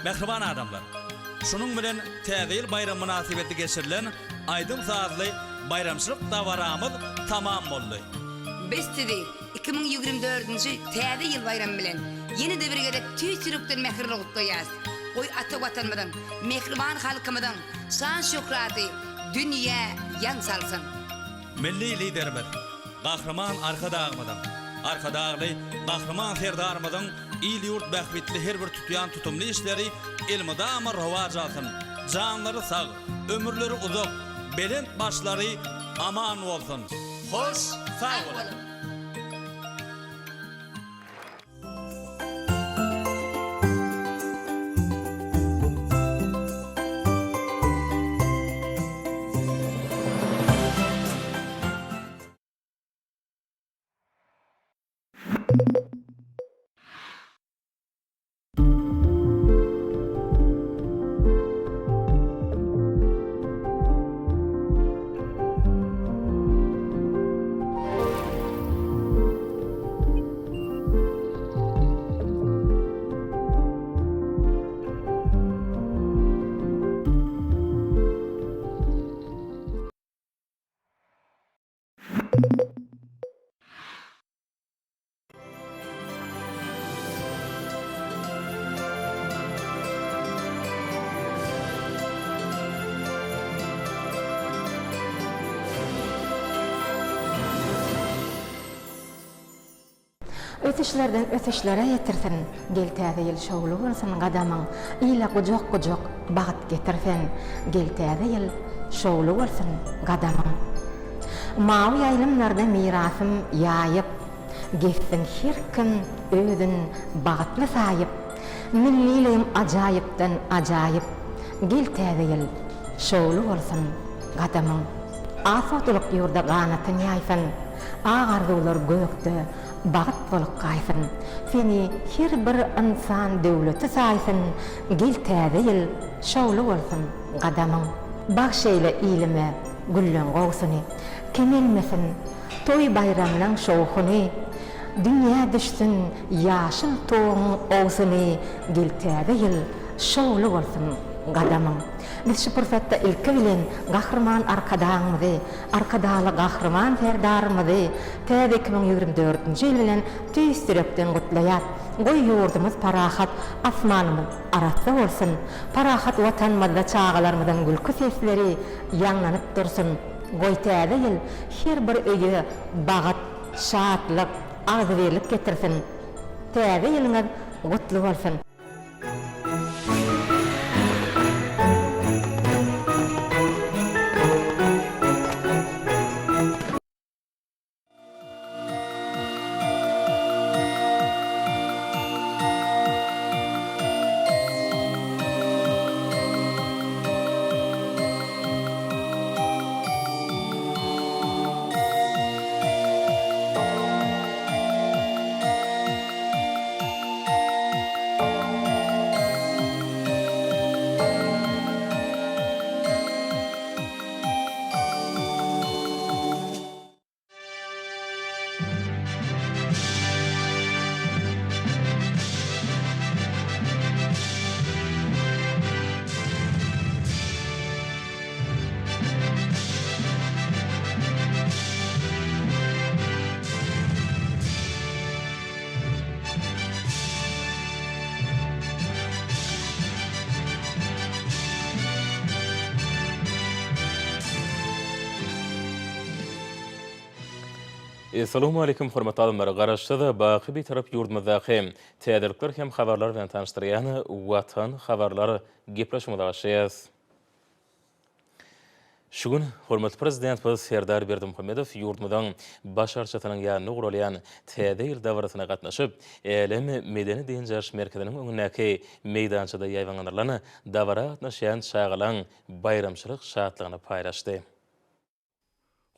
Mähriban adamlar! Şunuň bilen Täze ýyl baýramy mynasybetli geçirilen aýdym-sazly baýramçylyk dabaramyz tamam boldy. Biz sizi 2024-nji Täze ýyl baýramy bilen ýene-de bir gezek tüýs ýürekden mähirli gutlaýarys. Goý, ata Watanymyzyň, mähriban halkymyzyň şan-şöhraty dünýä ýaň salsyn! Milli Liderimiz Gahryman Arkadagymyzyň, Arkadagly Gahryman Serdarymyzyň il-ýurt bähbitli her bir tutýan tutumly işleri elmydama rowaç alsyn, janlary sag, ömürleri uzak, belent başlary aman bolsun! Hoş sag boluň! Ösüşlerden ösüşlere ýetirsin, Gel Täze ýyl şowly bolsun gadamyň, Ile gujak-gujak bagt getir sen, Gel Täze ýyl şowly bolsun gadamyň. Mawy ýaýlymlarda mirasym ýaýyp, Gezsin her kim özün bagtly saýyp, Milliligim ajaýypdan ajaýyp, Gel Täze ýyl şowly bolsun gadamyň. Asudalyk ýurda ganatyn ýaýsyn, Ak arzuwlar gökde bagt bolup gaýsyn. Seni her bir ynsan döwleti saýsyn, Gel Täze ýyl şowly bolsun gadamyň. Bagş eýle ilime gülleň gowsuny, Kemelmesin toý-baýramlaň şowhuny. Dünýä düşsün ýaşyl tuguň owsuny, Gel Täze ýyl şowly bolsun gadamyň. Biz şu pursatda ilki bilen Gahryman Arkadagymyzy, Arkadagly Gahryman Serdarymyzy täze 2024-nji ýyl bilen tüýs ýürekden gutlaýas. Goý, ýurdumyz parahat, asmanymyz arassa bolsun! Parahat Watanymyzda çagalarymyzyň gülki sesleri ýaňlanyp dursun! Goý, Täze ýyl her bir öýe bagt, şatlyk, agzybirlik getirsin! Täze ýylyňyz gutly bolsun! Essalawmaleýkim hormatly adamlar! Garaşsyz, baky Bitarap ýurdumyzdaky täzelikler hem habarlar bilen tanyşdyrýan Watan habarlar gepleşigimize başlaýarys. Şu gün hormatly Prezidentimiz Serdar Berdimuhamedow ýurdumyzyň Baş arçasynyň ýanynda guralýan Täze ýyl dabarasyna gatnaşyp, Älem medeni-dynç alyş merkeziniň öňündäki meýdançada ýaýbaňlandyrylan dabara gatnaşýan çagalaň baýramçylyk şatlygyny paýlaşdy.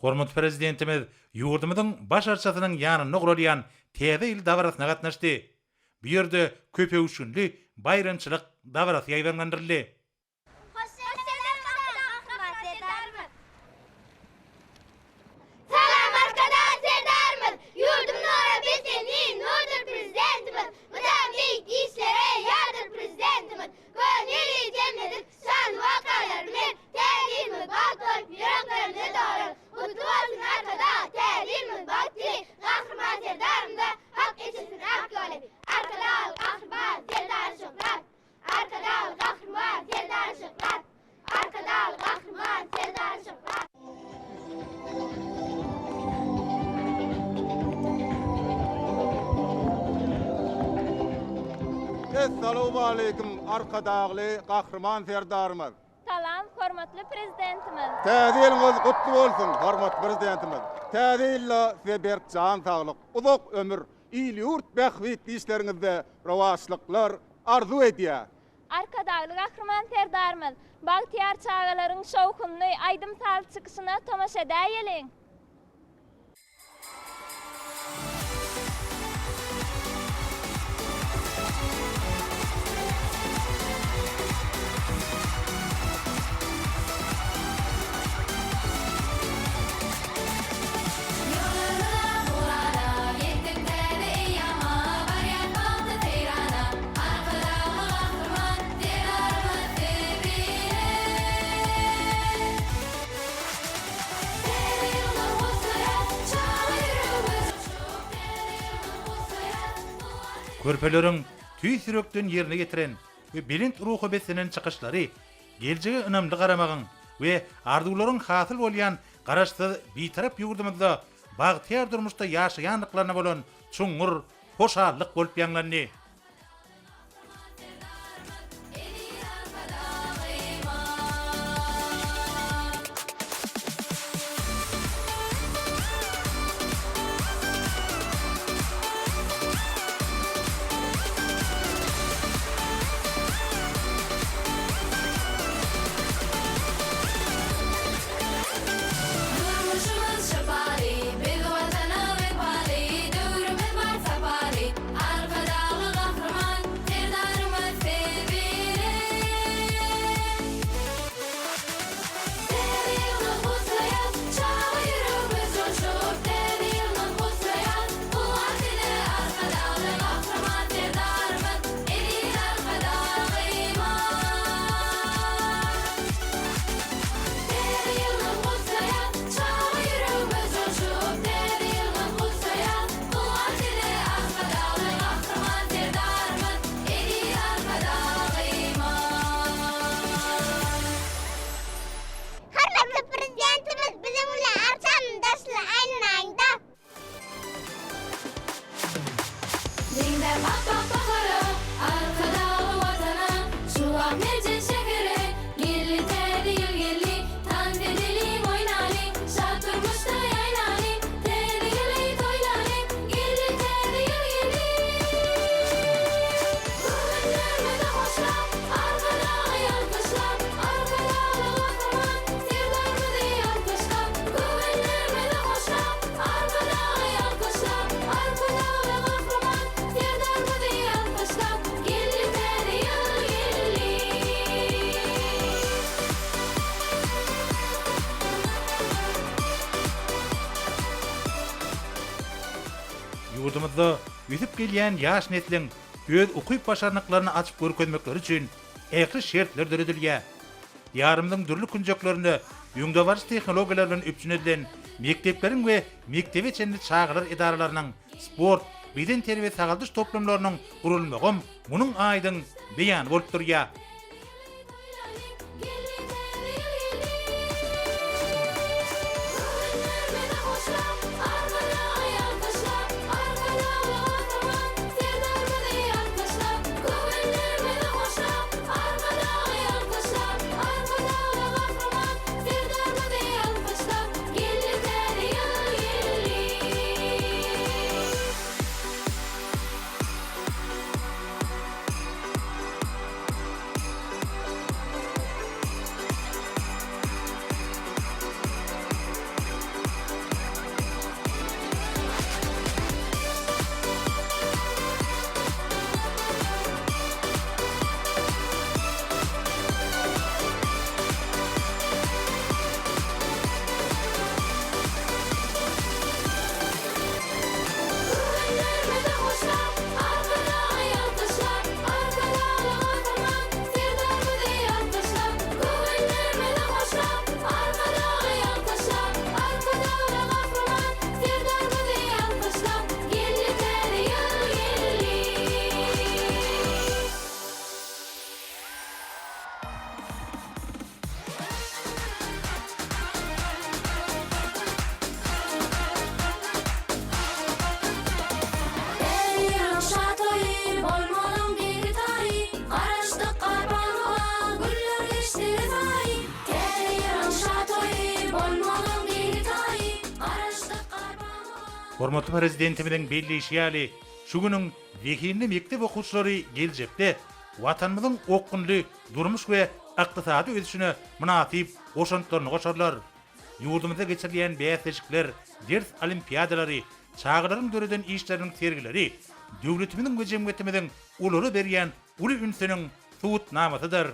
Hormatly Prezidentimiz ýurdumyzyň Baş arçasynyň ýanynda guralýan Täze ýyl dabarasyna gatnaşdy. Bu ýerde köpöwüşginli baýramçylyk dabarasy ýaýbaňlandyryldy. Hoş geldiňiz Gahryman Serdarymyz! Salam Arkadag Serdarymyz! Ýurdum nura beslenýin, nurdur Prezidentimiz! Mydam beýik işlere ýardyr Prezidentimiz! Essalawmaleýkim Arkadagly Gahryman Serdarymyz! Salam, hormatly Prezidentimiz! Täze ýylyňyz gutly bolsun, hormatly Prezidentimiz! Täze ýylda size berk jan saglyk, uzak ömür, il-ýurt bähbitli işleriňizde rowaçlyklar arzuw edýäs! Arkadagly Gahryman Serdarymyz, bagtyýar çagalaryň şowhunly aýdym-sazly çykyşyna tomaşa edäýeliň! Ýollarymyza nurana, ýetdik täze eýýama, Barýas bagtly seýrana, Arkadagly Gahryman Serdarymyz siz bile. Täze ýyllar gutlaýas, çaga ýüregimiz joşup, Täze ýyllar gutlaýas, guwanç. Körpeleriň tüýs ýürekden ýerine ýetiren we belent ruha beslenen çykyşlary geljege ynamly garamagyň we arzuwlaryň hasyl bolýan Garaşsyz, Bitarap ýurdumyzda bagtyýar durmuşda ýaşaýandyklaryna bolan çuňňur hoşallyk bolup ýaňlandy. Durmuşymyz şypaly, biz Watana wepaly, Döwrümiz bar sapaly, Arkadagly Gahryman Serdarymyz siz bile. Täze ýylyň gutlaýas, çaga ýüregimiz joşup, Täze ýylyň gutlaýas, guwanç ile Arkadagly Gahryman Serdarymyz, Eziz Arkadagymyz. Täze ýylyň gutlaýas, çaga ýüregimiz joşup, Täze ýylyň gutlaýas, guwanç ile Arkadagly Gahryman Serdarymyz, Eziz Arkadagymyz. Hormatly Prezidentimiz biziň bilen arçanyň daşyna aýlanaýyňda. Meňzäp ap-ak bahara, Arkadagly Watana, Şu wagt merjen şähere, Geldi täze ýyl geldi, Tans edeliň, oýnalyň, Şat durmuşda ýaýnalyň, Täze ýyly toýlalyň, Geldi täze ýyl geldi. Göwünlerimizi hoşlap, Arkadagy alkyşlap, Arkadagly Gahryman Serdarymyzy alkyşlap, Göwünlerimizi hoşlap, Arkadagy alkyşlap, Arkadagly Gahryman Serdarymyzy alkyşlap, Geldi täze ýyl geldi. Ýurdumyzda ösüp gelýän ýaş nesliň öz ukyp-başarnyklaryny açyp görkezmekleri üçin ähli şertler döredilýär. Diýarymyzyň dürli künjeklerinde öňdebaryjy tehnologiýalar bilen üpjün edilen mekdepleriň we mekdebe çenli çagalar edaralarynyň, sport, bedenterbiýe-sagaldyş toplumlarynyň gurulmagam munuň aýdyň beýany bolup durýar. Hormatly Prezidentimiziň belleýşi ýaly, şu günüň zehinli mekdep okuwçylary geljekde Watanymyzyň okgunly durmuş we ykdysady ösüşine mynasyp goşantlaryny goşarlar. Ýurdumyzda geçirilýän bäsleşikler, ders olimpiadalary, çagalaryň döreden işleriniň sergileri döwletimiziň we jemgyýetimiziň olara berýän uly ünsüniň subutnamasydyr.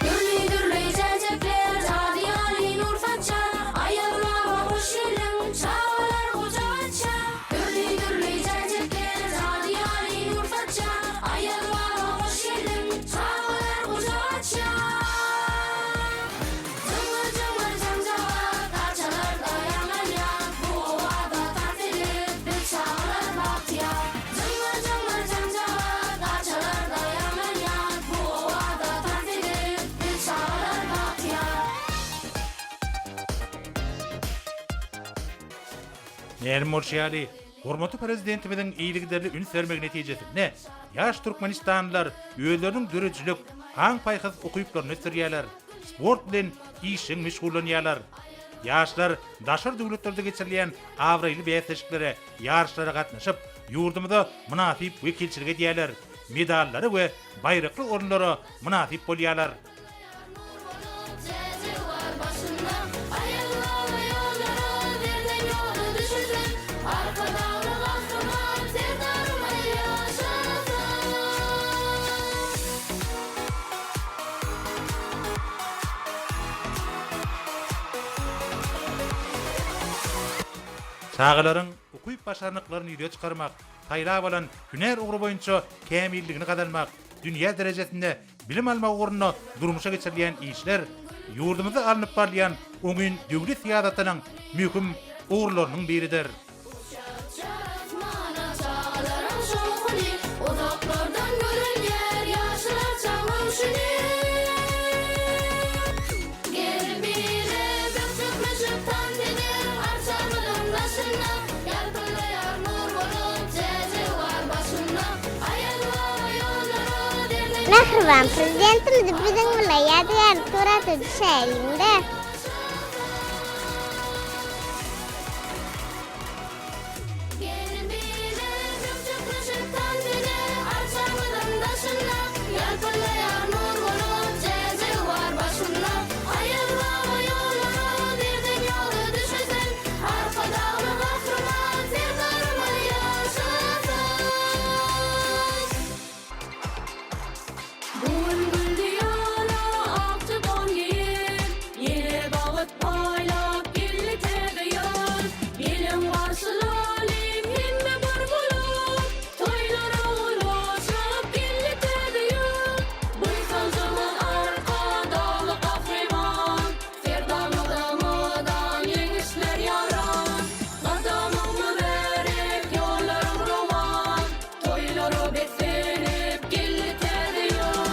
Dürli-dürli jäjekler jady ýaly nur saçýar, Aýaz baba hoş geldiň, çagalar gujak açýar. Dürli-dürli jäjekler jady ýaly nur saçýar, Aýaz baba hoş geldiň, çagalar gujak açýar. Jyňňyr-jyňňyr jaňjagaz arçalarda ýaňlanýar, Bu owaza tans edip biz çagalar bagtyýar. Jyňňyr-jyňňyr jaňjagaz arçalarda ýaňlanýar, Bu owaza tans edip biz çagalar bagtyýar. Mälim bolşy ýaly, hormatly Prezidentimiziň yzygiderli üns bermegi netijesinde ýaş türkmenistanlylar özleriniň döredijilik, aň-paýhas ukyplaryny ösdürýärler. Sport bilen işjeň meşgullanýarlar. Ýaşlar daşary döwletlerde geçirilýän abraýly bäsleşiklere, ýaryşlara gatnaşyp, ýurdumyza mynasyp wekilçilik edýärler, medallara we baýrakly orunlara mynasyp bolýarlar. Çagalaryň ukyp-başarnyklaryny ýüze çykarmak, saýlap alan hünär ugry boýunça kämilligini gazanmak, dünýä derejesinde bilim almak ugrunda durmuşa geçirilýän işler ýurdumyzda alnyp barylýan oňyn döwlet syýasatynyň möhüm ugurlarynyň biridir. Uçýar asmana çagalaryň şowhuny, Uzaklardan görünýär ýaşyl arçaň röwşüni. Gel bile bökjekleşip tans eder, Arçamyzyň daşynda Ýalpyldaýar nur bolup jäjegi bar başynda. Aýaz baba ýollara derden Mähriban Prezidentimiz biziň bilen ýadygärlik surata düşäýiň-dä. Gelin bile bökjekleşip tans eder, Arçamyzyň daşynda Ýalpyldaýar nur bolup, jäjegi bar başynda. Aýaz baba ýollara zerden ýola düşesin, Arkadagly Gahryman Serdarymyz ýaşasyn! Bu gün gül diýara akja don geýip, Ýene bagt paýlap geldi täze ýyl. Geliň garşylalyň hemme bir bolup, Toýlara ulaşyp geldi täze ýyl. Buýsanjymyz Arkadagly Gahryman, Serdarymyza mydam ýeňişler ýaran. Gadamyň mübärek, ýollaryň rowan, Toýlara beslenip geldi täze ýyl.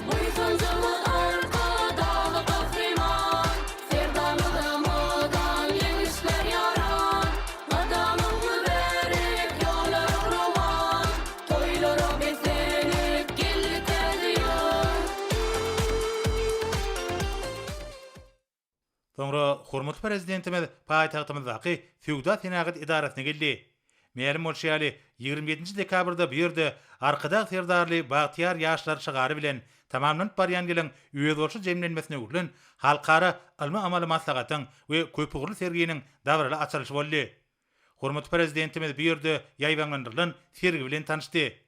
Buýsanjymyz Arkadagly Gahryman, Serdarymyza mydam ýeňişler ýaran. Gadamyň mübärek, ýollaryň rowan, Toýlara beslenip geldi täze ýyl. Soňra hormatly Prezidentimiz paýtagtymyzdaky Söwda-senagat edarasyna geldi. Mälim bolşy ýaly, 27 dekabrda bu ýerde Arkadag Serdarly bagtyýar ýaşlar şygary bilen tamamlanyp barýan ýylyň özboluşly jemlenmesine öwrülen halkara ylmy-amaly maslahatyň we köpugurly serginiň dabaraly açylyşy boldy. Hormatly Prezidentimiz bu ýerde ýaýbaňlandyrylan sergi bilen tanyşdy.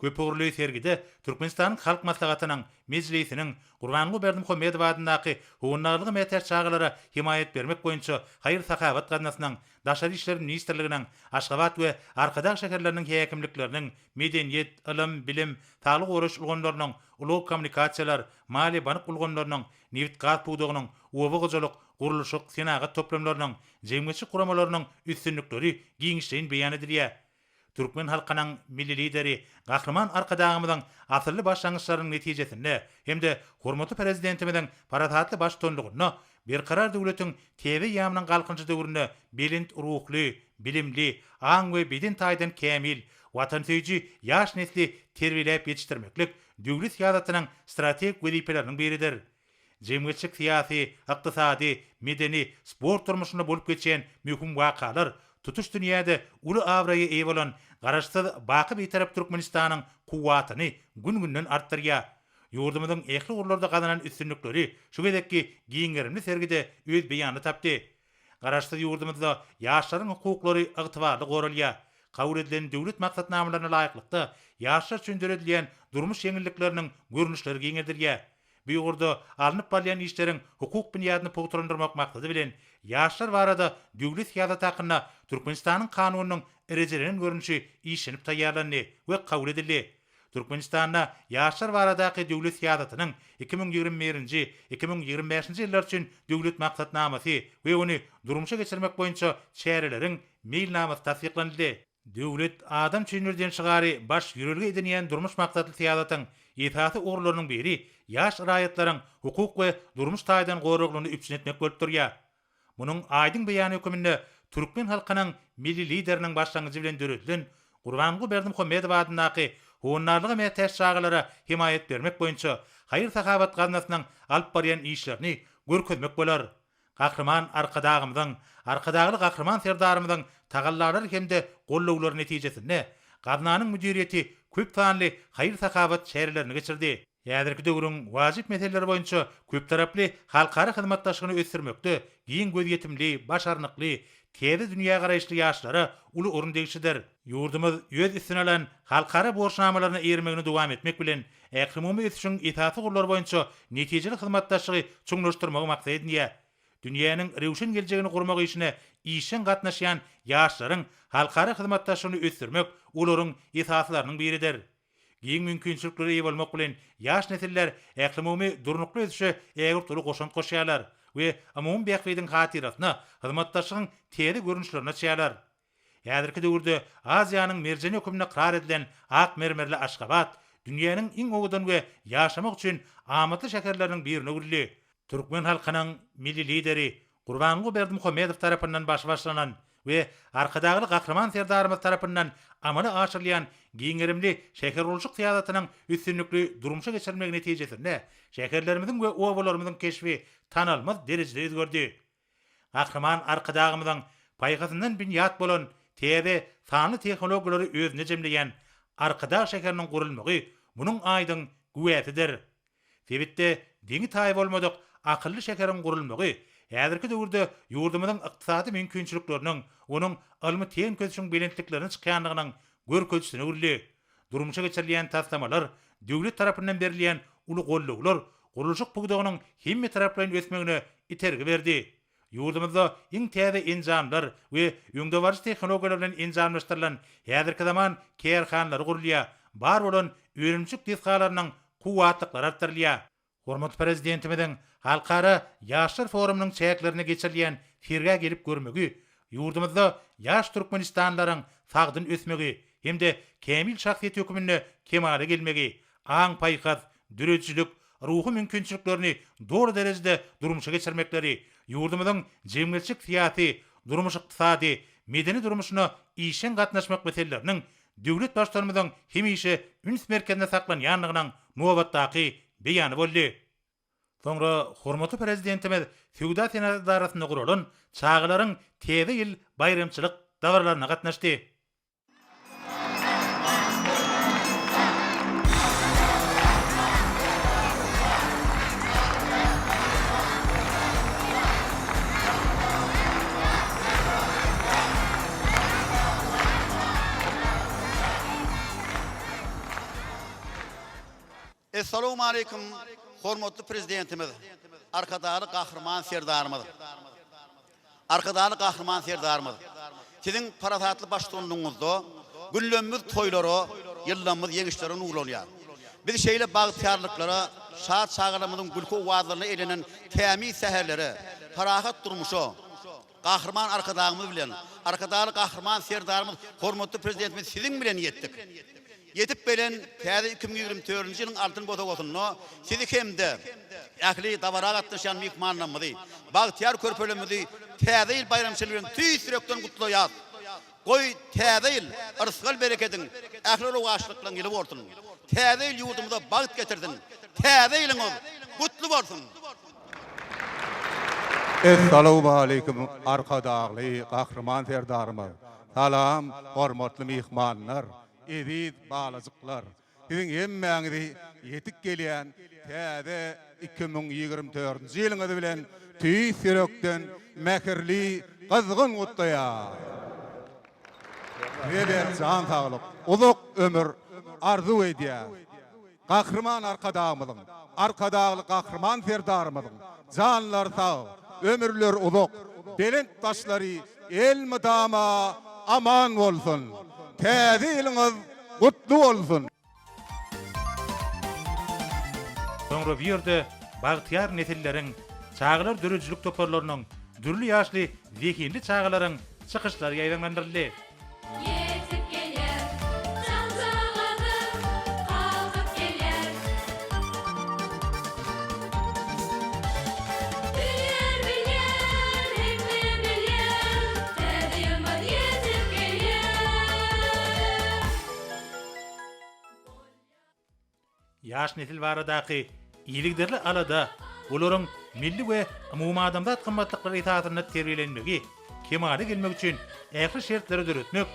Köpugurly sergide Türkmenistanyň Halk Maslahatynyň, Mejlisiniň, Gurbanguly Berdimuhamedow adyndaky Howandarlyga mätäç çagalara hemaýat bermek boýunça haýyr-sahawat gaznasynyň, Daşary işler ministrliginiň, Aşgabat we Arkadag şäherleriniň häkimlikleriniň, medeniýet, ylym, bilim, saglygy goraýyş ulgamlarynyň, ulag-kommunikasiýalar, maliýe-bank ulgamlarynyň, nebit-gaz pudagynyň, oba hojalyk, gurluşyk, senagat toplumlarynyň, jemgyýetçilik guramalarynyň üstünlikleri giňişleýin beýan edilýär. Türkmen halkynyň Milli Lideri Gahryman Arkadagymyzyň asylly başlangyçlarynyň netijesinde hem-de hormatly Prezidentimiziň parasatly baştutanlygynda Berkarar döwletiň täze eýýamynyň Galkynyşy döwründe belent ruhly, bilimli, aň we beden taýdan kämil, Watansöýüji ýaş nesli terbiýeläp ýetişdirmeklik döwlet syýasatynyň strategik wezipeleriniň biridir. Jemgyýetçilik-syýasy, ykdysady, medeni, sport durmuşynda bolup geçýän möhüm wakalar tutuş dünýäde uly abraýa eýe bolan Garaşsyz, baky Bitarap Türkmenistanyň kuwwatyny gün-günden artdyrýar. Ýurdumyzyň ähli ugurlarda gazanan üstünlikleri şu gezekki giň gerimli sergide öz beýanyny tapdy. Garaşsyz ýurdumyzda ýaşlaryň hukuklary ygtybarly goralýar. Kabul edilen döwlet maksatnamalaryna laýyklykda, ýaşlar üçin döredilýän durmuş ýeňillikleriniň görnüşleri giňeldilýär. Bu ugurda alnyp barylýan işleriň hukuk binýadyny pugtalandyrmak maksady bilen, Ýaşlar barada döwlet syýasaty hakynda Türkmenistanyň Kanunynyň rejelenen görnüşi işlenip taýýarlandy we kabul edildi. Türkmenistanda ýaşlar baradaky döwlet syýasatynyň 2021-nji, 2025-nji ýyllar üçin Döwlet maksatnamasy we ony durmuşa geçirmek boýunça çäreleriň Meýilnamasy tassyklanyldy. Döwlet adam üçindir diýen şygary baş ýörelge edinýän durmuş maksatly syýasatyň esasy ugurlarynyň biri ýaş raýatlaryň hukuk we durmuş taýdan goraglygyny üpjün etmek bolup durýar. Munuň aýdyň beýany höküminde türkmen halkynyň Milli Lideriniň başlangyjy bilen döredilen Gurbanguly Berdimuhamedow adyndaky Howandarlyga mätäç çagalara hemaýat bermek boýunça haýyr-sahawat gaznasynyň alyp barýan işlerini görkezmek bolar. Gahryman Arkadagymyzyň, Arkadagly Gahryman Serdarymyzyň tagallalary hem-de gollawlary netijesinde gaznanyň müdiriýeti köp sanly haýyr-sahawat çärelerini geçirdi. Häzirki döwrüň wajyp meseleleri boýunça köptaraply halkara hyzmatdaşlygyny ösdürmekde giň gözýetimli, başarnykly, täze dünýägaraýyşly ýaşlara uly orun degişlidir. Ýurdumyz öz üstüne alan halkara borçnamalaryna eýermegini dowam etmek bilen, ählumumy ösüşiň esasy ugurlary boýunça netijeli hyzmatdaşlygy çuňlaşdyrmagy maksat edinýär. Dünýäniň röwşen geljegini gurmak işine işjeň gatnaşýan ýaşlaryň halkara hyzmatdaşlygyny ösdürmek olaryň esasylarynyň biridir. Giň mümkinçiliklere eýe bolmak bilen, ýaş nesiller ählumumy durnukly ösüşe ägirt uly goşant goşýarlar we umumy bähbidiň hatyrasyna hyzmatdaşlygyň täze görnüşlerini açýarlar. Häzirki döwürde Aziýanyň merjeni hökmünde ykrar edilen ak mermerli Aşgabat dünýäniň iň owadan we ýaşamak üçin amatly şäherleriniň birine öwrüldi. Türkmen halkynyň Milli Lideri Gurbanguly Berdimuhamedow tarapyndan başy başlanan we Arkadagly Gahryman Serdarymyz tarapyndan amala aşyrylýan giň gerimli şähergurluşyk syýasatynyň üstünlikli durmuşa geçirilmegi netijesinde şäherlerimiziň we obalarymyzyň keşbi tanalmaz derejede özgerdi. Gahryman Arkadagymyzyň paýhasyndan binýat bolan täze sanly tehnologiýalary özünde jemleýän Arkadag şäheriniň gurulmagy munuň aýdyň güwäsidir. Sebitde deňi-taýy bolmadyk akylly şäheriň gurulmagy häzirki döwürde ýurdumyzyň ykdysady mümkinçilikleriniň, onuň ylmy-tehniki ösüşiň belentliklerine çykýandygynyň görkezijisine öwrüldi. Durmuşa geçirilýän taslamalar, döwlet tarapyndan berilýän uly gollawlar gurluşyk pudagynyň hemmetaraplaýyn ösmegine itergi berdi. Ýurdumyzda iň täze enjamlar we öňdebaryjy tehnologiýalar bilen enjamlaşdyrylan häzirki zaman kärhanalary gurulýar, bar bolan önümçilik desgalarynyň kuwwatlyklary artdyrylýar. Hormatly Prezidentimiziň Halkara ýaşlar forumynyň çäklerinde geçirilýän sergä gelip görmegi ýurdumyzda ýaş türkmenistanlylaryň sagdyn ösmegi hem-de kämil şahsyýet hökmünde kemala gelmegi, aň-paýhas, döredijilik, ruhy mümkinçiliklerini doly derejede durmuşa geçirmekleri, ýurdumyzyň jemgyýetçilik-syýasy, durmuş-ykdysady, medeni durmuşyna işjeň gatnaşmak meseleleriniň döwlet Baştutanymyzyň hemişe üns merkezinde saklanýandygynyň nobatdaky beýany boldy. Soňra hormatly Prezidentimiz Söwda-senagat edarasynda guralan çagalaryň Täze ýyl baýramçylyk dabaralaryna gatnaşdy. Essalawmaleýkim hormatly Prezidentimiz Arkadagly Gahryman Serdarymyz. Arkadagly Gahryman Serdarymyz, Siziň parasatly baştutanlygyňyzda günlerimiz toýlara, ýyllarymyz ýeňişlere nurlanýar. Biz şeýle bagtyýarlyklara, şat çagalarymyzyň gülki owazlaryna eýlenen tämiz säherlere, parahat durmuşa, Gahryman Arkadagymyz bilen, Arkadagly Gahryman Serdarymyz, hormatly Prezidentimiz Siziň bilen ýetdik. Ýetip gelen täze 2024-nji ýylyň altyn bosagasynda Sizi hem-de ähli dabara gatnaşýan myhmanlarymyzy, bagtyýar körpelerimizi Täze ýyl baýramçylygy bilen tüýs ýürekden gutlaýarys. Goý, Täze ýyl yrsgal-berekediň, ähli rowaçlyklaryň ýyly bolsun! Täze ýyl ýurdumyza bagt getirsin! Täze ýylyňyz gutly bolsun! Essalawmaleýkim Arkadagly Gahryman Serdarymyz! Salam hormatly myhmanlar, eziz balajyklar! Siziň hemmäňizi ýetip gelýän täze 2024-nji ýylyňyz bilen tüýs ýürekden mähirli, gyzgyn gutlaýan! Size berk jan saglyk, uzak ömür arzuw edýän! Gahryman Arkadagymyzyň, Arkadagly Gahryman Serdarymyzyň janlary sag, ömürleri uzak, belent başlary elmydama aman bolsun! Täze ýylyňyz gutly bolsun! Soňra bu ýerde bagtyýar nesilleriň, çagalar döredijilik toparlarynyň, dürli ýaşly zehinli çagalaryň çykyşlary ýaýbaňlandyryldy. Ýetip gelýär, jaňjagazym kakyp gelýär. Bilýär, bilýär, hemme bilýär, täze ýylymyz ýetip gelýär. Ýaş nesil baradaky yzygiderli alada, olaryň milli we umumadamzat gymmatlyklary esasynda terbiýelenmegi, kemala gelmegi üçin ähli şertleri döretmek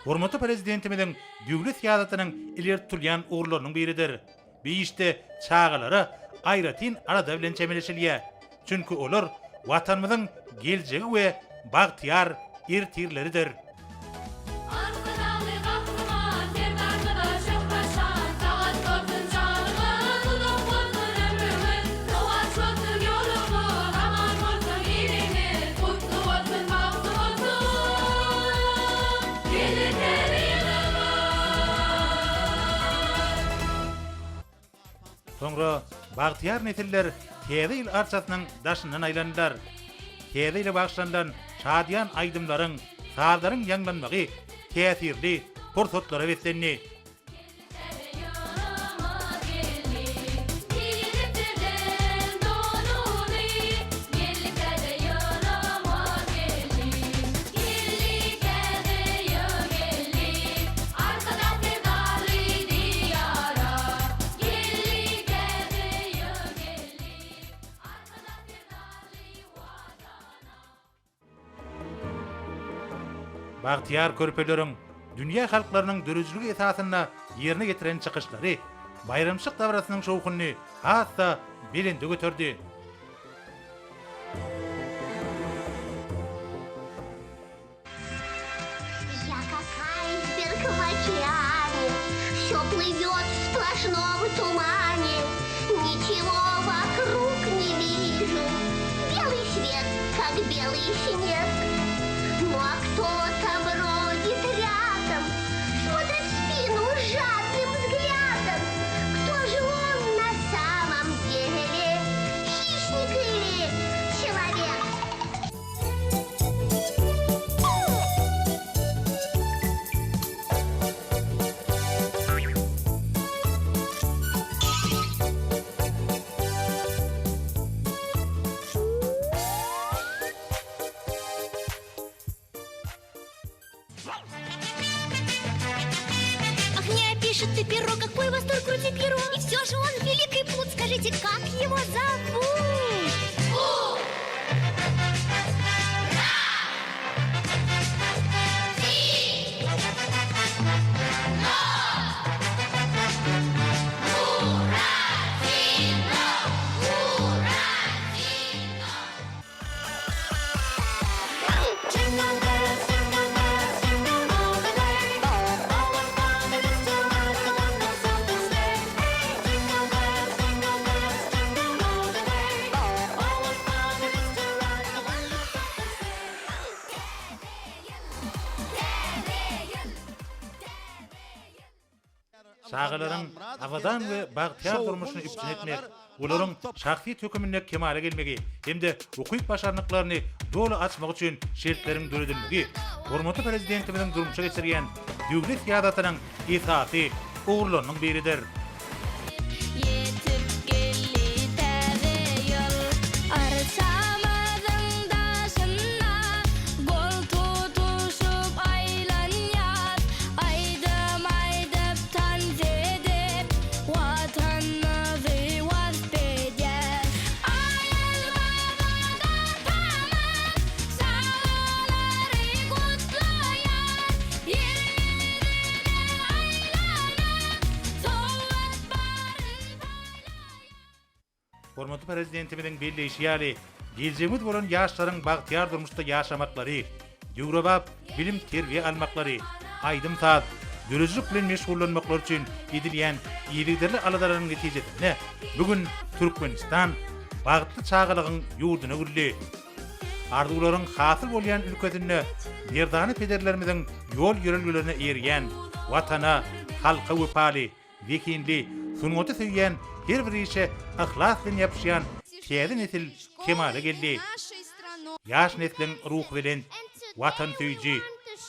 hormatly Prezidentimiziň döwlet syýasatynyň ileri tutulýan ugurlarynyň biridir. Bu işde çagalara aýratyn alada bilen çemeleşilýär. Çünki olar Watanymyzyň geljegi we bagtyýar ertirleridir. Arkadagly Gahryman Serdarymyza şöhrat-şan, Sagat bolsun janyňyz, uzak bolsun ömrüňiz, Rowaç bolsun ýoluňyz, aman bolsun iliňiz, Gutly bolsun, bagtly bolsun gelin täze ýylymyz! Soňra bagtyýar nesiller Täze ýyl arçasynyň daşyndan aýlandylar. Täze ýyla bagyşlanylan şadyýan aýdymlaryň, sazlaryň ýaňlanmagy täsirli pursatlara beslendi. Täze ýylymyz geldi, Giripdirden donuny, Geldi täze ýylymyz geldi, Geldi täze ýyl geldi, Arkadag Serdarly Diýara. Geldi täze ýyl geldi, Arkadag Serdarly Watana. Bagtyýar körpeleriň dünýä halklarynyň döredijiligi esasynda ýerine ýetiren çykyşlary baýramçylyk dabarasynyň şowhunyny has-da belende göterdi. Я как айсберг в океане, Все плывет в сплошном тумане, Ничего вокруг не вижу, Белый свет, как белый снег. Ну а кто-то бродит рядом, Смотрит в спину жадным взглядом. Кто же он на самом деле? Хищник или человек? Ах, не опишет ты перо, какой восторг крути перо. И все же он великий путь, скажите, как его зовут? У! Çagalaryň abadan we bagtyýar durmuşyny üpjün etmek, olaryň şahsyýet höküminde kemala gelmegi hem-de ukyp-başarnyklaryny doly açmagy üçin şertleriň döredilmegi hormatly Prezidentimiziň durmuşa geçirýän döwlet syýasatynyň esasy ugurlarynyň biridir. Ýetip geldi täze ýyl. Arçamyzyň daşynda gol tutuşyp aýlanýas. Hormatly Prezidentimiziň belleýşi ýaly, geljegimiz bolan ýaşlaryň bagtyýar durmuşda ýaşamaklary, döwrebap bilim-terbiýe almaklary, aýdym-saz, döredijilik bilen meşgullanmaklary üçin edilýän yzygiderli aladalaryň netijesinde bu gün Türkmenistan bagtly çagalygyň ýurduna öwrüldi. Arzuwlaryň hasyl bolýan ülkesinde merdana pederlerimiziň ýol-ýörelgelerine eýerýän, Watana, halka wepaly, Zehinli, sungaty söýýän, her bir işe yhlas bilen ýapyşýan täze nesil kemala geldi. Ýaş nesliň ruhubelent, watansöýüji,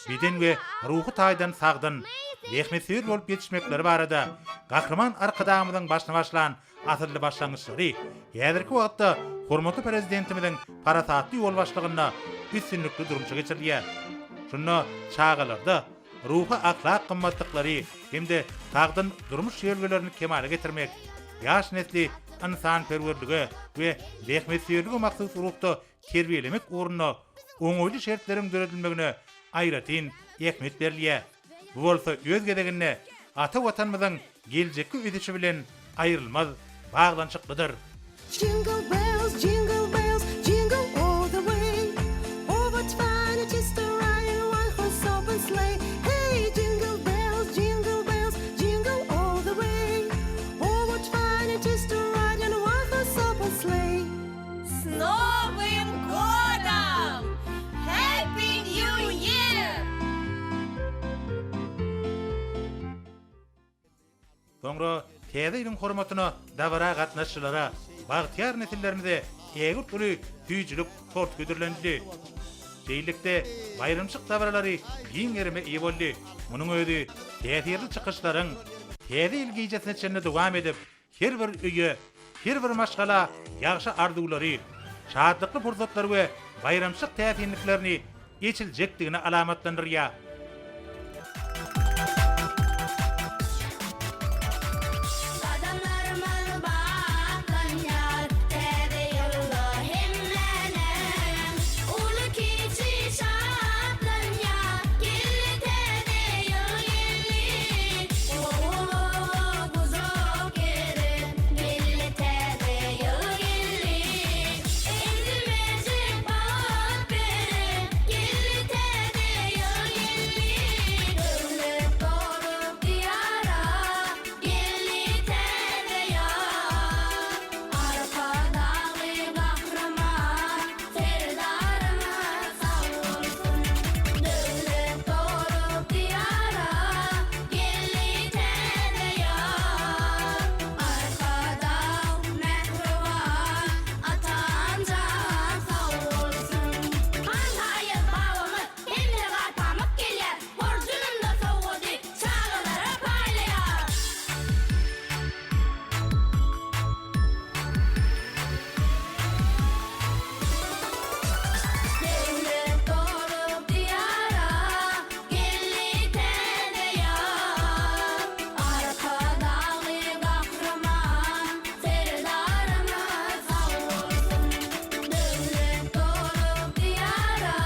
beden we ruhy taýdan sagdyn, zähmetsöýer bolup ýetişmekleri barada Gahryman Arkadagymyzyň başyny başlan asylly başlangyçlary häzirki wagtda hormatly Prezidentimiziň parasatly ýolbaşçylygynda üstünlikli durmuşa geçirilýär. Şunda çagalarda ruhy-ahlak gymmatlyklary hem-de sagdyn durmuş ýörelgelerini kemala getirmek, ýaş nesli ynsanperwerlige we zähmetsöýerlige mahsus ruhda terbiýelemek ugrunda oňaýly şertleriň döredilmegine aýratyn ähmiýet berilýär. Bu bolsa öz gezeginde ata Watanymyzyň geljekki ösüşi bilen aýrylmaz baglanyşyklydyr. Jingle bells, jingle bells, jingle all the way. Oh, what fun it is to ride in one horse open sleigh. Hey, jingle bells, jingle bells, jingle all the way. Oh, what fun it is to ride in one horse open sleigh. S Nowym Godam! Happy New Year! Soňra Täze ýylyň hormatyna dabara gatnaşyjylara, bagtyýar nesillerimize ägirt uly süýjülik tort hödürlenildi. Şeýlelikde, baýramçylyk dabaralary giň gerime eýe boldy. Munuň özi täsirli çykyşlaryň Täze ýyl gijesine çenli dowam edip, her bir öýe, her bir maşgala ýagşy arzuwlary, şatlykly pursatlary we baýramçylyk täsinliklerini eçiljekdigini alamatlandyrýar. Gadamlarymyz batlanýar Täze ýylda hemmänem Uly-kiçi şatlanýar Geldi täze ýyl geldi Gowy gujak gerip Geldi täze ýyl geldi Ezilmejek bagt berip Geldi täze ýyl geldi Döwlet dolup diýara Geldi täze ýaz Arkadagly Gahryman Serdarymyz sag bolsun Döwlet dolup diýara Geldi täze ýaz Arkadag mähriban Atam jan sag bolsun. Han Aýaz babamyz hem-de Garpamyk gelýär, horjunynda sowgady çagalara paýlaýar. Döwlet dolup Diýara geldi täze ýaz. Arkadagly Gahryman Serdarymyz sag bolsun. Döwlet dolup Diýara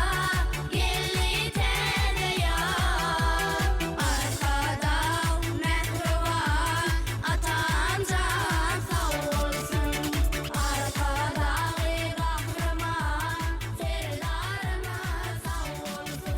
geldi täze ýaz. Arkadag mähriban atam jan sag bolsun. Arkadagly Gahryman Serdarymyz sag bolsun.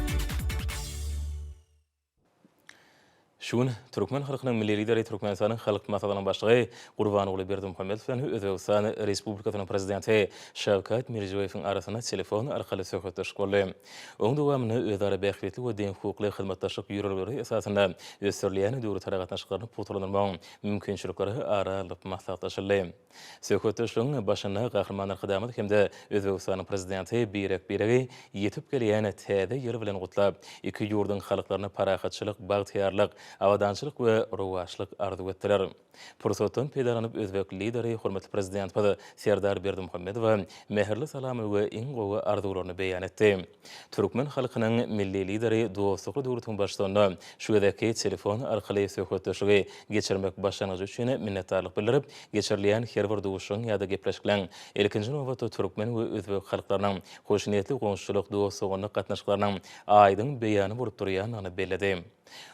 Şu gün türkmen halkynyň Milli Lideri Türkmenistanyň Halk Maslahatynyň Başlygy Gurbanguly Berdimuhamedow bilen Özbegistan Respublikasynyň Prezidenti Şawkat Mirziýoýewiň arasynda telefon arkaly söhbetdeşlik boldy. Onuň dowamynda özara bähbitli we deňhukukly hyzmatdaşlyk ýörelgeleri esasynda ösdürilýän döwletara gatnaşyklaryny pugtalandyrmagyň mümkinçilikleri ara alnyp maslahatlaşyldy. Söhbetdeşligiň başynda Gahryman Arkadagymyz hem-de Özbegistanyň Prezidenti birek-biregi ýetip gelýän Täze ýyl bilen gutlap, iki ýurduň halklaryna parahatçylyk, bagtyýarlyk, abadançylyk we rowaçlyk arzuw etdiler. Pursatdan peýdalanyp, özbek Lideri hormatly Prezidentimiz Serdar Berdimuhamedowa mähirli salamy we iň gowy arzuwlaryny beýan etdi. Türkmen halkynyň Milli Lideri dostlukly döwletiň Baştutanyna şu gezekki telefon arkaly söhbetdeşligi geçirmek başlangyjy üçin minnetdarlyk bildirip, geçirilýän her bir duşuşygyň ýa-da gepleşikleň, ilkinji nobatda, türkmen we özbek halklarynyň hoşniýetli goňşuçylyk, dost-doganlyk gatnaşyklarynyň aýdyň beýany bolup durýandygyny belledi.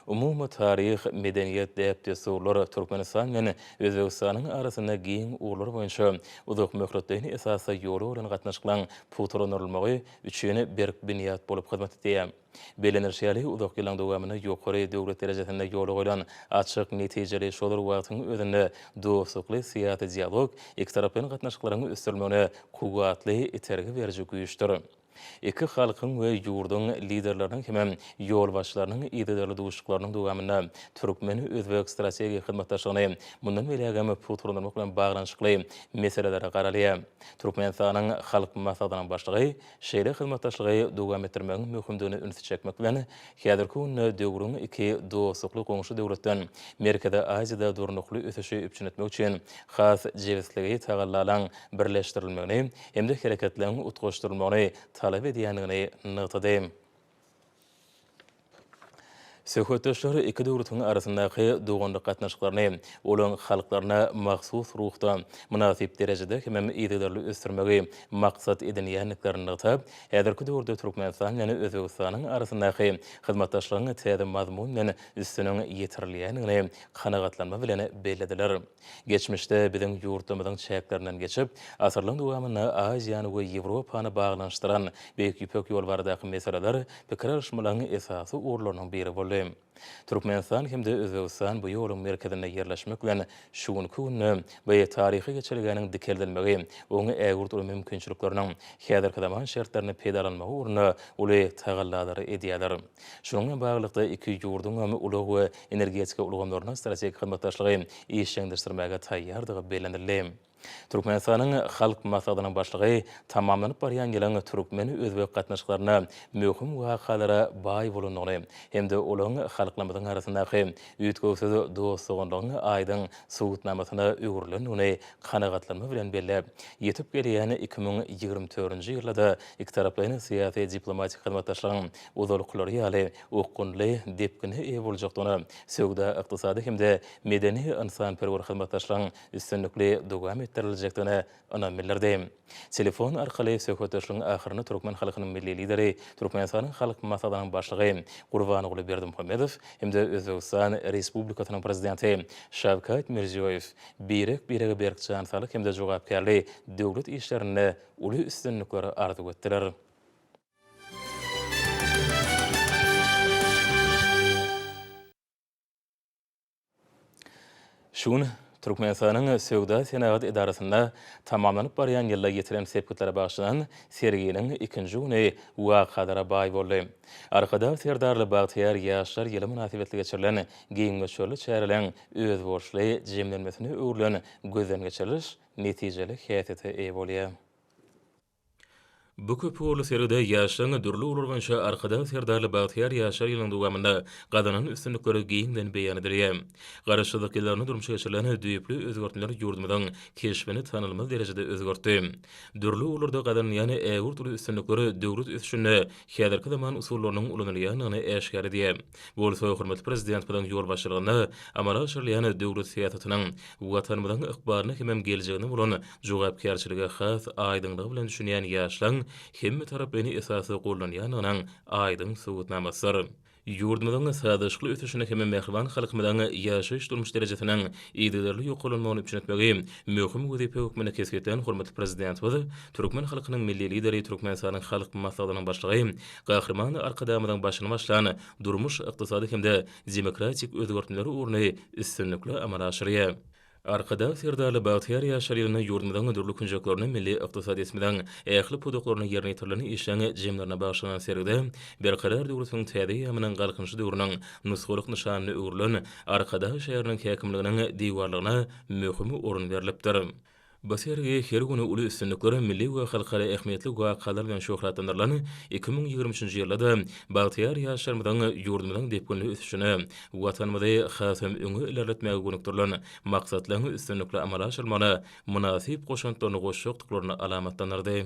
Umumy taryh, medeniýet, däp-dessurlar Türkmenistan bilen Özbegistanyň arasynda giň ugurlar boýunça uzakmöhletleýin esasda ýola goýlan gatnaşyklaryň pugtalandyrylmagy üçin berk binýat bolup hyzmat edýär. Bellenilişi ýaly, uzak ýyllaryň dowamynda ýokary döwlet derejesinde ýola goýlan açyk, netijeli, şol bir wagtyň özünde dostlukly syýasy dialog ikitaraplaýyn gatnaşyklaryň ösdürilmegine kuwwatly itergi beriji güýçdür. Iki halkyň we ýurduň Liderleriniň hemem ýolbaşçylarynyň yzygiderli duşuşyklarynyň dowamynda türkmen-özbek strategik hyzmatdaşlygyny mundan beýlägem pugtalandyrmak bilen baglanyşykly meselelere garalýar. Türkmenistanyň Halk Maslahatynyň Başlygy şeýle hyzmatdaşlygy dowam etdirmegiň möhümdigine ünsi çekmek bilen, häzirki günde döwrüň iki dostlukly goňşy döwletden Merkezi Aziýada durnukly ösüşi üpjün etmek üçin has jebisligi tagallalaň birleşdirilmegini hem-de hereketleň utgaşdyrylmagyny talap edýändigini nygtady. Söhbetdeşler iki döwletiň arasyndaky doganlyk gatnaşyklaryny olaň halklaryna mahsus ruhda, mynasyp derejede hemem yzygiderli ösdürmegi maksat edinýändiklerini nygtap, häzirki döwürde Türkmenistan bilen Özbegistanyň arasyndaky hyzmatdaşlygyň täze mazmun bilen üstüniň ýetirilýändigini kanagatlanma bilen bellediler. Geçmişde biziň ýurtlarymyzyň çäklerinden geçip, asyrlaryň dowamynda Aziýany we Ýewropany baglanyşdyran Beýik Ýüpek ýoly baradaky meseleler pikir alyşmalaryň esasy ugurlarynyň biri boldy. Türkmenistan hem-de Özbegistan bu ýoluň merkezinde ýerleşmek bilen, şu günki günde bu taryhy geçelgäniň dikeldilmegi, oň ägirt uly mümkinçilikleriniň häzirki zaman şertlerinde peýdalanmagy ugrunda uly tagallalary edýärler. Şunuň bilen baglylykda, iki ýurduň hem ulag we energetika ulgamlarynda strategik hyzmatdaşlygy işjeňleşdirmäge taýýardygy bellenildi. Türkmenistanyň Halk Maslahatynyň Başlygy tamamlanyp barýan ýylyň türkmen-özbek gatnaşyklarynda möhüm wakalara baý bolandygyny hem-de olaryň halklarymyzyň arasyndaky üýtgewsiz dost-doganlygyň aýdyň subutnamasyna öwrülendigini kanagatlanma bilen belläp, ýetip gelýän 2024-nji ýylda-da ikitaraplaýyn syýasy-diplomatik hyzmatdaşlygyň ozalkylary ýaly okgunly depgine eýe boljakdygyna, söwda-ykdysady hem-de medeni-ynsanperwer hyzmatdaşlygyň üstünlikli dowam etdiriljekdigine ynam bildirdi. Telefon arkaly söhbetdeşligiň ahyrynda türkmen halkynyň Milli Lideri, Türkmenistanyň Halk Maslahatynyň Başlygy Gurbanguly Berdimuhamedow hem-de Özbegistan Respublikasynyň Prezidenti Şawkat Mirziýoýew birek-birege berk jan saglyk hem-de jogapkärli döwlet işlerinde uly üstünlikler arzuw etdiler. Şu gün Türkmenistanyň Söwda-senagat edarasynda tamamlanyp barýan ýylda ýetilen sepgitlere bagyşlanan serginiň ikinji güni wakalara baý boldy. Arkadag Serdarly bagtyýar ýaşlar ýyly mynasybetli geçirilen giň möçberli çäreleriň özboluşly jemlenmesine öwrülen gözden geçiriliş netijeli häsiýete eýe bolýar. Bu köpugurly sergide ýaşlaryň dürli ugurlar boýunça Arkadag Serdarly bagtyýar ýaşlar ýylynyň dowamynda gazanan üstünlikleri giňden beýan edilýär. Garaşsyzlyk ýyllarynda durmuşa geçirilen düýpli özgertmeler ýurdumyzyň keşbini tanalmaz derejede özgertdi. Dürli ugurlarda gazanylýan ägirt uly üstünlikler döwlet ösüşinde häzirki zaman usullarynyň ulanylýandygyny äşgär edýär. Bu bolsa hormatly Prezidentimiziň ýolbaşçylygynda amala aşyrylýan döwlet syýasatynyň Watanymyzyň ykbalyna hemem geljegine bolan jogapkärçilige has aýdyňlygy bilen düşünýän ýaşlaň hemmetaraplaýyn esasda gollanýandygynyň aýdyň subutnamasydyr. Ýurdumyzyň sazlaşykly ösüşini hem mähriban halkymyzyň ýaşaýyş-durmuş derejesiniň yzygiderli ýokarlanmagyny üpjün etmegi möhüm wezipe hökmünde kesgitlän hormatly Prezidentimiz, türkmen halkynyň Milli Lideri, Türkmenistanyň Halk Maslahatynyň Başlygy Gahryman Arkadagymyzyň başyny başlan durmuş-ykdysady hem-de demokratik özgertmeler ugruny üstünlikli amala aşyrýar. Arkadag Serdarly bagtyýar ýaşlar ýylynda ýurdumyzyň dürli künjeklerinde milli ykdysadyýetimiziň ähli pudaklarynda ýerine ýetirilen işleň jemlerine bagyşlanan sergide Berkarar döwletiniň täze eýýamynyň Galkynyşy döwrüniň nusgalyk nyşanyna öwrülen Arkadag şäheriniň häkimliginiň diwarlygyna möhüm orun berlipdir. Bu sergi her güni uly üstünlikler, milli we halkara ähmiýetli wakalar bilen şöhratlandyrylan 2023-nji ýylda-da bagtyýar ýaşlarymyzyň ýurdumyzyň depginli ösüşine, Watanymyzy hasam öňe ilerletmäge gönükdirilen maksatlaryň üstünlikli amala aşyrylmagyna mynasyp goşantlaryny goşjakdyklaryny alamatlandyrdy.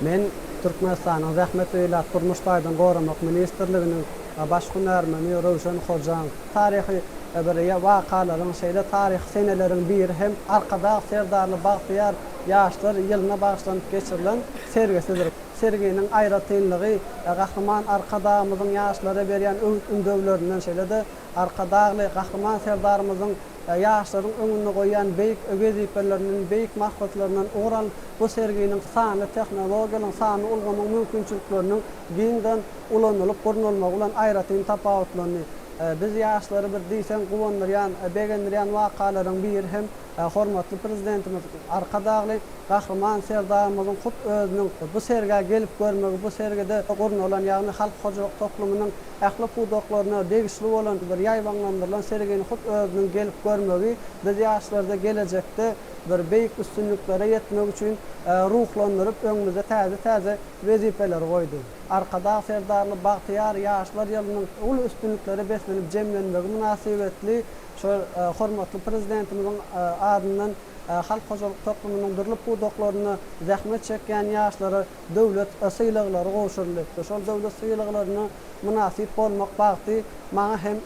Men Türkmenistanyň Zähmet we ilat durmuş taýdan goramak ministrliginiň baş hünärmeni Röwşen Hojaň. Taryhy bir wakalaryň, şeýle taryhy seneleriň biri hem Arkadag Serdarly bagtyýar. Ýaşlar ýylyna bagyşlanyp geçirilen sergisidir. Serginiň aýratynlygy Gahryman Arkadagymyzyň ýaşlara berýän öwüt-ündewlerinden, şeýle-de Arkadagly Gahryman Serdarymyzyň ýaşlaryň öňünde goýýan beýik wezipelerinden, beýik maksatlaryndan ugur alyp, bu serginiň sanly tehnologiýalaryň, sanly ulgamyň mümkinçilikleriniň giňden ulanylyp gurnalmagy bilen aýratyn tapawutlandy. Biz ýaşlary bir diýseň guwandyrýan, begendirýän wakalaryň biri hem hormatly Prezidentimiz Arkadagly Gahryman Serdarymyzyň hut özüniň bu sergä gelip görmegi, bu sergide gurnalan, ýagny halk hojalyk toplumynyň ähli pudaklaryna degişli bolan bir ýaýbaňlandyrylan sergini hut özüniň gelip görmegi biz ýaşlarda gelejekde bir beýik üstünliklere ýetmek üçin ruhlandyryp, öňümizde täze-täze wezipeleri goýdy. Arkadag Serdarly bagtyýar ýaşlar ýylynyň uly üstünliklere beslenip jemlenmegi mynasybetli şol hormatly Prezidentimiziň adyndan halk hojalyk toplumynyň dürli pudaklarynda zähmet çekýän ýaşlara döwlet sylaglary gowşuryldy. Şol döwlet sylaglaryna mynasyp bolmak bagty maňa hem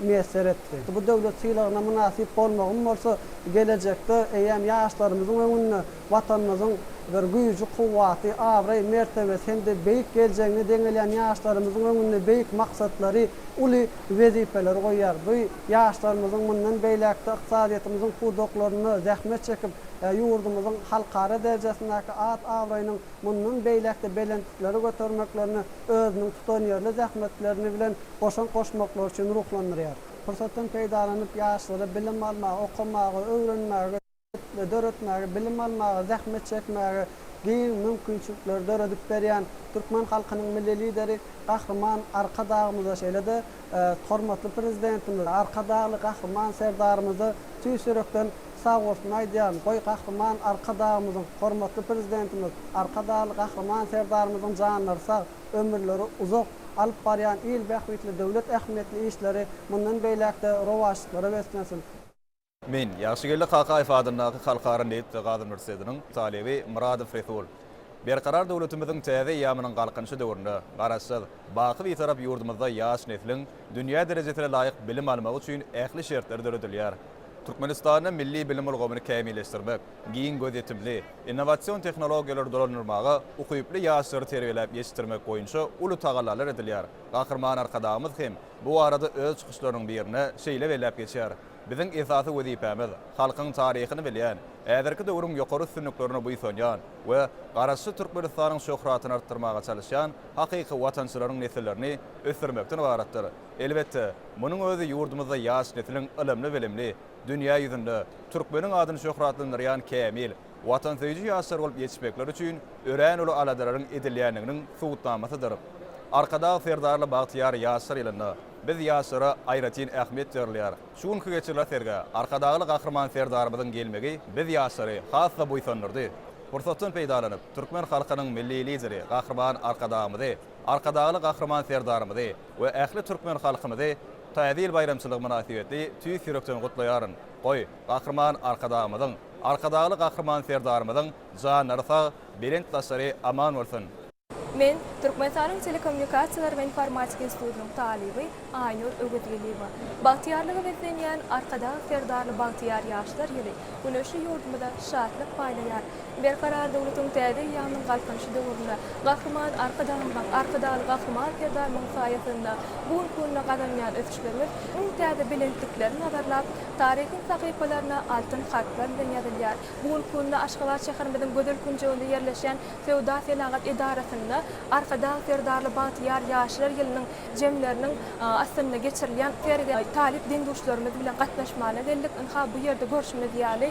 miýesser etdi. Bu döwlet sylagyna mynasyp bolmagym bolsa gelejekde eýýäm ýaşlarymyzyň öňünde Watanymyzyň bir güýji-kuwwaty, abraý-mertebesi hem-de beýik geljegine deňelýän ýaşlarymyzyň öňünde beýik maksatlary, uly wezipeleri goýýar. Bu ýaşlarymyzyň mundan beýläk-de ykdysadyýetimiziň pudaklarynda zähmet çekip, ýurdumyzyň halkara derejesindäki at-abraýynyň mundan beýläk-de belentliklere götermeklerine özüniň tutanýerli zähmetlerini bilen goşant goşmaklary üçin ruhlandyrýar. Pursatdan peýdalanyp, ýaşlara bilim almaga, okamaga, öwrenmäge, döretmäge, bilim almaga, zähmet çekmäge giň mümkinçilikleri döredip berýän türkmen halkynyň Milli Lideri Gahryman Arkadagymyza, şeýle-de hormatly Prezidentimiz Arkadagly Gahryman Serdarymyza tüýs ýürekden sagbolsun aýdýaryn. Goý, Gahryman Arkadagymyzyň, hormatly Prezidentimiz Arkadagly Gahryman Serdarymyzyň janlary sag, ömürleri uzak, alyp barýan il bähbitli döwlet ähmiýetli işleri mundan beýläk-de rowaçlyklara beslensin! Men, Ýagşygeldi Kakaýew adyndaky Halkara nebit we gaz uniwersitetiniň talyby Myradow Resul. Berkarar döwletimiziň täze eýýamynyň Galkynyşy döwründe Garaşsyz, baky Bitarap ýurdumyzda ýaş nesliň dünýä derejesine laýyk bilim almagy üçin ähli şertler döredilýär. Türkmenistanda milli bilim ulgamyny kämilleşdirmek, giň gözýetimli, innowasion tehnologiýalary dolandyrmaga ukyply ýaşlary terbiýeläp ýetişdirmek boýunça uly tagallalar edilýär. Gahryman Arkadagymyz hem bu barada öz çykyşlarynyň birinde şeýle belläp geçýär, Biziň esasy wezipämiz, halkyň taryhyny bilýän, häzirki döwrüň ýokary üstünliklerine buýsanýan we Garaşsyz Türkmenistanyň şöhratyny artdyrmaga çalyşýan hakyky watançylaryň nesillerini ösdürmekden ybaratdyr. Elbetde, munuň özi ýurdumyzda ýaş nesliň ylymly-bilimli, dünýä ýüzünde türkmeniň adyny şöhratlandyrýan kämil, watansöýüji ýaşlar bolup ýetişmekleri üçin örän uly aladalaryň edilýändiginiň subutnamasydyr. Arkadag Serdarly bagtyýar ýaşlar ýylynda biz ýaşlara aýratyn ähmiýet berilýär. Şu günki geçirilen sergä Arkadagly Gahryman Serdarymyzyň gelmegi biz ýaşlary has-da buýsandyrdy. Pursatdan peýdalanyp, türkmen halkynyň Milli Lideri Gahryman Arkadagymyzy, Arkadagly Gahryman Serdarymyzy we ähli türkmen halkymyzy Täze ýyl baýramçylygy mynasybetli tüýs ýürekden gutlaýaryn. Goý, Gahryman Arkadagymyzyň, Arkadagly Gahryman Serdarymyzyň janlary sag, belent başlary aman bolsun! Men, Türkmenistanyň Telekommunikasiýalar we informatika institutynyň talyby Aýnur Öwezgeldiýewa. Bagtyýarlyga beslenýän Arkadag Serdarly bagtyýar ýaşlar ýyly güneşli ýurdumyza şatlyk paýlaýar. Berkarar döwletiň täze eýýamynyň Galkynyşy döwründe Gahryman Arkadagymyzyň, Arkadagly Gahryman Serdarymyzyň saýasynda bu günki günde gazanýan ösüşlerimiz iň täze belentlikleri nazarlap, taryhyň sahypalaryna altyn harplar bilen ýazylýar. Bu günki günde Aşgabat şäherimiziň gözel künjeginde ýerleşýän Söwda-senagat edarasynda Arkadag Serdarly bagtyýar ýaşlar ýylynyň jemleriniň astynda geçirilýän sergä talyp deň-duşlarymyz bilen gatnaşmana geldik. Ynha, bu ýerde görşümiz ýaly,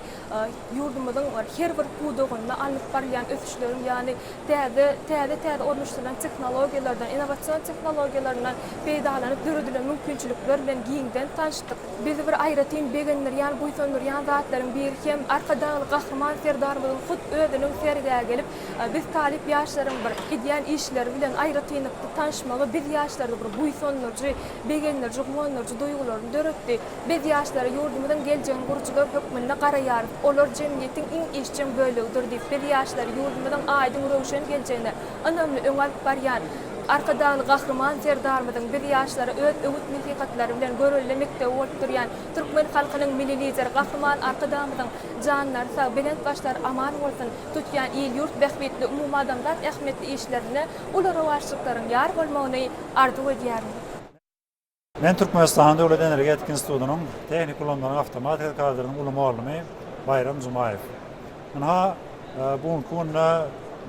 ýurdumyzyň her bir pudagynda alnyp barylýan ösüşleriň, ýagny täze, täze-täze ornaşdyrylan tehnologiýalardan, innowasion tehnologiýalaryndan peýdalanyp döredilen mümkinçilikler bilen giňden tanyşdyk. Bizi bir aýratyn begendirýän, buýsandyrýan zatlaryň biri hem Arkadagly Gahryman Serdarymyzyň hut özüniň sergä gelip, biz talyp ýaşlaryň bir edýän işleri bilen aýratynlykda tanyşmagy biz ýaşlarda bir buýsandyryjy, begendiriji, guwandyryjy duýgularyny döretdi. Biz ýaşlara ýurdumyzyň geljegini gurujylar hökmünde garaýarys. Olar jemgyýetiň iň işjeň bölegidir diýip, biz ýaşlary ýurdumyzyň aýdyň, röwşen geljegine ynamly öňe alyp barýan. Arkadagly Gahryman Serdarymyzyň biz ýaşlara öz öwüt-nesihatlary bilen görelde mekdebi bolup durýan türkmen halkynyň Milli Lideri Gahryman Arkadagymyzyň janlary sag, belent başlary aman bolsun, tutýan il-ýurt bähbitli umumadamzat ähmiýetli işlerinde uly rowaçlyklaryň ýar bolmagyny arzuw edýärin. Men Türkmenistanyň Döwlet energetika institutynyň Tehniki ulgamlaryň awtomatika kafedrasynyň uly mugallymy Baýram Jumaýew. Ynha, bu günki günde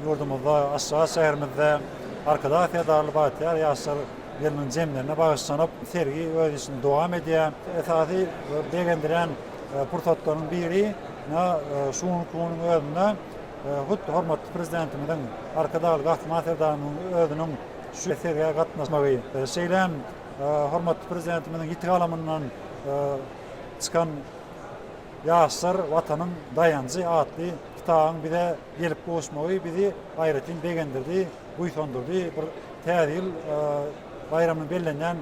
ýurdumyzda, Aşgabat şäherimizde Arkadag Serdarly bagtyýar ýaşlar ýylynyň jemlerine bagyşlanyp, sergi öz işini dowam edýär. Esasy begendirýän pursatlaryň biri, ynha, şu günki günüň özünde hut hormatly Prezidentimiziň, Arkadagly Gahryman Serdarymyzyň özüniň şu sergä gatnaşmagy, şeýle hem hormatly Prezidentimiziň ýiti galamyndan çykan Ýaşlar, Watanyň daýanjy atly kitabyň bize gelip gowuşmagy bizi aýratyn begendirdi, buýsandyrdy. Bir Täze ýyl baýramynyň bellenýän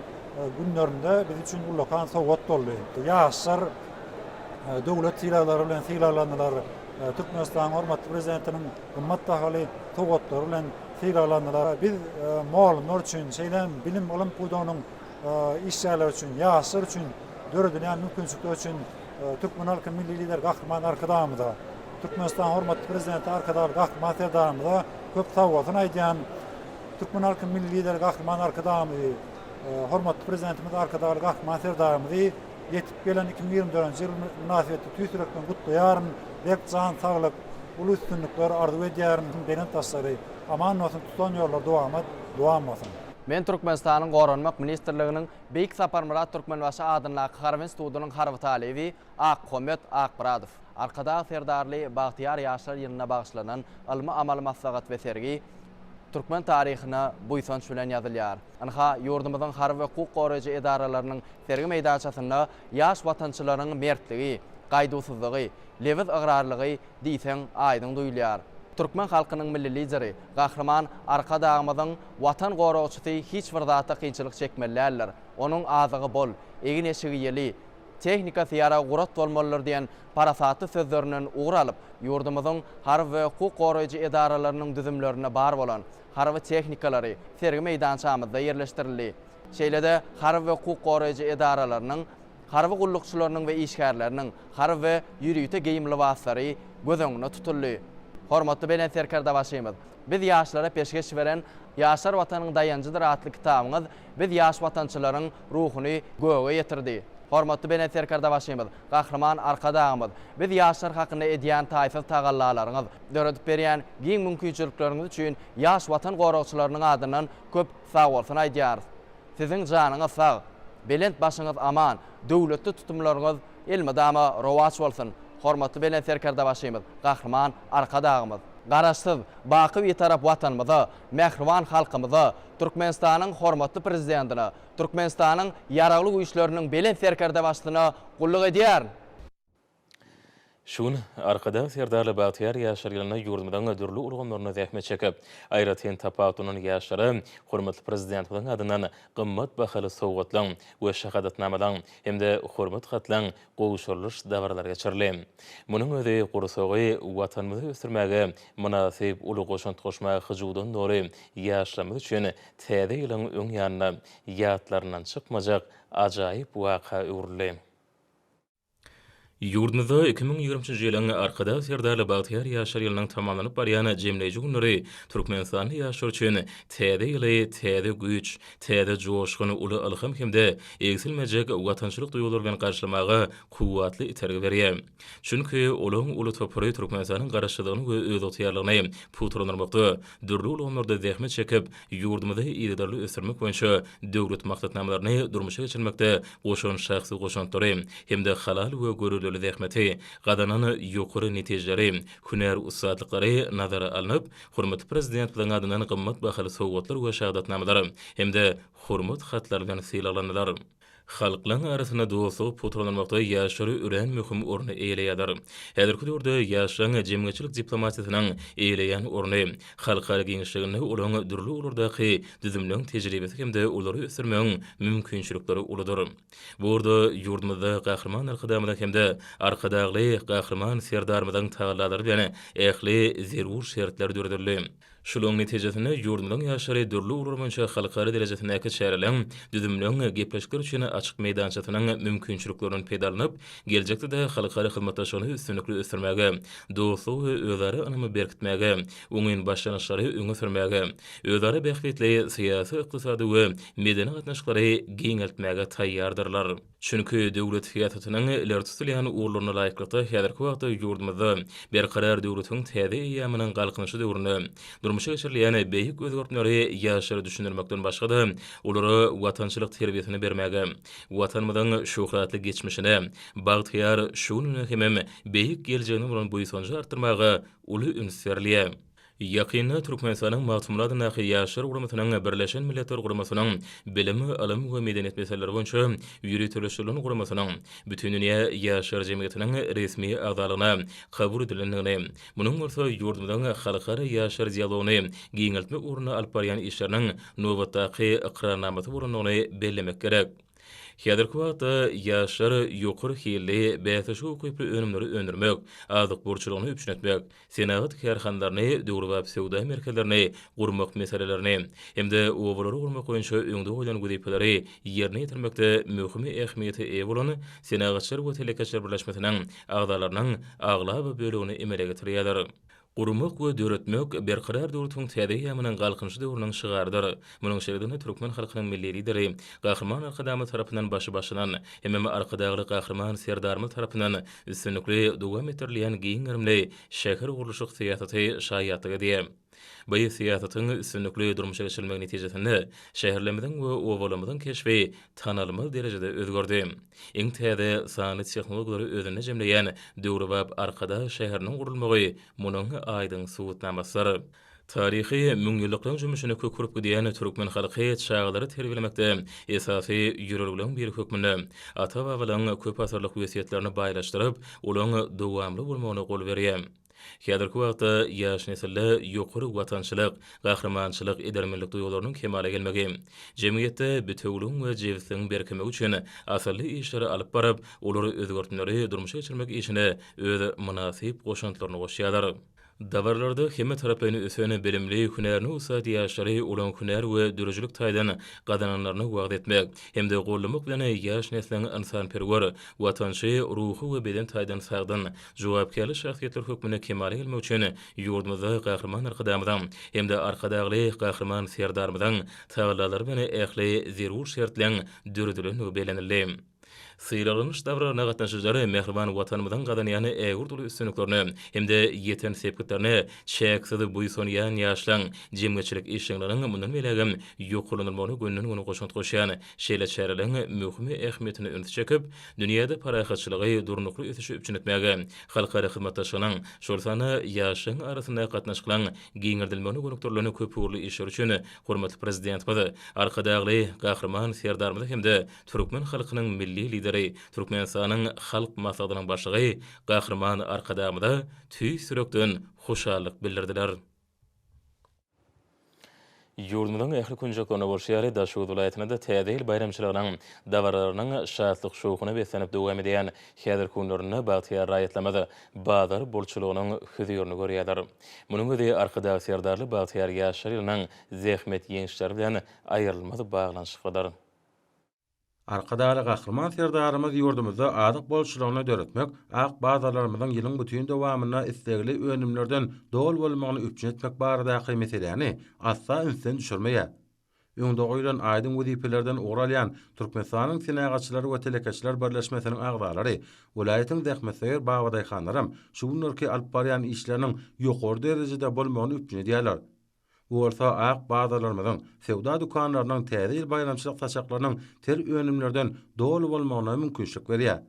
günlerinde biz üçin ullakan sowgat boldy. Ýaşlar döwlet sylaglary bilen sylaglandylar. Türkmenistanyň hormatly Prezidentiniň gymmat bahaly sowgatlary bilen sylaglandylar. Biz mugallymlar üçin, şeýle hem bilim, ylym pudagynyň işgärleri üçin, ýaşlar üçin döredilýän mümkinçilikler üçin türkmen halkynyň Milli Lideri Gahryman Arkadagymyza, Türkmenistanyň hormatly Prezidenti Arkadagly Gahryman Serdarymyza köp sagbolsun aýdýan. Türkmen halkynyň Milli Lideri Gahryman Arkadagymyzy, hormatly Prezidentimiz Arkadagly Gahryman Serdarymyzy ýetip gelen 2024-nji ýyl mynasybetli tüýs ýürekden gutlaýaryn. Berk jan saglyk, uly üstünlikler arzuw edýärin. Belent başlary aman bolsun, tutan ýollary dowamat dowam bolsun! Men Türkmenistanyň Goranmak ministrliginiň Beýik Saparmyrat Türkmenbaşy adyndaky Harby institutynyň harby talyby Akmuhammet Akmyradow. Arkadag Serdarly bagtyýar ýaşlar ýylyna bagyşlanan ylmy-amaly maslahat we sergi türkmen taryhyna buýsanç bilen ýazylýar. Ynha, ýurdumyzyň harby we hukuk goraýjy edaralarynyň sergi meýdançasynda ýaş watançylaryň mertligi, gaýduwsyzlygy, lebiz ygrarlygy diýseň aýdyň duýulýar. Türkmen halkynyň Milli Lideri, Gahryman Arkadagymyzyň Watan goragçysy hiç bir zatda kynçylyk çekmeli däldir. Onuň azygy bol, egin-eşigi ýyly, tehnikasy ýaragy gurat bolmalydyr diýen parasatly sözlerinden ugur alyp, ýurdumyzyň harby we hukuk goraýjy edaralarynyň düzümlerinde bar bolan harby tehnikalary sergi meýdançamyzda ýerleşdirildi. Şeýle-de harby we hukuk goraýjy edaralarynyň harby gullukçylarynyň we işgärleriniň harby we ýörite geýim lybaslary göz öňünde tutuldy. Hormatly Belent Serkerdebaşymyz, biz ýaşlara peşgeş beren Ýaşlar Watanyň daýanjydyr atly kitabyňyz biz ýaş watançylaryň ruhuny göge ýetirdi. Hormatly Belent Serkerdebaşymyz, Gahryman Arkadagymyz, biz ýaşlar hakynda edýän taýsyz tagallalaryňyz, döredip berýän giň mümkinçilikleriňiz üçin ýaş Watan goragçylarynyň adyndan köp sagbolsun aýdýarys. Siziň janyňyz sag, belent başyňyz aman, döwletli tutumlaryňyz elmydama rowaç bolsun, hormatly Belent Serkerdebaşymyz, Gahryman Arkadagymyz! Garaşsyz, baky Bitarap Watanymyza, mähriban halkymyza, Türkmenistanyň hormatly Prezidentine, Türkmenistanyň Ýaragly Güýçleriniň Belent Serkerdebaşysyna gulluk edýärin! Şu gün Arkadag Serdarly bagtyýar ýaşlar ýylynda ýurdumyzyň dürli ulgamlarynda zähmet çekip, aýratyn tapawutlanan ýaşlara hormatly Prezidentimiziň adyndan gymmat bahaly sowgatlaryň we şahadatnamalaryň hem-de hormat hatlaryň gowşurylyş dabaralary geçirildi. Munuň özi gursagy Watanymyzy ösdürmäge mynasyp uly goşant goşmaga hyjuwdan doly ýaşlarymyz üçin Täze ýylyň öň ýanynda ýatlaryndan çykmajak ajaýyp waka öwrüldi. Ýurdumyzda 2023 nji ýylyň Arkadag Serdarly bagtyýar ýaşlar ýylynyň tamamlanyp barýan jemleýji günleri türkmenistanly ýaşlar üçin Täze ýyly täze güýç, täze joşgun, uly ylham hem-de egsilmejek watançylyk duýgulary bilen garşylamaga kuwwatly itergi berýär. Çünki olaryň uly topary Türkmenistanyň Garaşsyzlygyny we özygtyýarlygyny pugtalandyrmakda, dürli ulgamlarda zähmet çekip, ýurdumyzy yzygiderli ösdürmek boýunça döwlet maksatnamalaryny durmuşa geçirmekde goşan şahsy goşantlary hem-de halal we göreldeli zähmeti, gazanan ýokary netijeleri, hünär ussatlyklary nazara alnyp, hormatly Prezidentimiziň adyndan gymmat bahaly sowgatlar we şahadatnamalar hem-de Hormat hatlary bilen sylaglandylar. Halklaryň arasynda dostlugy pugtalandyrmakda ýaşlar örän möhüm orny eýeleýärler. Häzirki döwürde ýaşlaryň jemgyýetçilik diplomatiýasynyň eýeleýän orny, halkara giňişliginde olaryň dürli ugurlardaky düzümleň tejribesi hem-de olary ösdürmegiň mümkinçilikleri uludyr. Bu ugurda ýurdumyzda Gahryman Arkadagymyzyň hem-de Arkadagly Gahryman Serdarymyzyň tagallalary bilen ähli zerur şertler döredildi. Şularyň netijesinde ýurdumyzyň ýaşlary dürli ugurlar boýunça halkara derejesindäki çäreleriň, düzümleriň gepleşikler üçin açyk meýdançasynyň mümkinçiliklerinden peýdalanyp, geljekde-de halkara hyzmatdaşlygyny üstünlikli ösdürmäge, dostlugy we özara ynamy berkitmäge, oňyn başlangyçlary öňe sürmäge, özara bähbitli syýasy, ykdysady we medeni gatnaşyklary giňeltmäge taýýardyrlar. Çünki döwlet syýasatynyň ileri tutulýan ugurlaryna laýyklykda häzirki wagtda ýurdumyzda Berkarar döwletiň täze eýýamynyň Galkynyşy döwründe durmuşa geçirilýän beýik özgertmeleri ýaşlara düşündirmekden başga-da, olara watançylyk terbiýesini bermäge, Watanymyzyň şöhratly geçmişine, bagtyýar şu gününe hemem beýik geljegine bolan buýsanjy artdyrmaga uly üns berilýär. Ýakynda Türkmenistanyň Magtymguly adyndaky Ýaşlar guramasynyň Birleşen Milletler Guramasynyň Bilim, ylym we medeniýet meseleleri boýunça ýöriteleşdirilen guramasynyň Bütindünýä Ýaşlar jemgyýetiniň resmi agzalygyna kabul edilendigini, munuň bolsa ýurdumyzyň halkara ýaşlar dialogyny giňeltmek ugrunda alyp barýan işleriniň nobatdaky ykrarnamasy bolandygyny bellemek gerek. Häzirki wagtda ýaşlar ýokary hilli, bäsleşige ukyply önümleri öndürmek, azyk bolçulygyny üpjün etmek, senagat kärhanalaryny, döwrebap söwda merkezlerini gurmak meselelerini hem-de obalary gurmak boýunça öňde goýlan wezipeleri ýerine ýetirmekde möhüm ähmiýete eýe bolan Senagatçylar we telekeçiler birleşmesiniň agzalarynyň aglaba bölegini emele getirýärler. Gurmak we döretmek Berkarar döwletiň täze eýýamynyň Galkynyşy döwrüniň şygarydyr. Munuň şeýledigine türkmen halkynyň Milli Lideri Gahryman Arkadagymyz tarapyndan başy başlanan hemem Arkadagly Gahryman Serdarymyz tarapyndan üstünlikli dowam etdirilýän giň gerimli şähergurluşyk syýasaty şaýatlyk edýär. Bu syýasatyň üstünlikli durmuşa geçirilmegi netijesinde şäherlerimiziň we obalarymyzyň keşbi tanalmaz derejede özgerdi. Iň täze sanly tehnologiýalary özünde jemleýän döwrebap Arkadag şäheriniň gurulmagy munuň aýdyň subutnamasydyr. Taryhy müňýyllyklaryň jümmüşine kök urup gidýän türkmen halky çagalary terbiýelemekde esasy ýörelgeleriň biri hökmünde ata-babalaryň köp asyrlyk wesýetlerini baýlaşdyryp, olaryň dowamly bolmagyna gol berýär. Häzirki wagtda ýaş nesilde ýokary watançylyk, gahrymançylyk, edermenlik duýgularynyň kemala gelmegi, jemgyýetde bitewüligiň we jebisligiň berkemegi üçin asylly işleri alyp baryp, olar özgertmeleri durmuşa geçirmek işine öz mynasyp goşantlaryny goşýarlar. Dabaralarda hemmetaraplaýyn ösen, bilimli, hünärine ussat ýaşlary olaryň hünär we döredijilik taýdan gazananlaryny wagyz etmek hem-de goldamak bilen ýaş nesliň ynsanperwer, watançy, ruhy we beden taýdan sagdyn, jogapkärli şahsyýetler hökmünde kemala gelmegi üçin ýurdumyzda Gahryman Arkadagymyzyň hem-de Arkadagly Gahryman Serdarymyzyň tagallalary bilen ähli zerur şertleň döredilendigi bellenildi. Sylaglanyş dabaralaryna gatnaşyjylar mähriban Watanymyzyň gazanýan ägirt uly üstünliklerine hem-de ýeten sepgitlerine çäksiz buýsanýan ýaşlaň jemgyýetçilik işjeňliginiň mundan beýlägem ýokarlandyrylmagyna gönden-göni goşant goşýan şeýle çäreleriň möhüm ähmiýetine ünsi çekip, dünýäde parahatçylygy, durnukly ösüşi üpjün etmäge, halkara hyzmatdaşlygynyň, şol sanda ýaşlaryň arasyndaky gatnaşyklaryň giňeldilmegine gönükdirilen köpugurly işler üçin hormatly Prezidentimiz Arkadagly Gahryman Serdarymyza hem-de Türkmen halkynyň Milli Lideri, Türkmenistanyň Halk Maslahatynyň Başlygy Gahryman Arkadagymyza tüýs ýürekden hoşallyk bildirdiler. Ýurdumyzyň ähli künjeklerinde bolşy ýaly, Daşoguz welaýatynda-da Täze ýyl baýramçylygynyň dabaralarynyň şatlyk-şowhuna beslenip dowam edýän häzirki günlerinde bagtyýar raýatlarymyz bazar bolçulygynyň hözirini görýärler. Munuň özi Arkadag Serdarly bagtyýar ýaşlar ýylynyň zähmet ýeňişleri bilen aýrylmaz baglanyşyklydyr. Arkadagly Gahryman Serdarymyz ýurdumyzda azyk bolçulygyny döretmek, ak bazarlarymyzyň ýylyň bütin dowamynda islegli önümlerden doly bolmagyny üpjün etmek baradaky meseläni asla ünsden düşürmeýär. Öňde goýlan aýdyň wezipelerden ugur alýan Türkmenistanyň Senagatçylar we telekeçiler birleşmesiniň agzalary, welaýatyň zähmetsöýer babadaýhanlaram şu günlerki alyp barýan işleriniň ýokary derejede bolmagyny üpjün edýärler. Bu bolsa ak bazarlarymyzyň, söwda dükanlarynyň Täze ýyl baýramçylyk saçaklarynyň ter önümlerden doly bolmagyna mümkinçilik berýär.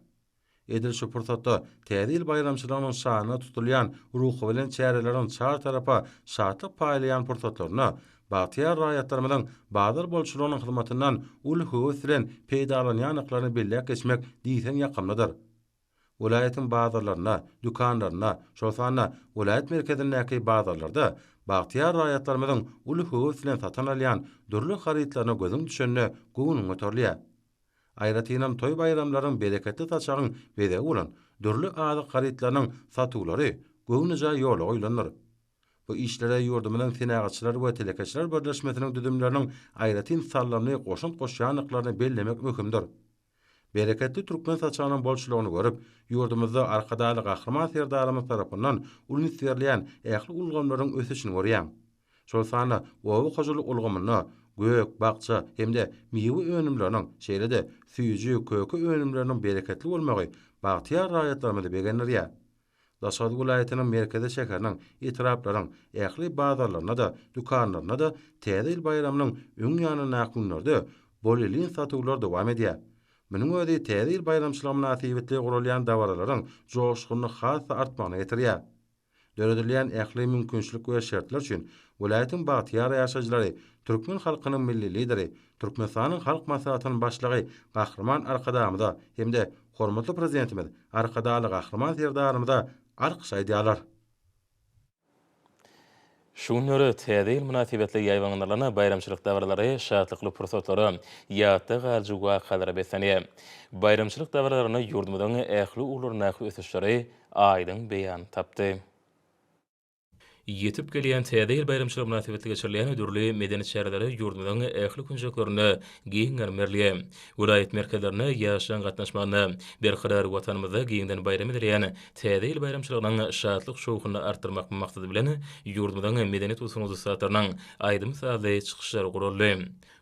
Edil şu pursatda Täze ýyl baýramçylygynyň şanyna tutulýan ruhubelent çäreleriň çar tarapa şatlyk paýlaýan pursatlarynda bagtyýar raýatlarymyzyň bazar bolçulygynyň hyzmatyndan uly höwes bilen peýdalanýandyklaryny belläp geçmek diýseň ýakymlydyr. Welaýatyň bazarlarynda, dükanlarynda, şol sanda welaýat merkezindäki bazarlarda bagtyýar raýatlarymyzyň uly höwes bilen satyn alýan dürli harytlaryna gözüň düşende göwnüň göterilýär. Aýratynam toý-baýramlaryň bereketli saçagyň bezegi bolan dürli azyk harytlarynyň satuwlary göwnejaý ýola goýlandyr. Bu işlere ýurdumyzyň Senagatçylar we telekeçiler birleşmesiniň düzümleriniň aýratyn saldamly goşant goşýandyklaryny bellemek möhümdir. Bereketli türkmen saçagynyň bolçulygyny görüp, ýurdumyzda Arkadagly Gahryman Serdarymyz tarapyndan uly üns berilýän ähli ulgamlaryň ösüşini görýäň. Şol sanda oba hojalyk ulgamynda gök, bakja hem-de miwe önümleriniň, şeýle-de süýji, köke önümleriniň bereketli bolmagy bagtyýar raýatlarymyzy begendirýär. Daşoguz welaýatynyň merkezi şäheriniň, etraplaryň ähli bazarlarynda-da, dükanlarynda-da Täze ýyl baýramynyň öň ýanyndaky günlerde bolelin satuwlar dowam edýär. Munuň özi Täze ýyl baýramçylygy mynasybetli guralýan dabaralaryň joşgunyny has-da artmagyna getirýär. Döredilýän ähli mümkinçilik we şertler üçin welaýatyň bagtyýar ýaşaýjylary türkmen halkynyň Milli Lideri, Türkmenistanyň Halk Maslahatynyň Başlygy Gahryman Arkadagymyza hem-de hormatly Prezidentimiz Arkadagly Gahryman Serdarymyza alkyş aýdýarlar. Şu günler Täze ýyl mynasybetli ýaýbaňlandyrylan baýramçylyk dabaralary şatlykly pursatlara, ýatda galyjy wakalara beslenýär. Baýramçylyk dabaralarynda ýurdumyzyň ähli ugurlaryndaky ösüşleri aýdyň beýanyny tapdy. Ýetip gelýän Täze ýyl baýramçylygy mynasybetli geçirilýän dürli medeni çärelere ýurdumyzyň ähli künjeklerinde giň gerim berilýär. Welaýat merkezlerinde ýaşlaryň gatnaşmagynda Berkarar Watanymyzda giňden baýram edilýän Täze ýyl baýramçylygynyň şatlyk-şowhunyny artdyrmak maksady bilen, ýurdumyzyň medeniýet we sungat ussatlarynyň aýdym-sazly çykyşlary guraldy.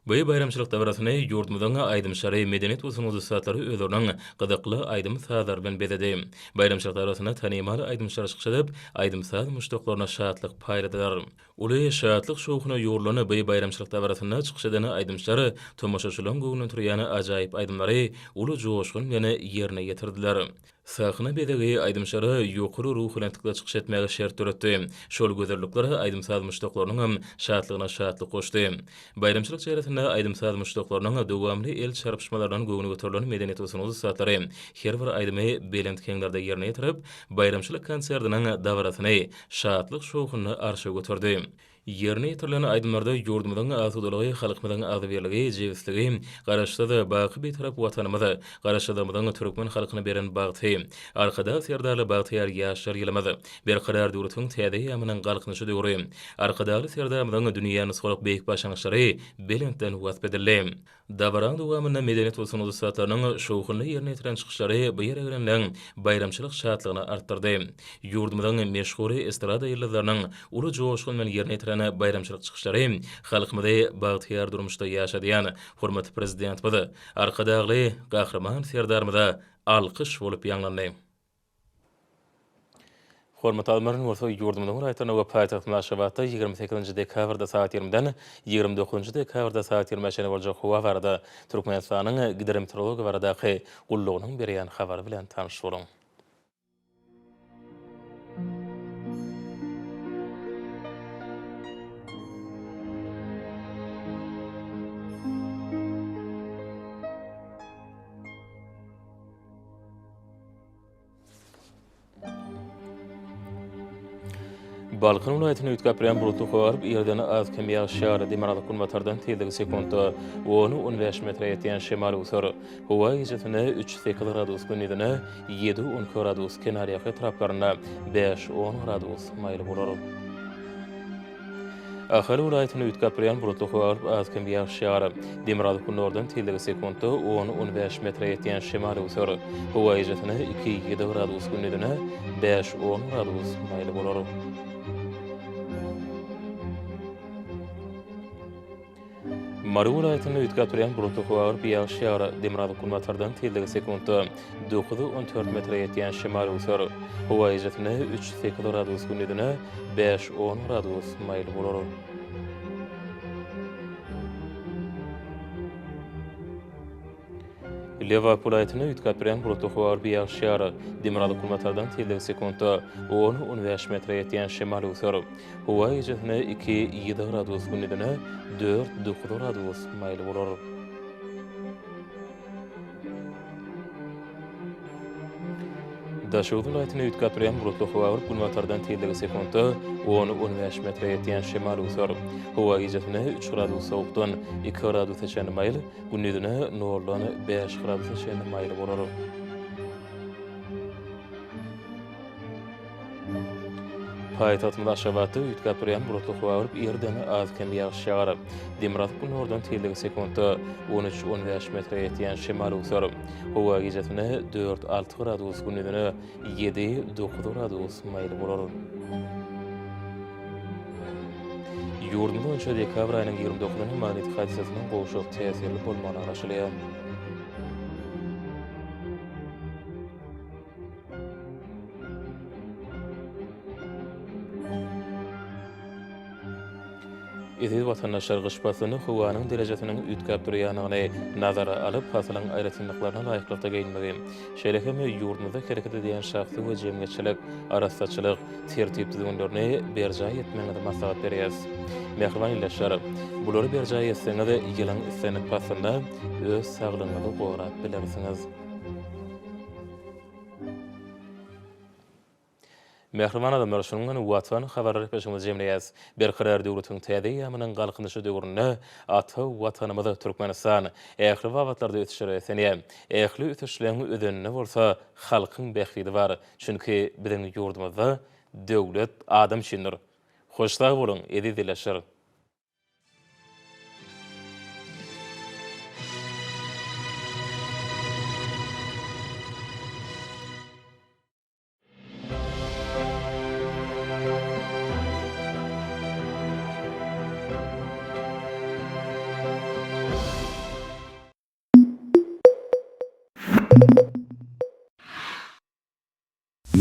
Bu baýramçylyk dabarasyny ýurdumyzyň aýdymçylary, medeniýet we sungat ussatlary özleriniň gyzykly aýdym-sazlary bilen bezedi. Baýramçylyk dabarasynda tanymal aýdymçylar çykyş edip, aýdym-saz muşdaklaryna şatlyk paýladylar. Uly şatlyk-şowhuna ýugrulan bu baýramçylyk dabarasynda çykyş eden aýdymçylar tomaşaçylaryň göwnünden turýan ajaýyp aýdymlary uly joşgun bilen ýerine ýetirdiler. Sahna bezegi aýdymçylara ýokary ruhubelentlikde çykyş etmäge şert döretdi. Şol gözellikler aýdym-saz muşdaklarynyňam şatlygyna şatlyk goşdy. Baýramçylyk çäresinde aýdym-saz muşdaklarynyň dowamly el çarpyşmalaryndan göwni göterilen medeniýet we sungat ussatlary her bir aýdymy belent heňlerde ýerine ýetirip, baýramçylyk konsertiniň dabarasyny şatlyk-şowhunly arşa göterdi. Ýerine ýetirilen aýdymlarda ýurdumyzyň asudalygy, halkymyzyň agzybirligi, jebisligi, Garaşsyz, baky Bitarap Watanymyz, Garaşsyzlygymyzyň türkmen halkyna beren bagty, Arkadag Serdarly bagtyýar ýaşlar ýylymyz, Berkarar döwletiň täze eýýamynyň Galkynyşy döwri, Arkadagly Serdarymyzyň dünýä nusgalyk beýik başlangyçlary belentden wasp edildi. Dabaraň dowamynda medeniýet we sungat ussatlarynyň şowhunly ýerine ýetiren çykyşlary bu ýere gelenleň baýramçylyk şatlygyny artdyrdy. Ýurdumyzyň meşhur estrada ýyldyzlarynyň uly joşgun bilen ýerine ýetiren baýramçylyk çykyşlary halkymyzy bagtyýar durmuşda ýaşadýan hormatly Prezidentimiz Arkadagly Gahryman Serdarymyza alkyş bolup ýaňlandy. Hormatly alymlar, indi bolsa ýurdumyzyň welaýatlarynda we paýtagtymyz Aşgabatda 28-nji dekabrda sagat 20-den 29-njy dekabrda sagat 20-ä çenli boljak howa barada Türkmenistanyň Gidrometeorologiýa baradaky gullugynyň berýän habary bilen tanyş boluň. Balkan welaýatynda üýtgäp durýan bulutly howa galyp, ýerden az-kem ýagyş ýagar. Demirgazyk-günbatardan tizligi sekuntda on-on bäş metre ýetýän şemal öwser. Howa gijesine üç-sekiz gradus, gündizine ýedi-on iki gradus, kenarýaka etraplarynda bäş-on gradus maýyl bolar. Ahal welaýatynda üýtgäp durýan bulutly howa bolup, az-kem ýagyş ýagar. Demirgazyk-günordan tizligi sekuntda on-on bäş metre ýetýän şemal öwser. Howa gijesine iki-ýedi gradus, gündizine bäş-on gradus maýyl bolar. Mary welaýatynda üýtgäp durýan bulutly howa bolup, ýagyş ýagar. Demirgazyk-günbatardan tizligi sekuntda dokuz-on dört metre ýetýän şemal öwser. Howa gijesine üç-sekiz gradus, gündizine bäş-on gradus maýyl bolar. Lebap welaýatynda üýtgäp durýan bulutly howa bolup, ýagyş ýagar. Demirgazyk-günbatardan tizligi sekuntda on-on bäş metre ýetýän şemal öwser. Howa gijesine iki, ýedi gradus, gündizine dört, dokuz gradus maýyl bolar. Daşoguz welaýatynda üýtgäp durýan bulutly howa bolup, günbatardan tizligi sekuntda on-on bäş metre ýetýän şemal öwser. Howa gijesine üç gradus sowukdan iki gradusa çenli maýyl, gündizine noldan bäş gradusa çenli maýyl bolar. Paýtagtymyz Aşgabatda üýtgäp durýan bulutly howa bolup, irden az-kem ýagyş ýagar. Demirgazyk-günordan tizligi sekuntda on üç, on bäş metre ýetýän şemal öwser. Howa gijesine dört, alty gradus, gündizine ýedi, dokuz gradus maýyl bolar. Ýurdumyz boýunça dekabr aýynyň ýigrimi dokuzyna magnit hadysasynyň gowşak täsirli bolmagyna garaşylýar. Eziz watandaşlar, gyş paslynda howanyň derejesiniň üýtgäp durýandygyny nazara alyp, pasylyň aýratynlyklaryna laýyklykda geýinmegi, şeýle hem ýurdumyzda hereket edýän şahsy we jemgyýetçilik, arassaçylyk, tertip-düzgünlerini berjaý etmegiňizi maslahat berýäris. Mähriban ildeşler, bulary berjaý etseňiz, ýylyň islendik paslynda öz saglygyňyzy gorap bilersiňiz. Mähriban adamlar, şunuň bilen Watan habarlar gepleşigimizi jemleýäris. Berkarar döwletiň täze eýýamynyň Galkynyşy döwründe ata Watanymyz Türkmenistan ähli babatlarda ösüşlere beslenýär. Ähli ösüşleň özeninde bolsa halkyň bähbidi bar. Çünki biziň ýurdumyzda döwlet adam üçindir. Hoş sag boluň, eziz ildeşler!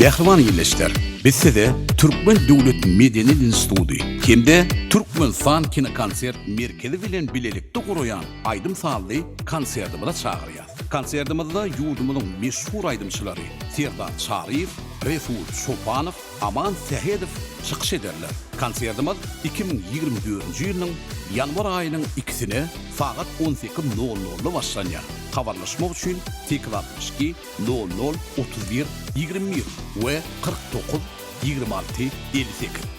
Mähriban ildeşler, biz size Türkmen döwlet medeni instituty hem-de Türkmenistan kinokonsert merkezi bilen bilelikde guraýan aýdym-sazly konsertimize çagyrýas. Konsertimizde ýurdumyzyň meşhur aýdymçylary Serdar Çaryýew, Resul Çopanow, Aman Sähedow çykyş ederler. Konsertimiz 2024-nji ýylyň ýanwar aýynyň ikisine sagat on sekiz nol nolda başlanýar. Habarlaşmak üçin 862 nol nol 31 21 we 49 26 58.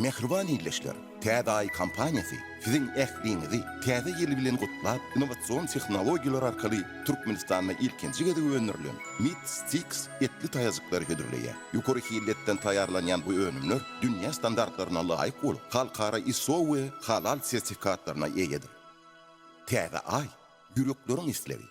Mähriban ildeşler! Täze Aý kompaniýasy siziň ähliňizi Täze ýyl bilen gutlap, innowasion tehnologiýalar arkaly Türkmenistanda ilkinji gezek öndürilen Meat Sticks etli taýajyklary hödürleýär. Ýokary hilli etden taýýarlanýan bu önümler dünýä standartlaryna laýyk bolup, halkara ISO we Halal sertifikatlaryna eýedir. Täze Aý, ýürekleriň islegi.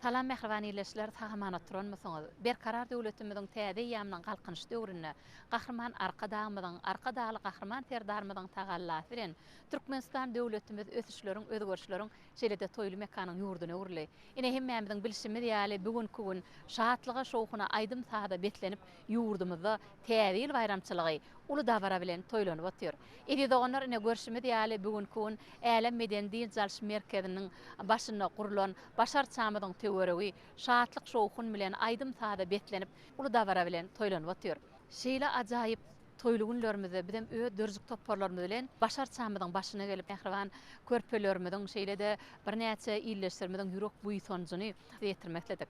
Salam mähriban ildeşler sag-aman oturanmysyňyz? Berkarar döwletimiziň täze eýýamynyň Galkynyş döwründe Gahryman Arkadagymyzyň, Arkadagly Gahryman Serdarymyzyň tagallasy bilen Türkmenistan döwletimiz ösüşleriň, özgerişleriň, şeýle-de toýly mekanyň ýurduna öwrüldi. Ine, hemmämiziň bilşimiz ýaly, bu günki gün şatlyga-şowhuna, aýdym-saza beslenip, ýurdumyzda Täze ýyl baýramçylygy uly dabara bilen toýlanyp otyr. Eziz doganlar, ine, görşümiz ýaly, bu günki gün Älem medeni-dynç alyş merkeziniň başynda gurlan baş arçamyzyň töweregi şatlyk-şowhun bilen, aýdym-saza beslenip, uly dabara bilen toýlanyp otyr. Şeýle ajaýyp toýly günlerimizde bizem öz dörjük toparlarymyz bilen baş arçamyzyň başyna gelip, mähriban körpelerimiziň, şeýle-de birnäçe ildeşlerimiziň ýürek buýsanjyny size ýetirmek isledik.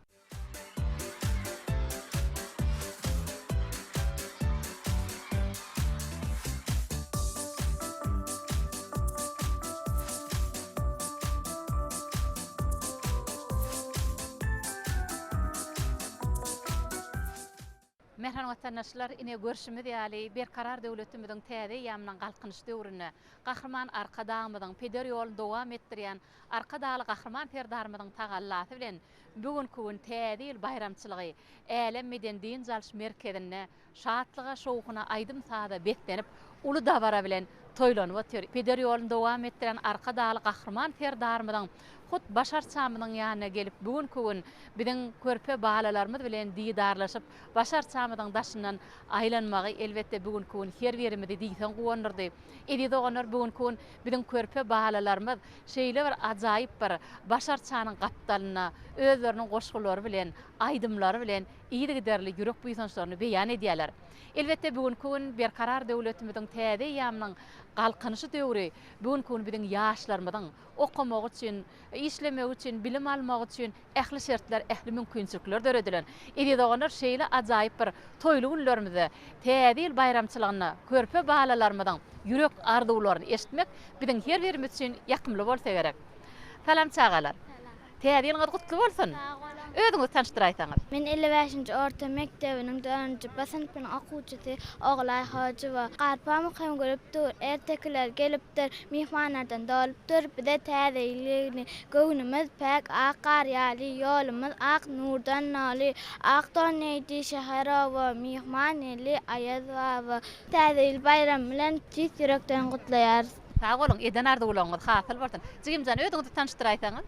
Mähriban watandaşlar, ine, görşümiz ýaly, Berkarar döwletimiziň täze eýýamynyň Galkynyş döwründe Gahryman Arkadagymyzyň peder ýoluny dowam etdirýän Arkadagly Gahryman Serdarymyzyň tagallasy bilen bu günki gün Täze ýyl baýramçylygy Älem medeni-dynç alyş merkezinde şatlyga, şowhuna, aýdym-saza beslenip, uly dabara bilen toýlanyp otyr. Peder ýoluny dowam etdirýän Arkadagly Gahryman Serdarymyzyň. hut baş arçamyzyň ýanyna gelip, bu günki gün biziň körpe balalarymyz bilen didarlaşyp, baş arçamyzyň daşyndan aýlanmagy, elbetde, bu günki gün her birimizi diýseň guwandyrdy. Eziz doganlar, bu günki gün biziň körpe balalarymyz şeýle bir ajaýyp bir baş arçanyň gapdalynda özleriniň goşgulary bilen, aýdymlary bilen yzygiderli ýürek buýsançlaryny beýan edýärler. Elbetde, bu günki gün Berkarar döwletimiziň täze eýýamynyň Galkynyşy döwri bu günki gün biziň ýaşlarymyzyň okamagy üçin, işlemegi üçin, bilim almagy üçin ähli şertler, ähli mümkinçilikler döredilen. Eziz doganlar, şeýle ajaýyp bir toýly günlerimizde, Täze ýyl baýramçylygynda körpe balalarymyzyň ýürek arzuwlaryny eşitmek biziň her birimiz üçin ýakymly bolsa gerek. Salam çagalar! Täze ýylyňyz gutly bolsun! Sag boluň! Özüňizi tanyşdyraýsaňyz. Men 55-nji orta mekdebiniň dördünji B synpynyň okuwçysy Ogulaý Hojowa. Gar pamyk hem gülüp dur, ertekiler gelipdir, myhmanlardan dolup dur, bize Täze ýyl geldi. Göwnümiz päk, ak gar ýaly, ýolumyz ak, nurdan doly. Ak don geýdi şäher-oba, myhman geldi Aýaz baba. Täze ýyl baýramy bilen tüýs ýürekden gutlaýarys. Sag boluň, eden arzuwlaryňyz hasyl bolsun. Jigimjan, özüňizi tanyşdyraýsaňyz?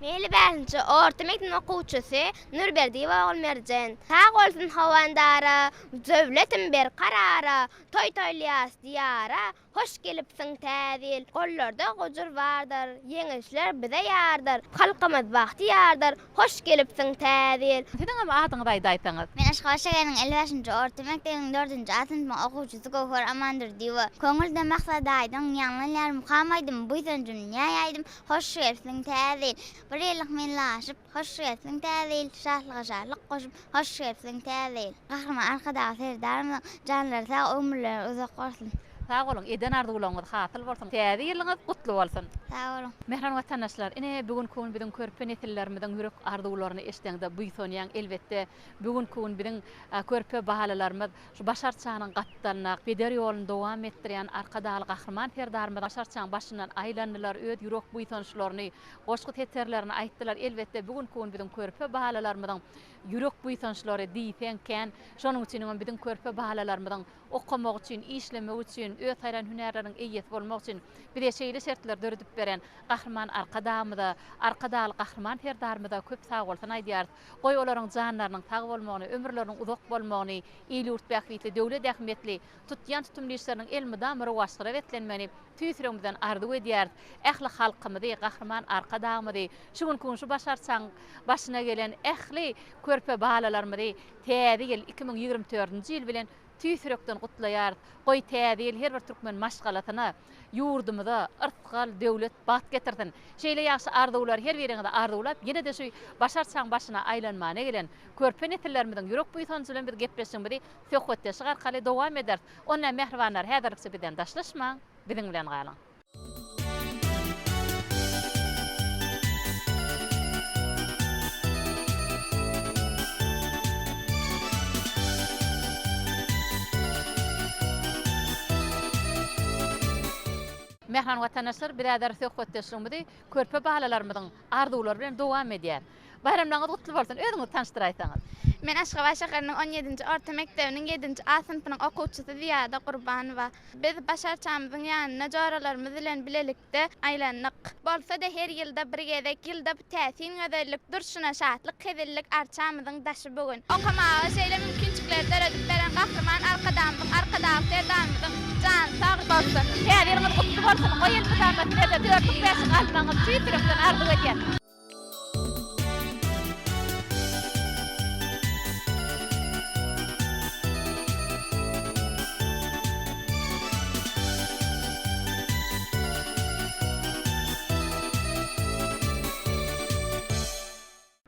Men 55-nji orta mekdebiň okuwçysy Nurberdiýewa Ogulmerjen. Sag bolsun howandara, Döwletim berkarara, Toý toýlaýas Diýara, Hoş gelipsiň Täze ýyl! Gollarda gujur bardyr, Ýeňişler bize ýardyr, Halkymyz bagtyýardyr, Hoş gelipsiň Täze ýyl! Siziň hem adyňyzy aýdaýsaňyz. Men Aşgabat şäheriniň 55-nji orta mekdebiniň dördünji A synpynyň okuwçysy Göwher Amandurdyýewa. Köňülde maksat aýdyň, ýaňlanýar mukam aýdym, buýsanjym dünýä ýaýdym, hoş gelipsiň Täze ýyl! Bir ýyllyk menzil aşyp, hoş gelipsiň Täze ýyl, şatlyga şatlyk goşup, hoş gelipsiň Täze ýyl! Gahryman Arkadagly Serdarymyzyň janlary sag, ömürleri uzak bolsun! Sag boluň, eden arzuwlaryňyz hasyl bolsun! Täze ýylyňyz gutly bolsun! Sag boluň! Mähriban watandaşlar, ine, bu günki gün biziň körpe nesillerimiziň ýürek arzuwlaryny eşdeňde buýsanýaň, elbetde, bu günki gün biziň körpe balalarymyz şu baş arçanyň gapdalynda peder ýoluny dowam etdirýän Arkadagly Gahryman Serdarymyz baş arçaň başyndan aýlandylar, öz ýürek buýsançlaryny, goşgy setirlerini aýtdylar. Elbetde, bu günki gün biziň körpe balalarymyzyň ýürek buýsançlary diýseň kän. Şonuň üçin hem biziň körpe balalarymyzyň okamak üçin, işlemek üçin, öz saýlan hünärleriniň eýesi bolmak üçin bize şeýle şertleri döredip beren Gahryman Arkadagymyza, Arkadagly Gahryman Serdarymyza köp sagbolsun aýdýarys. Goý, olaryň janlarynyň sag bolmagyny, ömürleriniň uzak bolmagyny, il-ýurt bähbitli, döwlet ähmiýetli tutýan tutumly işleriniň elmydama rowaçlara beslenmegini tüýs ýüregimizden arzuw edýäris. Ähli halkymyzy, Gahryman Arkadagymyzy, şu günki gün şu baş arçaň başyna gelen ähli körpe balalarymyzy Täze ýyl, 2024-nji ýyl bilen tüýs ýürekden gutlaýarys. Goý, Täze ýyl her bir türkmen maşgalasyna, ýurdumyza yrsgal, döwlet, bagt getirsin. Şeýle ýagşy arzuwlary her biriňize arzuwlap, ýene-de şu baş arçaň başyna aýlanmana gelen körpe nesillerimiziň ýürek buýsanjy bilen biz gepleşigimizi söhbetdeşlik arkaly dowam ederis. Onda, mähribanlar, häzirlikçe bizden daşlaşmaň, biziň bilen galyň! Mähriban watandaşlar, biz häzir söhbetdeşligimizi körpe balalarymyzyň arzuwlary bilen dowam edýäris. Baýramlaryňyz gutly bolsun! Özüňizi tanyşdyraýsaňyz. Men Aşgabat şäheriniň on ýedinji orta mekdebiniň ýedinji A synpynyň okuwçysy Zyýada Gurbanowa. Biz baş arçamyzyň ýanyna joralarymyz bilen bilelikde aýlandyk. Bolsa-da her ýylda bir gezek, ýylda bu täsin gözellik, durşuna şatlyk, hezillik arçamyzyň daşy bu gün. Okamaga şeýle mümkinçikleri döredip beren Gahryman Arkadagymyzyň, Arkadagly Serdarymyzyň jany sag bolsun! Täze ýylyňyz gutly bolsun! Goý elmydama size-de dörtlük bäşlik almagyňyzy tüýs ýürekden arzuw edýän.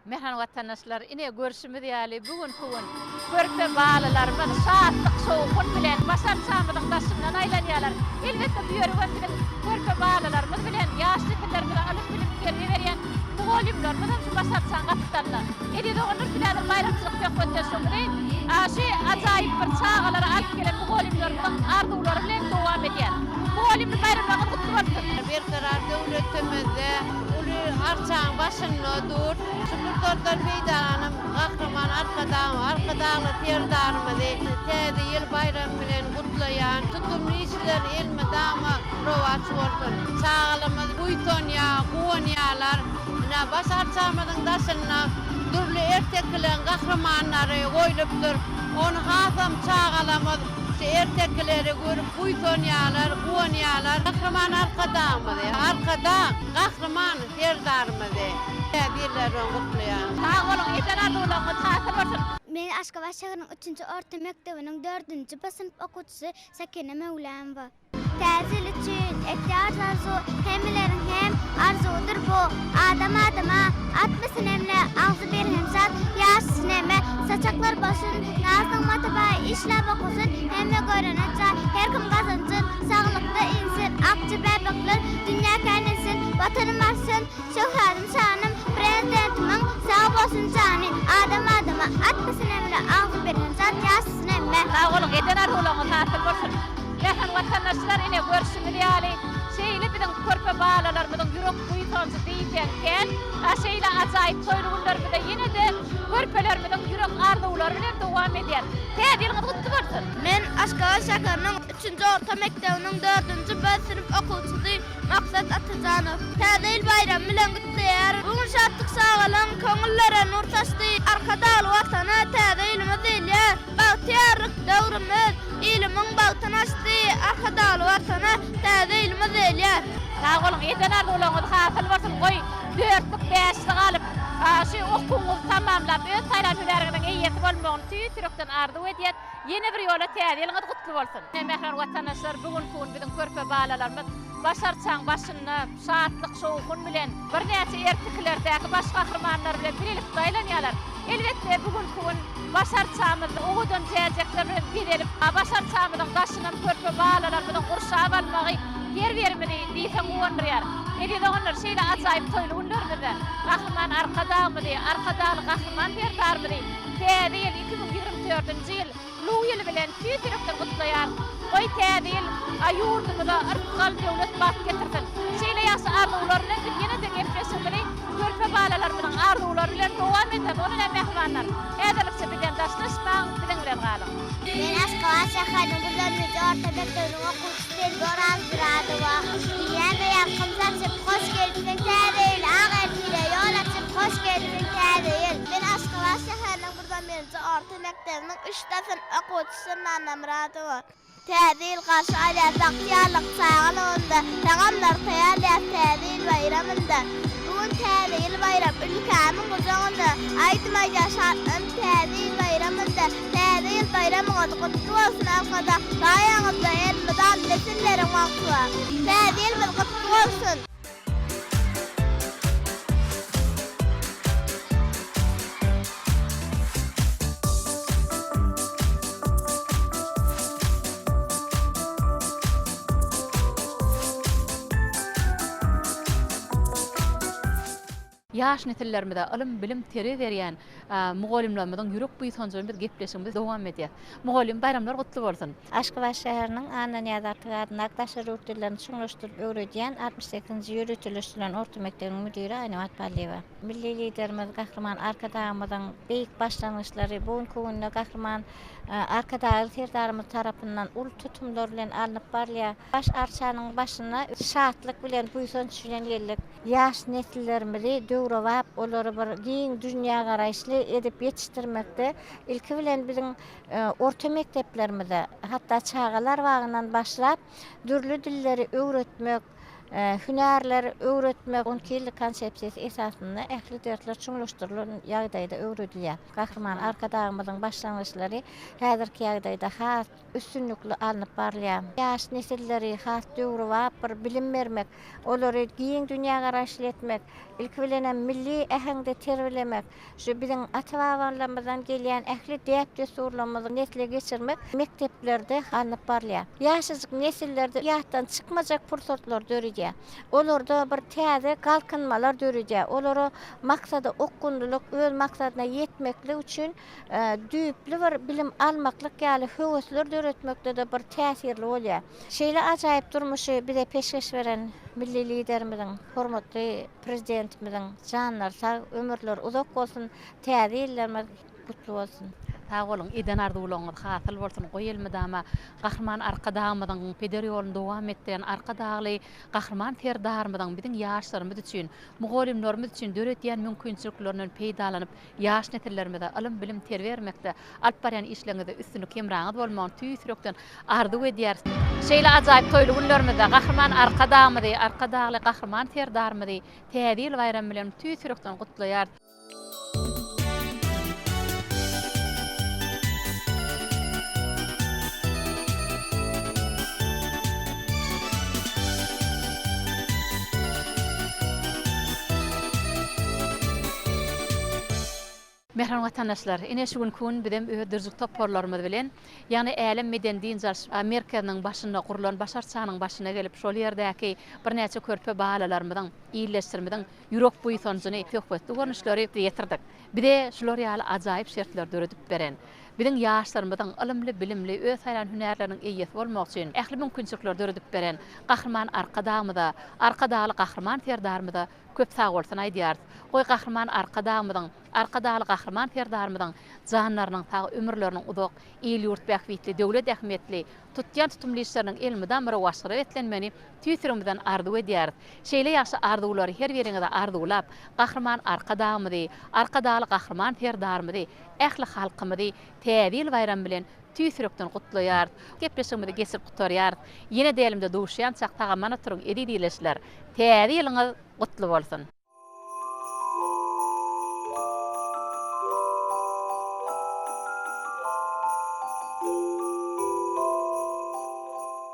Mähriban watandaşlar, ine, görşümiz ýaly, bu günki gün körpe balalarymyz şatlyk-şowhun bilen baş arçamyzyň daşyndan aýlanýarlar. Elbetde, bu ýere hem biziň körpe balalarymyz bilen ýaş nesillerimize ylym-bilim, terbiýe berýän mugallymlarymyz hem şu baş arçaň gapdalynda. Eziz doganlar, biz häzir baýramçylyk söhbetdeşligimizi şu ajaýyp bir çagalary alyp gelen mugallymlarymyzyň arzuwlary bilen dowam edýäris. Mugallymlar, baýramlaryňyz gutly bolsun! Berkarar döwletimizde uly arçaň başynda dur. Şu pursatdan peýdalanyp, Gahryman Arkadagymyzy, Arkadagly Serdarymyzy Täze ýyl baýramy bilen gutlaýan. Tutumly işler elmydama rowaç bolsun. Çagalarymyz buýsanýar, guwanýar. guwanýarlar. Ine, baş arçamyzyň daşynda dürli ertekileriň gahrymanlary goýlupdyr. Ony hasam çagalarymyz şu ertekileri görüp buýsanýarlar, guwanýarlar. Gahryman Arkadagymyzy, Arkadag Gahryman Serdarymyzy Täze ýyllar bilen gutlaýaryn. Sag boluň, eden arzuwlaryňyz hasyl bolsun! Men Aşgabat şäheriniň üçünji orta mekdebiniň dördünji B synp okuwçysy Sakina Möwlamowa. Täze ýyl üçin etýäris arzuw, Hemmeleriň hem arzuwydyr bu. Adam adama atmasyn emle, Agzy bir hem şat, ýaşasyn hemme. Saçaklar bolsun naz-nygmata baý, Işläp okasyn hemme görene jaý. Her kim gazansyn, saglykda insin, Akja bäbekler dünýä känelsin. Watanym artsyn, şöhratym şanym, Prezidentimiň sag bolsun jany. Adam adama atmasyn emle, Agzy bir hem şat, ýaşasyn hemme. Sag boluň, eden arzuwlaryňyz hasyl bolsun! Mähriban watandaşlar, ine, görşüňiz ýaly, şeýle biziň körpe balalarymyzyň ýürek buýsanjy diýseň kän. A şeýle ajaýyp toýly günlerimizde ýene-de körpelerimiziň ýürek arzuwlary bilen dowam edýär. Täze ýylyňyz gutly bolsun! Men Aşgabat şäheriniň üçünji orta mekdebiniň dördünji B synp okuwçysy Maksat Atajanow. Täze ýyl baýramy bilen gutlaýaryn. Bu gün şatlyk-şagalaň köňüllere nur saçdy. Arkadagly Watana täze ýylymyz gelýär. Bagtyýarlyk döwrümiz ilimiň bagtyny açdy, Arkadagly Watana täze ýylymyz gelýär. Sag boluň, eden arzuwlaryňyz hasyl bolsun, goý, dörtlük, bäşlik alyp, şu okuwyňyzy tamamlap, öz saýlan hünäriňiziň eýesi bolmagyny tüýs ýürekden arzuw edýän. Ýene bir ýola täze ýylyňyz gutly bolsun! Mähriban watandaşlar, bu günki gün biziň körpe balalarymyz baş arçaň başynda şatlyk-şowhun bilen birnäçe ertekilerdäki baş gahrymanlar bilen bilelikde aýlanýarlar. Elbetde, bu günki gün baş arçamyz owadan jäjekler bilen bezelip, baş arçamyzyň daşynam körpe balalarymyzyň gurşap almagy her birimizi diýseň guwandyrýar. Eziz doganlar, şeýle ajaýyp toýly günlerimizde Gahryman Arkadagymyzy, Arkadagly Gahryman Serdarymyzy Täze ýyl, 2024-nji ýyl Luw ýyly bilen tüýs ýürekden gutlaýarys. Goý, Täze ýyl ýurdumyza yrsgal, döwlet, bagt getirsin. Şeýle ýagşy arzuwlar bilen biz ýene-de gepleşigimizi körpe balalarymyzyň arzuwlary bilen dowam ederis. Ony näme mähribanlar, häzirlikçe bizden daşlaşmaň, biziň bilen galyň. Men Aşgabat şäheriniň 110-njy orta mekdebiniň okuwçysy Selbi Orazmyradowa. Dünýäme ýalkym saçyp, hoş gelipsiň Täze ýyl! Ak ertire ýol açyp, hoş gelipsiň Täze ýyl! Men Aşgabat şäheriniň 111-nji orta mekdebiniň üç-d synp okuwçysy Nana Myradowa. Täze ýyl garşy alýas bagtyýarlyk çagalygynda, Tagamlar taýýarlaýas Täze ýyl baýramynda. Bu gün Täze ýyl baýram ülkämiň gujagynda, Aýdym aýdýar şatlanyp Täze ýyl baýramynda. Täze ýyl baýramyňyz gutly bolsun Arkadag, Saýaňyzda elmydam nesilleriň bagty bar. Täze ýylymyz gutly bolsun! Ýaş nesillerimize ylym-bilim, terbiýe berýän mugallymlarymyzyň ýürek buýsanjy bilen biz gepleşigimizi dowam edýäs. Mugallym, baýramlar gutly bolsun! Aşgabat şäheriniň Annanyýaz Artyk adyndaky daşary ýurt dillerini çuňlaşdyryp öwredýän 68-nji ýöriteleşdirilen orta mekdebiniň müdiri Aýnabat Ballyýewa. Milli Liderimiz Gahryman Arkadagymyzyň beýik başlangyçlary bu günki günde Gahryman Arkadagly Serdarymyz tarapyndan uly tutumlar bilen alnyp barylýar. Baş arçanyň başyna şatlyk bilen, buýsanç bilen geldik. Ýaş nesillerimizi döwrebap, olary bir giň dünýägaraýyşly edip ýetişdirmekde ilki bilen biziň orta mekdeplerimize, hatda çagalar bagyndan başlap, dürli dilleri öwretmek, hünärleri öwretmek on iki ýyllyk konsepsiýasy esasynda ähli dersler çuňlaşdyrylan ýagdaýda öwredilýär. Gahryman Arkadagymyzyň başlangyçlary häzirki ýagdaýda has üstünlikli alnyp barylýar. Ýaş nesilleri has döwrebap bir bilim bermek, olary giň dünýägaraýyşly etmek, ilki bilenem milli äheňde terbilemek, Şu biziň ata-babalarymyzdan gelýän ähli däp-dessurlarymyzy nesle geçirmek mekdeplerde alnyp barylýar. Ýaşajyk nesillerde ýatdan çykmajak pursatlar döredýär. Olarda bir täze galkynmalar döredýär. Olara maksada okgunlylyk, öz maksadyna ýetmeklik üçin düýpli bir bilim almaklyk ýaly höwesler döretmekde-de bir täsirli bolýar. Şeýle ajaýyp durmuşy bize peşgeş beren Milli Liderimiziň, hormatly Prezidentimiziň janlary sag, ömürleri uzak bolsun, täze ýyllarymyz. gutly bolsun. Sag boluň, eden arzuwlaryňyz hasyl bolsun, goý elmydama Gahryman Arkadagymyzyň peder ýoluny dowam etdiren Arkadagly Gahryman Serdarymyzyň biziň ýaşlarymyz üçin, mugallymlarymyz üçin döredýän mümkinçiliklerinden peýdalanyp, ýaş nesillerimize ylym-bilim, terbiýe bermekde alyp barýan işleriňizde üstünlik hemraňyz bolmagyny tüýs ýürekden arzuw edýäris. Şeýle ajaýyp toýly günlerimizde Gahryman Arkadagymyzy, Arkadagly Gahryman Serdarymyzy Täze ýyl baýramy bilen tüýs ýürekden gutlaýarys. Mähriban watandaşlar, ine şu günki gün bizem öz dürjük toparlarymyz bilen, ýagny Älem medeni-dynç alyş merkeziniň başynda gurlan baş arçanyň başyna gelip, şol ýerdäki birnäçe körpe balalarymyzyň, ildeşlerimiziň ýürek buýsanjyny söhbetli görnüşleri ýetirdik. Bize şular ýaly ajaýyp şertleri döredip beren, biziň ýaşlarymyzyň ylymly-bilimli, öz saýlan hünärleriniň eýesi bolmagy üçin ähli mümkinçilikleri döredip beren Gahryman Arkadagymyza, Arkadagly Gahryman Serdarymyza köp sagbolsun aýdýarys. Goý, Gahryman Arkadagymyzyň, Arkadagly Gahryman Serdarymyzyň janlarynyň sag, ömürleriniň uzak, il-ýurt bähbitli, döwlet ähmiýetli tutýan tutumly işleriniň elmydama rowaçlara beslenmegini tüýs ýüregimizden arzuw edýäris. Şeýle ýagşy arzuwlary her biriňize arzuwlap, Gahryman Arkadagymyzy, Arkadagly Gahryman Serdarymyzy, ähli halkymyzy Täze ýyl baýramy bilen tüýs ýürekden gutlaýarys. Gepleşigimizi geçirip gutarýarys. Ýene dälimde duşýançak sag-aman oturyň eziz ildeşler! Täze ýylyňyz gutly bolsun!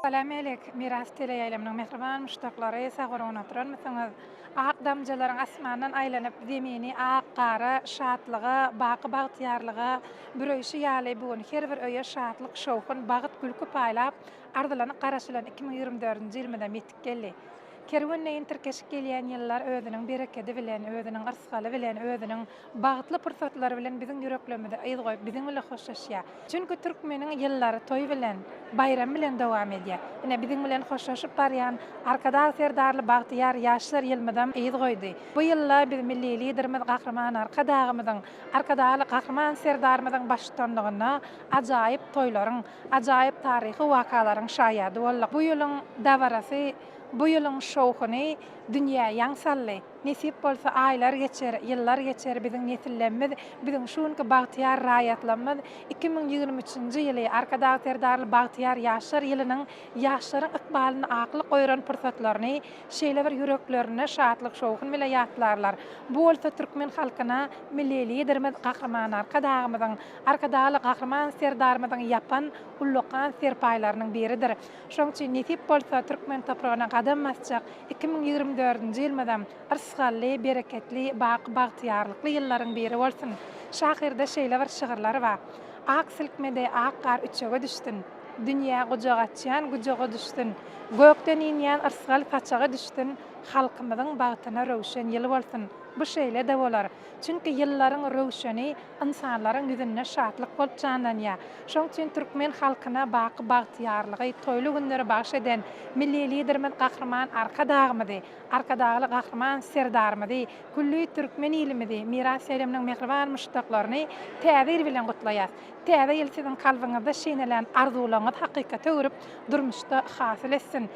Salam-älek, Miras teleýaýlymynyň mähriban muşdaklary, sag boluň oturanmysyňyz? Ak damjalaryň asmandan aýlanyp, zemini ak gara, şatlyga, baky bagtyýarlyga büreýşi ýaly, bu gün her bir öýe şatlyk, şowhun, bagt, gülki paýlap, arzylanyp garaşylan 2024-nji ýylymyzam ýetip geldi. Kerwen deýin tirkeşip gelýän ýyllar özüniň berekedi bilen, özüniň yrsgaly bilen, özüniň bagtly pursatlary bilen biziň ýüreklerimizde yz goýup, biziň bile hoşlaşýar. Çünki türkmeniň ýyllary toý bilen, baýram bilen dowam edýär. Ine, biziň bilen hoşlaşyp barýan Arkadag Serdarly bagtyýar ýaşlar ýylymyzam yz goýdy. Bu ýylda biz Milli Liderimiz Gahryman Arkadagymyzyň, Arkadagly Gahryman Serdarymyzyň baştutanlygynda ajaýyp toýlaryň, ajaýyp taryhy wakalaryň şaýady bolduk. Bu ýylyň dabarasy Bu ýylyň şowhuny dünýä ýaň saldy. Nesip bolsa, aýlar geçer, ýyllar geçer, biziň nesillerimiz, biziň şu günki bagtyýar raýatlarymyz 2023-nji ýyly Arkadag Serdarly bagtyýar ýaşlar ýylynyň ýaşlaryň ykbalyna aklyk goýran pursatlaryny şeýle bir ýüreklerinde şatlyk-şowhun bile ýatlarlar. Bu bolsa türkmen halkyna Milli Liderimiz Gahryman Arkadagymyzyň, Arkadagly Gahryman Serdarymyzyň ýapan ullakan serpaýlarynyň biridir. Şonuň üçin nesip bolsa türkmen topragyna gadam basjak 2024-nji ýylymyzam yrsgally, bereketli, baky bagtyýarlykly ýyllaryň biri bolsun! Şahyrda şeýle bir şygyrlar bar. Ak silkme deý ak gar üçege düşsün, Dünýä gujak açýan gujaga düşsün, Gökden inýän yrsgal saçaga düşsün, Halkymyzyň bagtyna röwşen ýyl bolsun! Bu şeýle-de bolar. Çünki ýyllaryň röwşeni ynsanlaryň ýüzünde şatlyk bolup janlanýar. Şonuň üçin türkmen halkyna baky bagtyýarlygy, toýly günleri bagyş eden Milli Liderimiz Gahryman Arkadagymyzy, Arkadagly Gahryman Serdarymyzy, külli türkmen ilimizi, Miras ýaýlymynyň mähriban muşdaklaryny Täze ýyl bilen gutlaýas. Täze ýyl siziň kalbyňyzda şinelän arzuwlaryňyzy hakykata öwrüp, durmuşda hasyl etsin.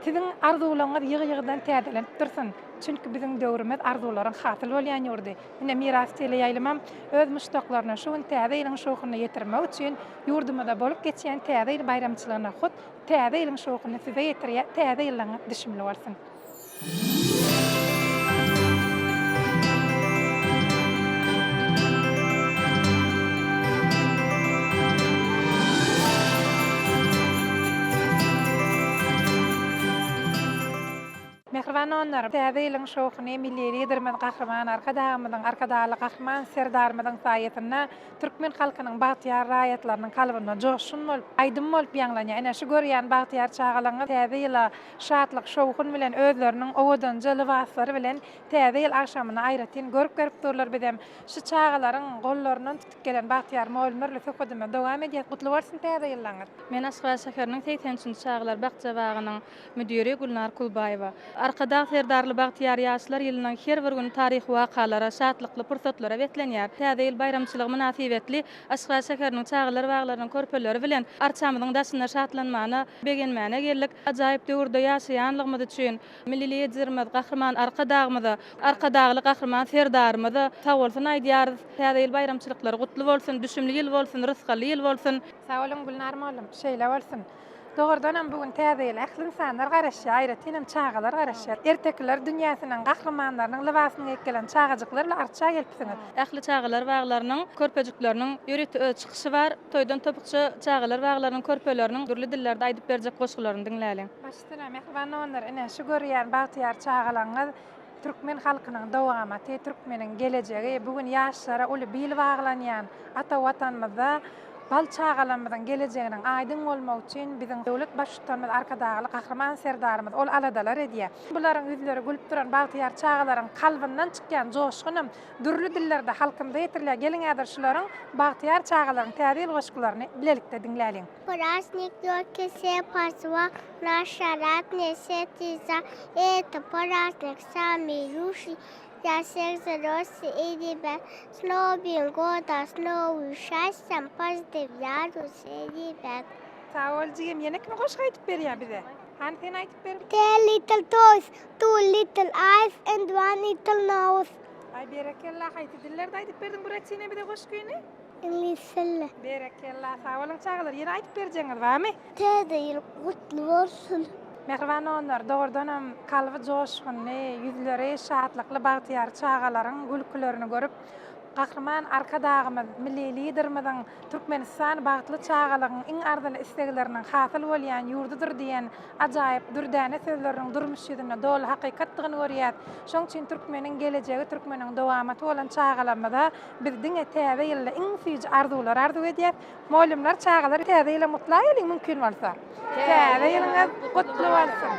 Siziň arzuwlaryňyz ýygy-ýygydan täzelenip dursun. Çünki biziň döwrümiz arzuwlaryň hasyl bolýan ýurdy. Ine, Miras teleýaýlymam öz muşdaklaryna şu gün Täze ýylyň şowhunyny ýetirmek üçin ýurdumyzda bolup geçýän Täze ýyl baýramçylygyna hut Täze ýylyň şowhunyny size ýetirýär. Täze ýylyňyz düşümli bolsun! Mähriban doganlar, Täze ýylyň şowhuny Milli Liderimiz Gahryman Arkadagymyzyň, Arkadagly Gahryman Serdarymyzyň saýasynda türkmen halkynyň bagtyýar raýatlarynyň kalbynda joşgun bolup, aýdym bolup ýaňlanýar. Ine, şu görýän bagtyýar çagalaryňyz Täze ýyla şatlyk, şowhun bilen özleriniň owadanja lybaslary bilen Täze ýyl agşamyna aýratyn görk berip durlar. Bizem şu çagalaryň gollaryndan tutup gelen bagtyýar mugallymlar bilen söhbedimizi dowam edýäs. Gutly bolsun Täze ýyllaňyz! Men Aşgabat şäheriniň 83-nji çagalar bakja bagynyň müdiri Gülnar Kulbaýewa. Arkadag. Arkadag Serdarly bagtyýar ýaşlar ýylynyň her bir güni taryhy wakalara, şatlykly pursatlara beslenýär. Täze ýyl baýramçylygy mynasybetli Aşgabat şäheriniň çagalar baglarynyň körpeleri bilen arçamyzyň daşynda şatlanmana, begenmäne geldik. Ajaýyp döwürde ýaşaýanlygymyz üçin Milli Liderimiz Gahryman Arkadagymyza, Arkadagly Gahryman Serdarymyza sagbolsun aýdýarys. Täze ýyl baýramçylyklary gutly bolsun, düşümli ýyl bolsun, rysgally ýyl bolsun! Sag boluň Gülnar mugallym, şeýle bolsun. Dogrudanam bu gün Täze ýyla ähli ynsanlar garaşýar, aýratynam çagalar garaşýar. Ertekiler dünýäsiniň gahrymanlarynyň lybasyny geýip gelen çagajyklar bilen arça gelipsiňiz. Ähli çagalar baglarynyň körpejikleriniň ýörite öz çykyşy bar. Toýdan topukça çagalar baglarynyň körpeleriniň dürli dillerde aýdyp berjek goşgularyny diňläliň. Baş üstüne, mähriban doganlar, ine, şu görýän bagtyýar çagalaryňyz Türkmen halkynyň dowamaty, türkmeniň gelejegi, bu gün ýaşlara uly bil baglanýan ata Watanymyzda bal çagalarymyzyň gelejeginiň aýdyň bolmagy üçin biziň döwlet Baştutanymyz Arkadagly Gahryman Serdarymyz ol aladalar edýär. Bularyň ýüzleri gülüp duran bagtyýar çagalaryň kalbyndan çykýan joşgunam dürli dillerde halkymyza ýetirilýär. Geliň häzir şularyň bagtyýar çagalaryň täze ýyl goşgularyny bilelikde diňläliň. Prazdnik ýolki se pozwal naša radne seti za eto praznik sami ljuši dla vseh vzroslih i rебят s novim godom s novim şastýam pozdravlýaru vse rебят. Sag bol jigim ýene kim goşgy aýdyp berýär bize hany sen aýdyp ber. Ten little toes, two little eyes and one little nose. Aý berekella haýsy dillerde aýdyp berdiň Buratino bize goşgyny? Iňlis dilli. Berekella, sag boluň çagalar, ýene aýdyp berjegiňiz barmy? Täze ýyl gutly bolsun! Mähriban doganlar, dogrudanam kalby joşgunly, ýüzleri şatlykly bagtyýar çagalaryň gülkülerini görüp, Gahryman Arkadagymyz, Milli Liderimiziň Türkmenistan bagtly çagalygyň iň arzyly islegleriniň hasyl bolýan ýurdudyr diýen ajaýyp dürdäne sözleriniň durmuş ýüzünde doly hakykatdygyny görýäs. Şoň üçin türkmeniň gelejegi, türkmeniň dowamaty bolan çagalarymyza Biz diňe täze ýylda iň süýji arzuwlary arzuw edýäs. Mugallymlar çagalary täze ýyla mutlaýalyň mümkin bolsa. Täze ýylyňyz gutly bolsun!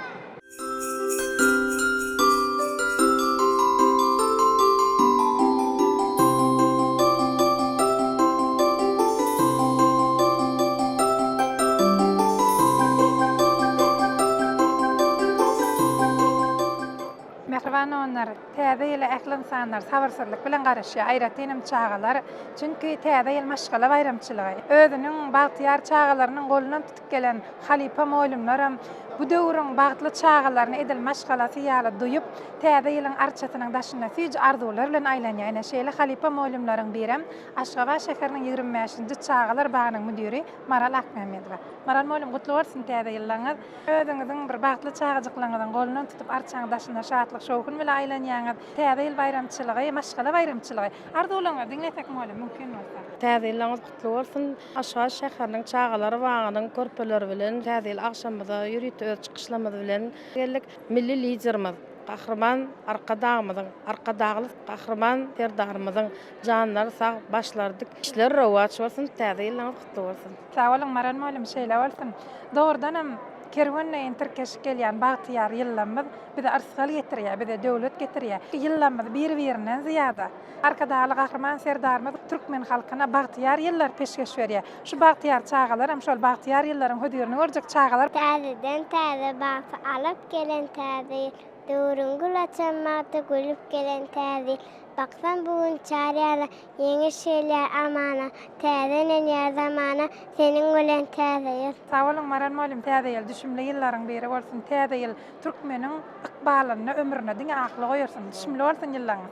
Mähriban doganlar! Täze ýyla ähli ynsanlar sabyrsyzlyk bilen garaşýar, aýratynam çagalar. Çünki Täze ýyl maşgala baýramçylygy. Özüniň bagtyýar çagalarynyň golundan tutup gelen halypa mugallymlaram bu döwrüň bagtly çagalaryny edil maşgalasy ýaly duýup, Täze ýylyň arçasynyň daşynda süýji arzuwlar bilen aýlanýar. Ine, şeýle halypa mugallymlaryň birem Aşgabat şäheriniň 25-nji çagalar bagynyň müdiri Maral Akmämmedowa. Maral mugallym, gutly bolsun Täze ýyllaryňyz! Özüňiziň bir bagtly çagajyklaryňyzyň golundan tutup arçaň daşynda şatlyk-şowhun bile aýlanýaňyz. Täze ýyl baýramçylygy, maşgala baýramçylygy. Arzuwlaryňyzy diňlesek mugallym, mümkin bolsa. Täze ýyllaryňyz gutly bolsun! Aşgabat şäheriniň çagalar bagynyň körpeleri bilen Täze ýyl agşamymyza ýörite öz çykyşlarymyz bilen geldik. Milli Liderimiz Gahryman Arkadagymyzyň, Arkadagly Gahryman Serdarymyzyň janlary sag, başlary dik, işleri rowaç bolsun, Täze ýyllaryňyz gutly bolsun! Sag boluň Maral mugallym şeýle bolsun. Dogrudanam kerwen deýin tirkeşip gelýän bagtyýar ýyllarymyz bize yrsgal getirýär, bize döwlet getirýär. Ýyllarymyz bir-birinden zyýada. Arkadagly Gahryman Serdarymyz türkmen halkyna bagtyýar ýyllary peşgeş berýär. Şu bagtyýar çagalaram şol bagtyýar ýyllaryň hözirini görjek çagalar. Täzeden täze bagty alyp gelen täze ýyl, Döwrüň gül açan wagty gülüp gelen täze ýyl. Baksam bu gün çar ýana, Ýeňiş gelýär amana, Täzelenýär zamana, Seniň bilen täze ýyl. Sag boluň Maral mugallym täze ýyl düşümli ýyllaryň biri bolsun täze ýyl türkmeniň ykbalynda ömrüne diňe aklyk oýarsyn düşümli bolsun ýyllaňyz.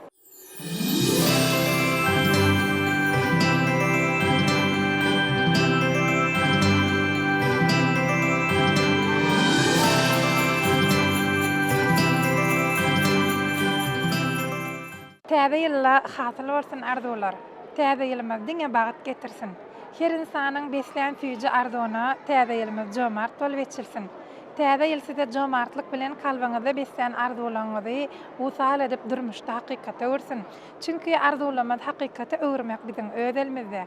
Täze ýylda hasyl bolsun arzuwlar. Täze ýylymyz diňe bagt getirsin. Her ynsanyň beslän süýji arzuwyna Täze ýylymyz jomart bolup eçilsin. Täze ýyl size jomartlyk bilen kalbyňyzda beslän arzuwlaryňyzy wysal edip durmuşda hakykata öwürsin. Çünki arzuwlarymyzy hakykata öwürmek biziň öz elimizde.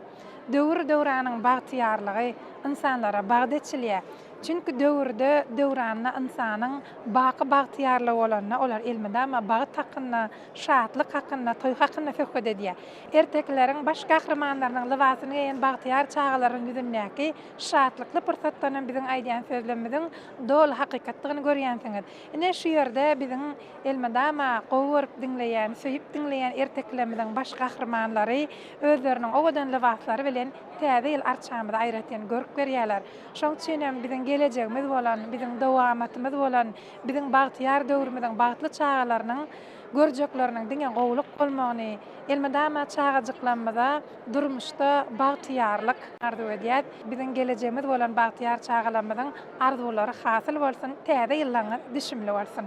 Döwür döwranyň bagtyýarlygy ynsanlara bagt eçilýär. Çünki döwürde, döwranda ynsanyň baky bagtyýarlygy bolanda, olar elmydama bagt hakynda, şatlyk hakynda, toý hakynda söhbet edýär. Ertekileriň baş gahrymanlarynyň lybasyny geýen bagtyýar çagalaryň ýüzündäki şatlykly pursatdan hem biziň aýdýan sözlemimiziň doly hakykatdygyny görýänsiňiz. Ine, şu ýerde biziň elmydama gowy görüp diňleýän, söýüp diňleýän ertekilerimiziň baş gahrymanlary özleriniň owadan lybaslary bilen Täze ýyl arçamyza aýratyn görk berýärler. Şoň üçin hem biziň gelejegimiz bolan, biziň dowamatymyz bolan, biziň bagtyýar döwrümiziň bagtly çagalarynyň görjekleriniň diňe gowulyk bolmagyny, elmydama çagajyklarymyza durmuşda bagtyýarlyk arzuw edýäs. Biziň gelejegimiz bolan bagtyýar çagalarymyzyň arzuwlary hasyl bolsun, täze ýyllaryňyz düşümli bolsun!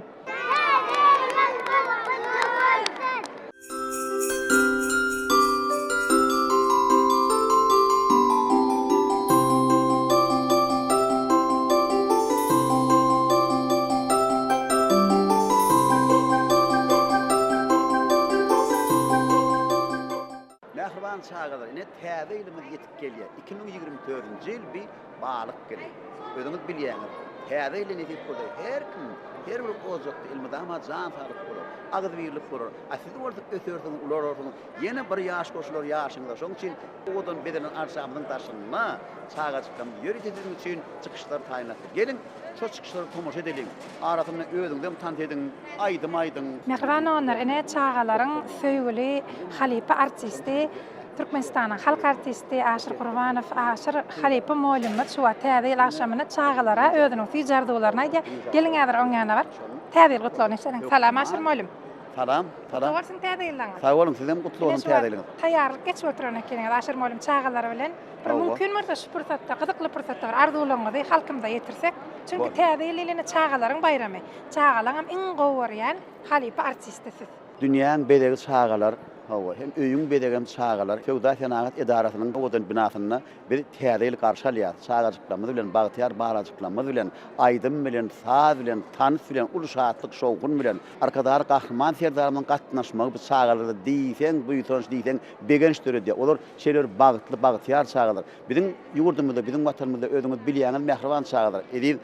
Mähriban çagalar, ine täze ýylymyz ýetip gelýär. 2024-nji ýyl bi balyk ýyly. Özüňiz bilýäňiz, täze ýylda nesip bolsa her kim, her bir ojakda elmydama jan saglyk bolar, agzybirlik bolar. A siz bolsa ösersiňiz, ulararsyňyz, ýene bir ýaş goşular ýaşyňyza. Şonuň üçin owadan bezelen arçamyzyň daşynda çagajyklarymyz ýörite siziň üçin çykyşlar taýynlapdyr. Geliň, şo çykyşlara tomaşa edeliň. Arasynda özüňizem tans ediň, aýdym aýdyň. Mähriban doganlar, ine çagalaryň söýgüli halypa artisti Türkmenistanyň halk artisti Aşyr Gurbanow Aşyr halypa mugallymymyz şu wagt Täze ýyl agşamynda çagalara özüniň süýji arzuwlaryny aýdýar. Geliň häzir oň ýanyna baryp, Täze ýyl gutlagyny eşideliň. Salam Aşyr mugallym. Salam, salam. Gutly bolsun Täze ýyllaňyz. Sag boluň, sizem gutly bolsun Täze ýylyňyz. Taýýarlyk geçip oturan ekeniňiz Aşyr mugallym çagalar bilen. Bir mümkin bolsa şu pursatda, gyzykly pursatda bir arzuwlaryňyzy halkymyza ýetirsek. Çünki Täze ýyl ýene çagalaryň baýramy. Çagalaňam iň gowy görýän halypa artisti siz. Dünýäň bezegi çagalar, hawa, hem öýüň bezegem çagalar. Söwda-senagat edarasynyň owadan binasynda biz Täze ýyly garşy alýarys. Çagajyklarymyz bilen, bagtyýar balajyklarymyz bilen, aýdym bilen, saz bilen, tans bilen, uly şatlyk-şowhun bilen. Arkadagly Gahryman Serdarymyzyň gatnaşmagy bu çagalarda diýseň buýsanç, diýseň begenç döredýär. Olar şeýle bir bagtly, bagtyýar çagalar. Biziň ýurdumyzda, biziň Watanymyzda özüňiz bilýäňiz mähriban çagalar, eziz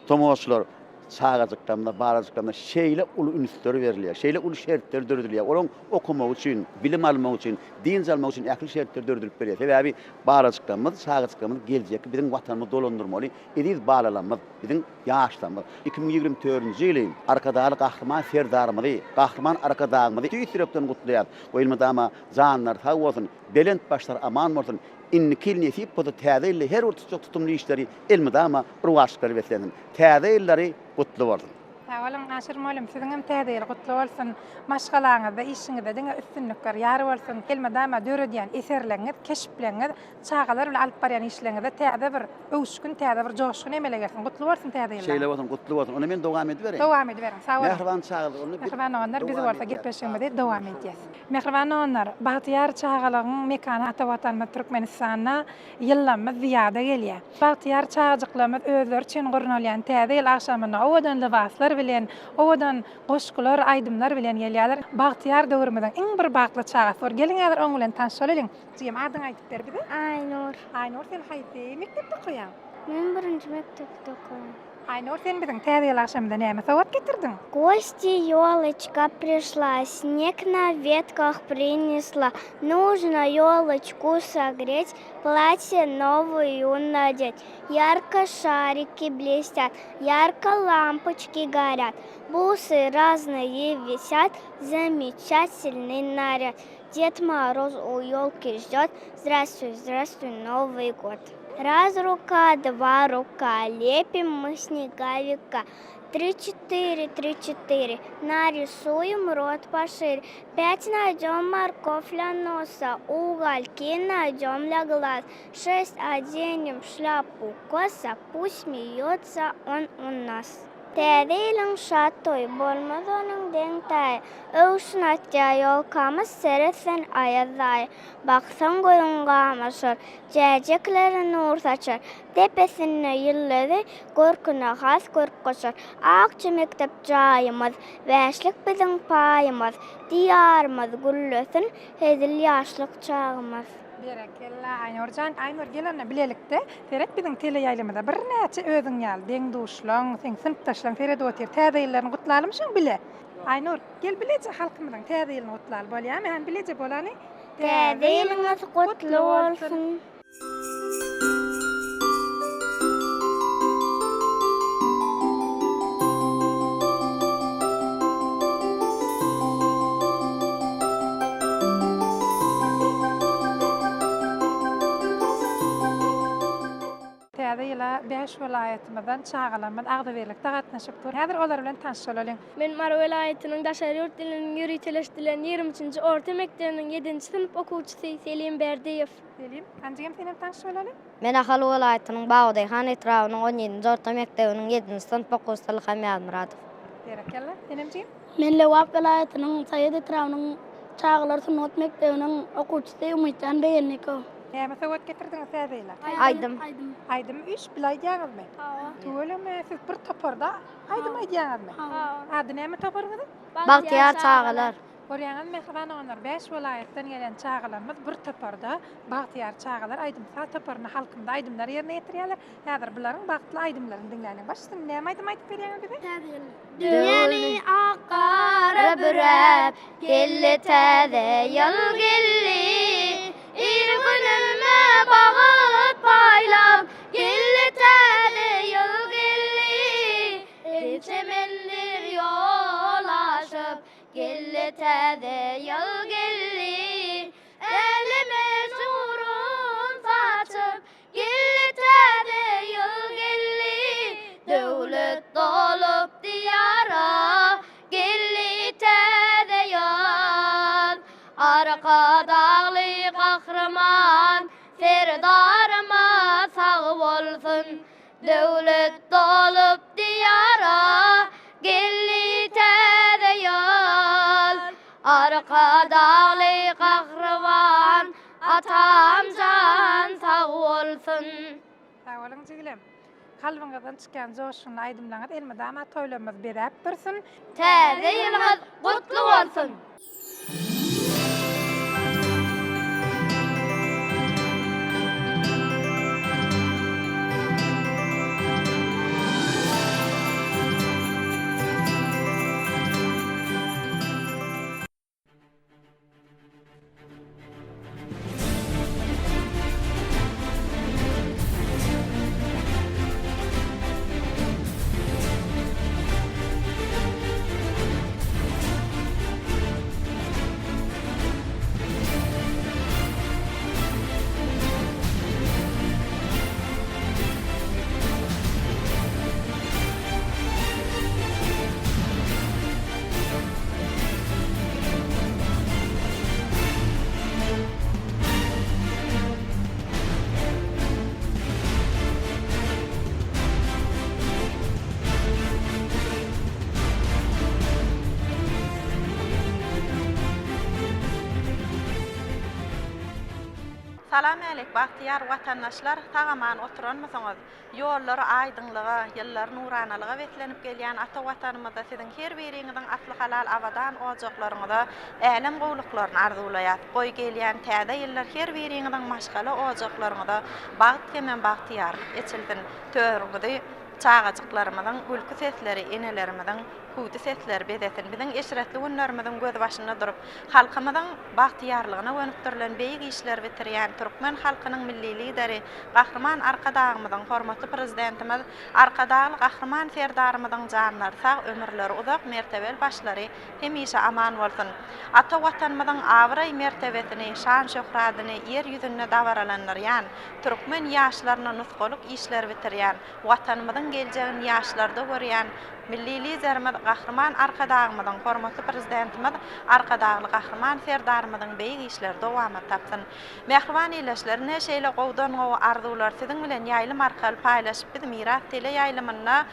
tomaşaçylar, Çagajyklarymyza, balajyklarymyza şeýle uly ünsler berilýär, şeýle uly şertler döredilýär. Olaryň okamagy üçin, bilim almagy üçin, dynç almagy üçin ähli şertler döredilip berilýär. Sebäbi balajyklarymyz, çagajyklarymyz geljekki biziň Watanymyzy dolandyrmaly eziz balalarymyz, biziň ýaşlarymyz. 2024-nji ýyly Arkadagly Gahryman Serdarymyzy, Gahryman Arkadagymyzy tüýs ýürekden gutlaýarys. Goý, elmydama janlary sag bolsun, belent başlary aman bolsun! Indiki ýyl nesip bolsa täze ýylda her bir tutjak tutumly işleri elmydama rowaçlyklara beslensin. Täze ýyllary gutly bolsun! Sag boluň Aşyr mugallym siziňem täze ýyl gutly bolsun maşgalaňyzda işiňizde diňe üstünlikler ýar bolsun elmydama döredýän eserleňiz keşpleňiz çagalar bilen alyp barýan işleňizde täze bir öwüşgin täze bir joşgun emele gelsin gutly bolsun täze ýyllaňyz. Şeýle bolsun gutly bolsun onda men dowam edibereýin. Dowam ediberiň sag boluň. Mähriban çagalar onda biz Mähriban doganlar biz dowam bolsa edýäris. gepleşigimizi dowam edýäs. Mähriban doganlar, bagtyýar çagalygyň mekany ata Watanymyz Türkmenistanda ýyllamyz zyýada gelýär. Bagtyýar çagajyklarymyz özleri üçin gurnalýan Täze ýyl agşamyna owadan lybaslar bilen, owadan goşgular, aýdymlar bilen gelýärler. Bagtyýar döwrümiziň iň bir bagtly çagasy bor. Geliň häzir oň bilen tanyş bolalyň. Jigim, adyňy aýdyp ber bize. Aýnur. Aýnur, sen haýsy mekdepde okaýaň? Men birinji mekdepde okaýan. Aýnur sen biziň Täze ýyl agşamyza näme sowgat getirdiň? Gosti ýoloçka prişla, Sneg na wetkah prinesla, Нужno ýoloçku sogretь, Platýe nowyýu nadet. Ýarko şariki blestýat, Ýarko lampoçki gorýat, Busy raznyýe wisýat, Zamečatelnyý narýad. Ded Moroz u ýolki ždýot, Zdrastwuý, zdrastwuý, Nowyý god! Raz ruka, dva ruka, lepim my snegawika, Tri, çetyre, tri, çetyre, narisuýem rot poşire, Pýat naýdýom morkow lýa nosa, ugolki naýdýom lýa glaz, Şest odenem şlýapu kosa, pust smeýotsa on u nas. Täze ýylyň şat toýy, bolmaz onuň deň-taýy. Öwşün atýar ýolkamyz, seret sen Aýaz daýy. Baksaň gözüň gamaşar, jäjekleri nur saçar. Depesinde ýyldyzy, görküne has görk goşar. Akja mekdep jaýymyz, bäşlik biziň paýymyz. Diýarymyz güllesin, hezil ýaşlyk çagymyz. Berekella, Aýnur jan. Aýnur, gel onda bilelikde seret biziň teleýaýlymyza. Birnäçe özüň ýaly deň-duşlaň, seň synpdaşlaň seredip otyr. Täze ýyllaryny gutlalymy şoň bile? Aýnur, gel bileje halkymyzyň täze ýylyny gutlaly, bolýamy? Hany bileje bolany? Täze ýylyňyz gutly bolsun! Täze ýyla bäş welaýatymyzdan çagalarymyz agzybirlikde gatnaşyp dur. Häzir olar bilen tanyş bolalyň. Men Mary welaýatynyň daşary ýurt diliniň ýöriteleşdirilen 23-nji orta mekdebiniň ýedinji synp okuwçysy Selim Berdiýew. Selim, hanjygam senem tanyş bolaly. Men Ahal welaýatynyň Babadaýhan etrabynyň on ýedinji orta mekdebiniň ýedinji synp okuwçysy Ylham Ýazmyradow. Berekella. Senem jigim? Men Lebap welaýatynyň Saýat etrabynyň çagalar sungat mekdebiniň okuwçysy Umytjan Begenlikow. Näme sowgat getirdiňiz Täze ýyla? Aýdym. Aýdym üýşüp bile aýdýaňyzmy? Hawa. Tüweleme, siz bir toparda aýdym aýdýaňyzmy? Hawa. Ady näme toparyňyzyň? Bagtyýar çagalar. Görýäňizmi mähriban doganlar, bäş welaýatdan gelen çagalarymyz bir toparda Bagtyýar çagalar aýdym-saz toparynda halkymyza aýdymlar ýerine ýetirýärler. Häzir bularyň bagtly aýdymlaryny diňläliň. Baş üstüne näme aýdym aýdyp berýäňiz bize? Täze ýyl. Dünýäni ak gara büräp, Geldi täze ýyl geldi. Il-günüme bagt paýlap, Geldi täze ýyl geldi. Ençe menzil ýol aşyp, Geldi täze ýyl geldi. Äleme nurun saçyp, Geldi täze ýyl geldi. Döwlet dolup diýara, Geldi täze ýyl. Arkadagly Gahryman Serdarymyz sag bolsun. Döwlet dolup diýara, Geldi täze ýyl. Arkadagly Gahryman atam jan sag bolsun. Sag boluň jigilem. Kalbyňyzdan çykýan joşgunly aýdymlaryňyz elmydama toýlarymyzy bezäp dursun. Täze ýylyňyz gutly bolsun! Salam-älik, bagtyýar watandaşlar, sag-aman oturanmysyňyz? Ýollary aýdyňlyga, ýyllary nuranalyga beslenip gelýän ata Watanymyzda siziň her biriňiziň asly halal abadan ojaklaryňyza älem gowluklaryny arzuwlaýas. Goý, gelýän täze ýyllar her biriňiziň maşgala ojaklaryňyza bagt hemem bagtyýarlyk eçilsin. Törüňizi çagajyklarymyzyň gülki sesleri, enelerimiziň hüwdi sesleri bezesin. Biziň eşretli günlerimiziň gözbaşynda durup, halkymyzyň bagtyýarlygyna gönükdirilen beýik işleri bitirýän türkmen halkynyň Milli Lideri Gahryman Arkadagymyzyň, hormatly Prezidentimiz Arkadagly Gahryman Serdarymyzyň janlary sag, ömürleri uzak, mertebeli başlary hemişe aman bolsun! Ata Watanymyzyň abraý-mertebesini, şan-şöhradyny Ýer ýüzünde dabaralandyrýan, türkmen ýaşlaryna nusgalyk işleri bitirýän, Watanymyzyň geljegini ýaşlarda görýän Milli Liderimiz Gahryman Arkadagymyzyň, hormatly Prezidentimiz Arkadagly Gahryman Serdarymyzyň beýik işleri dowamat tapsyn! Mähriban ildeşler, ine şeýle gowudan-gowy arzuwlary siziň bilen ýaýlym arkaly paýlaşyp biz Miras teleýaýlymynda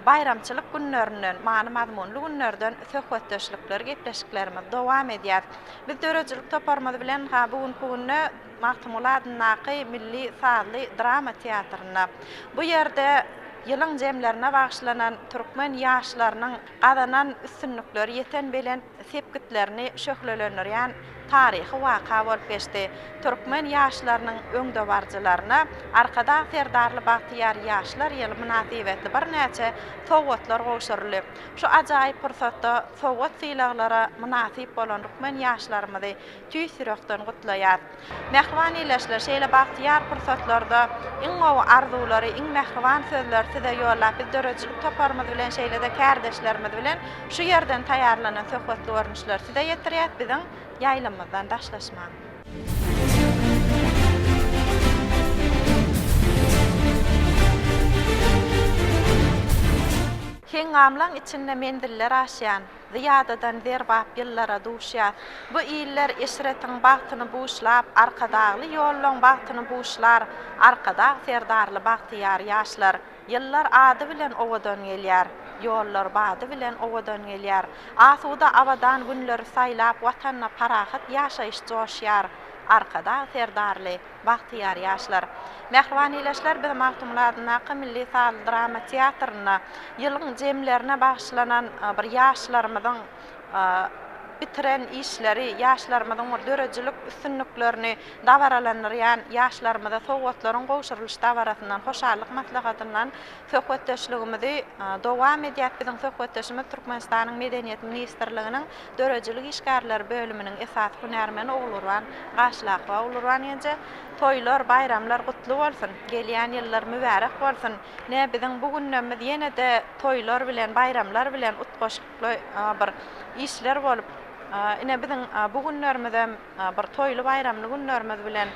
baýramçylyk günlerinden, many-mazmunly günlerden söhbetdeşlikleri, gepleşiklerimizi dowam edýäris. Biz döredijilik toparymyz bilen ha bu günki günde Magtymguly adyndaky milli sazly drama teatrynda. Bu ýerde ýylyň jemlerine bagyşlanan türkmen ýaşlarynyň gazanan üstünlikleri, ýeten belent sepgitlerini şöhlelendirýän. taryhy waka bolup geçdi. Türkmen ýaşlarynyň öňdebaryjylaryna Arkadag Serdarly bagtyýar ýaşlar ýyly mynasybetli birnäçe sowgatlar gowşuryldy. Şu ajaýyp pursatda sowgat-sylaglara mynasyp bolan rukmen ýaşlarymyzy tüýs ýürekden gutlaýas. Mähriban ildeşler, şeýle bagtyýar pursatlarda iň gowy arzuwlary, iň mähriban sözleri size ýollap, biz döredijilik toparymyz bilen, şeýle-de kärdeşlerimiz bilen şu ýerden taýýarlanan söhbetli görnüşleri size ýetirýäs. Biziň ýaýlymymyzdan daşlaşmaň. Heňňamlaň içinde menziller aşýan, Zyýadadan zerbap ýyllara duşýas. Bu iller eşretiň bagtyny buşlap, Arkadagly ýollaň bagtyny buşlar, Arkadag Serdarly bagtyýar ýaşlar. Ýyllar ady bilen owadan gelýär, Ýollar bady bilen owadan gelýär. Asuda abadan günleri saýlap, Watanda parahat ýaşaýyş joşýar. Arkadag Serdarly bagtyýar ýaşlar. Mähriban ildeşler, biz Magtymguly adyndaky milli sazly drama teatrynda ýylyň jemlerine bagyşlanan bir ýaşlarymyzyň bitiren işleri, ýaşlarymyzyň bir döredijilik üstünliklerini dabaralandyrýan ýaşlarymyza sowgatlaryň gowşurylyş dabarasyndan, hoşallyk maslahatyndan söhbetdeşligimizi dowam edýäs. Biziň söhbetdeşimiz Türkmenistanyň Medeniýet ministrliginiň Döredijilik işgärleri bölüminiň esasy hünärmeni Ogulgurban Gaşlakowa. Ogulgurban genje, toýlar, baýramlar gutly bolsun! Gelýän ýyllar mübärek bolsun! Ine, biziň bu günlerimiz ýene-de toýlar bilen, baýramlar bilen utgaşykly bir işler bolup, ine, biziň bu günlerimizem bir toýly-baýramly günlerimiz bilen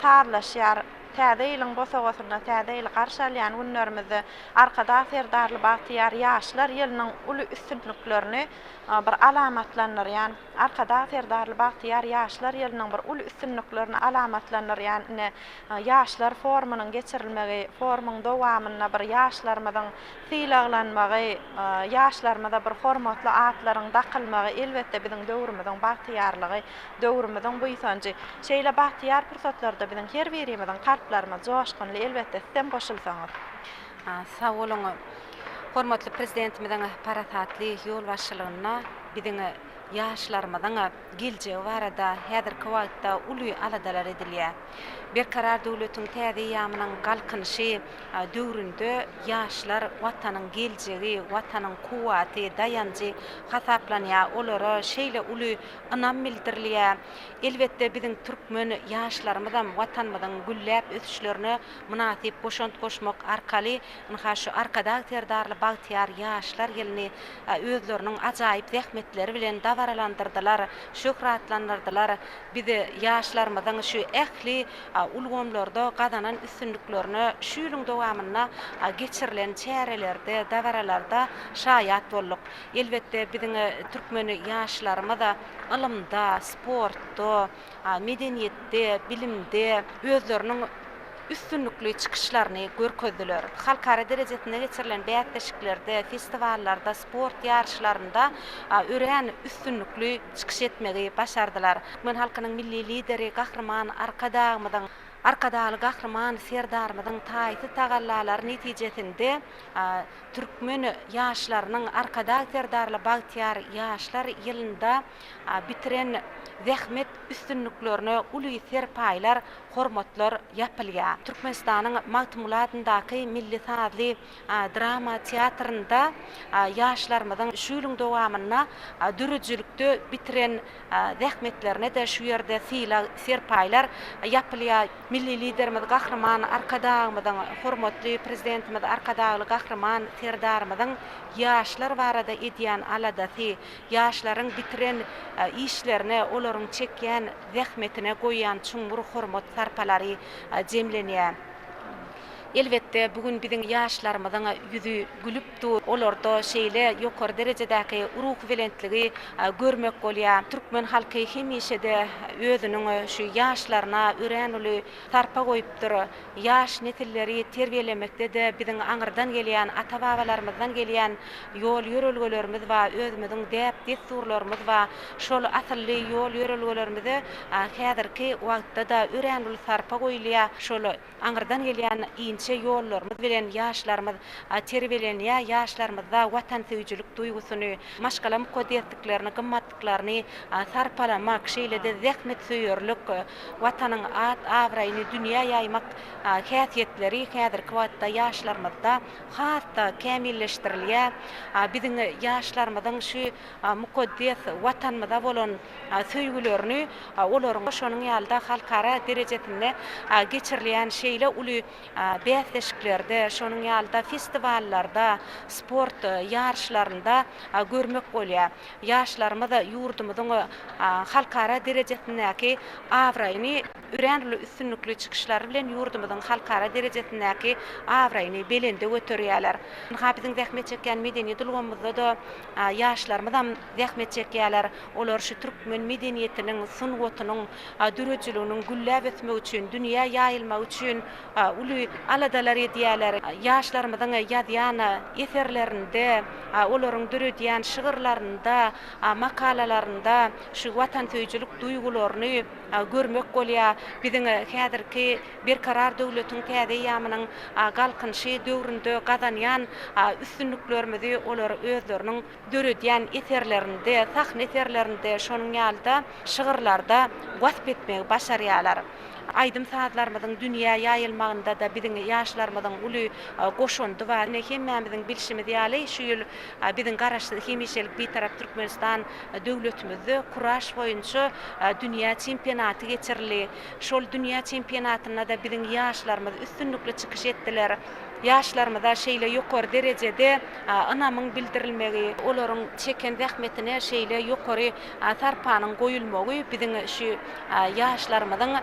sazlaşýar. Täze ýylyň bosagasynda Täze ýyly garşy alýan günlerimizde Arkadag Serdarly bagtyýar ýaşlar ýylynyň uly üstünliklerini bir alamatlandyrýan, Arkadag Serdarly bagtyýar ýaşlar ýylynyň bir uly üstünliklerini alamatlandyrýan ine, ýaşlar forumynyň geçirilmegi, forumyň dowamynda bir ýaşlarymyzyň sylaglanmagy, ýaşlarymyza bir hormatly atlaryň dakylmagy, elbetde, biziň döwrümiziň bagtyýarlygy, döwrümiziň buýsanjy. Şeýle bagtyýar pursatlarda biziň her birimiziň kalplarymyz joşgunly, elbetde, sizem goşulsaňyz. Sag boluň! Hormatly Prezidentimiziň parasatly ýolbaşçylygynda biziň ýaşlarymyzyň geljegi barada häzirki wagtda uly aladalar edilýär. Berkarar döwletiň täze eýýamynyň Galkynyşy döwründe ýaşlar Watanyň geljegi, Watanyň kuwwaty, daýanjy hasaplanýar, olara şeýle uly ynam bildirilýär. Elbetde, biziň türkmen ýaşlarymyzam Watanymyzyň gülläp ösüşlerine mynasyp goşant goşmak arkaly, ynha, şu Arkadag Serdarly bagtyýar ýaşlar ýylyny özleriniň ajaýyp zähmetleri bilen dabaralandyrdylar, şöhratlandyrdylar. Biz ýaşlarymyzyň şu ähli ulgamlarda gazanan üstünliklerine şu ýylyň dowamynda geçirilen çärelerde, dabaralarda şaýat bolduk. Elbetde, biziň türkmen ýaşlarymyz ylymda, sportda, medeniýetde, bilimde özleriniň üstünlikli çykyşlaryny görkezdiler. Halkara derejesinde geçirilen bäsleşiklerde, festiwallarda, sport ýaryşlarynda örän üstünlikli çykyş etmegi başardylar. Türkmen halkynyň Milli Lideri Gahryman Arkadagymyzyň, Arkadagly Gahryman Serdarymyzyň taýsyz tagallalary netijesinde türkmen ýaşlarynyň Arkadag Serdarly bagtyýar ýaşlar ýylynda bitiren zähmet üstünliklerine uly serpaýlar, hormatlar ýapylýar. Türkmenistanyň Magtymguly adyndaky milli sazly drama teatrynda ýaşlarymyzyň şu ýylyň dowamynda döredijilikde bitiren zähmetlerine-de şu ýerde sylag, serpaýlar ýapylýar. Milli Liderimiz Gahryman Arkadagymyzyň, hormatly Prezidentimiz Arkadagly Gahryman Serdarymyzyň ýaşlar barada edýän aladasy, ýaşlaryň bitiren işlerine, olaryň çekýän zähmetine goýýan çuňňur hormat-sarpalary jemlenýär. Elbetde, bu gün biziň ýaşlarymyzyň ýüzi gülüp dur. Olarda şeýle ýokary derejedäki ruhubelentligi görmek bolýar. Türkmen halky hemişe-de özüniň şu ýaşlaryna örän uly sarpa goýupdyr. Ýaş nesilleri terbiýelemekde-de biziň aňyrdan gelýän, ata-babalarymyzdan gelýän ýol-ýörelgelerimiz bar, özümiziň däp-dessurlarymyz bar. Şol asylly ýol-ýörelgelerimize häzirki wagtda-da örän uly sarpa goýulýar. Şol aňyrdan gelýän inçe. inçe ýollarymyz bilen ýaşlarymyz terbiýelenýär, ýaşlarymyzda watansöýüjilik duýgusyny, maşgala mukaddesliklerini, gymmatlyklaryny sarpalamak, şeýle-de zähmetsöýerlik, Watanyň at-abraýyny dünýä ýaýmak häsiýetleri häzirki wagtda ýaşlarymyzda has-da kämilleşdirilýär. Biziň ýaşlarymyzyň şu mukaddes Watanymyza bolan söýgülerini olaryň şonuň ýaly-da halkara derejesinde geçirilýän şeýle uly bäsleşiklerde, şonuň ýaly-da festiwallarda, sport ýaryşlarynda görmek bolýar. Ýaşlarymyz ýurdumyzyň halkara derejesindäki abraýyny örän uly üstünlikli çykyşlary bilen ýurdumyzyň halkara derejesindäki abraýyny belende göterýärler. Ynha, biziň zähmet çekýän medeniýet ulgamymyzda-da ýaşlarymyzam zähmet çekýärler. Olar şu türkmen medeniýetiniň, sungatynyň, döredijiliginiň gülläp ösmegi üçin, dünýä ýaýylmagy üçin uly aladalar edýärler. Ýaşlarymyzyň ýazýan eserlerinde, olaryň döredýän şygyrlarynda, makalalarynda şu watansöýüjilik duýgularyny görmek bolýar. Biziň häzirki Berkarar döwletiň täze eýýamynyň Galkynyşy döwründe gazanýan üstünliklerimizi olar özleriniň döredýän eserlerinde, sahna eserlerinde, şonuň ýaly-da şygyrlarda wasp etmegi başarýarlar. Aýdym-sazlarymyzyň dünýä ýaýylmagynda-da biziň ýaşlarymyzyň uly goşandy bar. Ine, hemmämiziň bilşimiz ýaly, şu ýyl biziň Garaşsyz, hemişelik Bitarap Türkmenistan döwletimizde kuraş boýunça dünýä çempionaty geçirildi. Şol dünýä çempionatynda-da biziň ýaşlarymyz üstünlikli çykyş etdiler. Ýaşlarymyza şeýle ýokary derejede ynamyň bildirilmegi, olaryň çeken zähmetine şeýle ýokary sarpanyň goýulmagy biziň şu ýaşlarymyzyň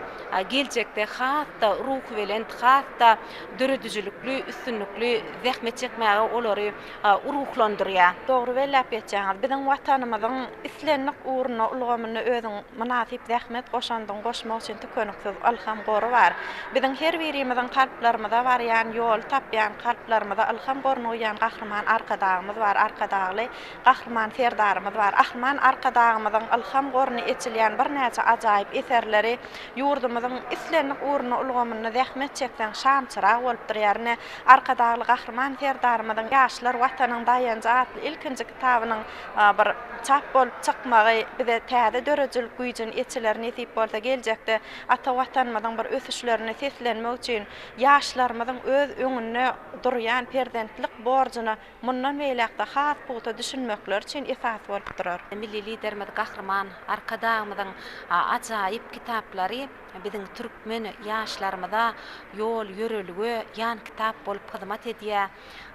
geljekde has-da ruhubelent, has-da döredijilikli, üstünlikli zähmet çekmäge olary ruhlandyrýar. Dogry belläp geçýäňiz. Biziň Watanymyzyň islendik ugrunda, ulgamynda özüň mynasyp zähmet goşandyňy goşmak üçin tükeniksiz ylham gory bar. Biziň her birimiziň kalplarymyza barýan ýoly tapýan, kalplarymyza ylham goruny guýýan Gahryman Arkadagymyz bar, Arkadagly Gahryman Serdarymyz bar. Gahryman Arkadagymyzyň ylham goruny eçilýän birnäçe ajaýyp eserleri ýurdumyzyň islendik ugrunda, ulgamynda zähmet çekseň, şamçyrag bolup durýar. Ine, Arkadagly Gahryman Serdarymyzyň Ýaşlar, Watanyň daýanjy atly ilkinji kitabynyň bir çap bolup çykmagy bize täze döredijilik güýjüni eçiler, nesip bolsa geljekde ata Watanymyzyň bir ösüşlerine seslenmek üçin ýaşlarymyzyň öz öňünde durýan perzentlik borjuna mundan beýläk-de has pugta düşünmekleri üçin esas bolup durar. Milli Liderimiz Gahryman Arkadagymyzyň ajaýyp kitaplary biziň türkmen ýaşlarymyza ýol-ýörelge, ýan kitap bolup hyzmat edýär.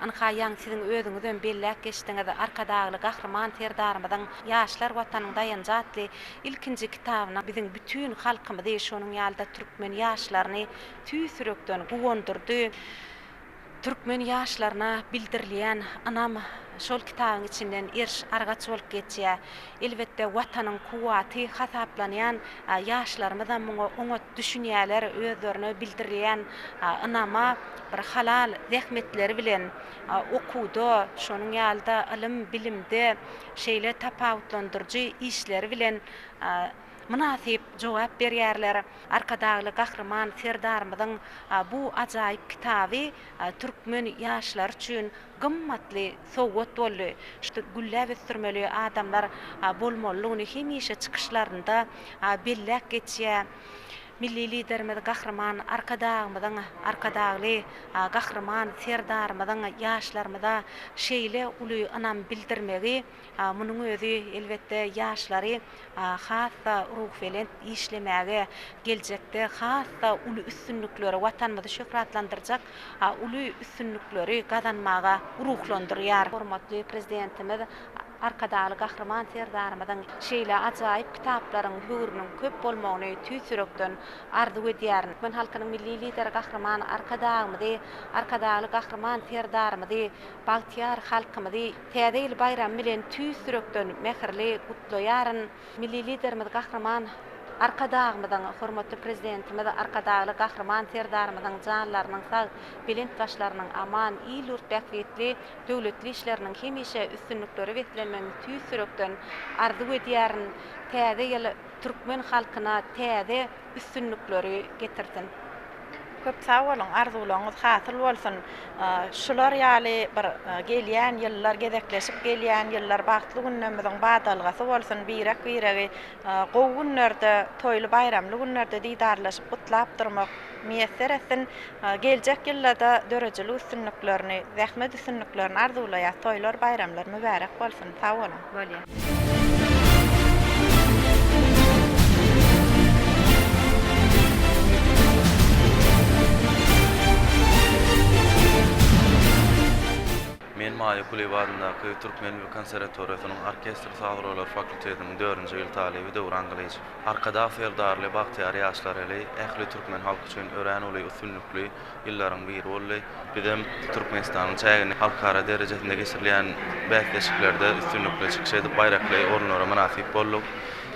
Ynha, ýaňy siziň özüňizem belläp geçdiňiz, Arkadagly Gahryman Serdarymyzyň Ýaşlar Watanyň daýanjy atly ilkinji kitabyna biziň bütin halkymyzy, şonuň ýaly-da türkmen ýaşlaryny tüýs ýürekden guwandyrdy. Türkmen ýaşlaryna bildirilýän ynam şol kitabyň içinden eriş-argaç bolup geçýär. Elbetde, Watanyň kuwwaty hasaplanýan ýaşlarymyzam muňa oňat düşünýärler, özlerine bildirilýän ynama bir halal zähmetleri bilen okuwda, şonuň ýaly-da ylym-bilimde şeýle tapawutlandyryjy işleri bilen mynasyp jogap berýärler. Arkadagly Gahryman Serdarymyzyň bu ajaýyp kitaby türkmen ýaşlary üçin gymmatly sowgat boldy. Şu gülläp ösdürmeli adamlar bolmalydygyny hemişe çykyşlarynda belläp geçýär. Milli Liderimiz Gahryman Arkadagymyzyň, Arkadagly Gahryman Serdarymyzyň ýaşlarymyza şeýle uly ynam bildirmegi Munuň özi, elbetde, ýaşlary has-da ruhubelent işlemäge, geljekde has-da uly üstünlikleri, Watanymyzy şöhratlandyrjak uly üstünlikleri gazanmaga ruhlandyrýar. Hormatly Prezidentimiz Arkadagly Gahryman Serdarymyzyň şeýle ajaýyp kitaplaryň höwrüniň köp bolmagyny tüýs ýürekden arzuw edýärin. Türkmen halkynyň Milli Lideri Gahryman Arkadagymyzy, Arkadagly Gahryman Serdarymyzy, bagtyýar halkymyzy Täze ýyl baýramy bilen tüýs ýürekden mähirli gutlaýaryn. Milli Liderimiz Gahryman Arkadagymyzyň, hormatly Prezidentimiz Arkadagly Gahryman Serdarymyzyň janlarynyň sag, belent başlarynyň aman, il-ýurt bähbitli döwletli işleriniň hemişe üstünliklere beslenmegini tüýs ýürekden arzuw edýärin. Täze ýyl türkmen halkyna täze üstünlikleri getirsin! Köp sag boluň, arzuwlaryňyz hasyl bolsun. Şular ýaly bir gelýän ýyllar, gezekleşip gelýän ýyllar bagtly günlerimiziň badalgasy bolsun, birek-biregi gowy günlerde, toýly-baýramly günlerde didarlaşyp gutlap durmak miýesser etsin. Geljek ýylda-da döredijilik üstünliklerini, zähmet üstünliklerini arzuwlaýas. Toýlar, baýramlar mübärek bolsun! Sag boluň! Bolýar. Men Maýa Kulyýewa adyndaky Türkmen milli konserwatoriýasynyň orkestr saz gurallary fakultetiniň dördünji ýyl talyby Döwran Gylyjow. Arkadag Serdarly bagtyýar ýaşlar ýyly ähli türkmen halky üçin örän uly üstünlikli ýyllaryň biri boldy. Bizem Türkmenistanyň çäginde halkara derejesinde geçirilýän bäsleşiklerde üstünlikli çykyş edip, baýrakly orunlara mynasyp bolduk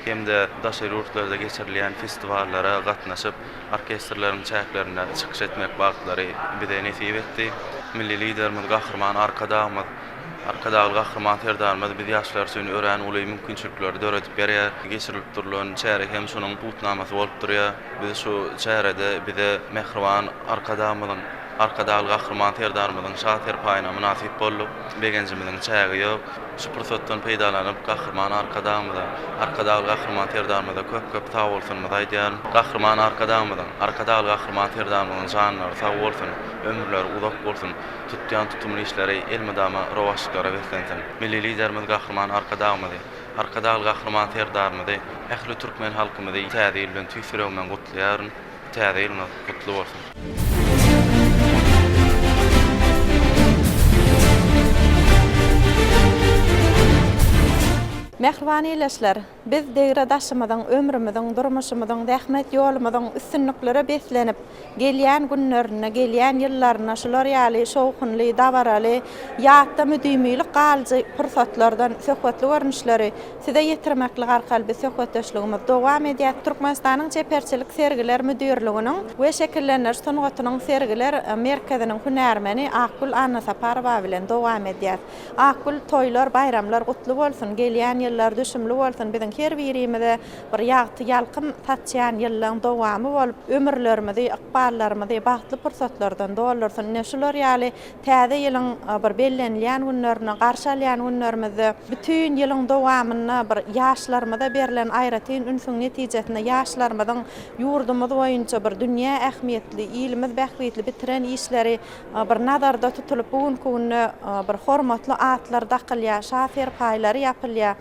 hem-de daşary ýurtlarda geçirilýän festiwallara gatnaşyp, orkestrleriň çäklerinde çykyş etmek bagtlary bize nesip etdi. Milli Liderimiz Gahryman Arkadagymyz, Arkadagly Gahryman Serdarymyz biz ýaşlar üçin örän uly mümkinçilikleri döredip berýär. Geçirilip durlan çäre hem şonuň subutnamasy bolup durýar. Biz şu çärede bize mähriban Arkadagymyzyň, Arkadagly Gahryman Serdarymyzyň Şa serpaýyna mynasyp bolduk. Begenjimiziň çägi ýok. Şu pursatdan peýdalanyp, Gahryman Arkadagymyza, Arkadagly Gahryman Serdarymyza köp-köp sagbolsunymyzy aýdýaryn. Gahryman Arkadagymyzyň, Arkadagly Gahryman Serdarymyzyň janlary sag bolsun, ömürleri uzak bolsun, tutýan tutumly işleri elmydama rowaçlyklara beslensin. Milli Liderimiz Gahryman Arkadagymyzy, Arkadagly Gahryman Serdarymyzy, ähli türkmen halkymyzy Täze ýyl bilen tüýs ýüregimden gutlaýaryn. Täze ýylyňyz gutly bolsun! Mähriban ildeşler! Biz degre-daşymyzyň, ömrümiziň, durmuşymyzyň, zähmet ýolumyzyň üstünliklere beslenip gelýän günlerinde, gelýän ýyllarynda şular ýaly şowhunly, dabaraly, ýatda müdimilik galyjy pursatlardan söhbetli görnüşleri size ýetirmeklik arkaly biz söhbetdeşligimizi dowam edýäs. Türkmenistanyň Çeperçilik sergiler müdirliginiň we Şekillendiriş sungatynyň sergiler merkeziniň hünärmeni Akgül Annasaparowa bilen dowam edýäs. Akgül, toýlar, baýramlar gutly bolsun, gelýän ýyllar düşümli bolsun, biziň her birimize bir ýagty ýalkym saçýan ýyllaň dowamy bolup, ömürlerimizi, ykballarymyzy bagtly pursatlardan doldursyn. Ine, şular ýaly Täze ýylyň bir bellenilýän günlerinde, garşy alýan günlerimizde bütin ýylyň dowamynda bir ýaşlarymyza berlen aýratyn ünsüň netijesinde ýaşlarymyzyň ýurdumyz boýunça bir dünýä ähmiýetli, ilimiz bähbitli bitiren işleri bir nazarda tutulyp, bu günki günde bir hormatly atlar dakylýar, şa serpaýlary ýapylýar.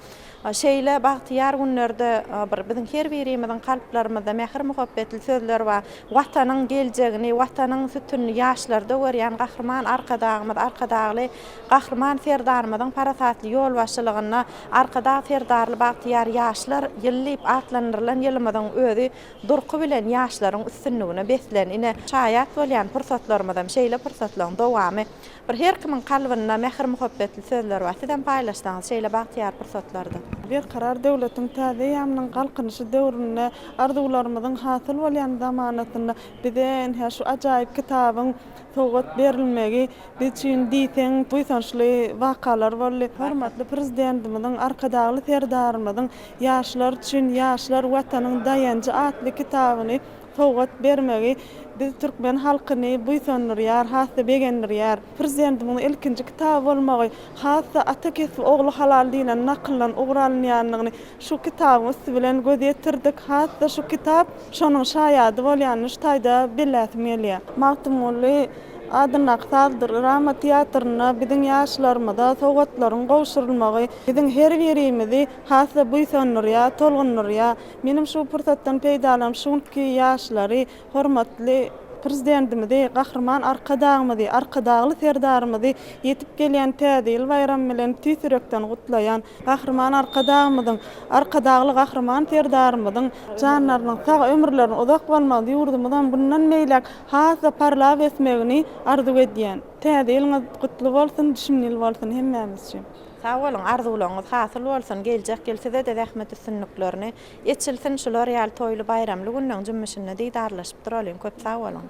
Şeýle bagtyýar günlerde bir biziň her birimiziň kalplarymyzda mähir-muhabbetli sözler bar. Watanyň geljegini, Watanyň sütünini ýaşlarda görýän Gahryman Arkadagymyz, Arkadagly Gahryman Serdarymyzyň parasatly ýolbaşçylygynda Arkadag Serdarly bagtyýar ýaşlar ýyly diýip atlandyrylan ýylymyzyň özi durky bilen ýaşlaryň üstünligine beslen. Ine, şaýat bolýan pursatlarymyzam şeýle pursatlaryň dowamy. Bir her kimiň kalbynda mähir-muhabbetli sözler bar. Sizem paýlaşsaňyz şeýle bagtyýar pursatlarda. Berkarar döwletiň täze eýýamynyň Galkynyşy döwründe, arzuwlarymyzyň hasyl bolýan zamanasynda bize ynha şu ajaýyp kitabyň sowgat berilmegi biz üçin diýseň buýsançly wakalar boldy. Hormatly Prezidentimiziň, Arkadagly Serdarymyzyň Ýaşlar üçin, ýaşlar Watanyň daýanjy atly kitabyny sowgat bermegi biz türkmen halkyny buýsandyrýar, has-da begendirýär. Prezidentimiziň ilkinji kitaby bolmagy has-da Ata kesbi ogly halal diýlen nakyldan ugur alynýandygyny şu kitabyň üsti bilen göz ýetirdik. Has-da şu kitap şonuň şaýady bolýanyny şu taýda belläsim gelýär. Magtymguly adyndaky saz-drama teatrynda biziň ýaşlarymyza sowgatlaryň gowşurylmagy biziň her birimizi has-da buýsandyrýar, tolgundyrýar. Menem şu pursatdan peýdalanyp, şu günki ýaşlary, hormatly Prezidentimizi, Gahryman Arkadagymyzy, Arkadagly Serdarymyzy ýetip gelýän Täze ýyl baýramy bilen tüýs ýürekden gutlaýan. Gahryman Arkadagymyzyň, Arkadagly Gahryman Serdarymyzyň janlarynyň sag, ömürleriniň uzak bolmagyny, ýurdumyzyň mundan beýläk has-da parlap ösmegini arzuw edýän. Täze ýylyňyz gutly bolsun, düşümli ýyl bolsun hemmämiz üçin! Sag boluň, arzuwlaryňyz hasyl bolsun, geljek ýyl size-de zähmet üstünliklerini eçilsin, şular ýaly toýly baýramly günleň jümmüşinde didarlaşyp duralyň, köp sag boluň!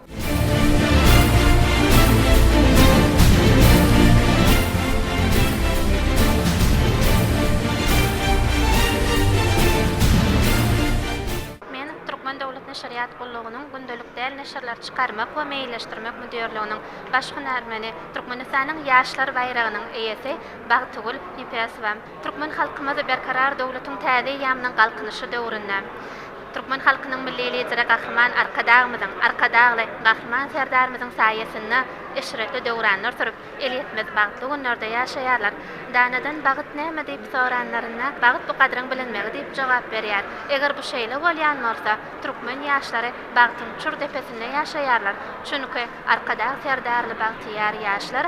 Men Türkmen döwlet. Neşirýat gullugynyň gündelik däl neşirleri çykarmak we meýilleşdirmek müdirliginiň baş hünärmeni, Türkmenistanyň Ýaşlar baýragynyň eýesi Bagtygül Nepesowa. Türkmen halkymyz Berkarar döwletiň täze eýýamynyň Galkynyşy döwründe türkmen halkynyň Milli Lideri Gahryman Arkadagymyzyň, Arkadagly Gahryman Serdarymyzyň saýasynda eşretli döwranlar sürüp, elýetmez bagtly günlerde ýaşaýarlar. Danadan Bagt näme diýip soranlarynda, Bagt bu gadryň bilinmegi diýip jogap berýär. Eger bu şeýle bolýan bolsa, türkmen ýaşlary bagtyň çür depesinde ýaşaýarlar. Çünki Arkadag Serdarly bagtyýar ýaşlar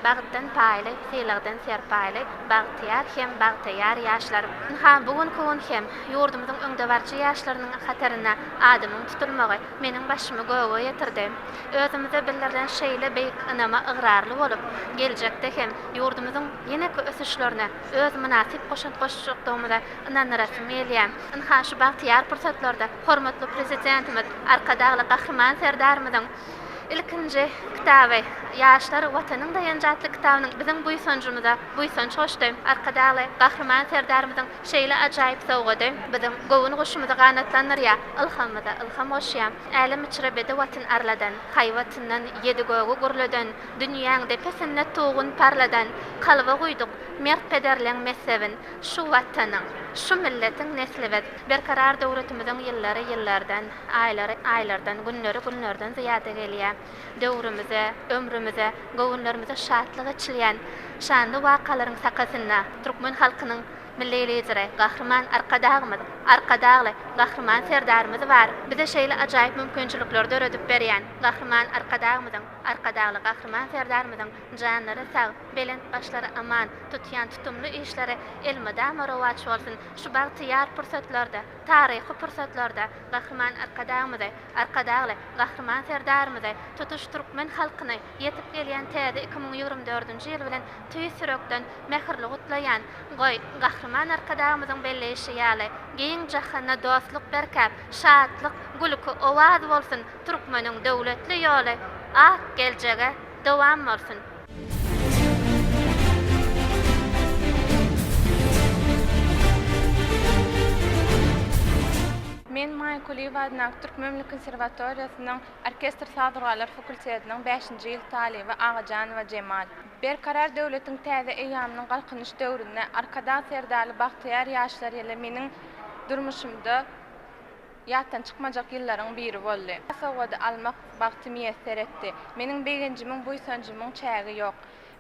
bagtdan paýly, sylagdan serpaýly, bagtyýar hem bagtaýar ýaşlar. Ynha, bu günki gün hem ýurdumyzyň öňdebaryjy ýaşlarynyň hatarynda adymyň tutulmagy meniň başymy göge ýetirdi. Özümize bildirilen şeýle beýik ynama ygrarly bolup, geljekde hem ýurdumyzyň ýeneki ösüşlerine öz mynasyp goşant goşjakdygymyza ynandyrasym gelýär. Ynha, şu bagtyýar pursatlarda hormatly Prezidentimiz Arkadagly Gahryman Serdarymyzyň ilkinji kitaby, Ýaşlar, Watanyň daýanjy atly kitabynyň biziň buýsanjymyza buýsanç goşdy. Arkadagly Gahryman Serdarymyzyň şeýle ajaýyp sowgady biziň göwün guşumyzy ganatlandyrýar, ylhamymyza ylham goşýar. Älem içre bedew atyn arladan, Haýbatyndan ýedi gögi gürleden, Dünýäň depesinde tugun parladan, Kalba guýduk mert pederleň messebin, Şu Watanyň, şu milletiň nesli biz. Berkarar döwletimiziň ýyllary ýyllardan, aýlary aýlardan, günleri günlerden zyýada gelýär. Döwrümize, ömrümize, göwünlerimize şatlyk eçilýän şanly wakalaryň sakasynda türkmen halkynyň Milli Lideri Gahryman Arkadagymyz, Arkadagly Gahryman Serdarymyz bar. Bize şeýle ajaýyp mümkinçilikleri döredip berýän Gahryman Arkadagymyzyň, Arkadagly Gahryman Serdarymyzyň janlary sag, belent başlary aman, tutýan tutumly işleri elmydama rowaç bolsun! Şu bagtyýar pursatlarda, taryhy pursatlarda Gahryman Arkadagymyzy, Arkadagly Gahryman Serdarymyzy, tutuş türkmen halkyny ýetip gelýän täze 2024-nji ýyl bilen tüýs ýürekden mähirli gutlaýan. Goý, Gahryman Arkadagymyzyň belleýşi ýaly, giň jahanda dostluk berkäp, şatlyk, gülki owaz bolsun, türkmeniň döwletli ýoly ak geljege dowam bolsun! Men Maýa Kulyýewa adyndaky Türkmen milli konserwatoriýasynyň orkestr saz gurallary fakultetiniň bäşinji ýyl talyby Agajanowa Jemal. Berkarar döwletiň täze eýýamynyň Galkynyş döwründe Arkadag Serdarly bagtyýar ýaşlar ýyly meniň durmuşymda ýatdan çykmajak ýyllaryň biri boldy. Sowgady almak bagty miýesser etdi. Meniň begenjimiň, buýsanjymyň çägi ýok.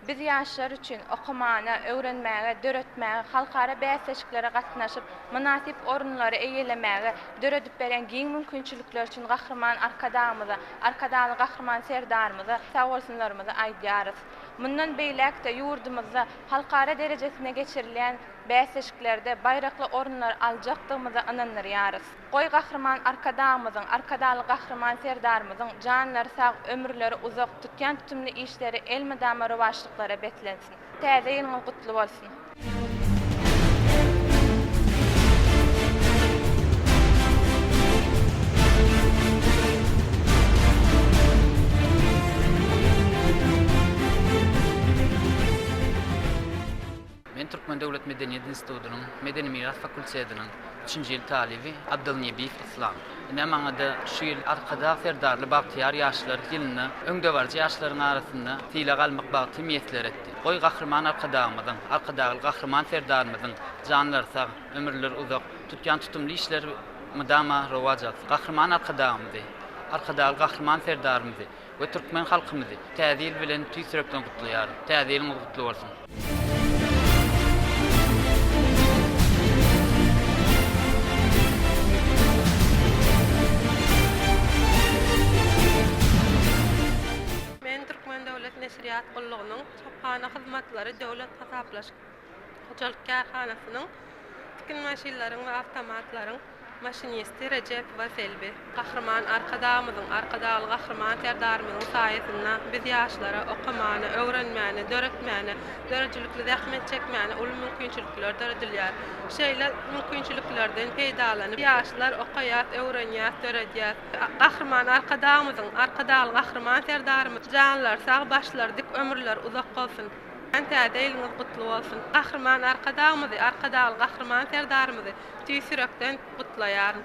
Biz ýaşlar üçin okamana, öwrenmäge, döretmäge, halkara bäsleşiklere gatnaşyp, mynasyp orunlary eýelemäge döredip berýän giň mümkinçilikleri üçin Gahryman Arkadagymyza, Arkadagly Gahryman Serdarymyza sagbolsunlarymyzy aýdýarys. Mundan beýläk-de ýurdumyzda halkara derejesinde geçirilýän bäsleşiklerde baýrakly orunlary aljakdygymyza ynandyrýarys. Goý, Gahryman Arkadagymyzyň, Arkadagly Gahryman Serdarymyzyň janlary sag, ömürleri uzak, tutýan tutumly işleri elmydama rowaçlyklara beslensin! Täze ýylyňyz gutly bolsun! Men Türkmen döwlet medeniýet institutynyň Medeni miras fakultetiniň üçünji ýyl talyby Abdylnebiýew Yslam. Ine maňa-da şu ýyl Arkadag Serdarly bagtyýar ýaşlar ýylynda öňdebaryjy ýaşlaryň arasynda sylag almak bagty miýesser etdi. Goý Gahryman Arkadagymyzyň, Arkadagly Gahryman Serdarymyzyň janlary sag, ömürleri uzak, tutýan tutumly işleri mydama rowaç alsyn. Gahryman Arkadagymyzy, Arkadagly Gahryman Serdarymyzy we türkmen halkymyzy Täze ýyl bilen tüýs ýürekden gutlaýaryn. Täze ýylyňyz gutly bolsun! Men Türkmen döwlet neşirýat gullugynyň Çaphana hyzmatlary döwlet hasaplaşyk hojalyk kärhanasynyň tikin maşynlaryň we awtomatlaryň maşinisti Rejepowa Selbi. Gahryman Arkadagymyzyň, Arkadagly Gahryman Serdarymyzyň saýasynda biz ýaşlara okamana, öwrenmäne, döretmäne, döredijilikli zähmet çekmäne uly mümkinçilikler döredilýär. Şeýle mümkinçiliklerden peýdalanyp, ýaşlar okaýas, öwrenýäs, döredýäs. Gahryman Arkadagymyzyň, Arkadagly Gahryman Serdarymyz janlary sag, başlary dik, ömürleri uzak bolsun! Täze ýylyňyz gutly bolsun! Gahryman Arkadagymyzy, Arkadagly Gahryman Serdarymyzy tüýs ýürekden gutlaýaryn.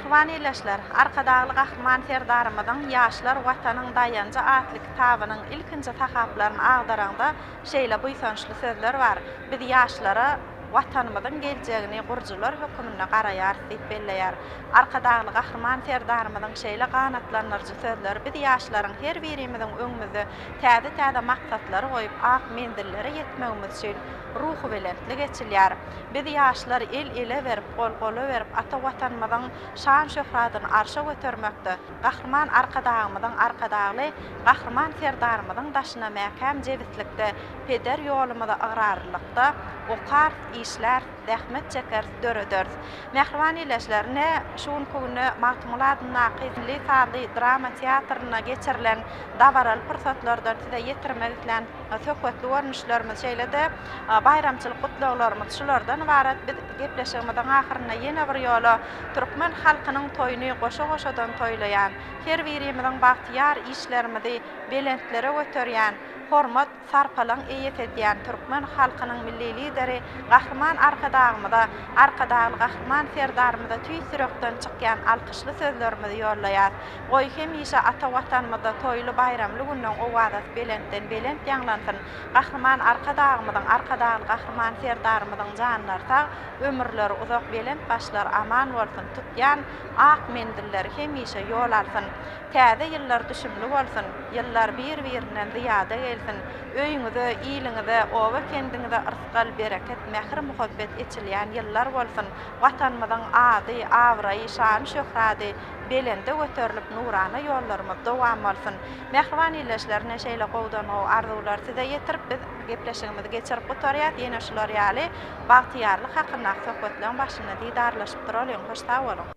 Mähriban ildeşler, Arkadagly Gahryman Serdarymyzyň Ýaşlar Watanyň daýanjy atly kitabynyň ilkinji sahaplaryny agdaraňda şeýle buýsançly sözler bar, Biz ýaşlara Watanymyzyň geljegini gurujylar höküminde garaýarys diýip belleýär. Arkadagly Gahryman Serdarymyzyň şeýle ganatlandyryjy sözleri biz ýaşlaryň her birimiziň öňümizde täze-täze maksatlary goýup, ak menzillere ýetmegimiz üçin ruhubelentlik eçilýär. Biz ýaşlar el-ele berip, gol-gola berip, ata Watanymyzyň şan-şöhratyny arşa götermekde, Gahryman Arkadagymyzyň, Arkadagly Gahryman Serdarymyzyň daşyna mäkäm jebislikde, peder ýolumyza ygrarlylykda okarys, işläris, zähmet çekeris, dörederis. Mähriban ildeşler, ine, şu günki günde Magtymguly adyndaky milli sazly drama teatrynda geçirilen dabaraly pursatlardan size ýetirmek islän söhbetli görnüşlerimiz, şeýle-de baýramçylyk gutlaglarymyz şulardan ybarat. Biz gepleşigimiziň ahyrynda ýene bir ýola türkmen halkynyň toýuny goşa-goşadan toýlaýan, her birimiziň bagtyýar işlerimizi belentlere göterýän, hormat, sarpalaň eýesi edýän türkmen halkynyň Milli Lideri Gahryman Arkadagymyza, Arkadagly Gahryman Serdarymyza tüýs ýürekden çykýan alkyşly sözlerimizi ýollaýas. Goý, hemişe ata Watanymyzda toýly-baýramly günleň owazasy belentden belent ýaňlansyn! Gahryman Arkadagymyzyň, Arkadagly Gahryman Serdarymyzyň janlary sag, ömürleri uzak, belent başlary aman bolsun, tutýan ak menzilleri hemişe ýol alsyn! Täze ýyllar düşümli bolsun, ýyllar bir-birinden zyýada gelsin, öýüňize, iliňize, oba-kendiňize yrsgal, bereket, mähir-muhabbet eçilýän ýyllar bolsun, Watanymyzyň ady, abraýy, şany-şöhrady belende göterilip, nurana ýollarymyz dowam bolsun! Mähriban ildeşler, ine şeýle gowudan-gowy arzuwlary size ýetirip, biz gepleşigimizi geçirip gutarýas, ýene şular ýaly bagtyýarlyk hakyndaky söhbetleň başynda didarlaşyp duralyň, hoş sag boluň!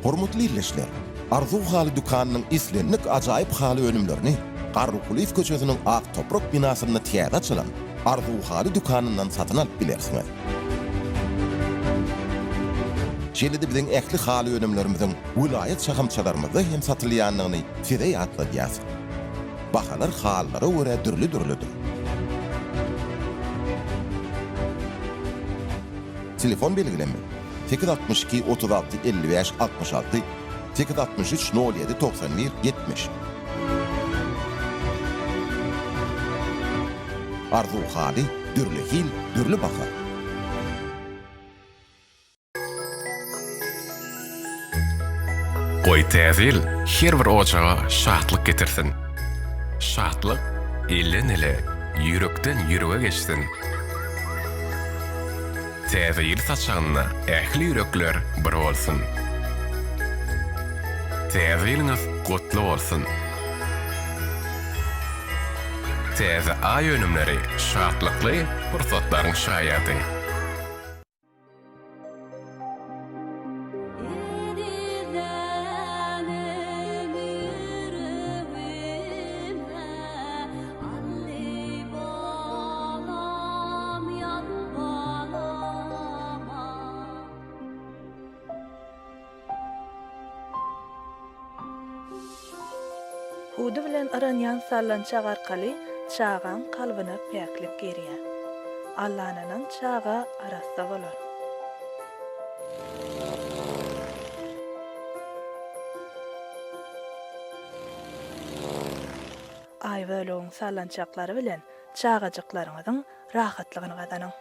Hormatly ildeşler! Arzuw haly dükanynyň islendik ajaýyp haly önümlerini Garry Kulyýew köçesiniň Ak toprak binasynda täze açylan Arzuw haly dükanyndan satyn alyp bilersiňiz. Şeýle-de biziň ähli haly önümlerimiziň welaýat şahamçalarymyzda hem satylýandygyny size ýatladýas. Bahalar halylara görä dürli-dürlüdir. Telefon belgilenme, 862 36 55 66, 863 07 91 70. Arzuw haly, dürli hil, dürli baha. Goý Täze ýyl her bir ojaga şatlyk getirsin. Şatlyk elden-ele, ýürekden ýürege geçsin. Täze ýyl saçagynda ähli ýürekler bir bolsun. Täze ýylyňyz gutly bolsun! Täze Aý önümleri şatlykly pursatlaryň şaýady. Hüwdi bilen yranýan sallançak arkaly çagaň kalbyna päklik girýär. Allananan çaga arassa bolar. Aýbölegiň sallançaklary bilen. Çagajyklaryňyzyň rahatlygyny gazanyň.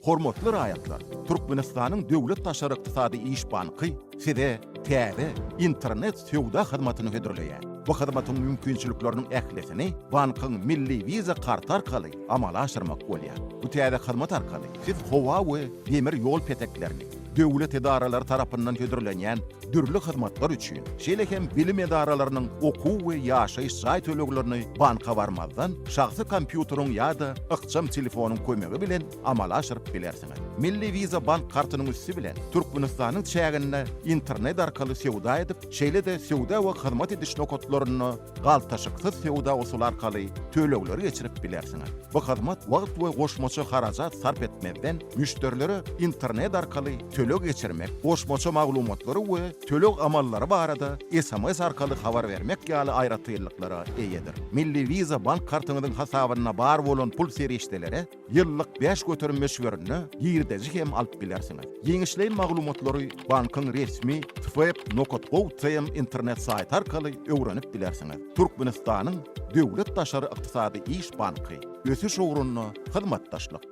Hormatly raýatlar! Türkmenistanyň Döwlet daşary ykdysady iş banky size täze internet söwda hyzmatyny hödürleýär. Bu hyzmatyň mümkinçilikleriniň ählisini bankyň Milli Visa karty arkaly amala aşyrmak bolýar. Bu täze hyzmat arkaly siz howa we demir ýol peteklerini, döwlet edaralary tarapyndan hödürlenýän dürli hyzmatlar üçin, şeýle hem bilim edaralarynyň okuw we ýaşaýyş jaý töleglerini banka barmazdan, şahsy kompýuteriň ýa-da ykjam telefonyň kömegi bilen amala aşyryp bilersiňiz. Milli Visa bank kartynyň üsti bilen Türkmenistanyň çäginde internet arkaly söwda edip, şeýle-de söwda we hyzmat ediş nokatlarynda galtaşyksyz söwda usuly arkaly tölegleri geçirip bilersiňiz. Bu hyzmat wagt we goşmaça harajat sarp etmezden, müşderilere internet arkaly töleg geçirmek, goşmaça maglumatlary we töleg amallary barada sms arkaly habar bermek ýaly aýratynlyklara eýedir. Milli Visa bank kartyňyzyň hasabynda bar bolan pul serişdelere ýyllyk 5% möçberinde girdeji hem alyp bilersiňiz. Giňişleýin maglumatlary bankyň resmi tfep nokat gov tm internet saýty arkaly öwrenip bilersiňiz. Türkmenistanyň Döwlet daşary ykdysady iş banky, ösüş ugrunda hyzmatdaşlyk.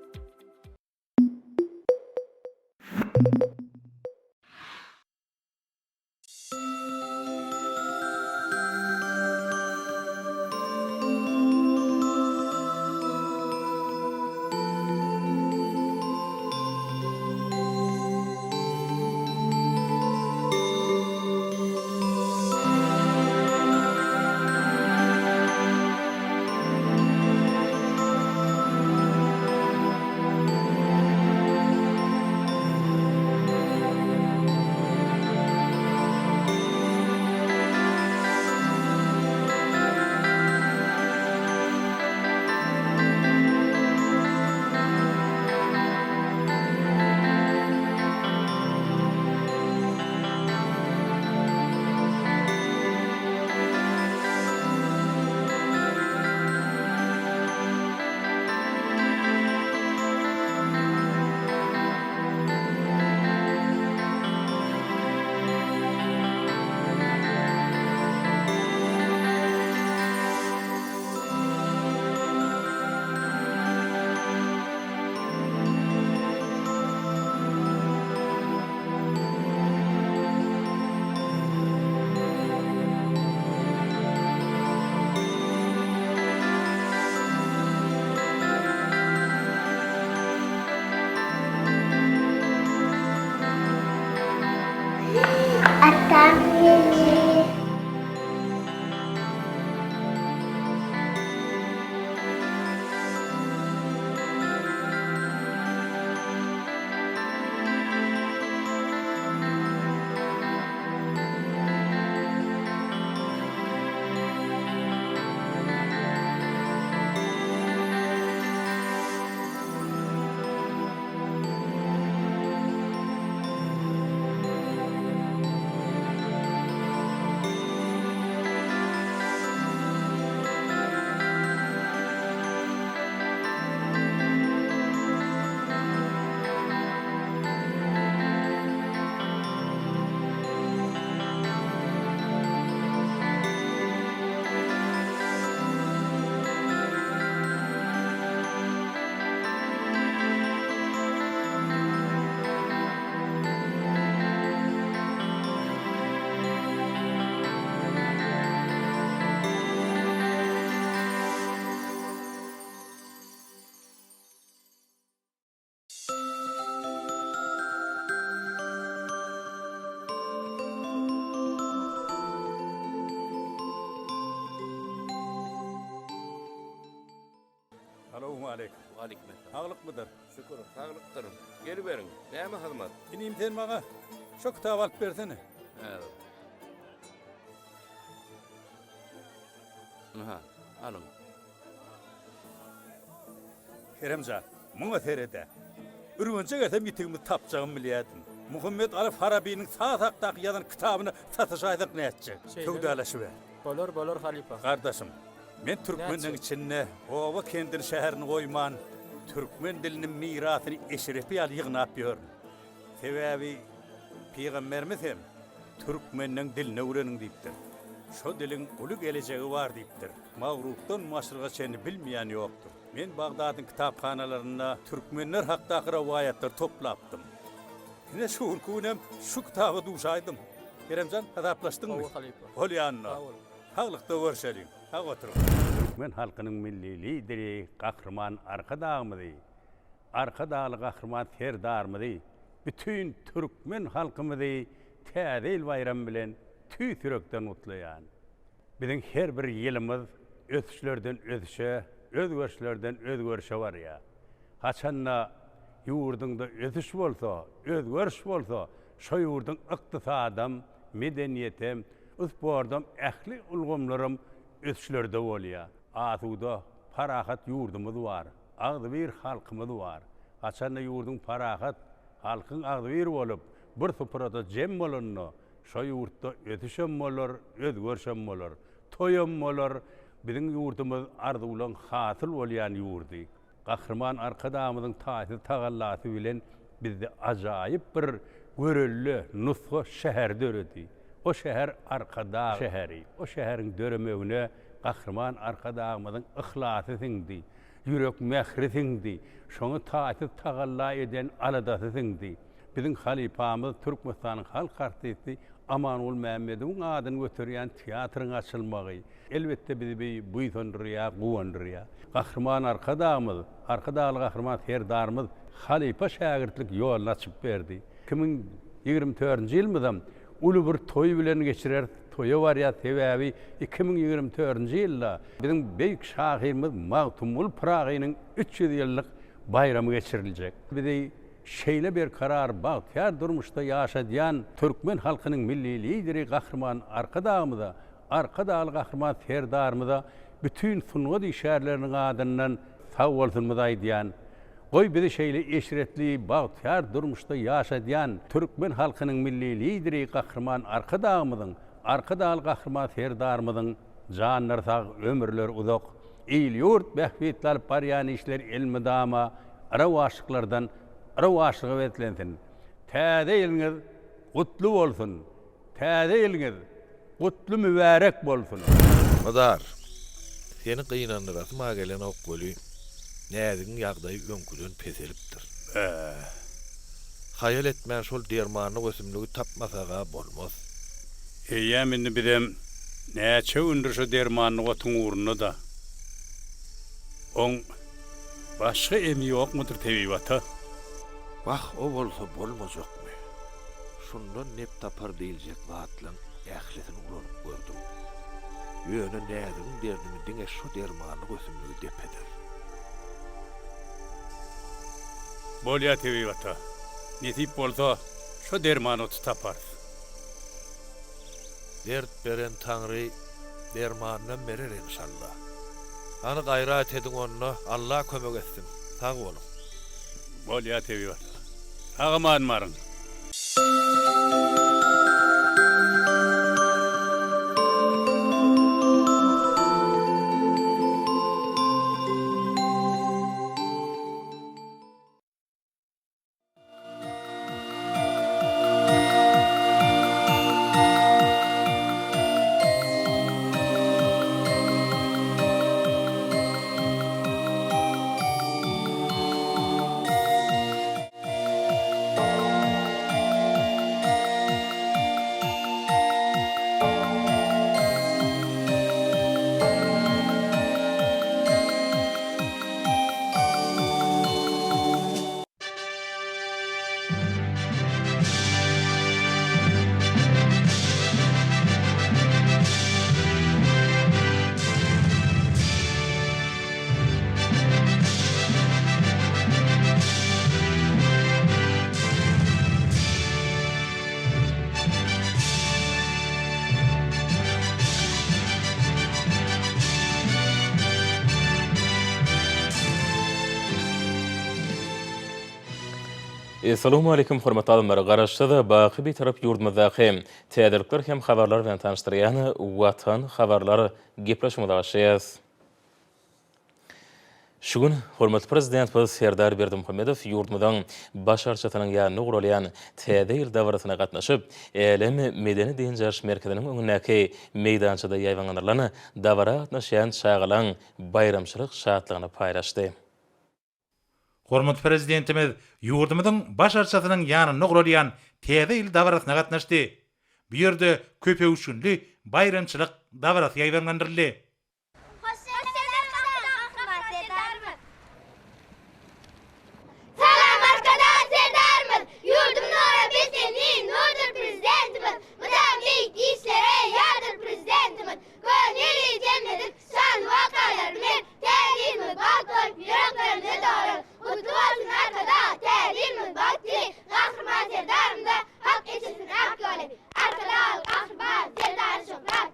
Atam geldi. Salowmaleýkim. Waleýkim essalam. Saglykmydyr? Şükür, saglykdyr. Geliberiň. Näme hyzmat? Inim sen maňa şo kitaby alyp bersene. Häzir. Ynha, alyň. Kerem jan, muňa sered-ä. Ürgenje gelsem ýitigimizi tapjagymy bilýärdim. Muhammet Aly Farabynyň saz hakdaky ýazan kitabyny satyşaýsak nätjek? Söwdalaşyber. Bolar, bolar halypa. Gardaşym, men türkmenleň içinde oba-kendini şäherini goýman, türkmen diliniň mirasyny eşrepi ýaly ýygnap ýörün. Sebäbi pygamberimiz hem. Türkmenleň dilini öwreniň diýipdir. Şo diliň uly gelejegi bar diýipdir. Magrupdan maşryga çenli bilmeýän ýokdur. Men Bagdadyň kitaphanalarynda türkmenler hakdaky rowaýatlary toplapdym. Ine şu günki günem şu kitaba duşaýdym. Keremjan, hasaplaşdyňmy? Hawa, halypa. Bolýa onda. Sag boluň. Saglykda görşeliň. Sag oturyň. Türkmen halkynyň Milli Lideri Gahryman Arkadagymyzy, Arkadagly Gahryman Serdarymyzy, bütin türkmen halkymyzy Täze ýyl baýramy bilen tüýs ýürekden gutlaýan. Biziň her bir ýylymyz ösüşlerden ösüşe, özgerişlerden özgerişe barýar. Haçanda ýurduňda ösüş bolsa, özgeriş bolsa, şo ýurduň ykdysadam, medeniýetem, spordam, ähli ulgamlaram ösüşlerde bolýar. Asuda, parahat ýurdumyz bar, agzybir halkymyz bar. Haçanda ýurduň parahat, halkyň agzybir bolup, bir suprada jem bolanda, şo ýurtda ösüşem bolar, özgerişem bolar, toýam bolar. Biziň ýurdumyz arzuwlaň hasyl bolýan ýurdy. Gahryman Arkadagymyzyň taýsyz tagallasy bilen bizde ajaýyp bir görelde, nusga şäher döredi. O şäher Arkadag şäheri. O şäheriň döremegine Gahryman Arkadagymyzyň yhlasy siňdi, ýürek mähri siňdi, şoňa taýsyz tagalla eden aladasy siňdi. Biziň halypamyz Türkmenistanyň halk artisti Amanguly Mämmedowyň adyny göterýän teatryň açylmagy, elbetde, bizi buýsandyrýar, guwandyrýar. Gahryman Arkadagymyz, Arkadagly Gahryman Serdarymyz halypa-şägirtlik ýoluny açyp berdi. 2024-nji ýylymyzam uly bir toý bilen geçireris, toýa barýas, sebäbi 2024-nji ýylda biziň beýik şahyrymyz Magtymguly Pyragynyň 300 ýyllyk baýramy geçiriljek. Bizi Şeýle berkarar, bagtyýar durmuşda ýaşadýan türkmen halkynyň Milli Lideri Gahryman Arkadagymyza, Arkadagly Gahryman Serdarymyza bütin sungat işgärleriniň adyndan sag bolsunymyzy aýdýan. Goý, bizi şeýle eşretli, bagtyýar durmuşda ýaşadýan türkmen halkynyň Milli Lideri Gahryman Arkadagymyzyň, Arkadagly Gahryman Serdarymyzyň janlary sag, ömürleri uzak, il-ýurt bähbitli alyp barýan işleri elmydama rowaçlyklardan rowaçlyga beslensin! Täze ýylyňyz gutly bolsun! Täze ýylyňyz gutly mübärek bolsun! Mydar, seni gynandyrasym-a gelenok weli, Näzigiň ýagdaýy öňküden peselipdir. Bäh. Haýal etmän şol dermanlyk ösümligi tapmasag-a bolmaz. Eýýäm indi bizem näçe gündür şo dermanlyk otuň ugrunda-da. Oň Başga emi ýokmudyr tebip ata? Wah, o bolsa bolmajakmy? Şundan nep tapar diýiljek zatlaň ählisini ulanyp gördüm. Ýöne Näzigiň derdini diňe şo dermanlyk ösümligi dep eder. Bolýa tebip ata. Nesip bolsa, şo derman oty taparys. Dert beren Taňry dermanynam berer enşalla. Hany gaýrat ediň onda Alla kömek etsin. Sag boluň. Bolýa tebip ata. Sag aman baryň. Essalawmaleýkim hormatly adamlar! Garaşsyz, baky Bitarap ýurdumyzdaky täzelikler hem habarlar bilen tanyşdyrýan Watan habarlar gepleşigimize başlaýarys. Şu gün hormatly Prezidentimiz Serdar Berdimuhamedow ýurdumyzyň Baş arçasynyň ýanynda guralýan Täze ýyl dabarasyna gatnaşyp, Älem medeni-dynç alyş merkeziniň öňündäki meýdançada ýaýbaňlandyrylan dabara gatnaşýan çagalaň baýramçylyk şatlygyny paýlaşdy. Hormatly Prezidentimiz ýurdumyzyň Baş arçasynyň ýanynda guralýan Täze ýyl dabarasyna gatnaşdy. Bu ýerde köpöwüşginli baýramçylyk dabarasy ýaýbaňlandyryldy. Hoş geldiňiz Gahryman Serdarymyz! Salam Arkadag Serdarymyz! Ýurdum nura beslendi, nurdur Prezidentimiz! Mydam beýik işlere ýardyr Prezidentimiz! Köňüli jemledik şanly wakalar bilen, Täze ýylymyz bagt bolup ýüreklerimize dolar! Gutly bolsun Arkadag, Täze ýylymyz bagt ýyly, Gahryman Serdarymyza Hak eçilsin ak ýoly! Arkadagly Gahryman Serdar şöhrat!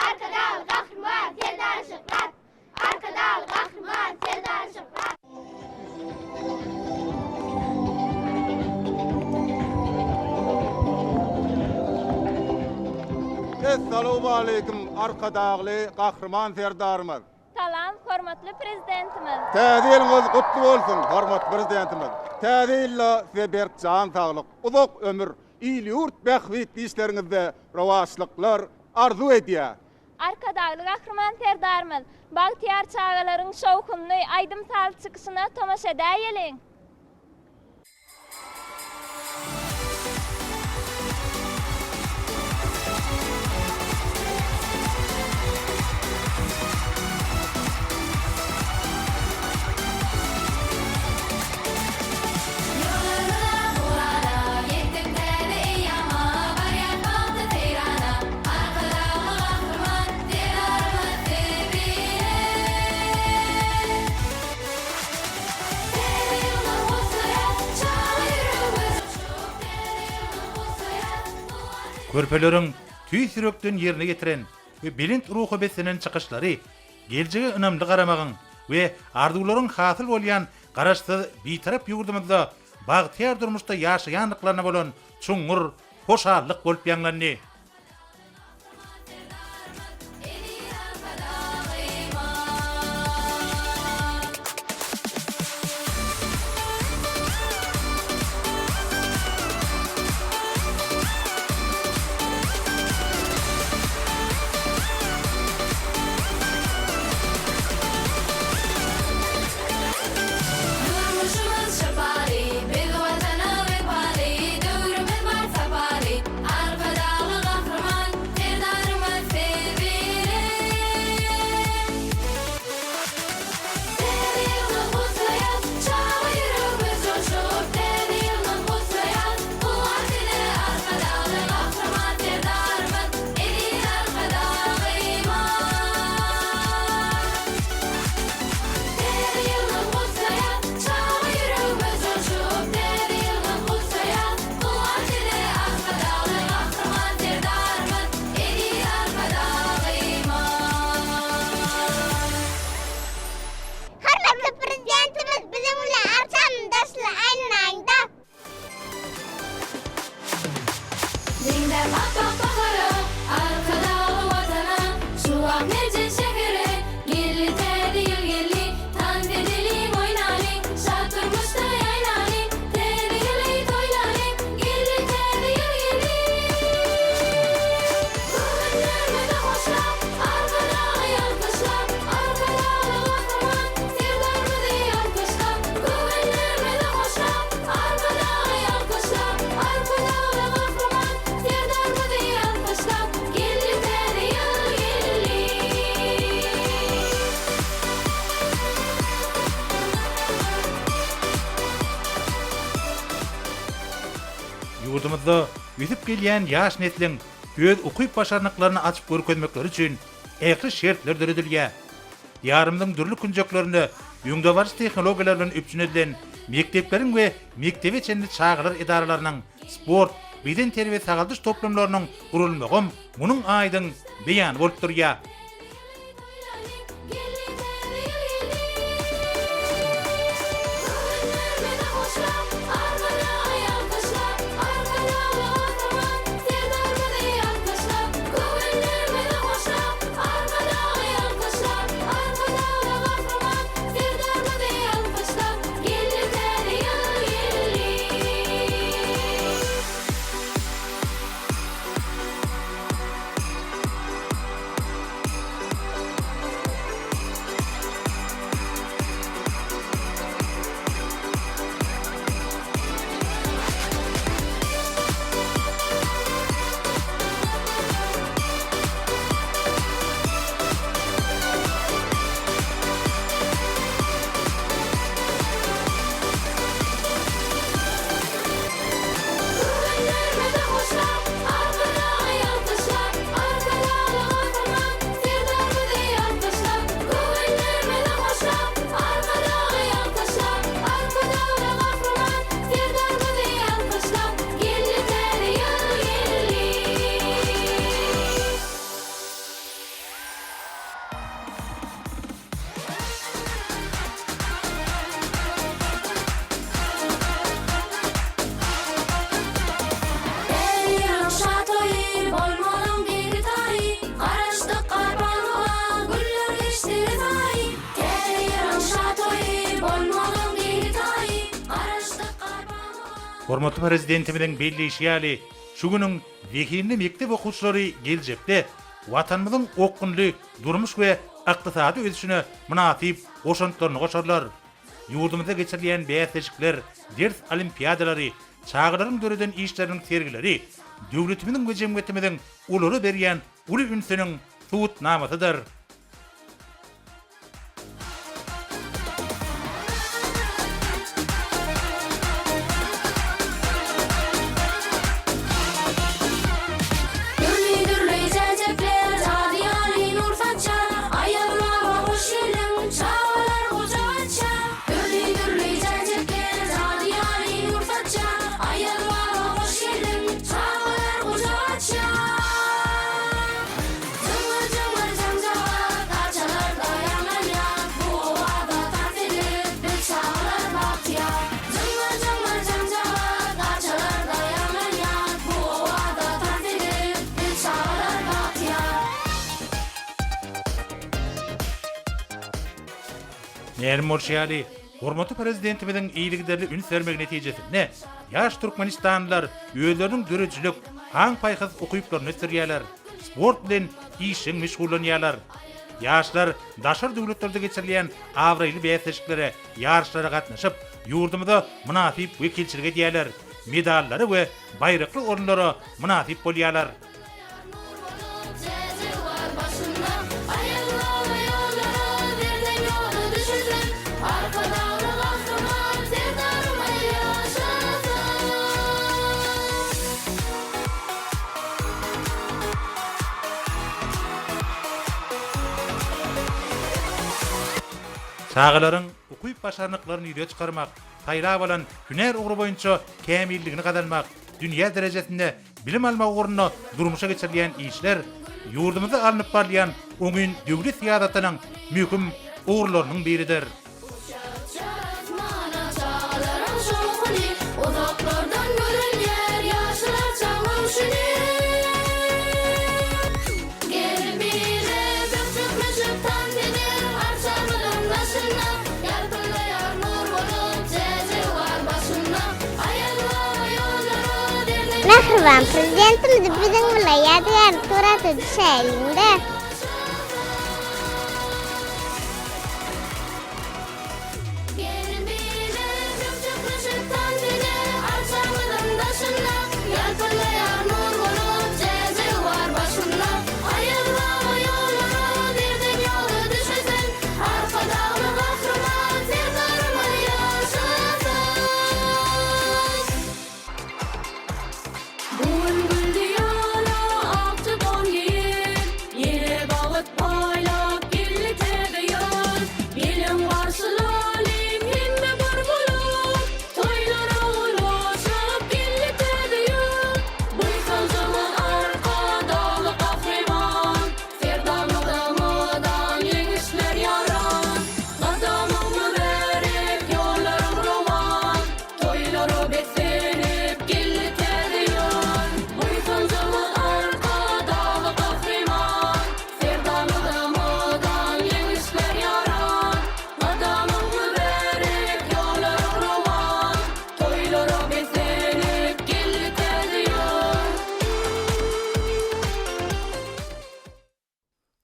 Arkadagly Gahryman Serdar şöhrat! Arkadagly Gahryman Serdar şöhrat! Essalawmaleýkim Arkadagly Gahryman Serdarymyz! Salam, hormatly Prezidentimiz! Täze ýylyňyz gutly bolsun, hormatly Prezidentimiz! Täze ýylda size berk jan saglyk, uzak ömür, il-ýurt bähbitli işleriňizde rowaçlyklar arzuw edýär. Arkadagly Gahryman Serdarymyz, bagtyýar çagalaryň şowhunly aýdym-sazly çykyşyna tomaşa edäýeliň! Ýollarymyza nurana, ýetdik täze eýýama, Barýas bagtly seýrana, Arkadagly Gahryman Serdarymyz siz bilen. Täze ýyllar gutlaýas, çaga ýüregimiz joşup, Täze ýyllar gutlaýas, guwanç. Körpeleriň tüýs ýürekden ýerine ýetiren we belent ruha beslenen çykyşlary geljege ynamly garamagyň we arzuwlaryň hasyl bolýan Garaşsyz, Bitarap ýurdumyzda bagtyýar durmuşda ýaşaýandyklaryna bolan çuňňur hoşallyk bolup ýaňlandy. Durmuşymyz şypaly, biz Watana wepaly, Döwrümiz bar sapaly, Arkadagly Gahryman Serdarymyz siz bilen. Täze ýylyň gutlaýas, çaga ýüregimiz joşup, Täze ýylyň gutlaýas, guwanç ile Arkadagly Gahryman Serdarymyz, Eziz Arkadagymyz. Täze ýylyň gutlaýas, çaga ýüregimiz joşup, Täze ýylyň gutlaýas, guwanç ile Arkadagly Gahryman Serdarymyz, Eziz Arkadagymyz. Hormatly Prezidentimiz biziň bilen arçanyň daşyna aýlanaýyňda. Meňzäp ap-ak bahara, Arkadagly Watana, Şu wagt merjen şähere, Geldi täze ýyl geldi, Tans edeliň, oýnalyň, Şat durmuşda ýaýnalyň, Täze ýyly toýlalyň, Geldi täze ýyl geldi. Göwünlerimizi hoşlap, Arkadagy alkyşlap, Arkadagly Gahryman Serdarymyzy alkyşlap, Göwünlerimizi hoşlap, Arkadagy alkyşlap, Arkadagly Gahryman Serdarymyzy alkyşlap, Geldi täze ýyl geldi. Ýurdumyzda ösüp gelýän ýaş nesliň öz ukyp-başarnyklaryny açyp görkezmekleri üçin ähli şertler döredilýär. Diýarymyzyň dürli künjeklerinde öňdebaryjy tehnologiýalar bilen üpjün edilen mekdepleriň we mekdebe çenli çagalar edaralarynyň, sport, bedenterbiýe-sagaldyş toplumlarynyň gurulmagam munuň aýdyň beýany bolup durýar. Hormatly Prezidentimiziň belleýşi ýaly, şu günüň zehinli mekdep okuwçylary geljekde Watanymyzyň okgunly durmuş we ykdysady ösüşine mynasyp goşantlaryny goşarlar. Ýurdumyzda geçirilýän bäsleşikler, ders olimpiadalary, çagalaryň döreden işleriniň sergileri döwletimiziň we jemgyýetimiziň olara berýän uly ünsüniň subutnamasydyr. Dürli-dürli jäjekler jady ýaly nur saçýar, Aýaz baba hoş geldiň, çagalar gujak açýar. Dürli-dürli jäjekler jady ýaly nur saçýar, Aýaz baba hoş geldiň, çagalar gujak açýar. Jyňňyr-jyňňyr jaňjagaz arçalarda ýaňlanýar, Bu owaza tans edip biz çagalar bagtyýar. Jyňňyr-jyňňyr jaňjagaz arçalarda ýaňlanýar, Bu owaza tans edip biz çagalar bagtyýar. Mälim bolşy ýaly, hormatly Prezidentimiziň yzygiderli üns bermegi netijesinde ýaş türkmenistanlylar özleriniň döredijilik, aň-paýhas ukyplaryny ösdürýärler. Sport bilen işjeň meşgullanýarlar. Ýaşlar daşary döwletlerde geçirilýän abraýly bäsleşiklere, ýaryşlara gatnaşyp, ýurdumyza mynasyp wekilçilik edýärler, medallara we baýrakly orunlara mynasyp bolýarlar. Çagalaryň ukyp-başarnyklaryny ýüze çykarmak, saýlap alan hünär ugry boýunça kämilligini gazanmak, dünýä derejesinde bilim almak ugrunda durmuşa geçirilýän işler ýurdumyzda alnyp barylýan oňyn döwlet syýasatynyň möhüm ugurlarynyň biridir. Mähriban Prezidentimizi biziň bilen ýadygärlik surata düşäýeliň-dä. Gelin bile bökjekleşip tans eder Arçamyzyň daşynda Ýalpyllaýar nur bolup Jäjegi bar başynda Aýaz baba ýollara Derden ýola düşesin Arkadagly Gahryman Serdarymyz ýaşasyn! Bu gün gül diýara akja don geýip, Ýene bagt paýlap geldi täze ýyl. Geliň garşylalyň hemme bir bolup, Toýlara ulaşyp geldi täze ýyl. Buýsanjymyz Arkadagly Gahryman, Serdarymyza mydam ýeňişler ýaran. Gadamyň mübärek, ýollaryň rowan, Toýlara beslenip geldi täze ýyl. Buýsanjymyz Arkadagly Gahryman, Serdarymyza mydam ýeňişler ýaran. Gadamyň mübärek, ýollaryň rowan, Toýlara beslenip geldi täze ýyl.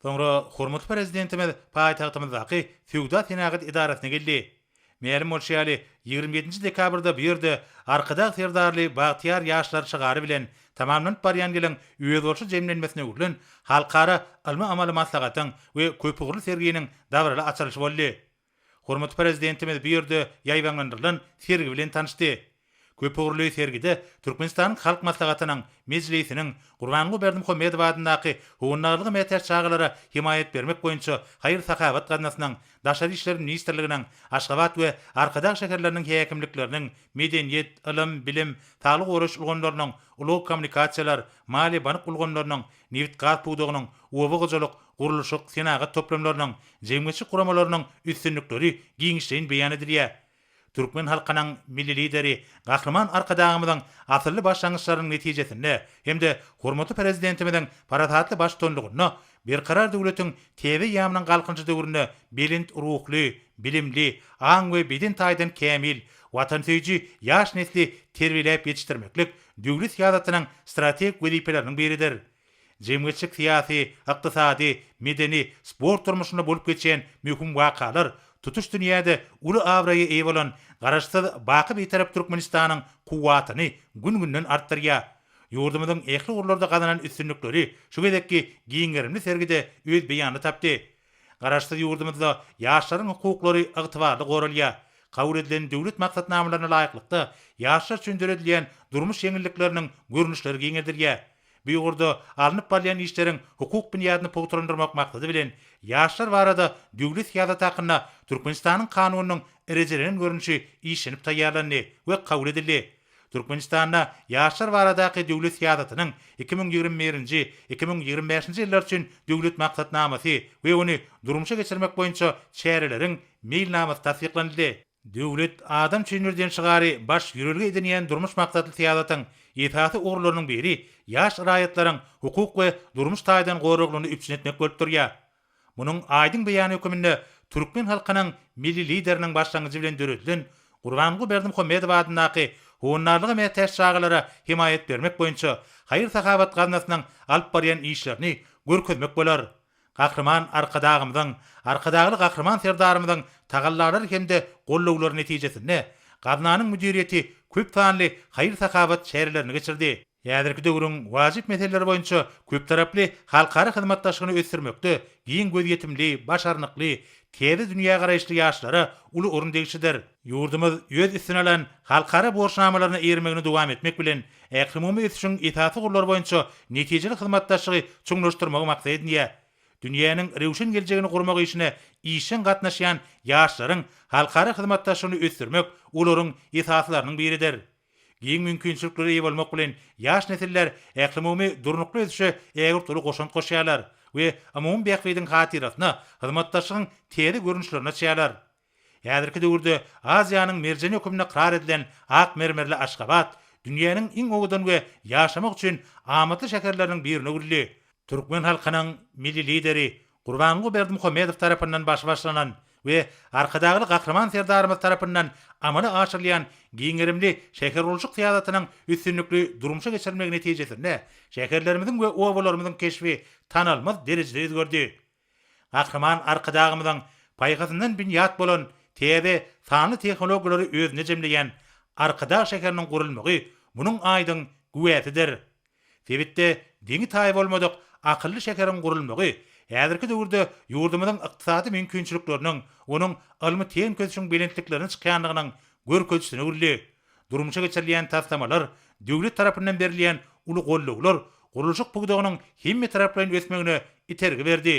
Soňra hormatly Prezidentimiz paýtagtymyzdaky Söwda-senagat edarasyna geldi. Mälim bolşy ýaly, 27 dekabrda bu ýerde Arkadag Serdarly bagtyýar ýaşlar şygary bilen tamamlanyp barýan ýylyň özboluşly jemlenmesine öwrülen halkara ylmy-amaly maslahatyň we köpugurly serginiň dabaraly açylyşy boldy. Hormatly Prezidentimiz bu ýerde ýaýbaňlandyrylan sergi bilen tanyşdy. Köpugurly sergide Türkmenistanyň Halk Maslahatynyň, Mejlisiniň, Gurbanguly Berdimuhamedow adyndaky Howandarlyga mätäç çagalara hemaýat bermek boýunça haýyr-sahawat gaznasynyň, Daşary işler ministrliginiň, Aşgabat we Arkadag şäherleriniň häkimlikleriniň, medeniýet, ylym, bilim, saglygy goraýyş ulgamlarynyň, ulag-kommunikasiýalar, maliýe-bank ulgamlarynyň, nebit-gaz pudagynyň, oba hojalyk, gurluşyk, senagat toplumlarynyň, jemgyýetçilik guramalarynyň üstünlikleri giňişleýin beýan edilýär. Türkmen halkynyň Milli Lideri Gahryman Arkadagymyzyň asylly başlangyçlarynyň netijesinde hem-de hormatly Prezidentimiziň parasatly baştutanlygynda Berkarar döwletiň täze eýýamynyň Galkynyşy döwründe belent ruhly, bilimli, aň we beden taýdan kämil, Watansöýüji ýaş nesli terbiýeläp ýetişdirmeklik döwlet syýasatynyň strategik wezipeleriniň biridir. Jemgyýetçilik-syýasy, ykdysady, medeni, sport durmuşynda bolup geçýän möhüm wakalar tutuş dünýäde uly abraýa eýe bolan Garaşsyz, baky Bitarap Türkmenistanyň kuwwatyny gün-günden artdyrýar. Ýurdumyzyň ähli ugurlarda gazanan üstünlikleri şu gezekki giň gerimli sergide öz beýanyny tapdy. Garaşsyz ýurdumyzda ýaşlaryň hukuklary ygtybarly goralýar. Kabul edilen döwlet maksatnamalaryna laýyklykda, ýaşlar üçin döredilýän durmuş ýeňillikleriniň görnüşleri giňeldilýär. Bu ugurda alnyp barylýan işleriň hukuk binýadyny pugtalandyrmak maksady bilen, Ýaşlar barada döwlet syýasaty hakynda Türkmenistanyň Kanunynyň rejelenen görnüşi işlenip taýýarlandy we kabul edildi. Türkmenistanda ýaşlar baradaky döwlet syýasatynyň 2021-nji, 2025-nji ýyllar üçin Döwlet maksatnamasy we ony durmuşa geçirmek boýunça çäreleriň Meýilnamasy tassyklanyldy. Döwlet adam üçindir diýen şygary baş ýörelge edinýän durmuş maksatly syýasatyň esasy ugurlarynyň biri ýaş raýatlaryň hukuk we durmuş taýdan goraglygyny üpjün etmek bolup durýar. Munuň aýdyň beýany höküminde türkmen halkynyň Milli Lideriniň başlangyjy bilen döredilen Gurbanguly Berdimuhamedow adyndaky Howandarlyga mätäç çagalara hemaýat bermek boýunça haýyr-sahawat gaznasynyň alyp barýan işlerini görkezmek bolar. Gahryman Arkadagymyzyň, Arkadagly Gahryman Serdarymyzyň tagallalary hem-de gollawlary netijesinde gaznanyň müdiriýeti köp sanly haýyr-sahawat çärelerini geçirdi. Häzirki döwrüň wajyp meseleleri boýunça köptaraply halkara hyzmatdaşlygyny ösdürmekde giň gözýetimli, başarnykly, täze dünýägaraýyşly ýaşlara uly orun degişlidir. Ýurdumyz öz üstüne alan halkara borçnamalaryna eýermegini dowam etmek bilen, ählumumy ösüşiň esasy ugurlary boýunça netijeli hyzmatdaşlygy çuňlaşdyrmagy maksat edinýär. Dünýäniň röwşen geljegini gurmak işine işjeň gatnaşýan ýaşlaryň halkara hyzmatdaşlygyny ösdürmek olaryň esasylarynyň biridir. Giň mümkinçiliklere eýe bolmak bilen, ýaş nesiller ählumumy durnukly ösüşe ägirt uly goşant goşýarlar we umumy bähbidiň hatyrasyna hyzmatdaşlygyň täze görnüşlerini açýarlar. Häzirki döwürde Aziýanyň merjeni hökmünde ykrar edilen ak mermerli Aşgabat dünýäniň iň owadan we ýaşamak üçin amatly şäherleriniň birine öwrüldi. Türkmen halkynyň Milli Lideri Gurbanguly Berdimuhamedow tarapyndan başy başlanan we Arkadagly Gahryman Serdarymyz tarapyndan amala aşyrylýan giň gerimli şähergurluşyk syýasatynyň üstünlikli durmuşa geçirilmegi netijesinde şäherlerimiziň we obalarymyzyň keşbi tanalmaz derejede özgerdi. Gahryman Arkadagymyzyň paýhasyndan binýat bolan täze sanly tehnologiýalary özünde jemleýän Arkadag şäheriniň gurulmagy munuň aýdyň güwäsidir. Sebitde deňi-taýy bolmadyk akylly şäheriň gurulmagy häzirki döwürde ýurdumyzyň ykdysady mümkinçilikleriniň, onuň ylmy-tehniki ösüşiň belentliklerine çykýandygynyň görkezijisine öwrüldi. Durmuşa geçirilýän taslamalar, döwlet tarapyndan berilýän uly gollawlar gurluşyk pudagynyň hemmetaraplaýyn ösmegine itergi berdi.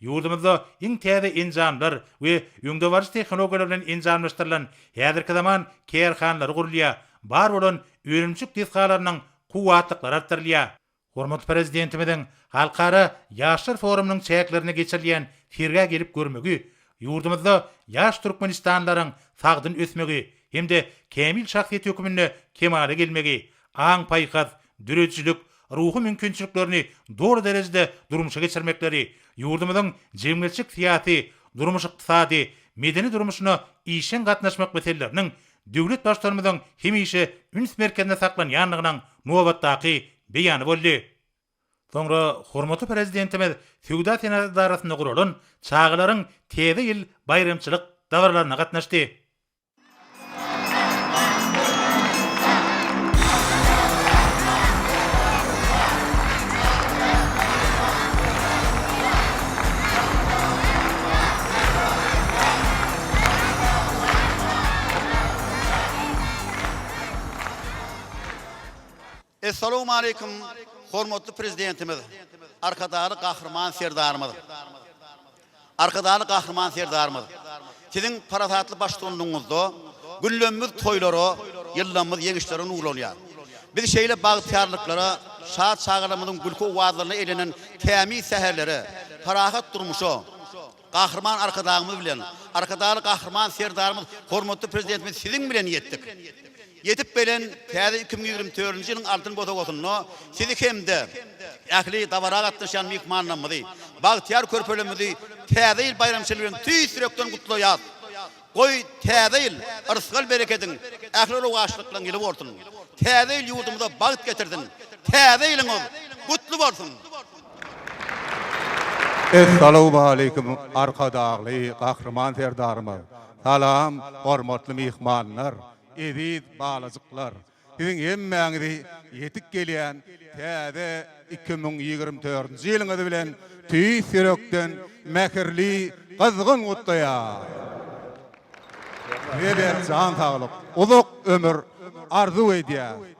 Ýurdumyzda iň täze enjamlar we öňdebaryjy tehnologiýalar bilen enjamlaşdyrylan häzirki zaman kärhanalary gurulýar, bar bolan önümçilik desgalarynyň kuwwatlyklary artdyrylýar. Hormatly Prezidentimiziň Halkara ýaşlar forumynyň çäklerinde geçirilýän sergä gelip görmegi ýurdumyzda ýaş türkmenistanlylaryň sagdyn ösmegi hem-de kämil şahsyýet hökmünde kemala gelmegi, aň-paýhas, döredijilik, ruhy mümkinçiliklerini doly derejede durmuşa geçirmekleri, ýurdumyzyň jemgyýetçilik-syýasy, durmuş-ykdysady, medeni durmuşyna işjeň gatnaşmak meseleleriniň döwlet Baştutanymyzyň hemişe üns merkezinde saklanýandygynyň nobatdaky beýany boldy. Soňra hormatly Prezidentimiz Söwda-senagat edarasynda guralan çagalaryň Täze ýyl baýramçylyk dabaralaryna gatnaşdy. Essalawmaleýkim hormatly Prezidentimiz Arkadagly Gahryman Serdarymyz. Arkadagly Gahryman Serdarymyz, Siziň parasatly baştutanlygyňyzda günlerimiz toýlara, ýyllarymyz ýeňişlere nurlanýar. Biz şeýle bagtyýarlyklara, şat çagalarymyzyň gülki owazlaryna eýlenen tämiz säherlere, parahat durmuşa, Gahryman Arkadagymyz bilen, Arkadagly Gahryman Serdarymyz, hormatly Prezidentimiz Siziň bilen ýetdik. Ýetip gelen täze 2024-nji ýylyň altyn bosagasynda Sizi hem-de ähli dabara gatnaşýan myhmanlarymyzy, bagtyýar körpelerimizi Täze ýyl baýramçylygy bilen tüýs ýürekden gutlaýarys. Goý, Täze ýyl yrsgal-berekediň, ähli rowaçlyklaryň ýyly bolsun! Täze ýyl ýurdumyza bagt getirsin! Täze ýylyňyz gutly bolsun! Essalawmaleýkim Arkadagly Gahryman Serdarymyz! Salam hormatly myhmanlar, eziz balajyklar! Siziň hemmäňizi ýetip gelýän täze 2024-nji ýylyňyz bilen tüýs ýürekden mähirli, gyzgyn gutlaýan! Size berk jan saglyk, uzak ömür arzuw edýäris.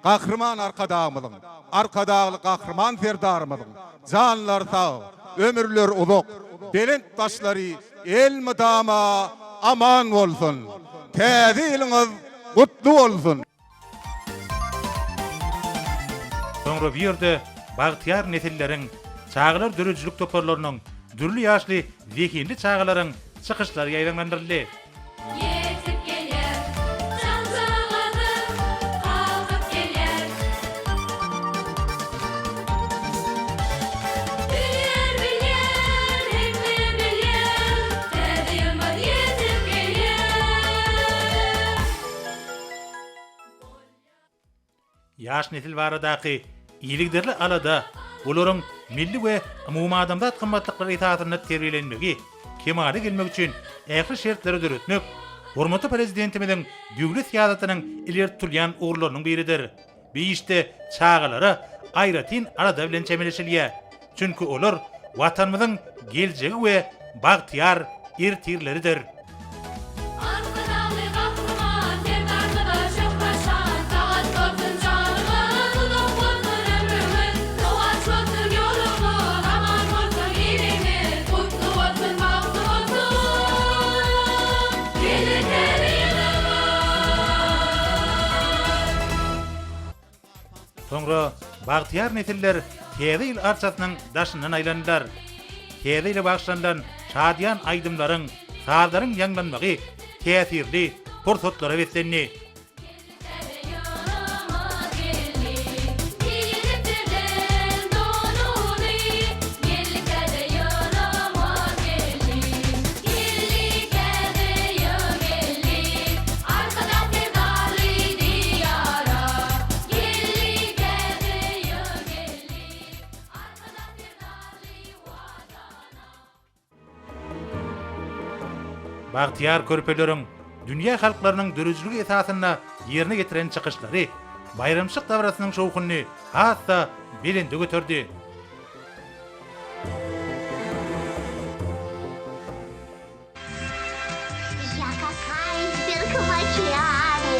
Gahryman Arkadagymyzyň, Arkadagly Gahryman Serdarymyzyň janlary sag, ömürleri uzak, belent başlary elmydama aman bolsun! Täze ýylyňyz gutly bolsun! Soňra bu ýerde bagtyýar nesilleriň, çagalar döredijilik toparlarynyň, dürli ýaşly zehinli çagalaryň çykyşlary ýaýbaňlandyryldy. Ýetip gelýär, janjagazym kakyp gelýär. Bilýär, bilýär, hemme bilýär, Täze ýylymyz ýetip gelýär. Ýaş nesil baradaky yzygiderli alada, olaryň milli we umumadamzat gymmatlyklary esasynda terbiýelenmegi, kemala gelmegi üçin ähli şertleri döretmek hormatly Prezidentimiziň döwlet syýasatynyň ileri tutulýan ugurlarynyň biridir. Bu işde çagalara aýratyn alada bilen çemeleşilýär. Çünki olar Watanymyzyň geljegi we bagtyýar ertirleridir. Arkadagly Gahryman Serdarymyza şöhrat-şan, Sagat bolsun janymyz, uzak bolsun ömrümiz, Rowaç bolsun ýolumyz, aman bolsun ilimiz, Gutly bolsun, bagtly bolsun gelin täze ýylymyz! Soňra bagtyýar nesiller Täze ýyl arçasynyň daşyndan aýlandylar. Täze ýyla bagyşlanylan şadyýan aýdymlaryň, sazlaryň ýaňlanmagy täsirli pursatlara beslendi. Arkadag Serdarly Diýara Geldi täze ýyl geldi Arkadag Serdarly Watana. Bagtyýar körpeleriň dünýä halklarynyň döredijiligi esasynda ýerine ýetiren çykyşlary baýramçylyk dabarasynyň şowhunyny has-da belende göterdi. Я как айсберг в океане,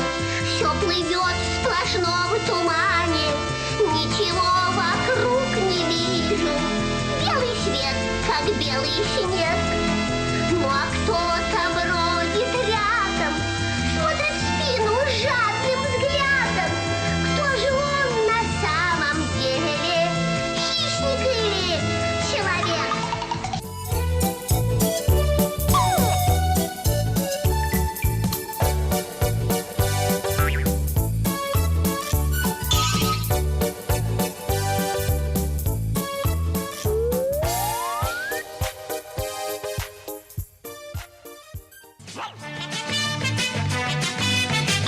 Все плывет в сплошном тумане, Ничего вокруг не вижу, Белый свет, как белый снег. Ну а кто-то бродит рядом, Смотрит в спину жадным взглядом. Кто же он на самом деле? Хищник или человек?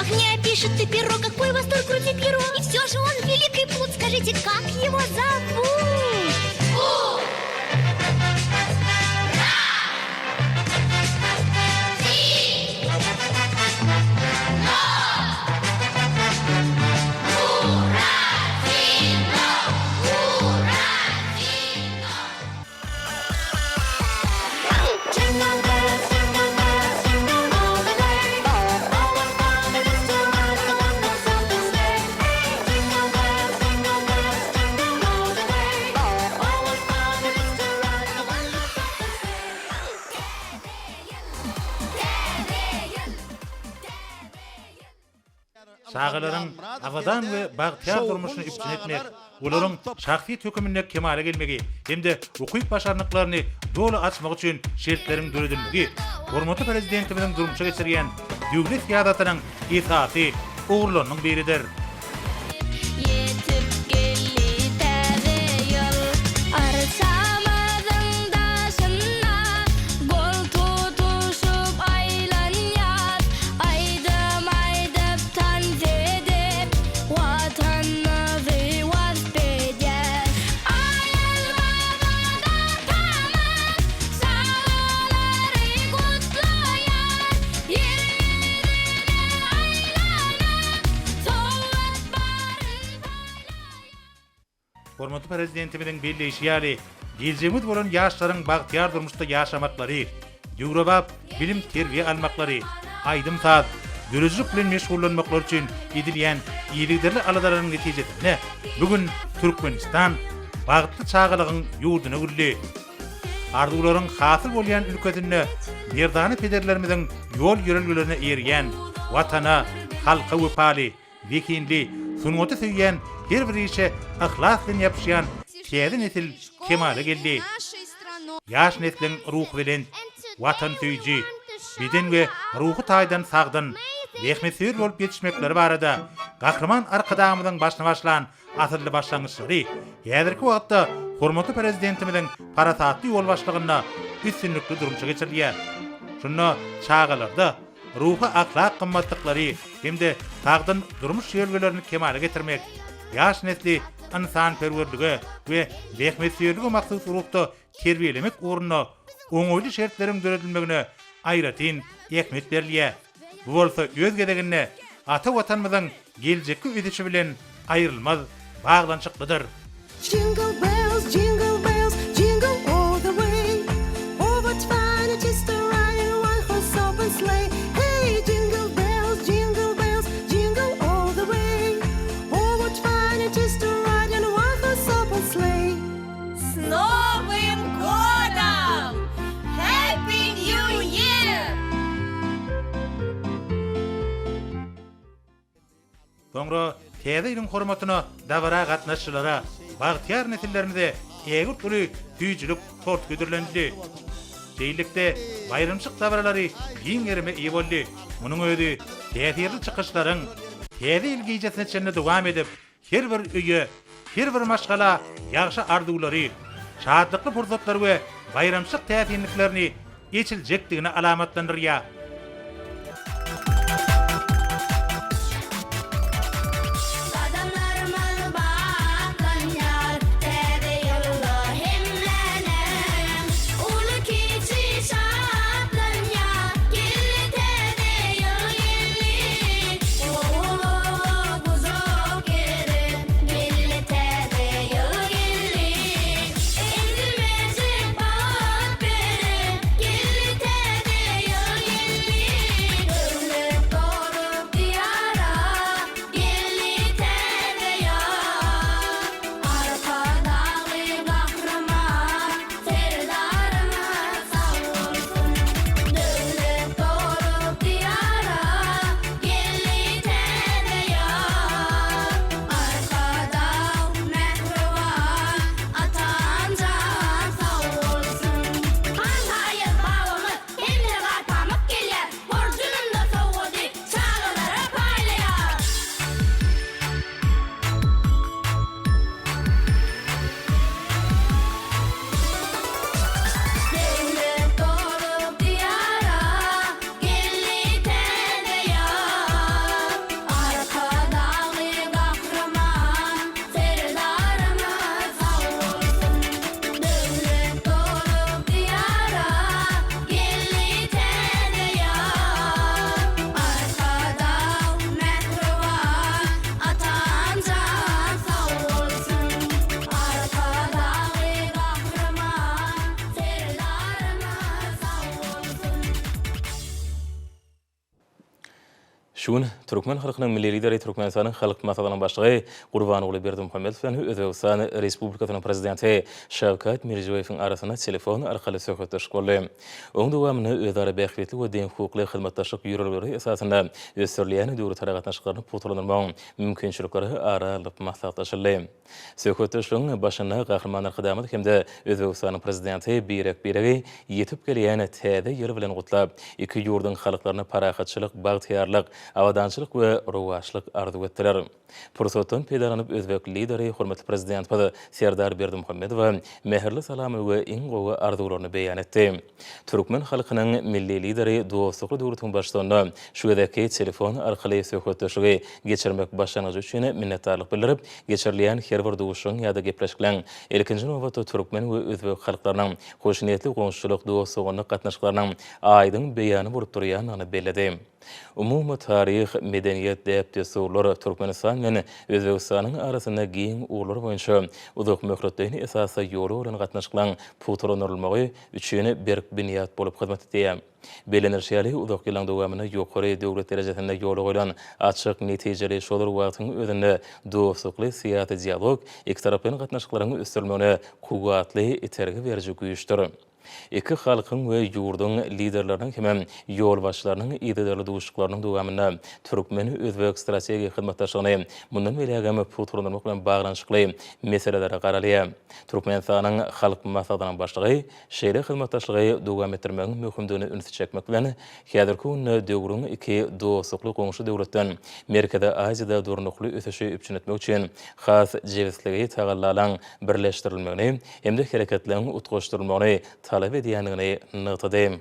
Ах, не опишет ты перо, какой восторг крути перо И все же он великий путь, скажите, как его зовут? У! Çagalaryň abadan we bagtyýar durmuşyny üpjün etmek, olaryň şahsyýet höküminde kemala gelmegi hem-de ukyp-başarnyklaryny doly açmagy üçin şertleriň döredilmegi hormatly Prezidentimiziň durmuşa geçirýän döwlet syýasatynyň esasy ugurlarynyň biridir. Ýetip geldi täze ýyl. Arçamyzyň daşynda gol tutuşyp aýlanýas. Hormatly Prezidentimiziň belleýşi ýaly, geljegimiz bolan ýaşlaryň bagtyýar durmuşda ýaşamaklary, döwrebap bilim-terbiýe almaklary, aýdym-saz, döredijilik bilen meşgullanmaklary üçin edilýän yzygiderli aladalaryň netijesinde bu gün Türkmenistan bagtly çagalygyň ýurduna öwrüldi. Arzuwlaryň hasyl bolýan ülkesinde merdana pederlerimiziň ýol-ýörelgelerine eýerýän, Watana, halka wepaly, Zehinli, sungaty söýýän, her bir işe yhlas bilen ýapyşýan täze nesil kemala geldi. Ýaş nesliň ruhubelent, watansöýüji, beden we ruhy taýdan sagdyn, zähmetsöýer bolup ýetişmekleri barada Gahryman Arkadagymyzyň başyny başlan asylly başlangyçlary häzirki wagtda hormatly Prezidentimiziň parasatly ýolbaşçylygynda üstünlikli durmuşa geçirilýär. Şunda çagalarda ruhy-ahlak gymmatlyklary hem-de sagdyn durmuş ýörelgelerini kemala getirmek, ýaş nesli ynsanperwerlige we zähmetsöýerlige mahsus ruhda terbiýelemek ugrunda oňaýly şertleriň döredilmegine aýratyn ähmiýet berilýär. Bu bolsa öz gezeginde ata Watanymyzyň geljekki ösüşi bilen aýrylmaz baglanyşyklydyr. Jingle bells, jingle bells, jingle all the way. Oh, what fun it is to ride in one horse open sleigh. Hey, jingle bells, jingle bells, jingle all the way. Oh, what fun it is to ride in one horse open sleigh. S Nowym Godom! Happy New Year! Soňra Täze ýylyň hormatyna dabara gatnaşyjylara, bagtyýar nesillerimize ägirt uly süýjülik tort hödürlenildi. Şeýlelikde, baýramçylyk dabaralary giň gerime eýe boldy. Munuň özi täsirli çykyşlaryň Täze ýyl gijesine çenli dowam edip, Her bir öýe, her bir maşgala ýagşy arzuwlary, şatlykly pursatlary we baýramçylyk täsinliklerini eçiljekdigini alamatlandyrýar. Gadamlarymyz batlanýar täze ýylda hemmäniň. Uly-kiçi şatlanýar, geldi täze ýyl geldi. Gowy-gowy gujak gerip, geldi täze ýyl geldi. Ezilmejek bagt berip, geldi täze ýyl geldi. Döwlet dolup Diýara, geldi täze ýyl. Arkadagly Gahryman Serdarymyz sag bolsun. Döwlet dolup Diýara, geldi täze ýyl. Arkadag mähriban atam jan sag bolsun. Han Aýaz babamyz hem-de Garpamyk gelýär, horjunynda sowgady çagalara paýlaýar. Döwlet dolup Diýara geldi täze ýaz. Arkadagly Gahryman Serdarymyz sag bolsun. Döwlet dolup Diýara geldi täze ýaz. Arkadag mähriban Atam jan sag bolsun. Arkadagly Gahryman Serdarymyz sag bolsun. Şu gün türkmen halkynyň Milli Lideri Türkmenistanyň Halk Maslahatynyň Başlygy Gurbanguly Berdimuhamedow bilen Özbegistan Respublikasynyň Prezidenti Şawkat Mirziýoýewiň arasynda telefon arkaly söhbetdeşlik boldy. Onuň dowamynda özara bähbitli we deňhukukly hyzmatdaşlyk ýörelgeleri esasynda ösdürilýän döwletara gatnaşyklaryny pugtalandyrmagyň mümkinçilikleri ara alnyp maslahatlaşyldy. Söhbetdeşligiň başynda Gahryman Arkadagymyz hem-de Özbegistanyň Prezidenti birek-biregi ýetip gelýän Täze ýyl bilen gutlap, iki ýurduň halklaryna parahatçylyk, bagtyýarlyk, abadançylyk we rowaçlyk arzuw etdiler. Pursatdan peýdalanyp, özbek Lideri hormatly Prezidentimiz Serdar Berdimuhamedowa mähirli salamy we iň gowy arzuwlaryny beýan etdi. Türkmen halkynyň Milli Lideri dostlukly döwletiň Baştutanyna şu gezekki telefon arkaly söhbetdeşligi geçirmek başlangyjy üçin minnetdarlyk bildirip, geçirilýän her bir duşuşygyň ýa-da gepleşikleň, ilkinji nobatda, türkmen we özbek halklarynyň hoşniýetli goňşuçylyk, dost-doganlyk gatnaşyklarynyň aýdyň beýany bolup durýandygyny belledi. Umumy taryh, medeniýet, däp-dessurlar Türkmenistan bilen Özbegistanyň arasynda giň ugurlar boýunça uzakmöhletleýin esasda ýola goýlan gatnaşyklaryň pugtalandyrylmagy üçin berk binýat bolup hyzmat edýär. Bellenilişi ýaly, uzak ýyllaryň dowamynda ýokary döwlet derejesinde ýola goýlan açyk, netijeli, şol bir wagtyň özünde dostlukly syýasy dialog ikitaraplaýyn gatnaşyklaryň ösdürilmegine kuwwatly itergi beriji güýçdür. Iki halkyň we ýurduň Liderleriniň hemem ýolbaşçylarynyň yzygiderli duşuşyklarynyň dowamynda türkmen-özbek strategik hyzmatdaşlygyny mundan beýlägem pugtalandyrmak bilen baglanyşykly meselelere garalýar. Türkmenistanyň Halk Maslahatynyň Başlygy Şeýle hyzmatdaşlygy dowam etdirmegiň möhümdigine ünsi çekmek bilen, häzirki günde döwrüň iki dostlukly goňşy döwletden Merkezi Aziýada durnukly ösüşi üpjün etmek üçin has jebisligi tagallalaň birleşdirilmegini hem-de hereketleň utgaşdyrylmagyny talap edýändigini nygtady.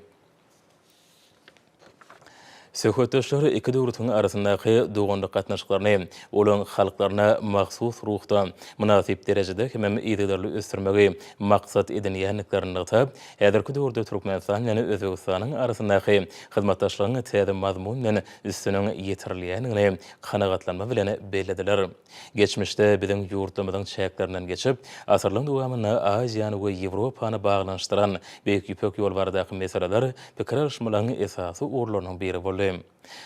Söhbetdeşler iki döwletiň arasyndaky doganlyk gatnaşyklaryny olaryň halklaryna mahsus ruhda, mynasyp derejede hemem yzygiderli ösdürmegi maksat edinýändiklerini nygtap, häzirki döwürde Türkmenistan bilen Özbegistanyň arasyndaky hyzmatdaşlygyň täze mazmun bilen üstüniň ýetirilýändigini kanagatlanma bilen bellediler. Geçmişde biziň ýurtlarymyzyň çäklerinden geçip, asyrlaryň dowamynda Aziýany we Ýewropany baglanyşdyran Beýik Ýüpek ýoly baradaky meseleler pikir alyşmalaryň esasy ugurlarynyň biri boldy.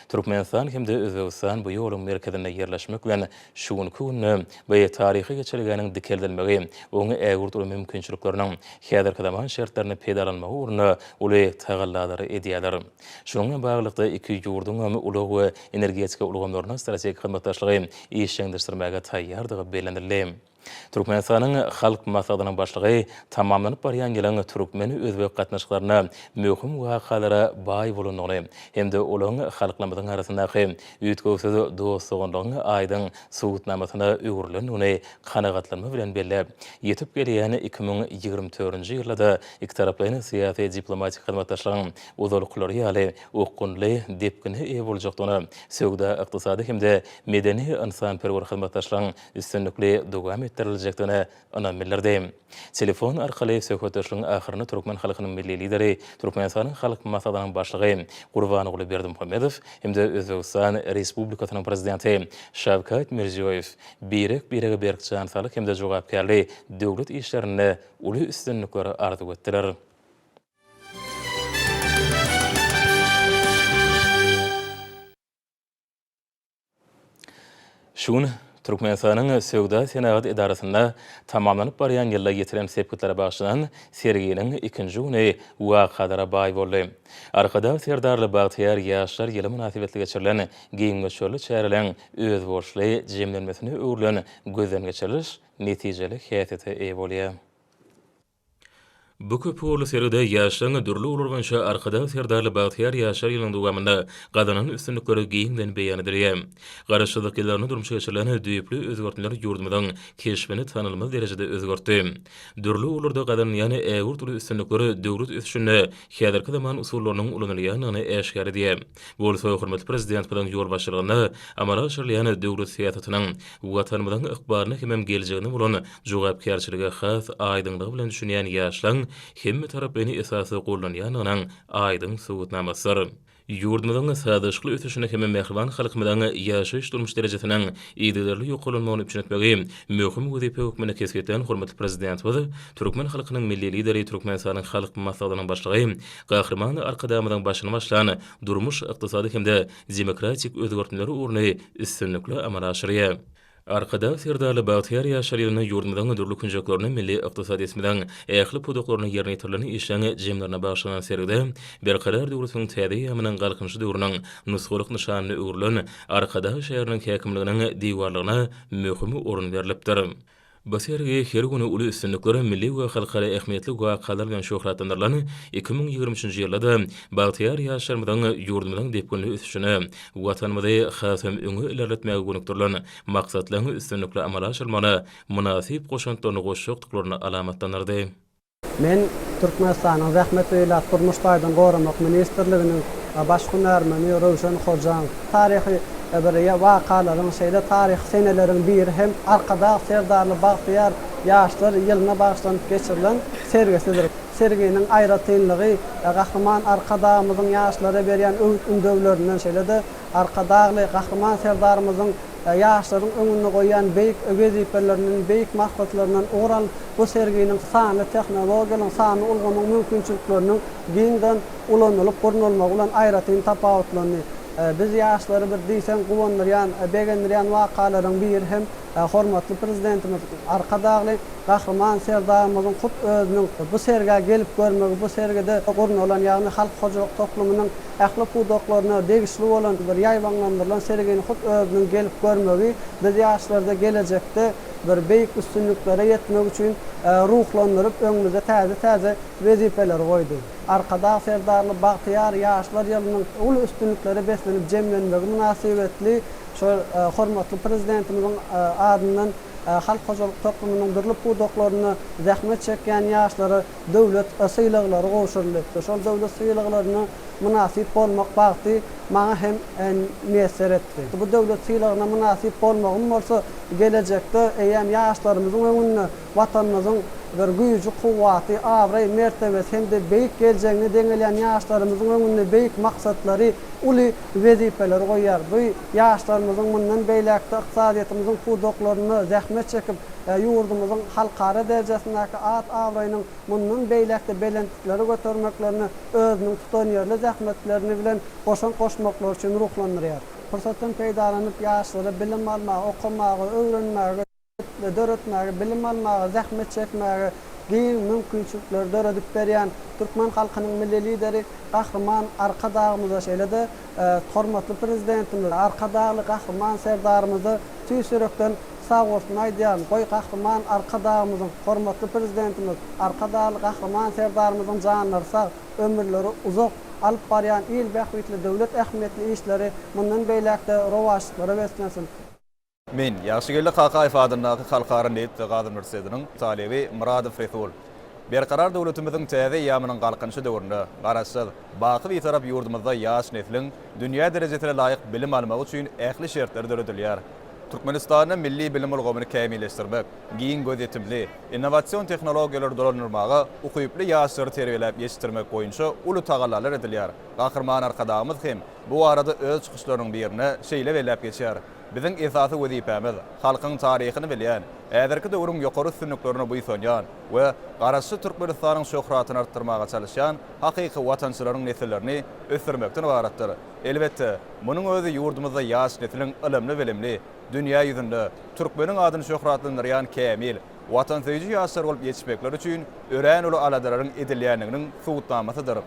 Türkmenistan hem-de Özbegistan bu ýoluň merkezinde ýerleşmek bilen, şu günki günde bu taryhy geçelgäniň dikeldilmegi, oň ägirt uly mümkinçilikleriniň häzirki zaman şertlerinde peýdalanmagy ugrunda uly tagallalary edýärler. Şunuň bilen baglylykda, iki ýurduň hem ulag we energetika ulgamlarynda strategik hyzmatdaşlygy işjeňleşdirmäge taýýardygy bellenildi. Türkmenistanyň Halk Maslahatynyň Başlygy tamamlanyp barýan ýylyň türkmen-özbek gatnaşyklarynda möhüm wakalara baý bolandygyny hem-de olaryň halklarymyzyň arasyndaky üýtgewsiz dost-doganlygyň aýdyň subutnamasyna öwrülendigini kanagatlanma bilen belläp, ýetip gelýän 2024-nji ýylda-da ikitaraplaýyn syýasy-diplomatik hyzmatdaşlygyň ozalkylary ýaly okgunly depgine eýe boljakdygyna, söwda-ykdysady hem-de medeni-ynsanperwer hyzmatdaşlygyň üstünlikli dowam etdiriljekdigine ynam bildirdi. Telefon arkaly söhbetdeşligiň ahyrynda türkmen halkynyň Milli Lideri, Türkmenistanyň Halk Maslahatynyň Başlygy Gurbanguly Berdimuhamedow hem-de Özbegistan Respublikasynyň Prezidenti Şawkat Mirziýoýew birek-birege berk jan saglyk hem-de jogapkärli döwlet işlerinde uly üstünlikleri arzuw etdiler. Şu gün Türkmenistanyň Söwda-senagat edarasynda tamamlanyp barýan ýylda ýetilen sepgitlere bagyşlanan serginiň ikinji güni wakalara baý boldy. Arkadag Serdarly bagtyýar ýaşlar ýyly mynasybetli geçirilen giň möçberli çäreleriň özboluşly jemlenmesine öwrülen gözden geçiriliş netijeli häsiýete eýe bolýar. Bu köpugurly sergide ýaşlaryň dürli ugurlar boýunça Arkadag Serdarly bagtyýar ýaşlar ýylynyň dowamynda gazanan üstünlikleri giňden beýan edilýär. Garaşsyzlyk ýyllarynda durmuşa geçirilen düýpli özgertmeler ýurdumyzyň keşbini tanalmaz derejede özgertdi. Dürli ugurlarda gazanylýan ägirt uly üstünlikler döwlet ösüşinde häzirki zaman usullarynyň ulanylýandygyny äşgär edýär. Bu bolsa hormatly Prezidentimiziň ýolbaşçylygynda amala aşyrylýan döwlet syýasatynyň Watanymyzyň ykbalyna hemem geljegine bolan jogapkärçilige has aýdyňlygy bilen düşünýän ýaşlaň hemmetaraplaýyn esasda gollanýandygynyň aýdyň subutnamasydyr. Ýurdumyzyň sazlaşykly ösüşini hem mähriban halkymyzyň ýaşaýyş-durmuş derejesiniň yzygiderli ýokarlanmagyny üpjün etmegi möhüm wezipe hökmünde kesgitlän hormatly Prezidentimiz, türkmen halkynyň Milli Lideri, Türkmenistanyň Halk Maslahatynyň Başlygy Gahryman Arkadagymyzyň başyny başlan durmuş-ykdysady hem-de demokratik özgertmeler ugruny üstünlikli amala aşyrýar. Arkadag Serdarly bagtyýar ýaşlar ýylynda ýurdumyzyň dürli künjeklerinde milli ykdysadyýetimiziň ähli pudaklarynda ýerine ýetirilen işleň jemlerine bagyşlanan sergide Berkarar döwletiň täze eýýamynyň Galkynyşy döwrüniň nusgalyk nyşanyna öwrülen Arkadag şäheriniň häkimliginiň diwarlygyna möhüm orun berlipdir. Bu sergi her güni uly üstünlikler, milli we halkara ähmiýetli wakalar bilen şöhratlandyrylan 2023-nji ýylda-da bagtyýar ýaşlarymyzyň ýurdumyzyň depginli ösüşine, Watanymyzy hasam öňe ilerletmäge gönükdirilen maksatlaryň üstünlikli amala aşyrylmagyna mynasyp goşantlaryny goşjakdyklaryny alamatlandyrdy. Men Türkmenistanyň Zähmet we ilat durmuş taýdan goramak ministrliginiň baş hünärmeni Röwşen Hojaň. Taryhy bir wakalaryň, şeýle taryhy seneleriň biri hem Arkadag Serdarly bagtyýar ýaşlar ýylyna bagyşlanyp geçirilen sergisidir. serginiň aýratynlygy Gahryman Arkadagymyzyň ýaşlara berýän öwüt-ündewlerinden, şeýle-de Arkadagly Gahryman Serdarymyzyň ýaşlaryň öňünde goýýan beýik wezipelerinden, beýik maksatlaryndan ugur alyp, bu serginiň sanly tehnologiýalaryň, sanly ulgamyň mümkinçilikleriniň giňden ulanylyp gurnalmagy bilen aýratyn tapawutlandy. Biz ýaşlary bir diýseň guwandyrýan, begendirýän wakalaryň biri hem hormatly Prezidentimiz Arkadagly Gahryman Serdarymyzyň hut özüniň bu sergä gelip görmegi, bu sergide gurnalan, ýagny halk hojalyk toplumynyň ähli pudaklaryna degişli bolan bir ýaýbaňlandyrylan sergini hut özüniň gelip görmegi biz ýaşlarda gelejekde bir beýik üstünliklere ýetmek üçin ruhlandyryp, öňümizde täze-täze wezipeleri goýdy. Arkadag Serdarly bagtyýar ýaşlar ýylynyň uly üstünliklere beslenip jemlenmegi mynasybetli şol hormatly Prezidentimiziň adyndan halk hojalyk toplumynyň dürli pudaklarynda zähmet çekýän ýaşlara döwlet sylaglary gowşuryldy. Şol döwlet sylaglaryna mynasyp bolmak bagty maňa hem miýesser etdi. Bu döwlet sylagyna mynasyp bolmagym bolsa gelejekde eýýäm ýaşlarymyzyň öňünde Watanymyzyň bir güýji-kuwwaty, abraý-mertebesi hem-de beýik geljegine deňelýän ýaşlarymyzyň öňünde beýik maksatlary, uly wezipeleri goýýar. Bu ýaşlarymyzyň mundan beýläk-de ykdysadyýetimiziň pudaklarynda zähmet çekip, ýurdumyzyň halkara derejesindäki at-abraýynyň mundan beýläk-de belentliklere götermeklerine özüniň tutanýerli zähmetlerini bilen goşant goşmaklary üçin ruhlandyrýar. Pursatdan peýdalanyp, ýaşlara bilim almaga, okamaga, öwrenmäge, döretmäge, bilim almaga, zähmet çekmäge giň mümkinçilikleri döredip berýän türkmen halkynyň Milli Lideri Gahryman Arkadagymyza, şeýle-de hormatly Prezidentimiz Arkadagly Gahryman Serdarymyza tüýs ýürekden sagbolsun aýdýaryn. Goý, Gahryman Arkadagymyzyň, hormatly Prezidentimiz Arkadagly Gahryman Serdarymyzyň janlary sag, ömürleri uzak, alyp barýan il bähbitli döwlet ähmiýetli işleri mundan beýläk-de rowaçlyklara beslensin! Men, Ýagşygeldi Kakaýew adyndaky Halkara nebit we gaz uniwersitetiniň talyby Myradow Resul. Berkarar döwletimiziň täze eýýamynyň Galkynyşy döwründe Garaşsyz, baky Bitarap ýurdumyzda ýaş nesliň dünýä derejesine laýyk bilim almagy üçin ähli şertler döredilýär. Türkmenistanda milli bilim ulgamyny kämilleşdirmek, giň gözýetimli, innowasion tehnologiýalary dolandyrmaga ukyply ýaşlary terbiýeläp ýetişdirmek boýunça uly tagallalar edilýär. Gahryman Arkadagymyz hem bu barada öz çykyşlarynyň birinde şeýle belläp geçýär, Biziň esasy wezipämiz, halkyň taryhyny bilýän, häzirki döwrüň ýokary üstünliklerine buýsanýan we Garaşsyz Türkmenistanyň şöhratyny artdyrmaga çalyşýan hakyky watançylaryň nesillerini ösdürmekden ybaratdyr. Elbetde, munuň özi ýurdumyzda ýaş nesliň ylymly-bilimli, dünýä ýüzünde türkmeniň adyny şöhratlandyrýan kämil, watansöýüji ýaşlar bolup ýetişmekleri üçin örän uly aladalaryň edilýändiginiň subutnamasydyr.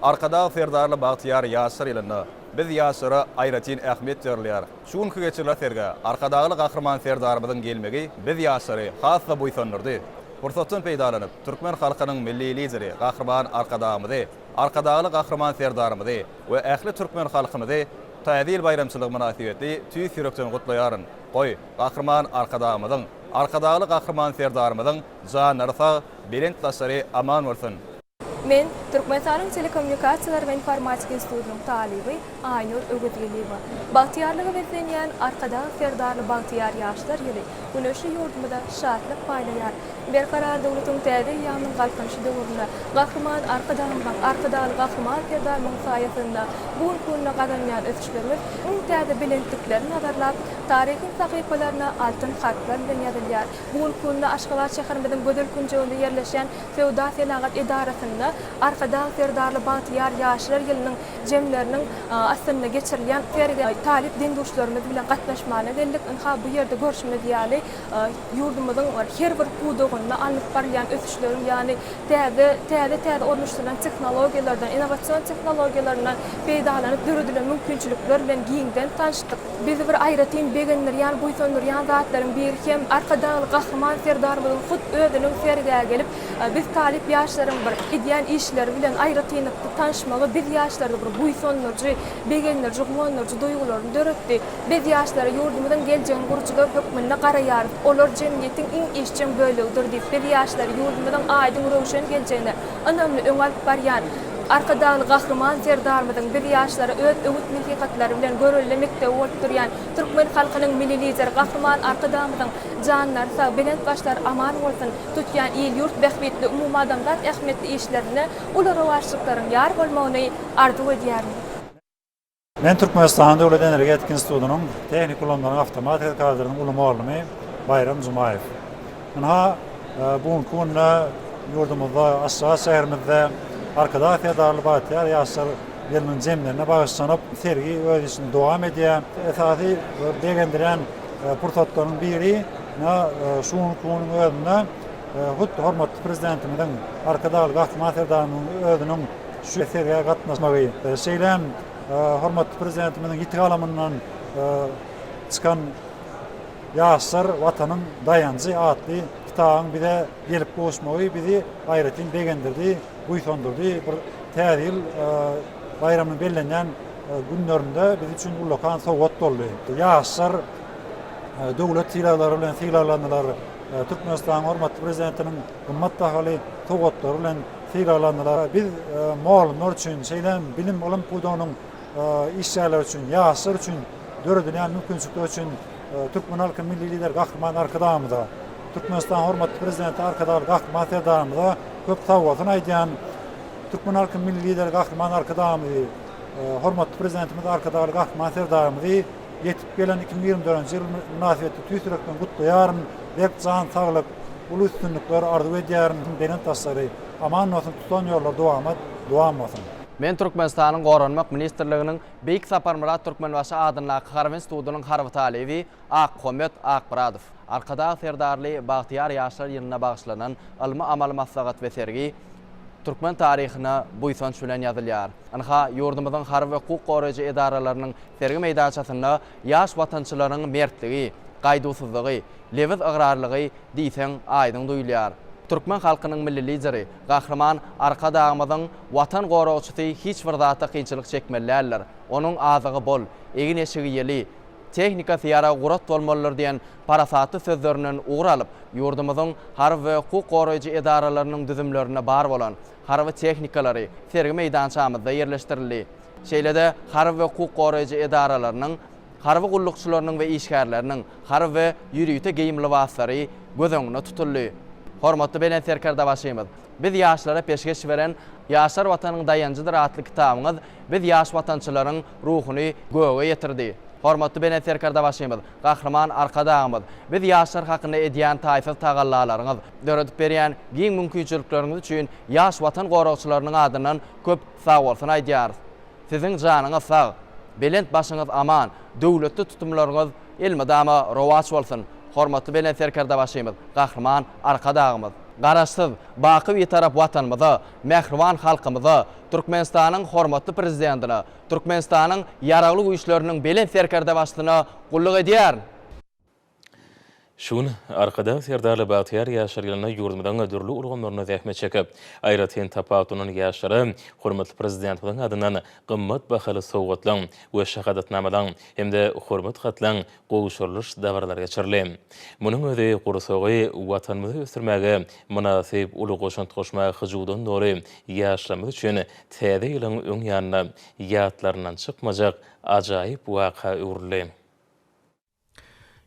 Arkadag Serdarly bagtyýar ýaşlar ýylynda biz ýaşlara aýratyn ähmiýet berilýär. Şu günki geçirilen sergä Arkadagly Gahryman Serdarymyzyň gelmegi biz ýaşlary has-da buýsandyrdy. Pursatdan peýdalanyp, türkmen halkynyň Milli Lideri Gahryman Arkadagymyzy, Arkadagly Gahryman Serdarymyzy we ähli türkmen halkymyzy Täze ýyl baýramçylygy mynasybetli tüýs ýürekden gutlaýaryn. Goý, Gahryman Arkadagymyzyň, Arkadagly Gahryman Serdarymyzyň janlary sag, belent başlary aman bolsun! Men, Türkmenistanyň Telekommunikasiýalar we informatika institutynyň talyby Aýnur Öwezgeldiýewa. Bagtyýarlyga beslenýän Arkadag Serdarly bagtyýar ýaşlar ýyly güneşli ýurdumyza şatlyk paýlaýar. Berkarar döwletiň täze eýýamynyň Galkynyşy döwründe Gahryman Arkadagymyzyň, Arkadagly Gahryman Serdarymyzyň saýasynda bu günki günde gazanýan ösüşlerimiz iň täze belentlikleri nazarlap, taryhyň sahypalaryna altyn harplar bilen ýazylýar. Bu günki günde Aşgabat şäherimiziň gözel künjeginde ýerleşýän Söwda-senagat edarasynda Arkadag Serdarly bagtyýar ýaşlar ýylynyň jemleriniň astynda geçirilýän sergä talyp deň-duşlarymyz bilen gatnaşmana geldik. Ynha, bu ýerde görşümiz ýaly, ýurdumyzyň her bir pudagynda alnyp barylýan ösüşleriň, ýagny täze, täze-täze ornaşdyrylan tehnologiýalardan, innowasion tehnologiýalaryndan peýdalanyp döredilen mümkinçilikler bilen giňden tanyşdyk. Bizi bir aýratyn begendirýän, buýsandyrýan zatlaryň biri hem Arkadagly Gahryman Serdarymyzyň hut özüniň sergä gelip, biz talyp ýaşlaryň bir edýän işleri bilen aýratynlykda tanyşmagy biz ýaşlarda bir buýsandyryjy, begendiriji, guwandyryjy duýgularyny döretdi. Biz ýaşlara ýurdumyzyň geljegini gurujylar hökmünde garaýarys. Olar jemgyýetiň iň işjeň bölegidir diýip, biz ýaşlary ýurdumyzyň aýdyň, röwşen geljegine ynamly öňe alyp barýan. Arkadagly Gahryman Serdarymyzyň biz ýaşlara öz öwüt-nesihatlary bilen görelde mekdebi bolup durýan türkmen halkynyň Milli Lideri Gahryman Arkadagymyzyň janlary sag, belent başlary aman bolsun, tutýan il-ýurt bähbitli umumadamzat ähmiýetli işlerinde uly rowaçlyklaryň ýar bolmagyny arzuw edýärin. Men Türkmenistanyň Döwlet energetika institutynyň Tehniki ulgamlaryň awtomatika kafedrasynyň uly mugallymy Baýram Jumaýew. Ynha, bu günki günde ýurdumyzda, Aşgabat şäherimizde Arkadag Serdarly bagtyýar ýaşlar ýylynyň jemlerine bagyşlanyp, sergi öz işini dowam edýär. Esasy begendirýän pursatlaryň biri, ynha, şu günki günüň özünde hut hormatly Prezidentimiziň, Arkadagly Gahryman Serdarymyzyň özüniň şu sergä gatnaşmagy, şeýle hem hormatly Prezidentimiziň ýiti galamyndan çykan Ýaşlar, Watanyň daýanjy atly kitabyň bize gelip gowuşmagy bizi aýratyn begendirdi, buýsandyrdy. Bir Täze ýyl baýramynyň bellenýän günlerinde biz üçin ullakan sowgat boldy. Ýaşlar döwlet sylaglary bilen sylaglandylar. Türkmenistanyň hormatly Prezidentiniň gymmat bahaly sowgatlary bilen sylaglandylar. Biz mugallymlar üçin, şeýle hem bilim, ylym pudagynyň işgärleri üçin, ýaşlar üçin döredilýän mümkinçilikler üçin türkmen halkynyň Milli Lideri Gahryman Arkadagymyza, Türkmenistanyň hormatly Prezidenti Arkadagly Gahryman Serdarymyza köp sagbolsun aýdýan. Türkmen halkynyň Milli Lideri Gahryman Arkadagymyzy, hormatly Prezidentimiz Arkadagly Gahryman Serdarymyzy ýetip gelen 2024-nji ýyl mynasybetli tüýs ýürekden gutlaýaryn. Berk jan saglyk, uly üstünlikler arzuw edýärin. Belent başlary aman bolsun, tutan ýollary dowamat dowam bolsun! Men Türkmenistanyň Goranmak ministrliginiň Beýik Saparmyrat Türkmenbaşy adyndaky Harby institutynyň harby talyby Akmuhammet Akmyradow. Arkadag Serdarly bagtyýar ýaşlar ýylyna bagyşlanan ylmy-amaly maslahat we sergi türkmen taryhyna buýsanç bilen ýazylýar. Ynha, ýurdumyzyň harby we hukuk goraýjy edaralarynyň sergi meýdançasynda ýaş watançylaryň mertligi, gaýduwsyzlygy, lebiz ygrarlygy diýseň aýdyň duýulýar. Türkmen halkynyň Milli Lideri, Gahryman Arkadagymyzyň Watan goragçysy hiç bir zatda kynçylyk çekmeli däldir. Onuň azygy bol, egin-eşigi ýyly, tehnikasy ýaragy gurat bolmalydyr diýen parasatly sözlerinden ugur alyp, ýurdumyzyň harby we hukuk goraýjy edaralarynyň düzümlerinde bar bolan harby tehnikalary sergi meýdançamyzda ýerleşdirildi. Şeýle-de harby we hukuk goraýjy edaralarynyň harby gullukçylarynyň we işgärleriniň harby we ýörite geýim lybaslary göz öňünde tutuldy. Hormatly Belent Serkerdebaşymyz, biz ýaşlara peşgeş beren Ýaşlar Watanyň daýanjydyr atly kitabyňyz biz ýaş watançylaryň ruhuny göge ýetirdi. Hormatly Belent Serkerdebaşymyz, Gahryman Arkadagymyz, biz ýaşlar hakynda edýän taýsyz tagallalaryňyz, döredip berýän giň mümkinçilikleriňiz üçin ýaş Watan goragçylarynyň adyndan köp sagbolsun aýdýarys. Siziň janyňyz sag, belent başyňyz aman, döwletli tutumlaryňyz elmydama rowaç bolsun, hormatly Belent Serkerdebaşymyz, Gahryman Arkadagymyz! Garaşsyz, baky Bitarap Watanymyza, mähriban halkymyza, Türkmenistanyň hormatly Prezidentine, Türkmenistanyň Ýaragly Güýçleriniň Belent Serkerdebaşysyna gulluk edýärin! Şu gün Arkadag Serdarly bagtyýar ýaşlar ýylynda ýurdumyzyň dürli ulgamlarynda zähmet çekip, aýratyn tapawutlanan ýaşlara hormatly Prezidentimiziň adyndan gymmat bahaly sowgatlaryň we şahadatnamalaryň hem-de hormat hatlaryň gowşurylyş dabaralary geçirildi. Munuň özi gursagy Watanymyzy ösdürmäge mynasyp uly goşant goşmaga hyjuwdan doly ýaşlarymyz üçin Täze ýylyň öň ýanynda ýatlaryndan çykmajak ajaýyp waka öwrüldi.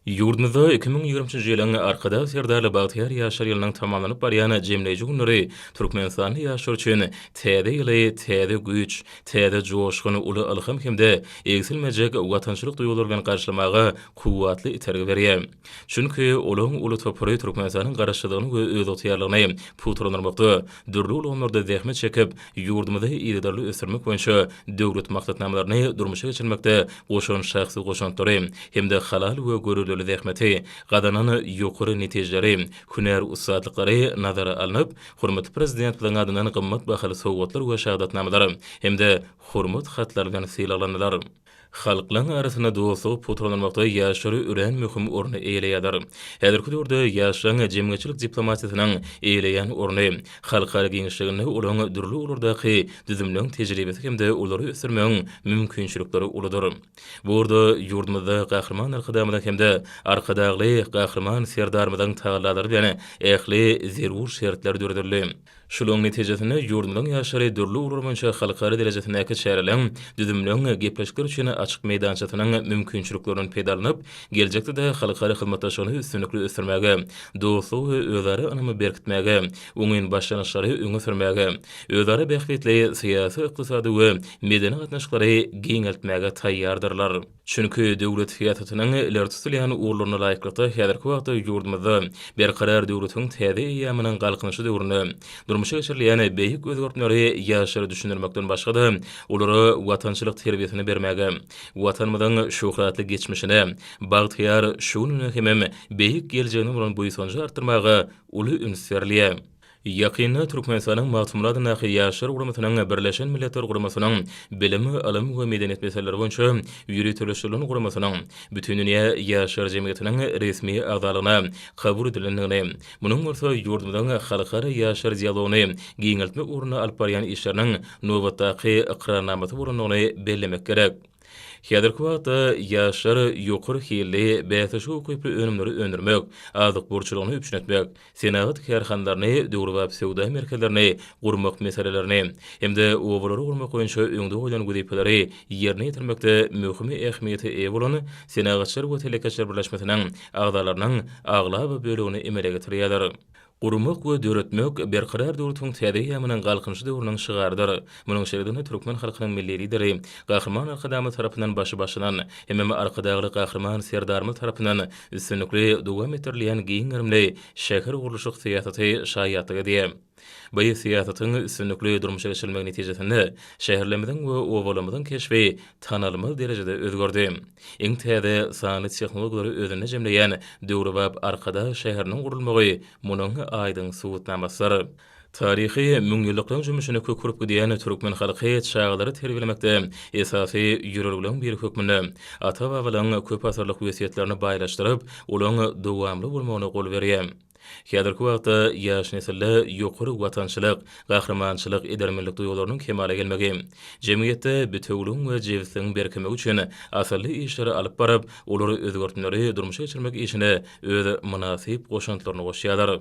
Ýurdumyzda 2023 nji ýylyň Arkadag Serdarly bagtyýar ýaşlar ýylynyň tamamlanyp barýan jemleýji günleri türkmenistanly ýaşlar üçin Täze ýyly täze güýç, täze joşgun, uly ylham hem-de egsilmejek watançylyk duýgulary bilen garşylamaga kuwwatly itergi berýär. Çünki olaryň uly topary Türkmenistanyň Garaşsyzlygyny we özygtyýarlygyny pugtalandyrmakda, dürli ulgamlarda zähmet çekip, ýurdumyzy yzygiderli ösdürmek boýunça döwlet maksatnamalaryny durmuşa geçirmekde goşan şahsy goşantlary hem-de halal we görelde zähmeti, gazanan ýokary netijeleri, hünär ussatlyklary nazara alnyp, hormatly Prezidentimiziň adyndan gymmat bahaly sowgatlar we şahadatnamalar hem-de Hormat hatlary bilen sylaglandylar. Halklaryň arasynda dostlugy pugtalandyrmakda ýaşlar örän möhüm orny eýeleýärler. Häzirki döwürde ýaşlaryň jemgyýetçilik diplomatiýasynyň eýeleýän orny, halkara giňişliginde olaryň dürli ugurlardaky düzümleň tejribesi hem-de olary ösdürmegiň mümkinçilikleri uludyr. Bu ugurda ýurdumyzda Gahryman Arkadagymyzyň hem-de Arkadagly Gahryman Serdarymyzyň tagallalary bilen ähli zerur şertler döredildi. Şularyň netijesinde ýurdumyzyň ýaşlary dürli ugurlar boýunça halkara derejesindäki çäreleriň düzümleň gepleşikler üçin açyk meýdançasynyň mümkinçiliklerinden peýdalanyp, geljekde-de halkara hyzmatdaşlygyny üstünlikli ösdürmäge, dostlugy we özara ynamy berkitmäge, oňyn başlangyçlary öňe sürmäge, özara bähbitli syýasy, ykdysady we medeni gatnaşyklary giňeltmäge taýýardyrlar. Çünki döwlet syýasatynyň ileri tutulýan ugurlaryna laýyklykda häzirki wagtda ýurdumyzda Berkarar döwletiň täze eýýamynyň Galkynyşy döwründe durmuşa geçirilýän beýik özgertmeleri ýaşlara düşündirmekden başga-da, olara watançylyk terbiýesini bermäge, Watanymyzyň şöhratly geçmişine, bagtyýar şu gününe hemem beýik geljegine bolan buýsanjy artdyrmaga uly üns berilýär. Ýakynda Türkmenistanyň Magtymguly adyndaky Ýaşlar guramasynyň Birleşen Milletler Guramasynyň Bilim, ylym we medeniýet meseleleri boýunça ýöriteleşdirilen guramasynyň Bütindünýä Ýaşlar jemgyýetiniň resmi agzalygyna kabul edilendigini, munuň bolsa ýurdumyzyň halkara ýaşlar dialogyny giňeltmek ugrunda alyp barýan işleriniň nobatdaky ykrarnamasy bolandygyny bellemek gerek. Häzirki wagtda ýaşlar ýokary hilli, bäsleşige ukyply önümleri öndürmek, azyk bolçulygyny üpjün etmek, senagat kärhanalaryny, döwrebap söwda merkezlerini gurmak meselelerini hem-de obalary gurmak boýunça öňde goýlan wezipeleri ýerine ýetirmekde möhüm ähmiýete eýe bolan Senagatçylar we telekeçiler birleşmesiniň agzalarynyň aglaba bölegini emele getirýärler. Gurmak we döretmek Berkarar döwletiň täze eýýamynyň Galkynyşy döwrüniň şygarydyr. Munuň şeýledigine türkmen halkynyň Milli Lideri Gahryman Arkadagymyz tarapyndan başy başlanan hemem Arkadagly Gahryman Serdarymyz tarapyndan üstünlikli dowam etdirilýän giň gerimli şähergurluşyk syýasaty şaýatlyk edýär. Bu syýasatyň üstünlikli durmuşa geçirilmegi netijesinde şäherlerimiziň we obalarymyzyň keşbi tanalmaz derejede özgerdi. Iň täze sanly tehnologiýalary özünde jemleýän döwrebap Arkadag şäheriniň gurulmagy munuň aýdyň subutnamasydyr. Taryhy müňýyllyklaryň jümmüşine kök urup gidýän türkmen halky çagalary terbiýelemekde esasy ýörelgeleriň biri hökmünde ata-babalaryň köp asyrlyk wesýetlerini baýlaşdyryp, olaryň dowamly bolmagyna gol berýär. Häzirki wagtda ýaş nesilde ýokary watançylyk, gahrymançylyk, edermenlik duýgularynyň kemala gelmegi, jemgyýetde bitewüligiň we jebisligiň berkemegi üçin asylly işleri alyp baryp, olar özgertmeleri durmuşa geçirmek işine öz mynasyp goşantlaryny goşýarlar.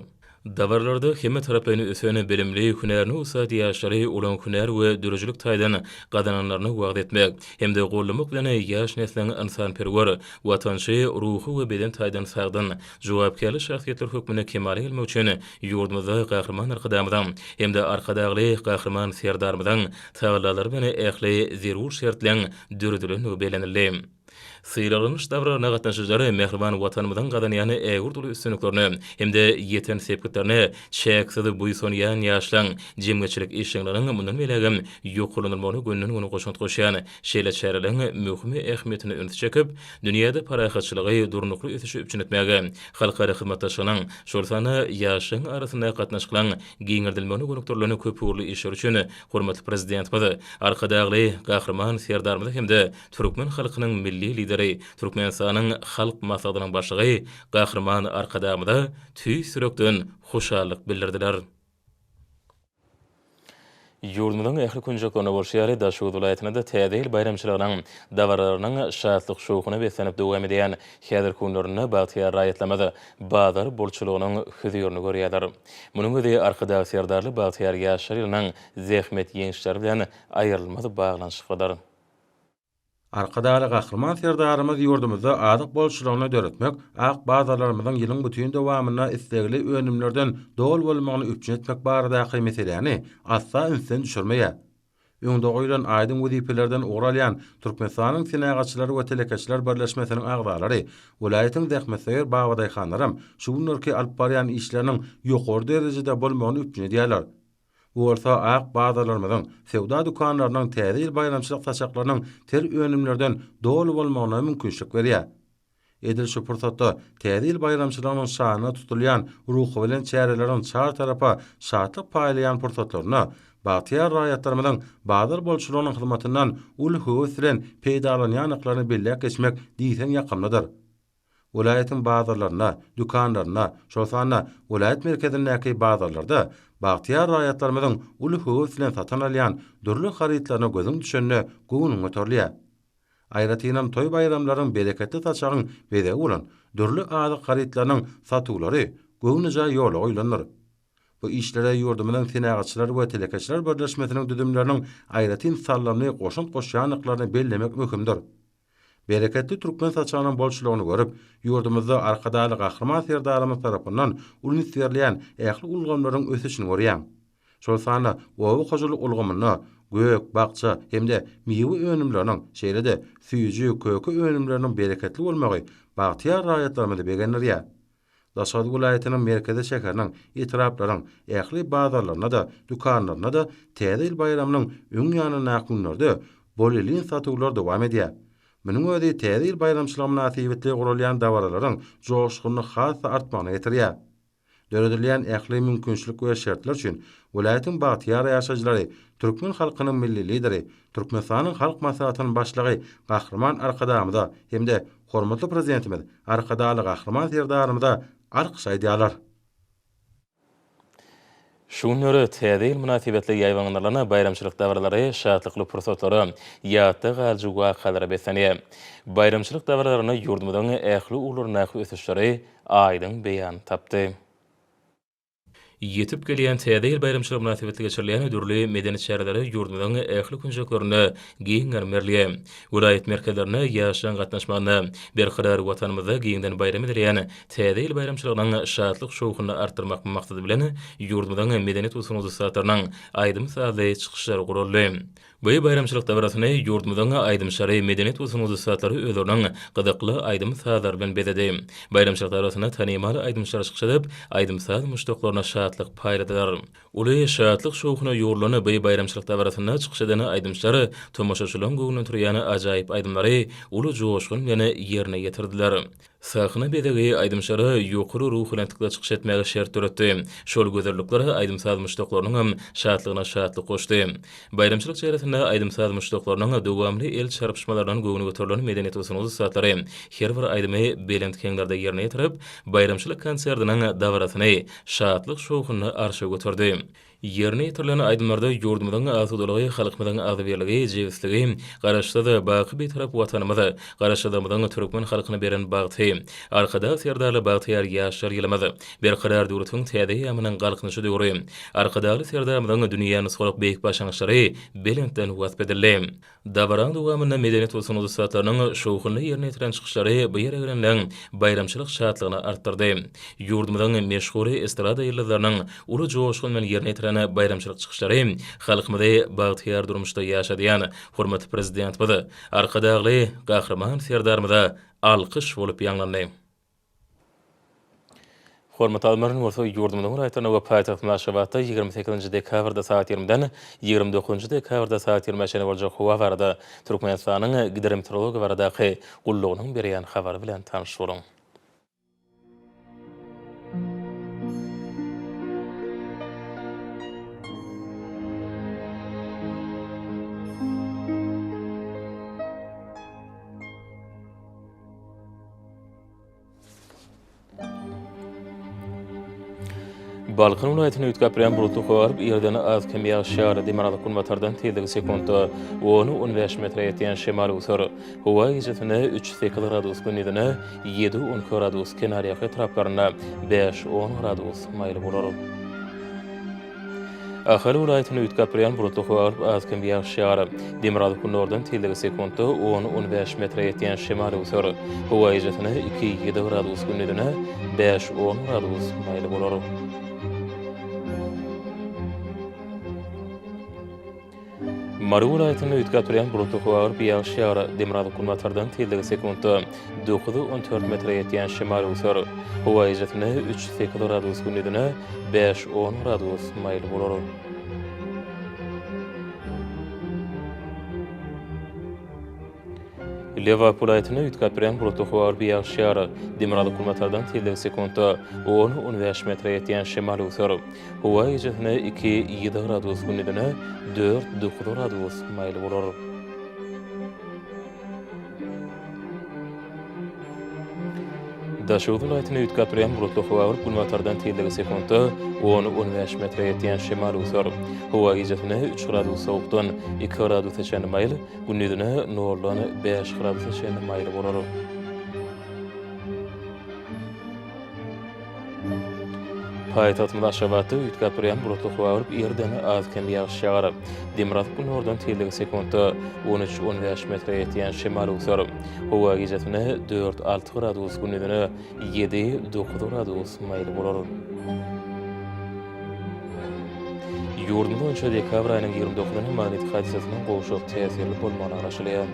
Dabaralarda hemmetaraplaýyn ösen, bilimli, hünärine ussat ýaşlary olaryň hünär we döredijilik taýdan gazananlaryny wagyz etmek hem-de goldamak bilen ýaş nesliň ynsanperwer, watançy, ruhy we beden taýdan sagdyn, Jogapkärli şahsyýetler hökmünde kemala gelmek üçin ýurdumyzda Gahryman Arkadagymyzyň hem-de Arkadagly Gahryman Serdarymyzyň tagallalary bilen ähli zerur şertleň döredilendigi bellenildi. Sylaglanyş dabaralaryna gatnaşyjylar mähriban Watanymyzyň gazanýan ägirt uly üstünliklerine hem-de ýeten sepgitlerine çäksiz buýsanýan ýaşlaň jemgyýetçilik işjeňliginiň mundan beýlägem ýokarlandyrylmagyna gönden-göni goşant goşýan şeýle çäreleriň möhüm ähmiýetine ünsi çekip, Dünýäde parahatçylygy, durnukly ösüşi üpjün etmäge, halkara hyzmatdaşlygynyň, şol sanda ýaşlaryň arasyndaky gatnaşyklaryň giňeldilmegine gönükdirilen köpugurly işler üçin hormatly Prezidentimiz Arkadagly Gahryman Serdarymyza hem-de türkmen halkynyň Milli Lideri, Türkmenistanyň Halk Maslahatynyň Başlygy Gahryman Arkadagymyza tüýs ýürekden hoşallyk bildirdiler. Ýurdumyzyň ähli künjeklerinde bolşy ýaly, Daşoguz welaýatynda-da Täze ýyl baýramçylygynyň dabaralarynyň şatlyk-şowhuna beslenip dowam edýän häzirki günlerinde bagtyýar raýatlarymyz bazar bolçulygynyň hözirini görýärler. Munuň özi Arkadag Serdarly bagtyýar ýaşlar ýylynyň zähmet ýeňişleri bilen aýrylmaz baglanyşyklydyr. Arkadagly Gahryman Serdarymyz ýurdumyzda azyk bolçulygyny döretmek, ak bazarlarymyzyň ýylyň bütin dowamynda islegli önümlerden doly bolmagyny üpjün etmek baradaky meseläni asla ünsden düşürmeýär. Öňde goýlan aýdyň wezipelerden ugur alýan Türkmenistanyň Senagatçylar we telekeçiler birleşmesiniň agzalary, welaýatyň zähmetsöýer babadaýhanlaram şu günlerki alyp barýan işleriniň ýokary derejede bolmagyny üpjün edýärler. Bu bolsa ak bazarlarymyzyň, söwda dükanlarynyň Täze ýyl baýramçylyk saçaklarynyň ter önümlerden doly bolmagyna mümkinçilik berýär. Edil şu pursatda Täze ýyl baýramçylygynyň şanyna tutulýan ruhubelent çäreleriň çar tarapa şatlyk paýlaýan pursatlarynda bagtyýar raýatlarymyzyň bazar bolçulygynyň hyzmatyndan uly höwes bilen peýdalanýandyklaryny belläp geçmek diýseň ýakymlydyr. Welaýatyň bazarlarynda, dükanlarynda, şol sanda welaýat merkezindäki bazarlarda bagtyýar raýatlarymyzyň uly höwes bilen satyn alýan dürli harytlaryna gözüň düşende göwnüň göterilýär. Aýratynam toý-baýramlaryň bereketli saçagyň bezegi bolan dürli azyk harytlarynyň satuwlary göwnejaý ýola goýlandyr. Bu işlere ýurdumyzyň Senagatçylar we telekeçiler birleşmesiniň düzümleriniň aýratyn saldamly goşant goşýandyklaryny bellemek möhümdir. Bereketli türkmen saçagynyň bolçulygyny görüp, ýurdumyzda Arkadagly Gahryman Serdarymyz tarapyndan uly üns berilýän ähli ulgamlaryň ösüşini görýäň. Şol sanda oba hojalyk ulgamynda gök, bakja hem-de miwe önümleriniň, şeýle-de süýji, köke önümleriniň bereketli bolmagy bagtyýar raýatlarymyzy begendirýär. Daşoguz welaýatynyň merkezi şäheriniň, etraplaryň ähli bazarlarynda-da, dükanlarynda-da Täze ýyl baýramynyň öň ýanyndaky günlerde bolelin satuwlar dowam edýär. Munuň özi Täze ýyl baýramçylygy mynasybetli guralýan dabaralaryň joşgunyny has-da artmagyna getirýär. Döredilýän ähli mümkinçilik we şertler üçin welaýatyň bagtyýar ýaşaýjylary türkmen halkynyň Milli Lideri, Türkmenistanyň Halk Maslahatynyň Başlygy Gahryman Arkadagymyza hem-de hormatly Prezidentimiz Arkadagly Gahryman Serdarymyza alkyş aýdýarlar. Şu günler Täze ýyl mynasybetli ýaýbaňlandyrylan baýramçylyk dabaralary şatlykly pursatlara, ýatda galyjy wakalara beslenýär. Baýramçylyk dabaralarynda ýurdumyzyň ähli ugurlaryndaky ösüşleri aýdyň beýanyny tapdy. Ýetip gelýän Täze ýyl baýramçylygy mynasybetli geçirilýän dürli medeni çärelere ýurdumyzyň ähli künjeklerinde giň gerim berilýär. Welaýat merkezlerinde ýaşlaryň gatnaşmagynda Berkarar Watanymyzda giňden baýram edilýän Täze ýyl baýramçylygynyň şatlyk-şowhunyny artdyrmak maksady bilen, ýurdumyzyň medeniýet we sungat ussatlarynyň aýdym-sazly çykyşlary guraldy. Bu baýramçylyk dabarasyny ýurdumyzyň aýdymçylary, medeniýet we sungat ussatlary özleriniň gyzykly aýdym-sazlary bilen bezedi. Baýramçylyk dabarasynda tanymal aýdymçylar çykyş edip, aýdym-saz muşdaklaryna şatlyk paýladylar. Uly şatlyk-şowhuna ýugrulan bu baýramçylyk dabarasynda çykyş eden aýdymçylar tomaşaçylaryň göwnünden turýan ajaýyp aýdymlary uly joşgun bilen ýerine ýetirdiler. Sahna bezegi aýdymçylara ýokary ruhubelentlikde çykyş etmäge şert döretdi. Şol gözellikler aýdym-saz muşdaklarynyňam şatlygyna şatlyk goşdy. Baýramçylyk çäresinde aýdym-saz muşdaklarynyň dowamly el çarpyşmalaryndan göwni göterilen medeniýet we sungat ussatlary her bir aýdymy belent heňlerde ýerine ýetirip, baýramçylyk konsertiniň dabarasyny şatlyk-şowhunly arşa göterdi. Ýerine ýetirilen aýdymlarda ýurdumyzyň asudalygy, halkymyzyň agzybirligi, jebisligi, Garaşsyz, baky Bitarap Watanymyz, Garaşsyzlygymyzyň türkmen halkyna beren bagty, Arkadag Serdarly bagtyýar ýaşlar ýylymyz, Berkarar döwletiň täze eýýamynyň Galkynyşy döwri, Arkadagly Serdarymyzyň dünýä nusgalyk beýik başlangyçlary belentden wasp edildi. Dabaraň dowamynda medeniýet we sungat ussatlarynyň şowhunly ýerine ýetiren çykyşlary bu ýere gelenleň baýramçylyk şatlygyny artdyrdy. Ýurdumyzyň meşhur estrada ýyldyzlarynyň uly joşgun bilen ýerine ýetiren baýramçylyk çykyşlary halkymyzy bagtyýar durmuşda ýaşadýan hormatly Prezidentimiz Arkadagly Gahryman Serdarymyza alkyş bolup ýaňlandy. Hormatly alymlaryň bolsa ýurdumyzyň welaýatlarynda we paýtagtymyz Aşgabatda 28-nji dekabrda sagat 20-den 29-njy dekabrda sagat 20-ä çenli boljak howa barada Türkmenistanyň Gidrometeorologiýa baradaky gullugynyň berýän habary bilen tanyş boluň. Balkan welaýatynda üýtgäp durýan bulutly howa galyp, irden az-kem ýagyş ýagar. Demirgazyk-günbatardan tizligi sekuntda on-on bäş metre ýetýän şemal öwser. Howa gijesine üç-sekiz gradus, gündizine ýedi-on iki gradus, kenarýaka etraplarynda bäş-on gradus maýyl bolar. Ahal welaýatynda üýtgäp durýan bulutly howa bolup, az-kem ýagyş ýagar. Demirgazyk-günordan tizligi sekuntda on-on bäş metre ýetýän şemal öwser. Howa gijesine iki-ýedi gradus, gündizine bäş-on gradus maýyl bolar. Mary welaýatynda üýtgäp durýan bulutly howa bolup, ýagyş ýagar. Demirgazyk-günbatardan tizligi sekuntda dokuz-on dört metre ýetýän şemal öwser. Howa gijesine üç-sekiz gradus, gündizine bäş-on gradus maýyl bolar. Lebap welaýatynda üýtgäp durýan bulutly howa bolup, ýagyş ýagar. Demirgazyk-günbatardan tizligi sekuntda on-on bäş metre ýetýän şemal öwser. Howa gijesine iki, ýedi gradus, gündizine dört, dokuz gradus maýyl bolar. Daşoguz welaýatynda üýtgäp durýan bulutly howa bolup, günbatardan tizligi sekuntda on-on bäş metre ýetýän şemal öwser. Howa gijesine üç gradus sowukdan iki gradusa çenli maýyl, gündizine noldan bäş gradusa çenli maýyl bolar. Paýtagtymyz Aşgabatda üýtgäp durýan bulutly howa bolup, irden az-kem ýagyş ýagar. Demirgazyk-günordan tizligi sekuntda on üç, on bäş metre ýetýän şemal öwser. Howa gijesine dört, alty gradus, gündizine ýedi, dokuz gradus maýyl bolar. Ýurdumyz boýunça dekabr aýynyň ýigrimi dokuzyna magnit hadysasynyň gowşak täsirli bolmagyna garaşylýar.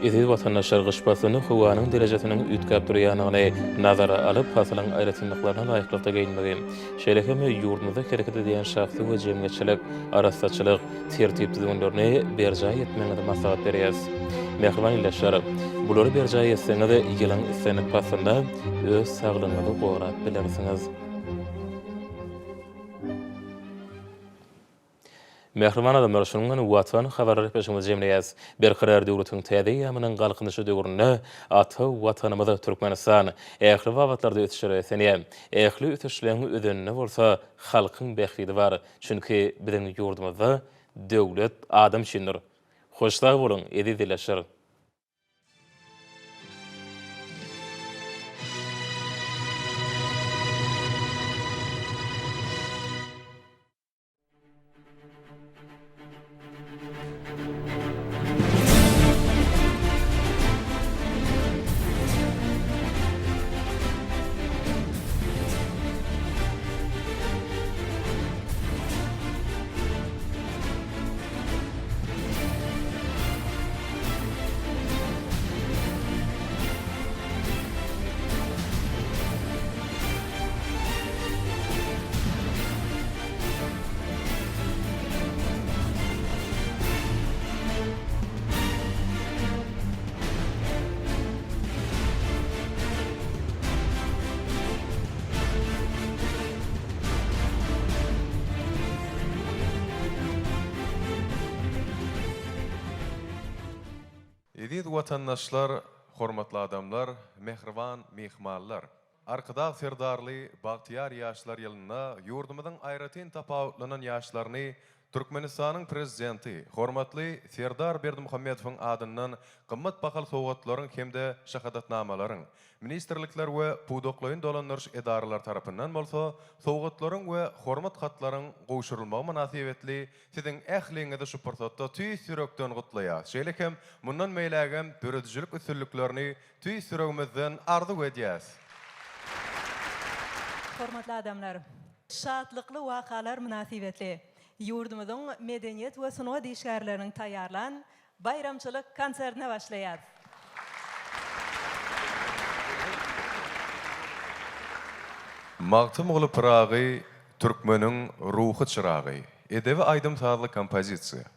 Eziz watandaşlar, gyş paslynda howanyň derejesiniň üýtgäp durýandygyny nazara alyp, pasylyň aýratynlyklaryna laýyklykda geýinmegi, şeýle hem ýurdumyzda hereket edýän şahsy we jemgyýetçilik, arassaçylyk, tertip-düzgünlerini berjaý etmegiňizi maslahat berýäris. Mähriban ildeşler, bulary berjaý etseňiz, ýylyň islendik paslynda öz saglygyňyzy gorap bilersiňiz. Mähriban adamlar, şunuň bilen Watan habarlar gepleşigimizi jemleýäris. Berkarar döwletiň täze eýýamynyň Galkynyşy döwründe ata Watanymyz Türkmenistan ähli babatlarda ösüşlere beslenýär. Ähli ösüşleň özeninde bolsa halkyň bähbidi bar. Çünki biziň ýurdumyzda Döwlet adam üçindir. Hoş sag boluň, eziz ildeşler! Eziz watandaşlar, hormatly adamlar, mähriban myhmanlar! Arkadag Serdarly bagtyýar ýaşlar ýylynda ýurdumyzyň aýratyn tapawutlanan ýaşlaryny Türkmenistanyň Prezidenti hormatly Serdar Berdimuhamedowyň adyndan gymmat bahaly sowgatlaryň hem-de şahadatnamalaryň, ministrlikler we pudaklaýyn dolandyryş edaralary tarapyndan bolsa sowgatlaryň we hormat hatlaryň gowşurylmagy mynasybetli siziň ähliňizi şu pursatda tüýs ýürekden gutlaýarys. Şeýle hem mundan beýlägem döredijilik üstünliklerini tüýs ýüregimizden arzuw edýäris. Hormatly adamlar! Şatlykly wakalar mynasybetli ýurdumyzyň medeniýet we sungat işgärleriniň taýýarlan baýramçylyk konsertine başlaýarys. Magtymguly Pyragy türkmeniň ruhy çyragy edebi aýdym-sazly kompozisiýa.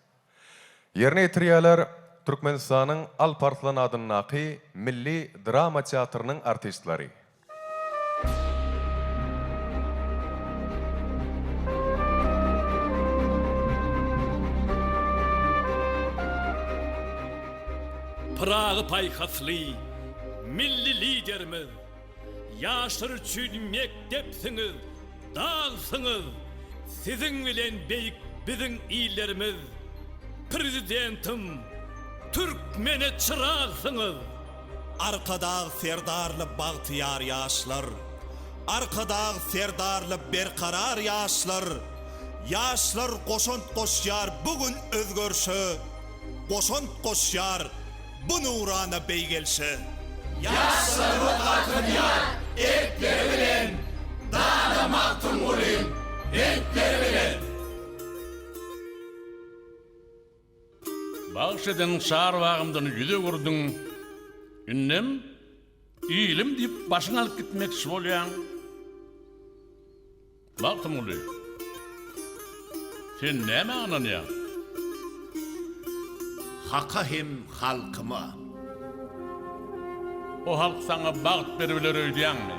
Ýerine ýetirýärler Türkmenistanyň Alp Arslan adyndaky milli drama teatrynyň artistleri. Pyragy paýhasly Milli Liderimiz, ýaşlar üçin mekdepsiňiz, dagsyňyz, siziň bilen beýik biziň illerimiz, Prezidentim, türkmene çyragsyňyz! Arkadag Serdarly bagtyýar ýaşlar, Arkadag Serdarly berkarar ýaşlar, Ýaşlar goşant goşýar bu gün özgerşe, Goşant goşýar bu nurana beýgelşe. Ýaşlarymyz galkynýar erkleri bilen, Dana Magtymgulyň bentleri bilen. Bagş eden çar bagymdan ýüz öwürdiň. Indem ilim diýip başyň alyp gitmekçi bolýaň. Magtymguly, sen nämä ynanýaň? Haka hem halkyma. O halk saňa bagt beribiler öýdýäňmi?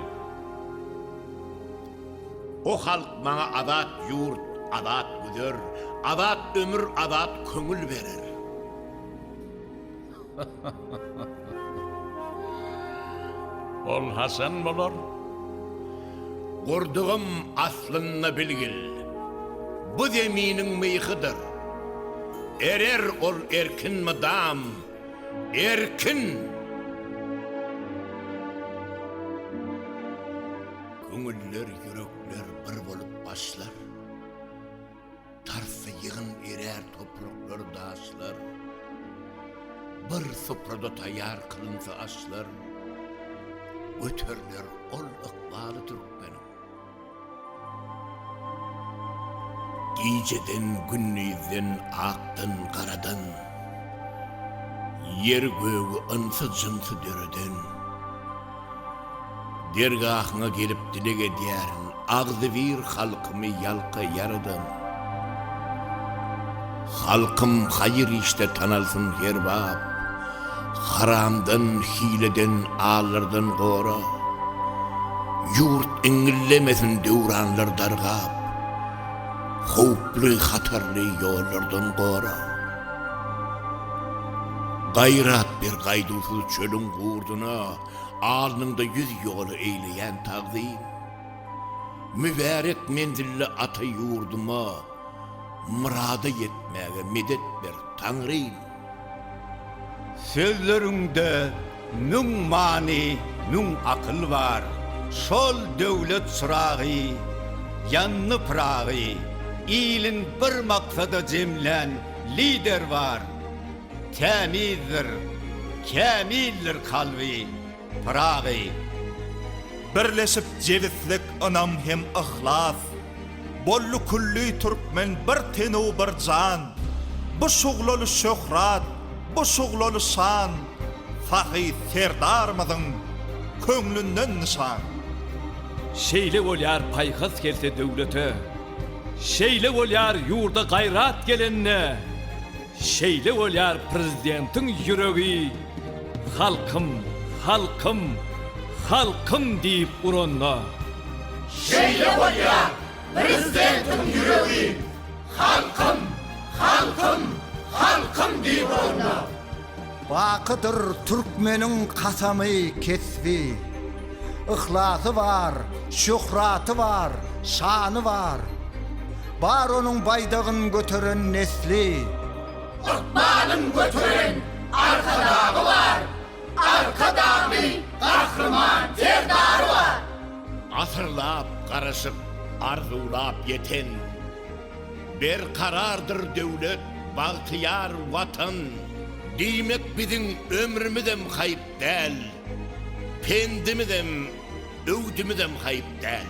O halk maňa azat ýurt, azat güzer, azat ömür, azat köňül berer. Ol haçan bolar? Gurdugym aslynda bilgil, bu zeminiň myhydyr. Erer ol erkin mydam, erkin! Köňüller, ýürekler bir bolup başlar. Tarsa ýygyn erär topraklar, daşlar. Bir suprada taýýar kylynsa aşlar, Göteriler ol ykbaly türkmeniň. Gijeden, gündizden, akdan, garadan, Ýeri-gögi, ynsy-jynsy döreden. Dergahyňa gelip dileg edýärin, Agzybir halkymy ýalka Ýaradan. Halkym haýyr işde tanalsyn her bap, Haramdan, hileden, allardan gora. Ýurt iňňillemesin döwranlar dargap, Howply, hatarly ýollardan gora. Gaýrat ber gaýduwsyz çölüň gurduna, Alnyňda ýüz ýola eýleýän tagzym. Mübärek menzilli ata ýurduma, Myrada ýetmäge medet ber, Taňrym! Sözleriňde müň many, müň akyl bar, Şol döwlet çyragy, ýandy Pyragy, Ilin bir maksada jemlän Lider bar. Tämizdir, kämildir kalby, Pyragy. Birleşip jebislik, ynam hem yhlas, Boldy külli türkmen bir ten-u bir jan. Bu şuglaly şöhrat, bu şuglaly şan, Sahy Serdarymyzyň köňlünden nyşan. Şeýle bolýar paýhas gelse döwlete, Şeýle bolýar ýurda gaýrat gelende. Şeýle bolýar prezidentiň ýüregi Halkym, halkym, halkym diýip uranda. Şeýle bolýar prezidentiň ýüregi Halkym, halkym, halkym diýip uranda. Bakydyr türkmeniň kasamy, kesbi. Yhlasy bar, şöhraty bar, şany bar. Bar onuň baýdagyn göteren nesli. Ykbalyn göteren Arkadagy bar, Arkadagly Gahryman Serdary bar. Asyrlap garaşyp, arzuwlap ýeten Berkarardyr döwlet, bagtyýar Watan. Diýmek biziň ömrümizem haýp däl. Pendimizem, öwdümizem haýp däl.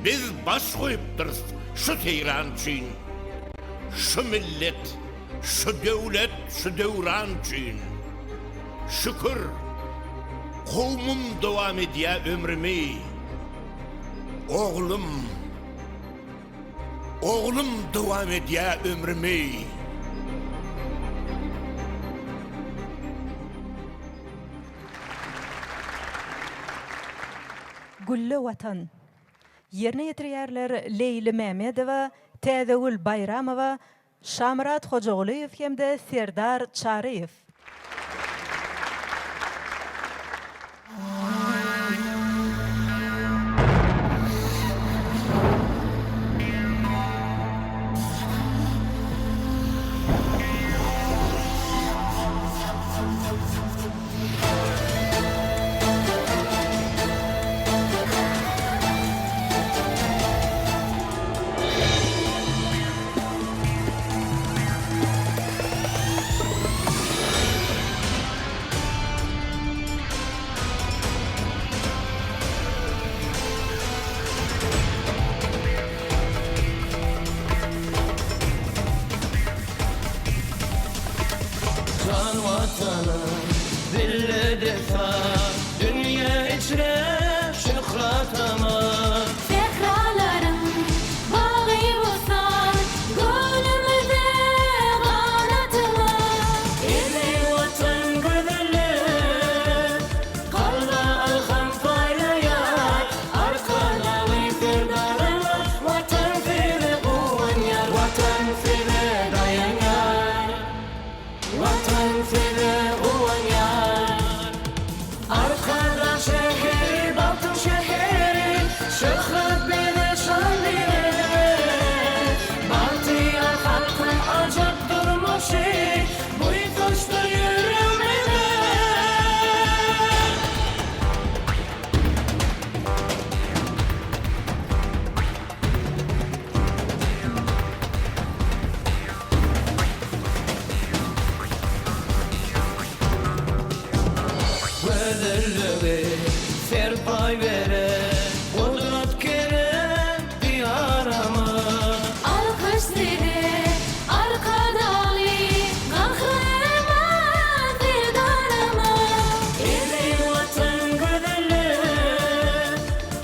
Biz baş goýupdyrys şu seýran üçin, Şu millet, şu döwlet, şu döwran üçin. Şükür, kowmum dowam edýä ömrümi, Oglum, Oglum dowam edýä ömrümi. Gülle Watan. Ýerine ýetirýärler Leýli Mämedowa, Täzegül Baýramowa, Şamyrat Hojagulyýew hem-de Serdar Çaryýew. Jan Watanym, zille dessan, Dünýä içre şöhrat aman. Sähralaryň bagy bossan, Göwnümize ganatly. Eziz Watan gözellik, Kalba ylham paýlaýar. Arkadagly Serdarymyz Watan size guwanýar, Watan size daýanýar. Watan size guwanýar. Arkadag şäheri, bagtyň şäheri. Gözelligi serpaý beren Gudrat kerem Diýarymyz. Alkyş size, Arkadagly Gahryman Serdarymyz. Eziz Watan gözelligi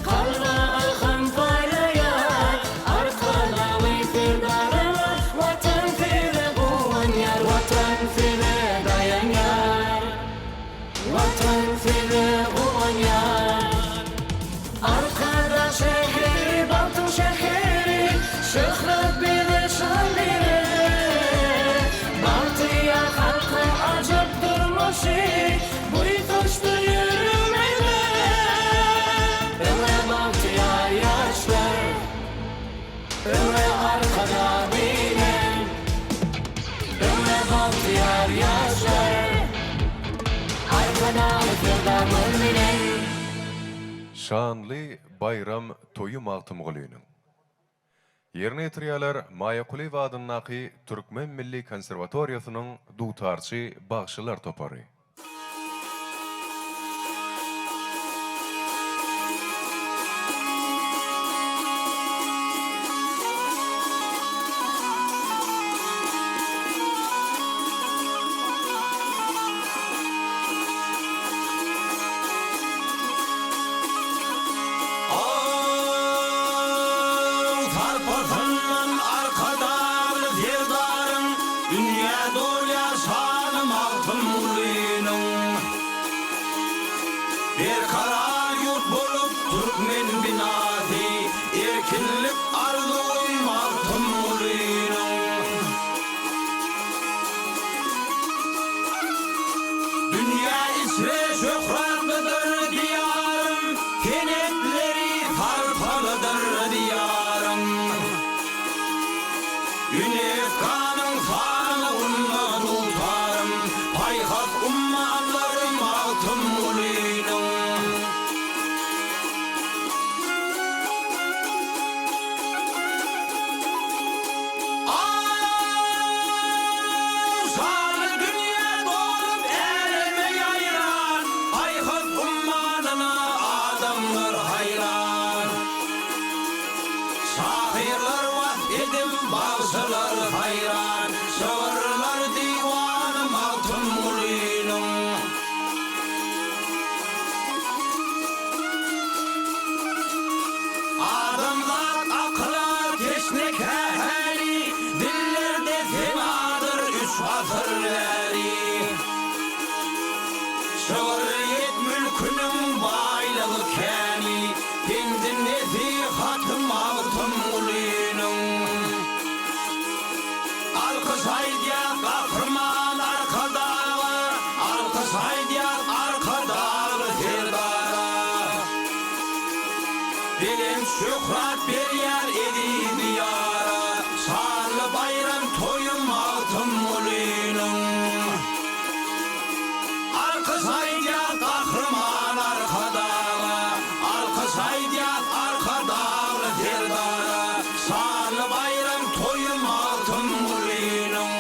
kalba ylham paýlaýar, Arkadagly Serdarymyz Watan size guwanýar, Watan size daýanýar. Watan size guwanýar. Arkadag şäheri, bagtyň şäheri, Şöhrat bize, şan bize. Bagtyýar halkyň ajap durmuşy, Buýsançdyr ýüregimize. Öňe bagtyýar ýaşlar, Öňe Arkadag bilen. Öňe bagtyýar ýaşlar, Arkadagly Serdarymyz bilen. Şanly baýram toýy Magtymgulynyň. Ýerine ýetirýärler Maýa Kulyýewa adyndaky Türkmen milli konserwatoriýasynyň dutarçy bagşylar topary. Aw, sarpasyndan Arkadagly Serdaryň Dünýä dolýar şany Magtymgulynyň. Berkarar ýurt bolup türkmen binasy, Erkinlik arzuwy Magtymgulynyň. Dünýä içre şöhratlydyr Diýarym, Senetleri sarpalydyr Diýarym. Ýuneskanyň sanawynda dutarym, Paýhas ummanlary Magtymgulynyň. Aw, şanly dünýä dolup äleme ýaýran, Paýhas ummanyna adamlar haýran. Şahyrlar wasp edip, bagşylar haýran, Şygyrlar diwany Magtymgulynyň. Adamzat akyla teşne kähäli, Dillerde senadyr üç asyr bäri. Şygryýet mülküniň baýlygy käni, Pendi-nesihaty Magtymgulynyň. Alkyş aýdýas Gahryman Arkadaga, Alkyş aýdýas Arkadagly Serdara. Belent şöhrat berýär eziz Diýara, Şanly baýram toýy Magtymgulynyň. Alkyş aýdýas Gahryman Arkadaga, Alkyş aýdýas Arkadagly Serdara, Şanly baýram toýy Magtymgulynyň.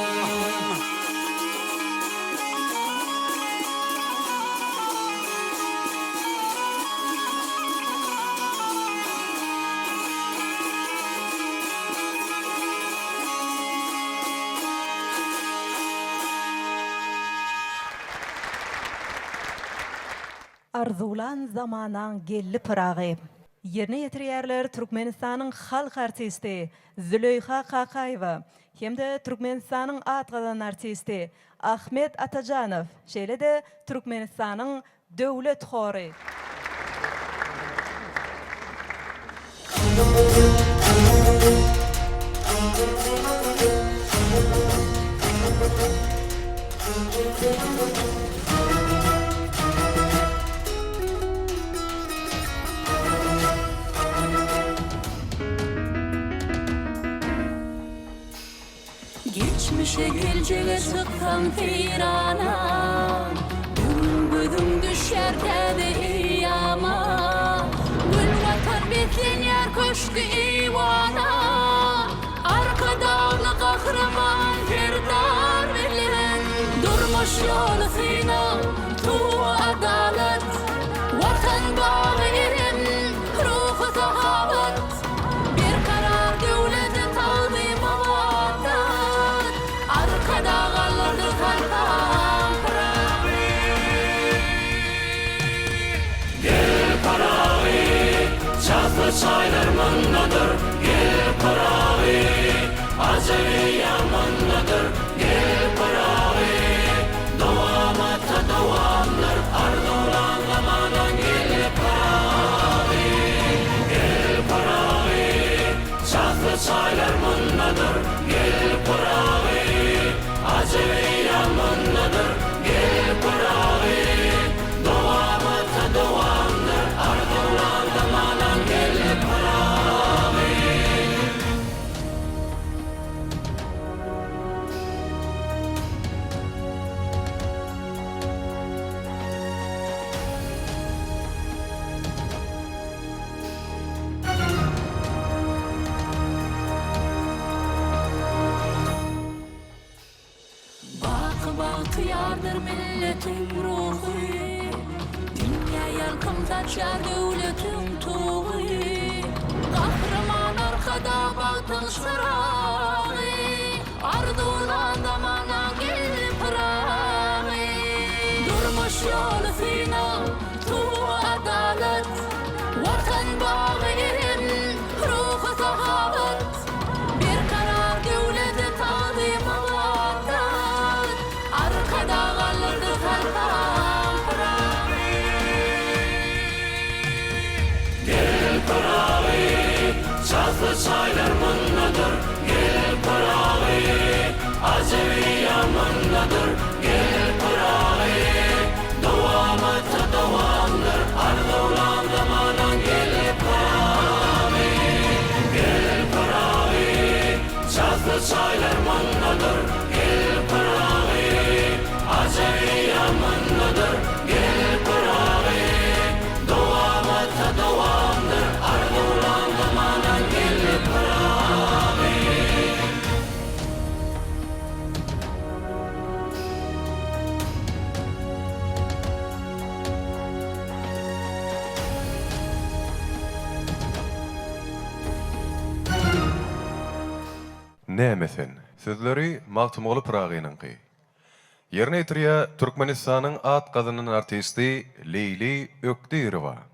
Arzuwlan zamanaň geldi Pyragy. Ýerine ýetirýärler Türkmenistanyň halk artisti Züleýha Kakaýewa hem-de Türkmenistanyň at gazanan artisti Ahmet Atajanow, şeýle-de Türkmenistanyň Döwlet hory. Geçmişe geljege çyksaň seýrana, Bu gün gözüň düşýär täze eýýama. Gül Watan beslenýär köşgi-eýwana, Arkadagly Gahryman Serdar bilen. Durmuş ýoly synag, tugy adalat. çaýlar mundadyr, gel Pyragy! Ajap eýýam mundadyr, gel Pyragy! Dowamata dowamdyr, arzuwlan zamanaň geldi Pyragy! Gel Pyragy! Çasly çaýlar mundadyr, gel Pyragy! Ajap eýýam mundadyr, gel Pyragy! Dowamata dowamdyr, arzuwlan zamanaň geldi Pyragy! Baky bagtyýardyr milletiň ruhy, Dünýä ýalkym saçýar döwletiň tugy. Gahryman Arkadag bagtyň çyragy, Arzuwlan zamanaň geldi Pyragy. Durmuş ýoly synag, tugy adalat, Watan bagy erem, ruhy sahawat. Berkarar döwlete tagzym ybadat, Arkadag galdyrdy sarpam Pyragy. Gel Pyragy, çasly çaýlar mundadyr, Gel Pyragy, ajap eýýam mundadyr, Gel Pyragy, dowamata dowamdyr, Arzuwlan zamanaň geldi Pyragy. Gel Pyragy, çasly çaýlar mundadyr, Gel Pyragy, ajap eýýam mundadyr, Gel Pyragy, dowamata dowamdyr, Arzuwlan zamanaň geldi Pyragy. Näme sen? Sözleri Magtymguly Pyragynyňky. Ýerine ýetirýär Türkmenistanyň at gazanan artisti Leýli Ökdirowa.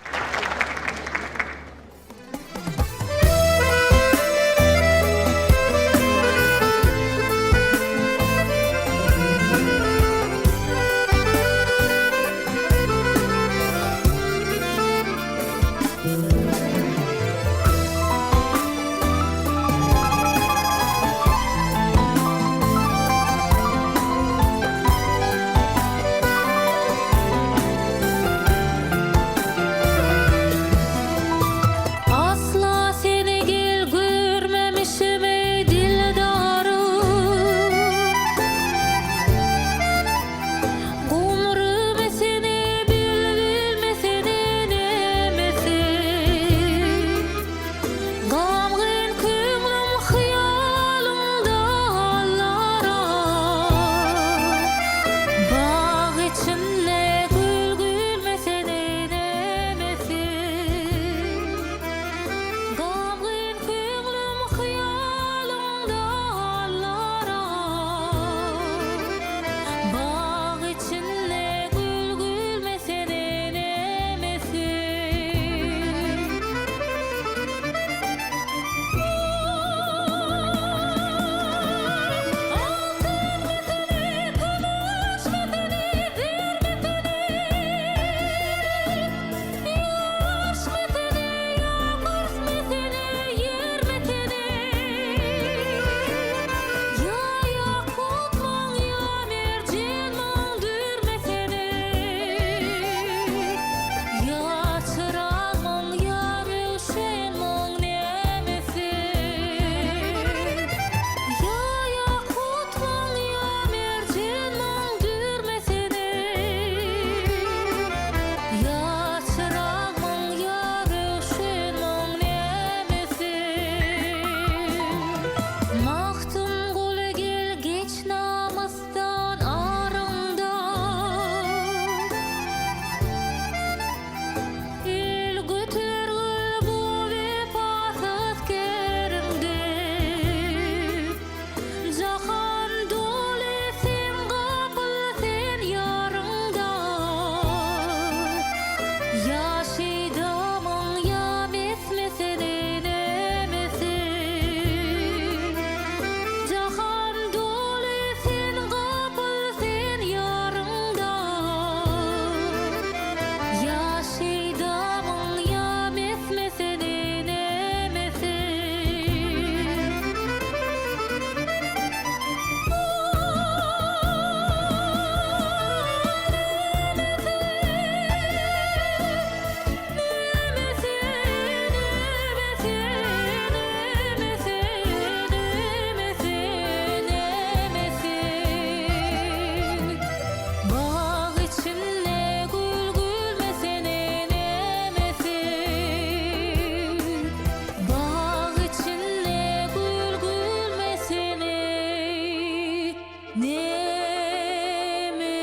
Neme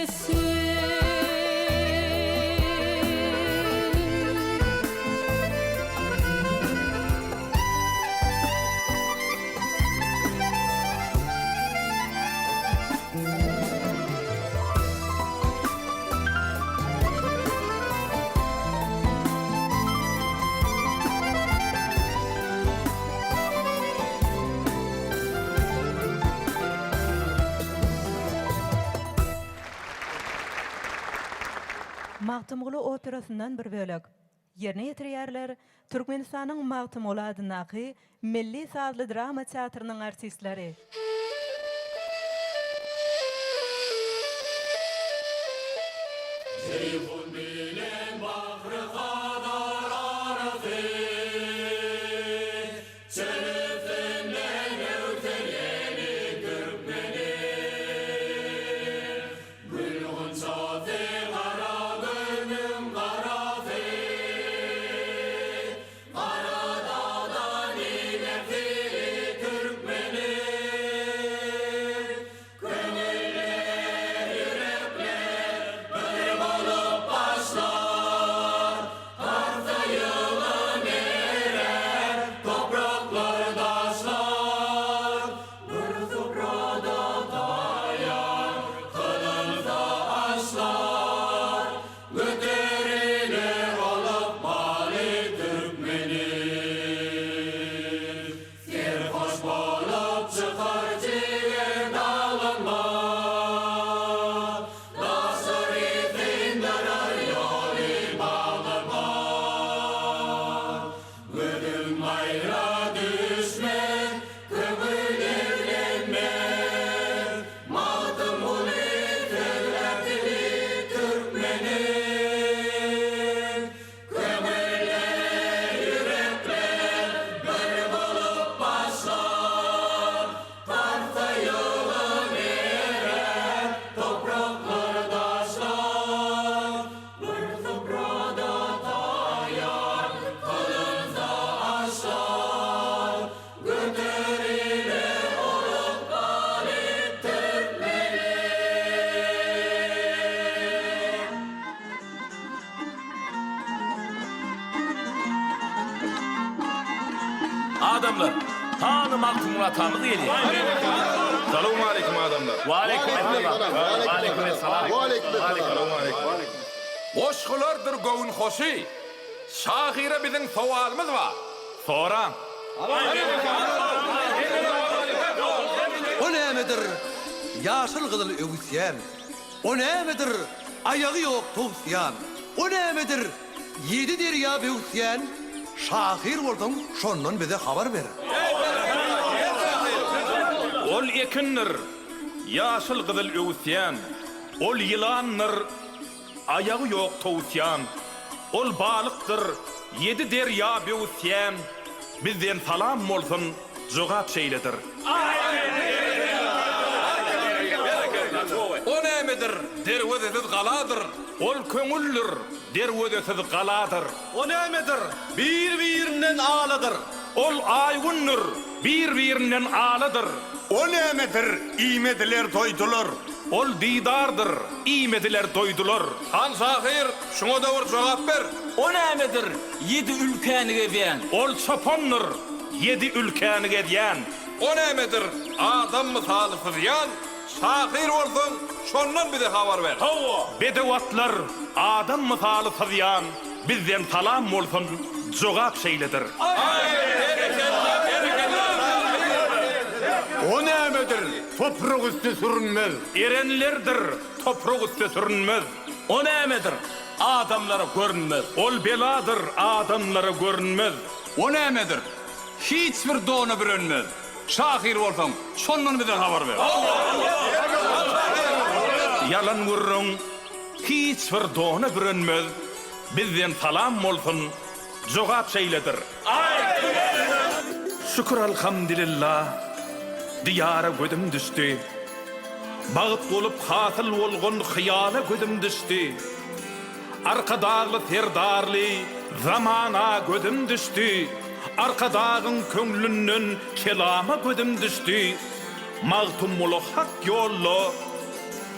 sen? Magtymguly operasyndan bir bölek. Ýerine ýetirýärler Türkmenistanyň Magtymguly adyndaky Milli sazly drama teatrynyň artistleri. Jeýhun bilen Bahry Hazar arasy, Çöl üstünden öwser ýeli türkmeniň. Gül gunçasy gara gözüň garasy, Gara dagdan iner sili türkmeniň. Köňüller, ýürekler bir bolup başlar, Tarsa ýylan erer, topraklar, daşlar. Bir suprada taýýar kylynsa aşlar, Göteriler ol ykbaly türkmeniň. Serhoş bolup çykar jiger daglanma, Daşlary syndyrar ýoly baglanma. Gözüň aýra düşmez, köňül eglenmez, Magtymguly sözlär dili türkmeniň. Köňüller, ýürekler bir bolup başlar, Tarsa ýylan erer, topraklar, daşlar. Bir suprada taýýar kylynsa aşlar, Göteriler ol ykbaly türkmeniň. Adamlar, hany Magtymguly atamyz gelýär. Salowmaleýkim adamlar. Waleýkim esselam. Waleýkim esselam. Waleýkim. Goşgulardyr göwün hoşy. Şahyra biziň sowalymyz bar. Soraň. O nämedir, ýaşyl-gyzyl öwüsýän? O nämedir, aýagy ýok towusýan? O nämedir, ýedi derýa böwüsýän? Şahyr bolsaň, şondan bize habar ber. Ol ekindir, ýaşyl-gyzyl öwüsýän, Ol ýylandyr, aýagy ýok towusýan, Ol balykdyr, ýedi derýa böwüsýän. Bizden salam bolsun, jogap şeýledir. O nämedir, derwezesiz galadyr. Ol köňüldir, derwezesiz galadyr. O nämedir, bir-birinden aladyr. Ol Aý-Gündür, bir-birinden aladyr. O nämedir, iýmediler doýdular. Ol didardyr, iýmediler doýdular. Han şahyr, şuňa-da bir jogap ber. O nämedir, ýedi ülkäni gezýän. Ol çopandyr, ýedi ülkäni gezýän. O nämedir, adam mysaly syzýan. Şahyr bolsaň, şondan bize habar ber. Hawa, bedew atlar adam mysaly syzýan, bizden salam bolsun, jogap şeýledir. O nämedir, toprak üsti sürünmez. Erenlerdir, toprak üsti sürünmez. O nämedir, adamlara görünmez. Ol beladyr, adamlara görünmez. O nämedir, hiç bir dona bürenmez. Şahyr bolsaň, şondan bize habar ber. Ýalan gürrüň, hiç bir dona bürenmez. Bizden salam bolsun, jogap şeýledir. Şükür alhamdilillah, Diýara gözüm düşdi. Bagt bolup hasyl bolgan hyýala gözüm düşdi. Arkadagly Serdarly zamana gözüm düşdi, Arkadagyň köňlünden kelama gözüm düşdi. Magtymgula hak ýolda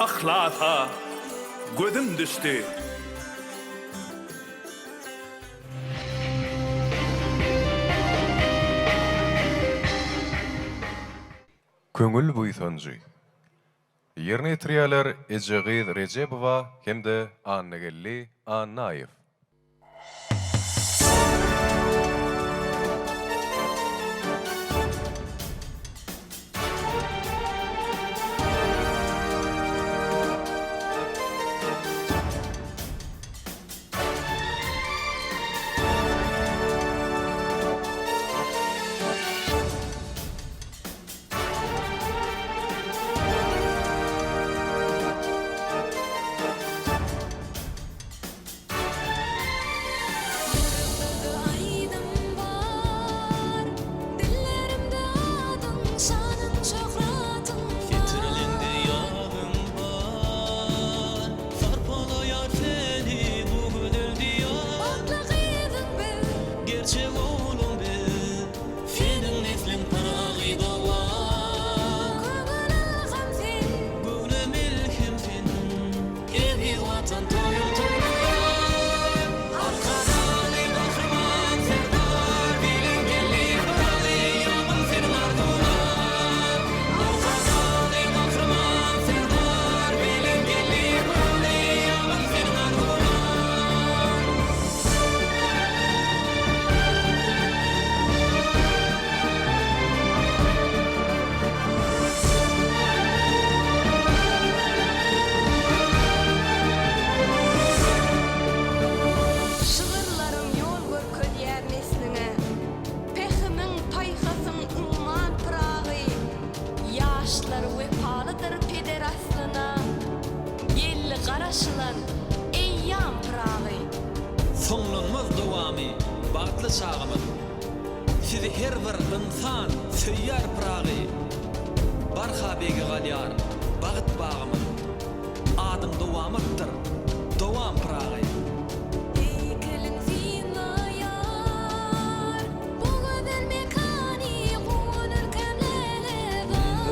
yhlasa gözüm düşdi. Köňül buýsanjy. Ýerine ýetirýärler Ejegyz Rejebowa hem-de Annageldi Annaýew. Ýüregimde aýdym bar, Dillerimde adyň, şanyň, şöhratyň bar. Setirleňde ýazyň bar, Sarpalaýar seni bu gözel Diýar. Bagtly gyzyň biz. Gerçek ogluň biz. Seniň nesliň Pyragy dowam. Köňül ylham sen. Göwne melhem sen. Eziz Watan toýuň toýlar. Arkadagly Gahryman Serdar bilen geldi Pyragy ýabyň seniň arzuwlar. Arkadagly Gahryman Serdar bilen geldi Pyragy ýabyň seniň arzuwlar. Şygyrlaryň ýol görkezýär nesliňe. Pähimiň, paýhasyň umman Pyragy. Ýaşlar wepalydyr peder aslyna. Geldi garaşylan eýýam Pyragy. Soňlanmaz dowamy bagtly çagymyz. Sizi her bir ynsan söýýär Pyragy. Barha beýge galýar bagt bagymyz. Adyň dowamatdyr, dowam Pyragy. Heýkeliň synlaýar bu gözel mekany guwan ülkäm lälezar.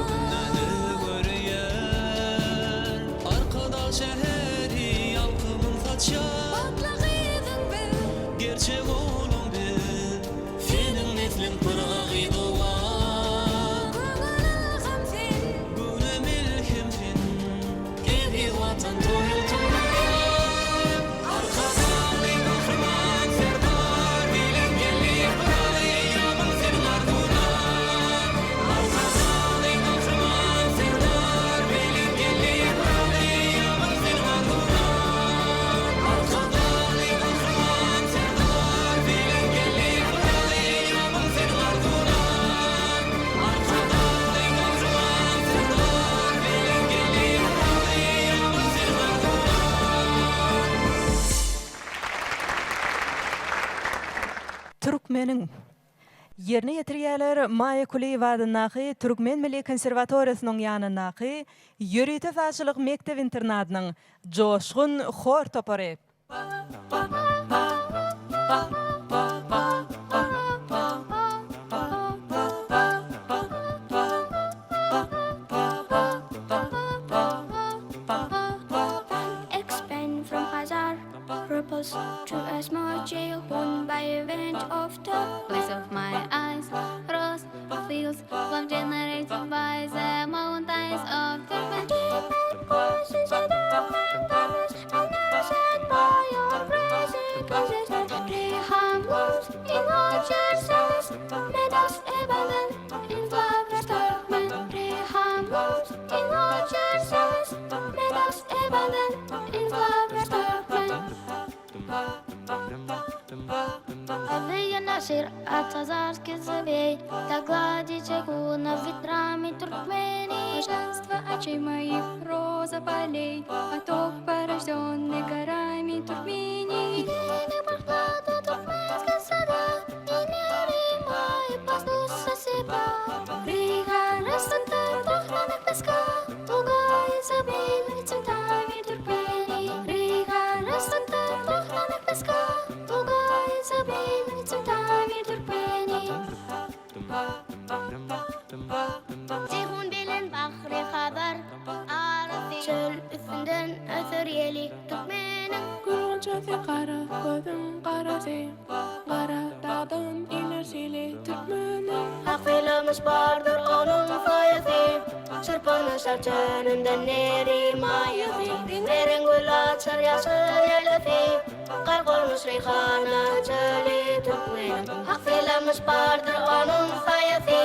Görýär Arkadag şäheri ýalkymyn saçýar. Bagtly gyzyň biz. Gerçek ogluň biz. Seniň nesliň Pyragy dowam. Köňül ylham sen. Göwne melhem sen. Eziz Watan toýuň toýlar. Arkadagly Gahryman Serdar bilen geldi Pyragy ýabyň seniň arzuwlar. Arkadagly Gahryman Serdar bilen geldi Pyragy ýabyň seniň arzuwlar. Arkadagly Gahryman Serdar bilen geldi Pyragy ýabyň seniň arzuwlar. Arkadagly Gahryman Serdar bilen geldi Pyragy ýabyň seniň arzuwlar. Türkmeniň Ýerine ýetirýärler Maýa Kulyýewa adyndaky Türkmen milli konserwatoriýasynyň ýanyndaky ýörite sazçylyk mekdep-internadynyň Joşgun hor topary. Expand from Hazar ripples to a small jail by event of the Place of my eyes, rose fields, love generated by the mountains of Turkmen. In orchards, meadows abundant, in flowers Turkmen. Reham blooms in orchards, meadows abundant, in flowers Turkmen. Авианашир от азарских зверей, Да гладить на ветрами Туркмении. Блаженство очей моих роза полей, Поток, порожденный горами Туркмении. Yine прохлада туркменская сада, И не пастуса себя. Рига расцветает в охранах песка, Луга изобильны цветами Туркмении. Рига расцветает в охранах песка, Луга изобильны цветами Туркмении. Ceyhun belent. Çölünden öser ýeli türkmeniň. Gül gunçasy gara gözüň garasy, Gara dagdan iner sili türkmeniň. Hak sylamyş bardyr onuň saýasy, Çyrpynyşar çölünden neri maýasy. Reňbe-reň gül açar ýaşyl ýaýlasy, Gark olmuş reýhana çöli türkmeniň. Hak sylamyş bardyr onuň saýasy,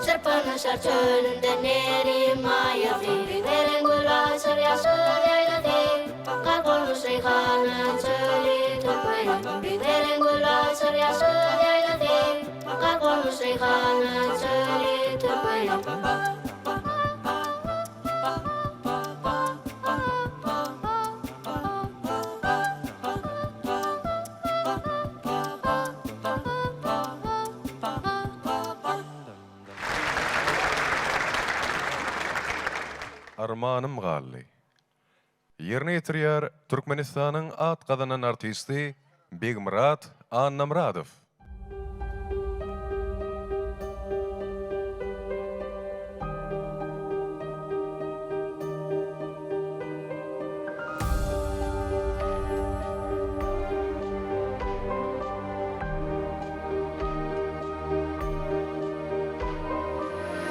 Çyrpynyşar çölünde neri maýasy. Reňbe-reň gül açar ýaşyl ýaýlasy, Gark olmuş reýhana çöli türkmeniň. Reňbe-reň gül açar ýaşyl ýaýlasy, Gark olmuş reýhana çöli türkmeniň. Armanym galdy. Ýerine ýetirýär Türkmenistanyň at gazanan artisti Begmyrat Annamyradow.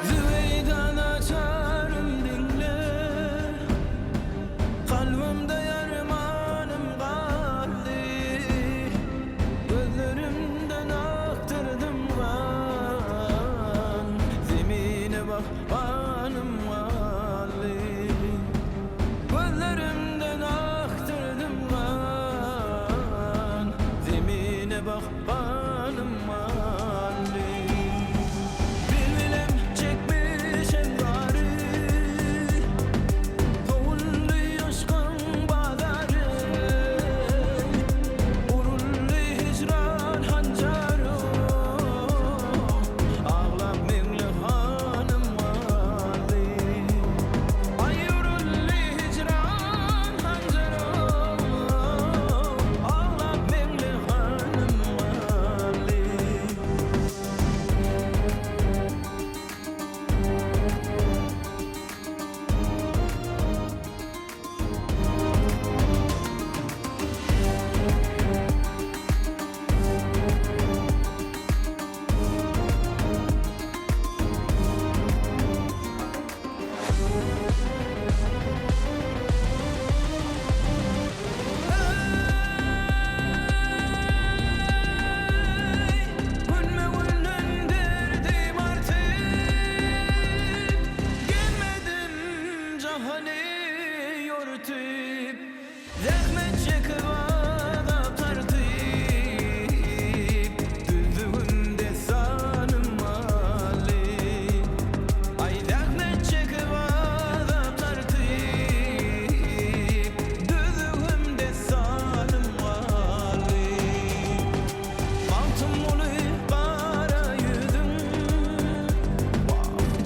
Zübeýda naçarym diňle Kalbymda ýarmanym galdy Gözlerimden akdyrdym gan Zemine bakmanym galdy Gözlerimden akdyrdym gan Zemine bakmanym galdy Bilbilem çekmişem zary Sowuldy yşkyň bazary Uruldy hijran hanjary Aglap Meňli hanym galdy Aý uruldy hijran hanjary Aglap Meňli hanym galdy. Günme-günden derdim artyp, Gelmedim jahany ýörtüp, Zähmet çekip azap tartyp, Düzdügim dessanym galdy. Aý, zähmet çekip azap tartyp, Düzdügim dessanym galdy. Magtymguly gara ýüzüň,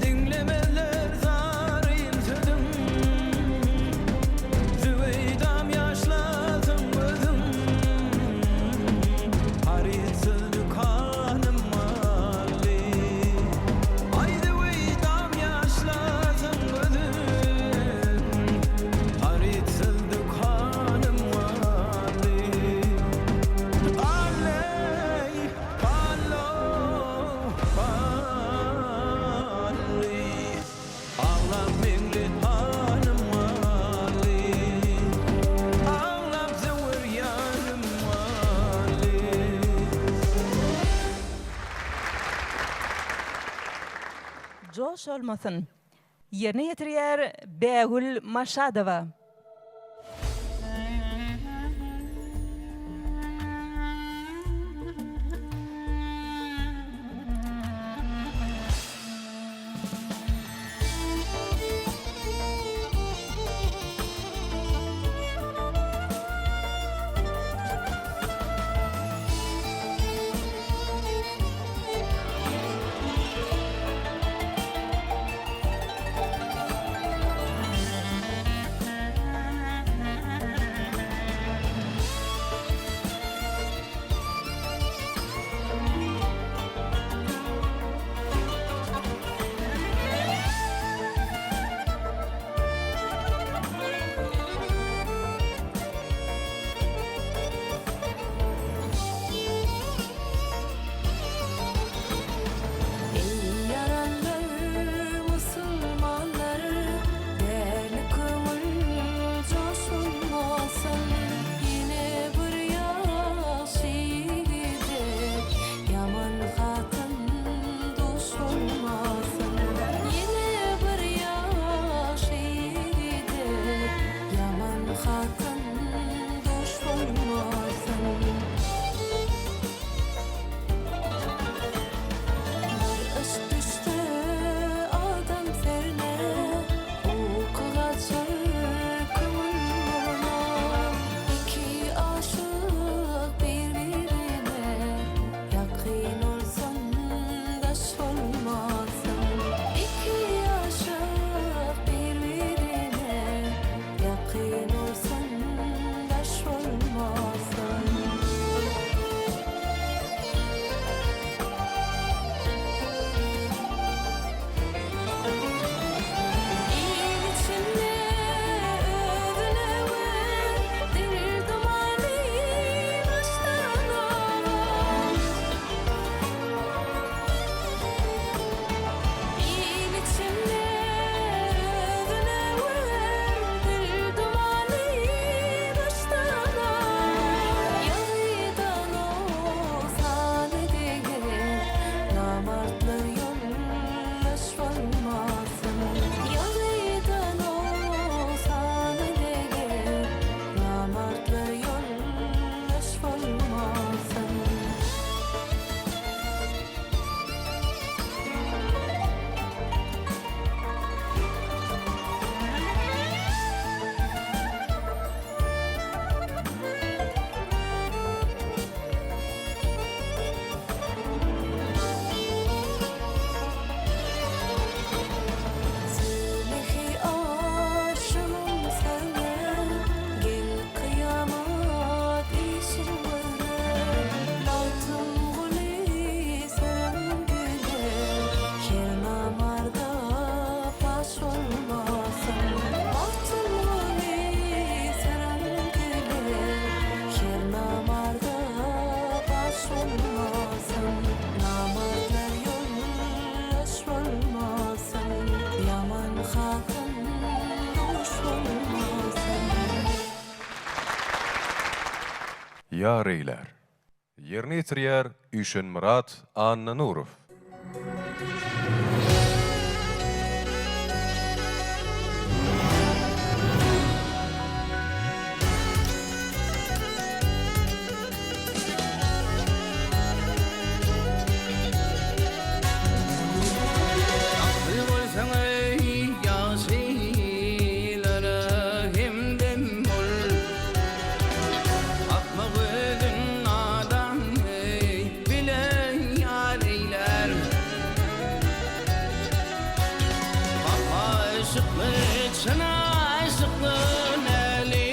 Diňlemezler zaryn sözüň. Zübeýdam ýaşlasyn gözüň, Harytsyz dükanym galdy. Aý Zübeýdam ýaşlasyn gözüň, Harytsyz dükanym galdy. Galleý, gallo, galleý. Aglap Meňli hanym galdy. Aglap Zöwür ýarym galdy. Joş olmasyn. Ýerine ýetirýär Bägül Maşadowa. bolmasyn. Ýar eýlär. Ýerine ýetirýär Üýşenmyrat Annanurow. Akyl bolsaň eý ýagşylara hemdem bol. Akmak özün nadan eý bile ýar eýlär. Papa yşykly çyn aşykly näli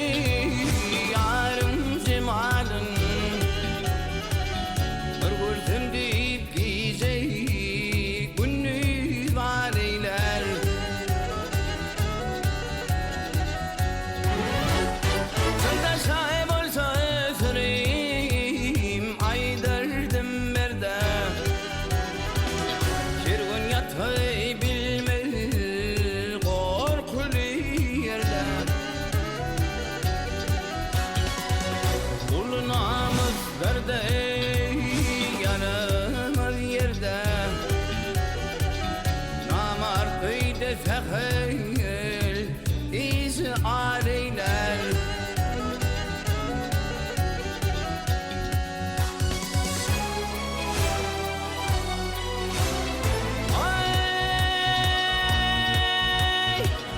ýaryň jemalyn. Bir görsem diýip gije gündiz bar eýlär. Syrdaşaý bolsa syrym aýdardym merde. Her gün ýataý bilmez gorkuly ýerde. Uly namys derde ýaramaz ýerde. Namart öýde sähel yzy ar eýlär. Aý,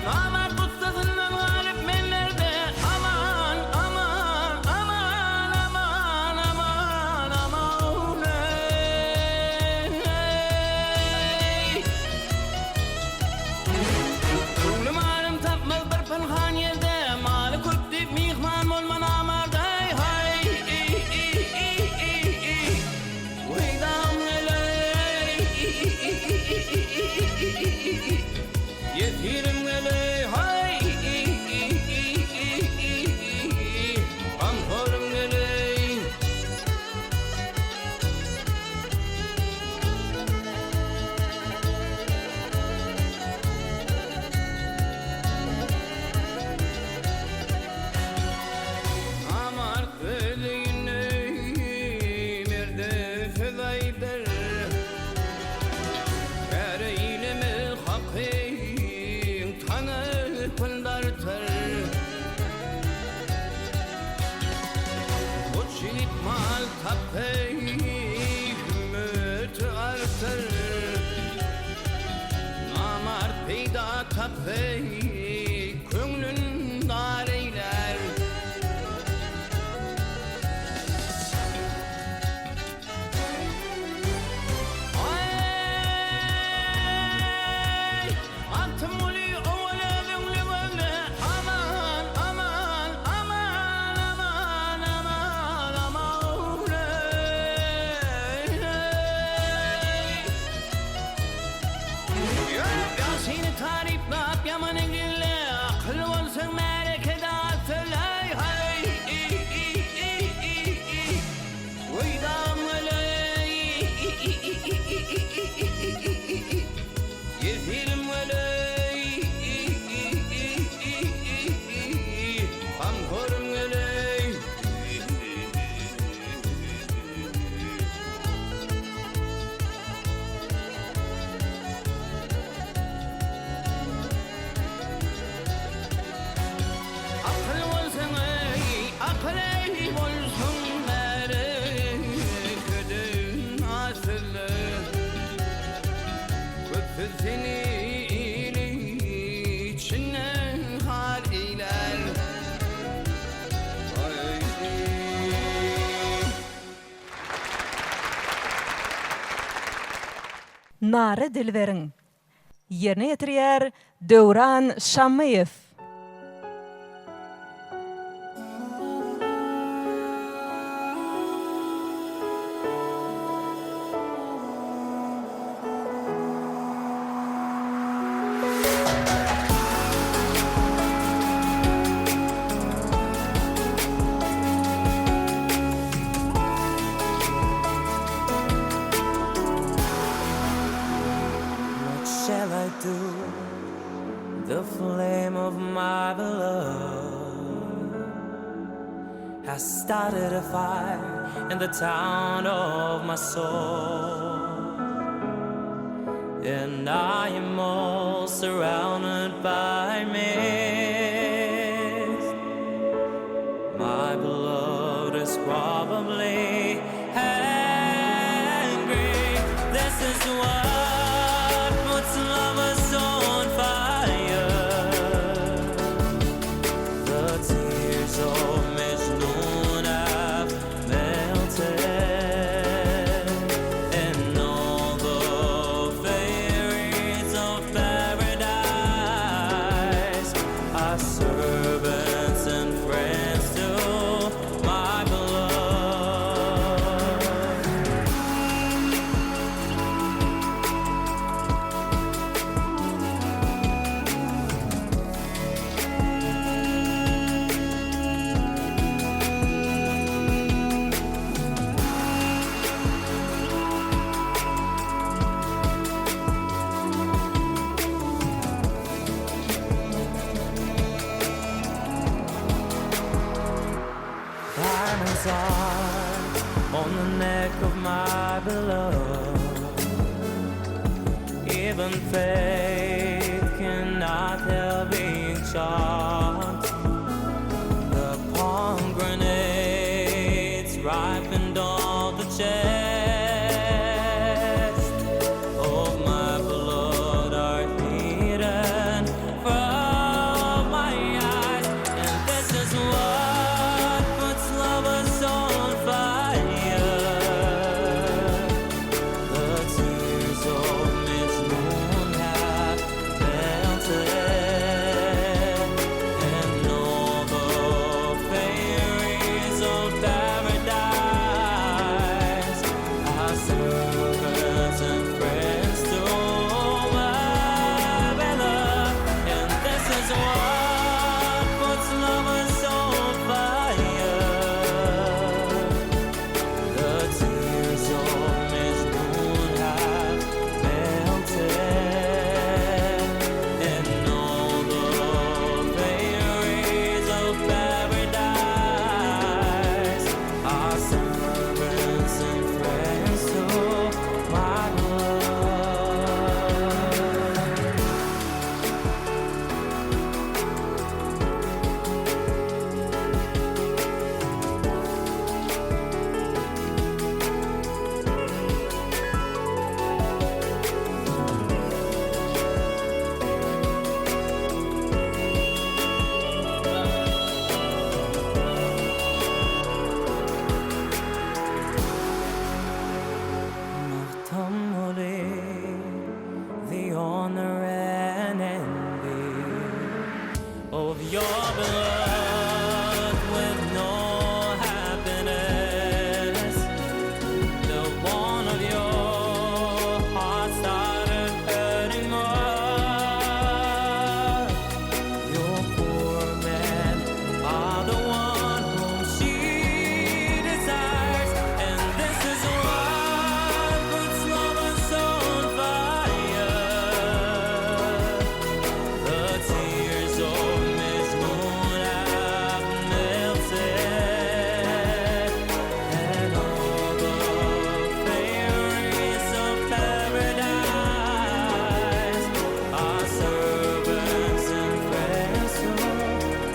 namart gussasyndan galyp men derde, Aman, aman, aman, aman, aman, aman, eý. Köňlüm arym tapmaz bir pynhan ýerde, Maly köp diýip myhman bolma namarda, Haý, i-i-i-i-i-i, Weýdagym geleý, i-i-i-i-i-i-i, Ýesirim geleý, haý, i-i-i-i-i-i, Gamhorym geleý. Namart öz öýünde merde söz aýdar. Kär eýleme hakyň tanapyn dartar. Goç ýigit mal tapsa hümmeti artar. Namart peýda tapsa köňlün dar eýlär. Aý, Magtymguly owal özüňli gözle, Aman, aman, aman, aman, aman, aman, eý. Ýok, ýagşyny taryplap, ýamany gizle, Akyl bolsaň märekede az sözle, haý, i-i-i-i-i. Weýdagym geleý, i-i-i-i-i-i-i-i-i-i. Ýesirim geleý, i-i-i-i-i-i-i. Gamhorym geleý, i-i-i-i-i-i-i. Akyl bolsaň eý, akyl eý bolsun märekede az sözle. Köp söz seni il içinden har eýlär. Nary Dilberiň. Ýerine ýetirýär Döwran Şammyýew. What shall I do? The flame of my beloved has started a fire in the town of my soul. And I am all surrounded by mist. My beloved is probably angry. This is what puts lovers on fire. The tears of Mejnun have melted, and all the fairies of paradise are servants and friends to my beloved. Diamonds are on the neck of my beloved. Even faith cannot help being charmed. The pomegranates ripened on the chest of my blood are hidden from my eyes, and this is what puts lovers on fire. The tears of Mejnun have melted, and all the fairies of paradise are servants and friends to my beloved. And this is what puts lovers on fire. The tears of Mejnun have melted, and all the fairies of paradise are servants and friends to my beloved. Magtymguly, the honor and envy of your blood with no happiness. The one of your heart started hurting more. Your poor men are the one whom she desires, and this is what puts lovers on fire. The tears of Mejnun have melted, and all the fairies of paradise are servants and friends to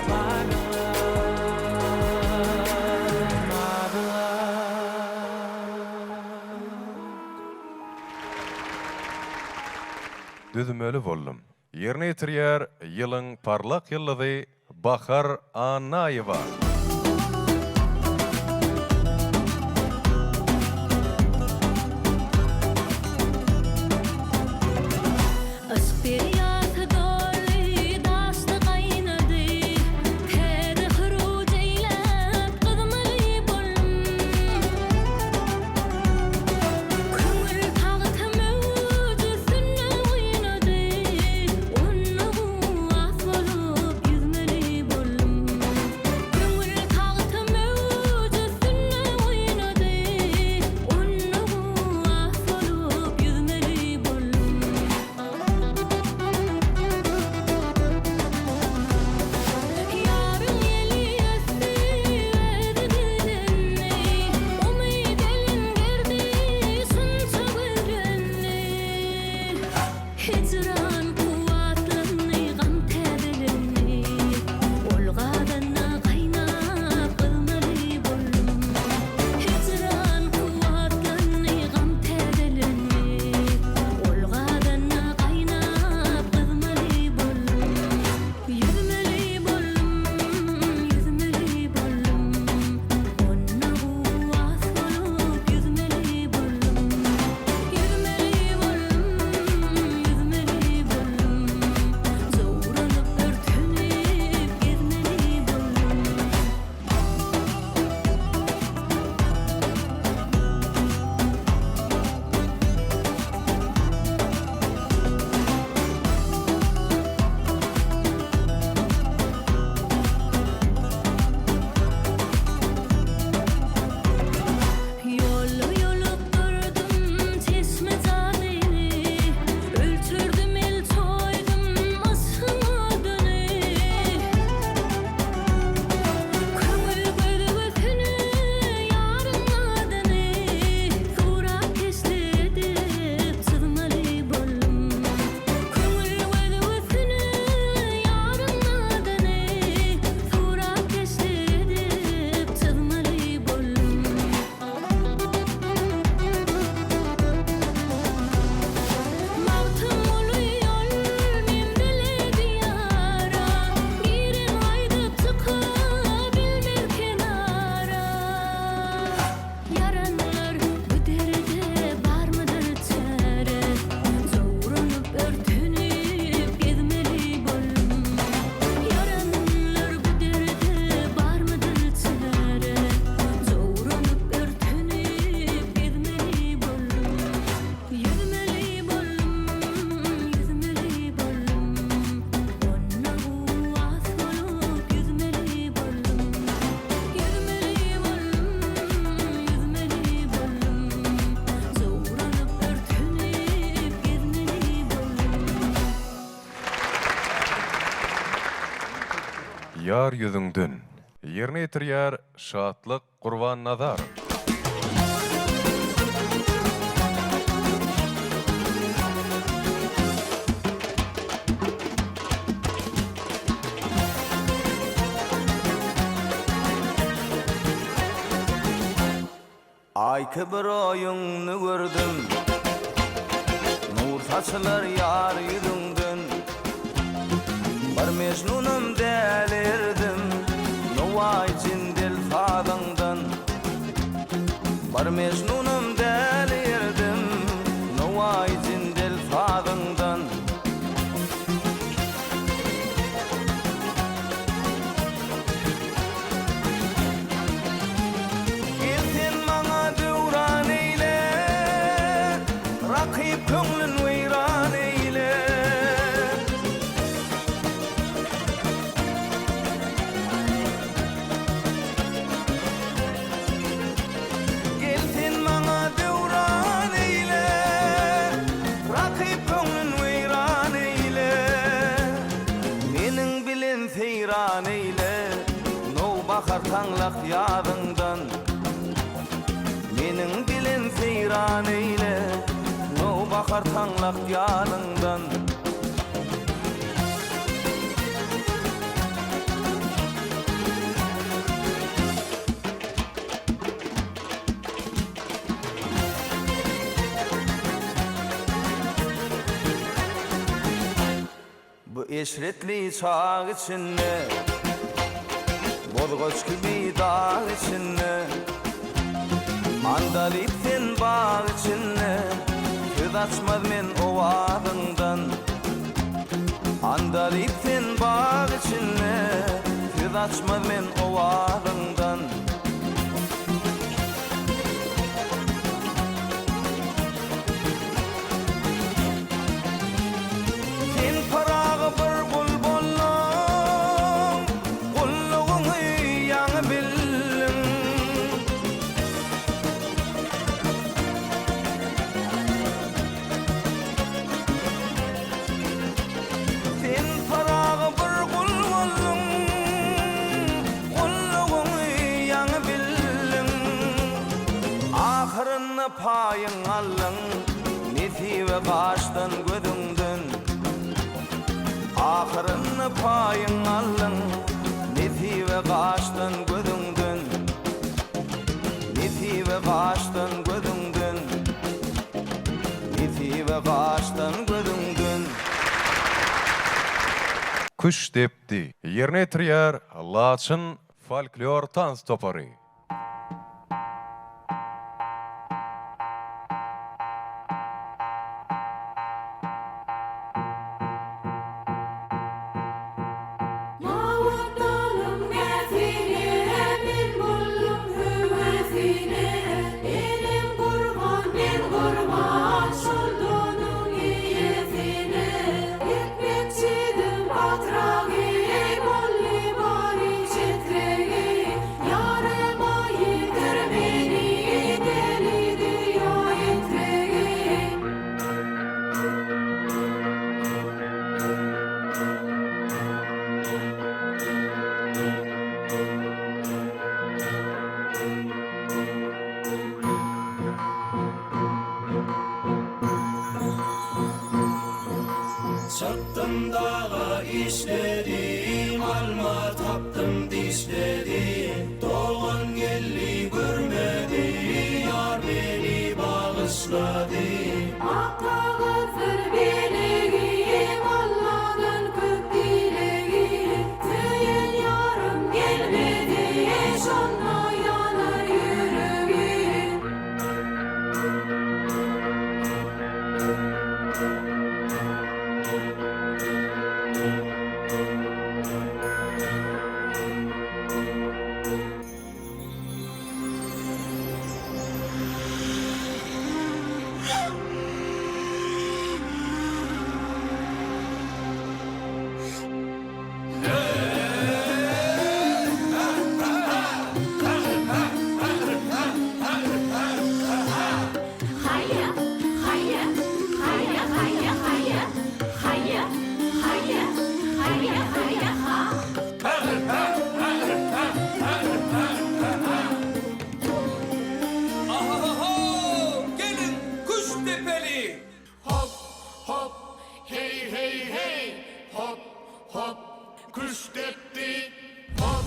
my beloved, my beloved. Düzmeli boldum. Ýerine ýetirýär ýylyň parlak ýyldyzy Bahar Annaýewa. Yşk derýasy doldy, daşdy gaýnady, Täze hyruç eýläp gyzmaly boldum. Köňül tagta möwç üstünde oýnady, Onda guwwas bolup ýüzmeli boldum. Ýar ýüzüňden. Ýerine ýetirýär Şatlyk Gurbannazarow. Aý kibi roýuňny gördüm. Nur saçylar ýar ýüzüňden. Bir Mejnunam däli erdim. Nowaýy jindel sazyňdan. Bir Mejnunam däli erdim. Nowaýy jindel sazyňdan. Gel sen maňa döwran eýle, Rakyp köňlün weýran eýle. Gel sen maňa döwran eýle, Rakyp köňlün weýran eýle. Meniň bilen seýran eýle, Nowbahar taňlak ýazyňdan. Meniň bilen seýran eýle, Nowbahar taňlak ýazyňdan. Bu eşretli çag içinde, Bozgaç kibi dag içinde, Andalyp sen bag içinde, Söz açmaz men owazyňdan. Andalyp sen bag içinde, Söz açmaz men owazyňdan. Sen Pyragy bir gul bolduň, Gullugyňy ýaňy bildiň. Sen Pyragy bir gul bolduň, Gullugyňy ýaňy bildiň. Ahyrynda paýyň aldyň, Nesibe gaşdan gözüňden. Ahyrynda paýyň aldyň, Nesibe gaşdan gözüňden. Nesibe gaşdan gözüňden. Nesibe gaşdan gözüňden. Küştdepdi. Ýerine ýetirýär Laçyn folklor tans topary. Mawatdanym mäsine, men boldum höwesine, Enem gurban, men gurban şol donuň eýesine. Etmekçidim batragy, boldy bary çetregi, Ýarym. depdi. Hop,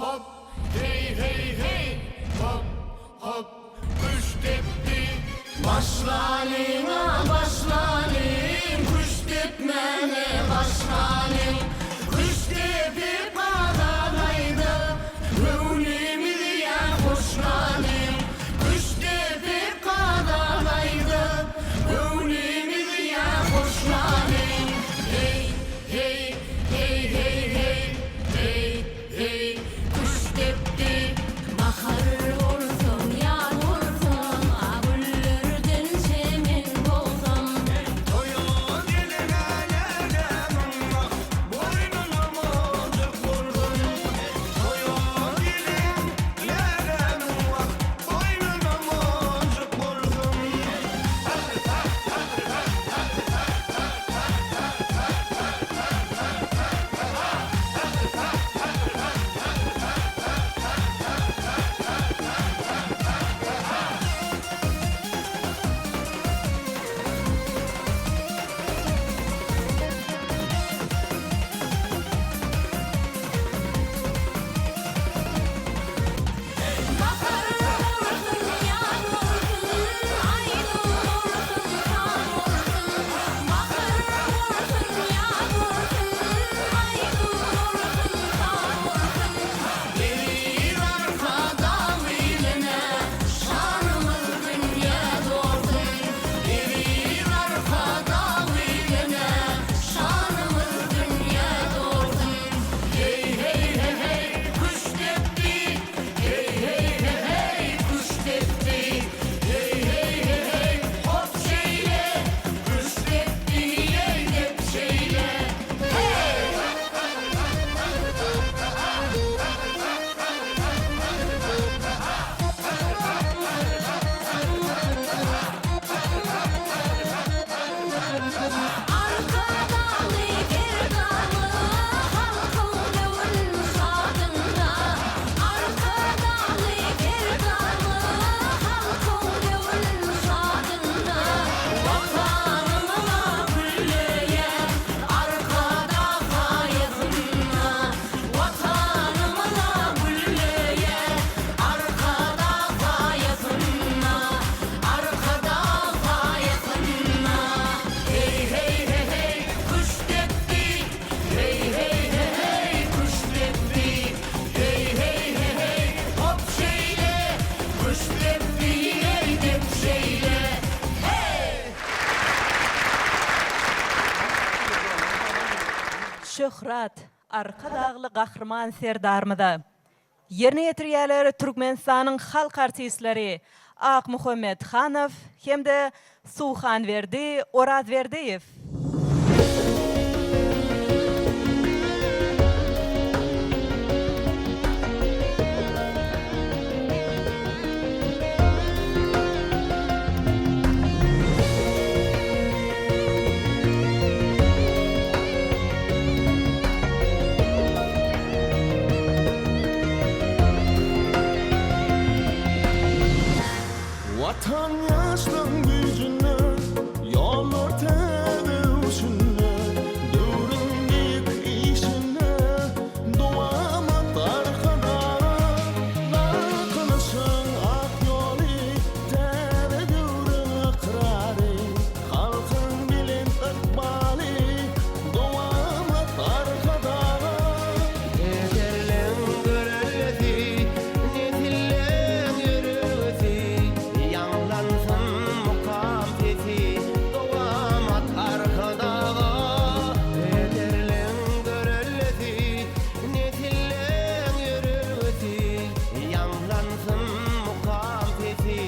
hop, heý, heý, heý, hop, hop, küşt depdi. Başlalyň-a, başlalyň, küşt depmäne başlalyň. Küşt depip gazan aýdyp, göwnümizi ýa hoşlalyň. Küşt depip gazan aýdyp, göwnümizi ýa hoşlalyň. Heý, heý, heý, heý, heý, heý, heý, küşt depdi. Bahar bolsam, ýaz bolsam, a güllerden çemen bolsam. Toýa gelene lälämiň wah, boýnuna monjuk bolsun. Toýa gelen lälämiň wah, boýnuna monjuk bolsun. Bahar bolsun, ýaz bolsun, aýdym bolsun, saz bolsun. Bahar bolsun, ýaz bolsun, aýdym bolsun, saz bolsun. Eziz Arkadag iline şanymyz dünýä dolsun. Eziz Arkadag iline şanymyz dünýä dolsun. Heý, heý, he, heý, küşt depdi. Heý, heý, he, heý, küşt depdi. Heý, heý, he, heý, hop şeýle. Küşt depdi, ýeý dep şeýle. Heý! Arkadagly Serdarly halkyň göwün şadynda. Arkadagly Serdarly halkyň göwün şadynda. Watanymyza gülleýär Arkadag saýasynda. Watanymyza gülleýär Arkadag saýasynda. Arkadag saýasynda. Heý, heý, he, heý, küşt depdi. Heý, heý, he, heý, küşt depdi. Heý, heý, he, heý, hop şeýle. Küşt depdi, ýeý dep şeýle. Heý! Şöhrat Arkadagly Gahryman Serdarymyza! Ýerine ýetirýärler Türkmenistanyň halk artistleri Akmuhammet Hanow hem-de Suhanberdi Orazberdiýew. Watan ýaşlaň güýjünde, ýollar täze öwşünde, döwrüň beýik işinde dowamat Arkadaga, Galkynyşyň ak ýoly, täze döwrüň ykrary, halkyň belent ykbaly, dowamat Arkadaga. Ederleň görellesi, nesilleň ýörelgesi, Ýaňlansyn mukam sesi, dowamat Arkadaga. Ederleň görellesi, nesilleň ýörelgesi, Ýaňlansyn mukam sesi,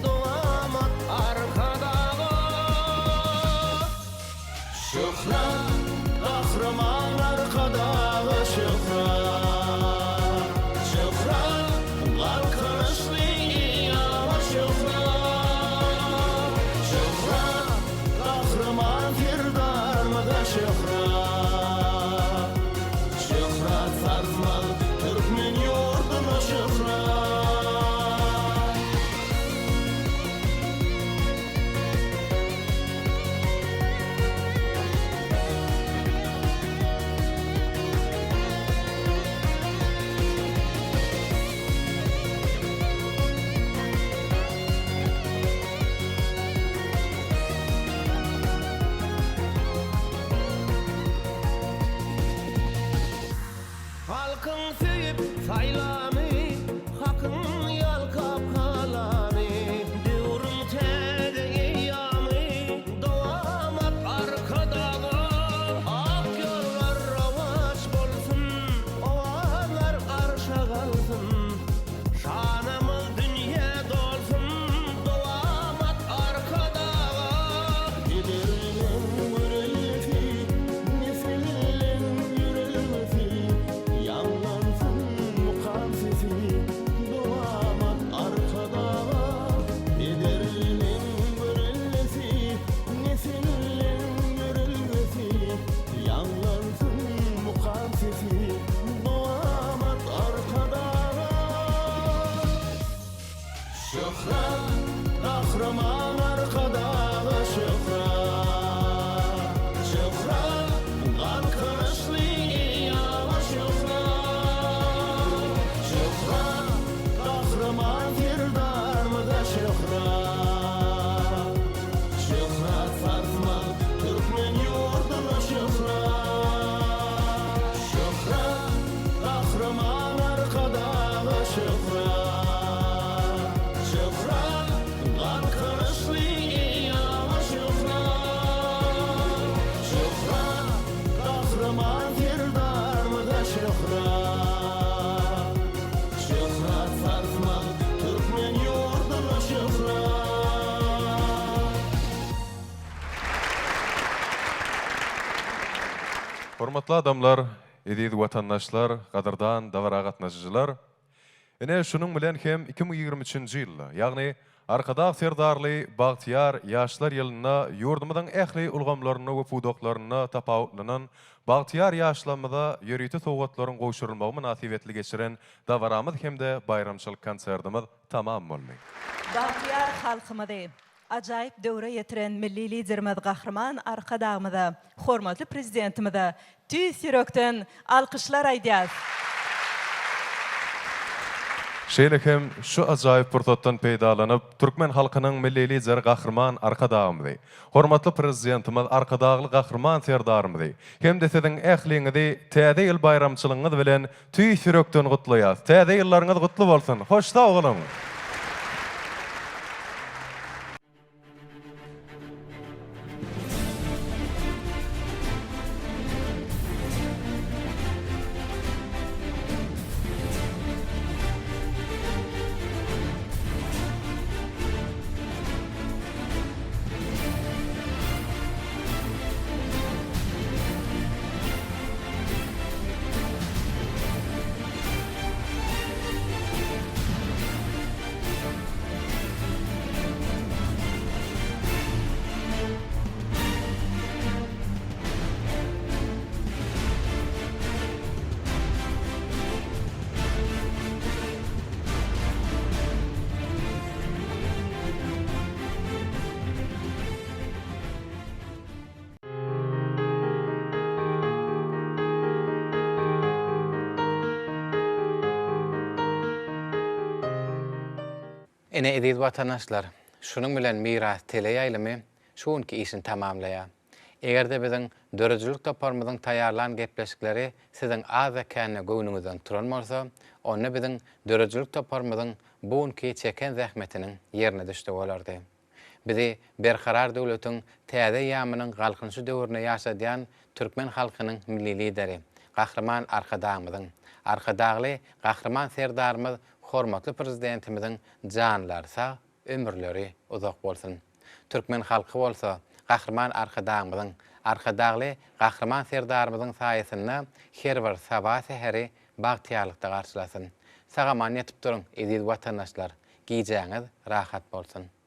dowamat Arkadaga. Şöhrat Gahryman Arkadaga şöhrat Şöhrat Galkynyşly eýýama şöhrat Şöhrat Gahryman Serdarymyza şöhrat Şöhrat sarsmaz türkmen ýurduna şöhrat. Halkyň söýüp saýlany, Hakyň ýalkap halany, Döwrüň täze eýýamy, Dowamat Arkadaga. Ak ýollar rowaç bolsun, Owazlar arşa galsyn, Şanymyz dünýä dolsun, Dowamat Arkadaga. Edermen görellesi, Nesilleň ýörelgesi, Ýaňlansyn mukam sesi, Dowamat Arkadaga. Edermen görellesi, Nesilleň ýörelgesi, Ýaňlansyn mukam sesi, Dowamat Arkadaga. Şöhrat Gahryman Arkadaga şöhrat! Şöhrat Galkynyşly eýýama şöhrat! Şöhrat Gahryman Serdarymyza şöhrat! Şöhrat sarsmaz türkmen ýurduna şöhrat! Şöhrat Gahryman Arkadaga şöhrat! Şöhrat Galkynyşly eýýama şöhrat! Şöhrat Gahryman Serdarymyza şöhrat! Şöhrat sarsmaz türkmen ýurduna şöhrat! Hormatly adamlar, eziz watandaşlar, gadyrdan dabara gatnaşyjylar! Ine, şunuň bilen hem 2023-nji ýylda, ýagny Arkadag Serdarly bagtyýar ýaşlar ýylynda ýurdumyzyň ähli ulgamlarynda we pudaklarynda tapawutlanan bagtyýar ýaşlarymyza ýörite sowgatlaryň gowşurylmagy mynasybetli geçiren dabaramyz hem-de baýramçylyk konsertimiz tamam boldy. Bagtyýar halkymyzy ajaýyp döwre ýetiren Milli Liderimiz Gahryman Arkadagymyza, hormatly Prezidentimize tüýs ýürekden alkyşlar aýdýas. Şeýle hem şu ajaýyp pursatdan peýdalanyp, türkmen halkynyň Milli Lideri Gahryman Arkadagymyzy, hormatly Prezidentimiz Arkadagly Gahryman Serdarymyzy hem-de siziň ähliňizi Täze ýyl baýramçylygyňyz bilen Tüýs ýürekden gutlaýas. Täze ýyllaryňyz gutly bolsun. Hoş sag boluň. Ine eziz watandaşlar, şunuň bilen Miras teleýaýlymy şu günki işini tamamlaýar. Eger-de biziň döredijilik toparymyzyň taýýarlan gepleşikleri siziň azda-kände göwnüňizden turan bolsa, onda biziň döredijilik toparymyzyň bu günki çeken zähmetiniň ýerine düşdi bolardy. Bizi Berkarar döwletiň täze eýýamynyň Galkynyşy döwründe ýaşadýan türkmen halkynyň Milli Lideri, Gahryman Arkadagymyzyň, Arkadagly Gahryman Serdarymyz hormatly Prezidentimiziň janlary sag, ömürleri uzak bolsun! Türkmen halky bolsa Gahryman Arkadagymyzyň, Arkadagly Gahryman Serdarymyzyň saýasynda her bir saba-säheri bagtyýarlykda garşylasyn! Sag-aman ýatyp duruň, eziz watandaşlar! Gijäňiz rahat bolsun!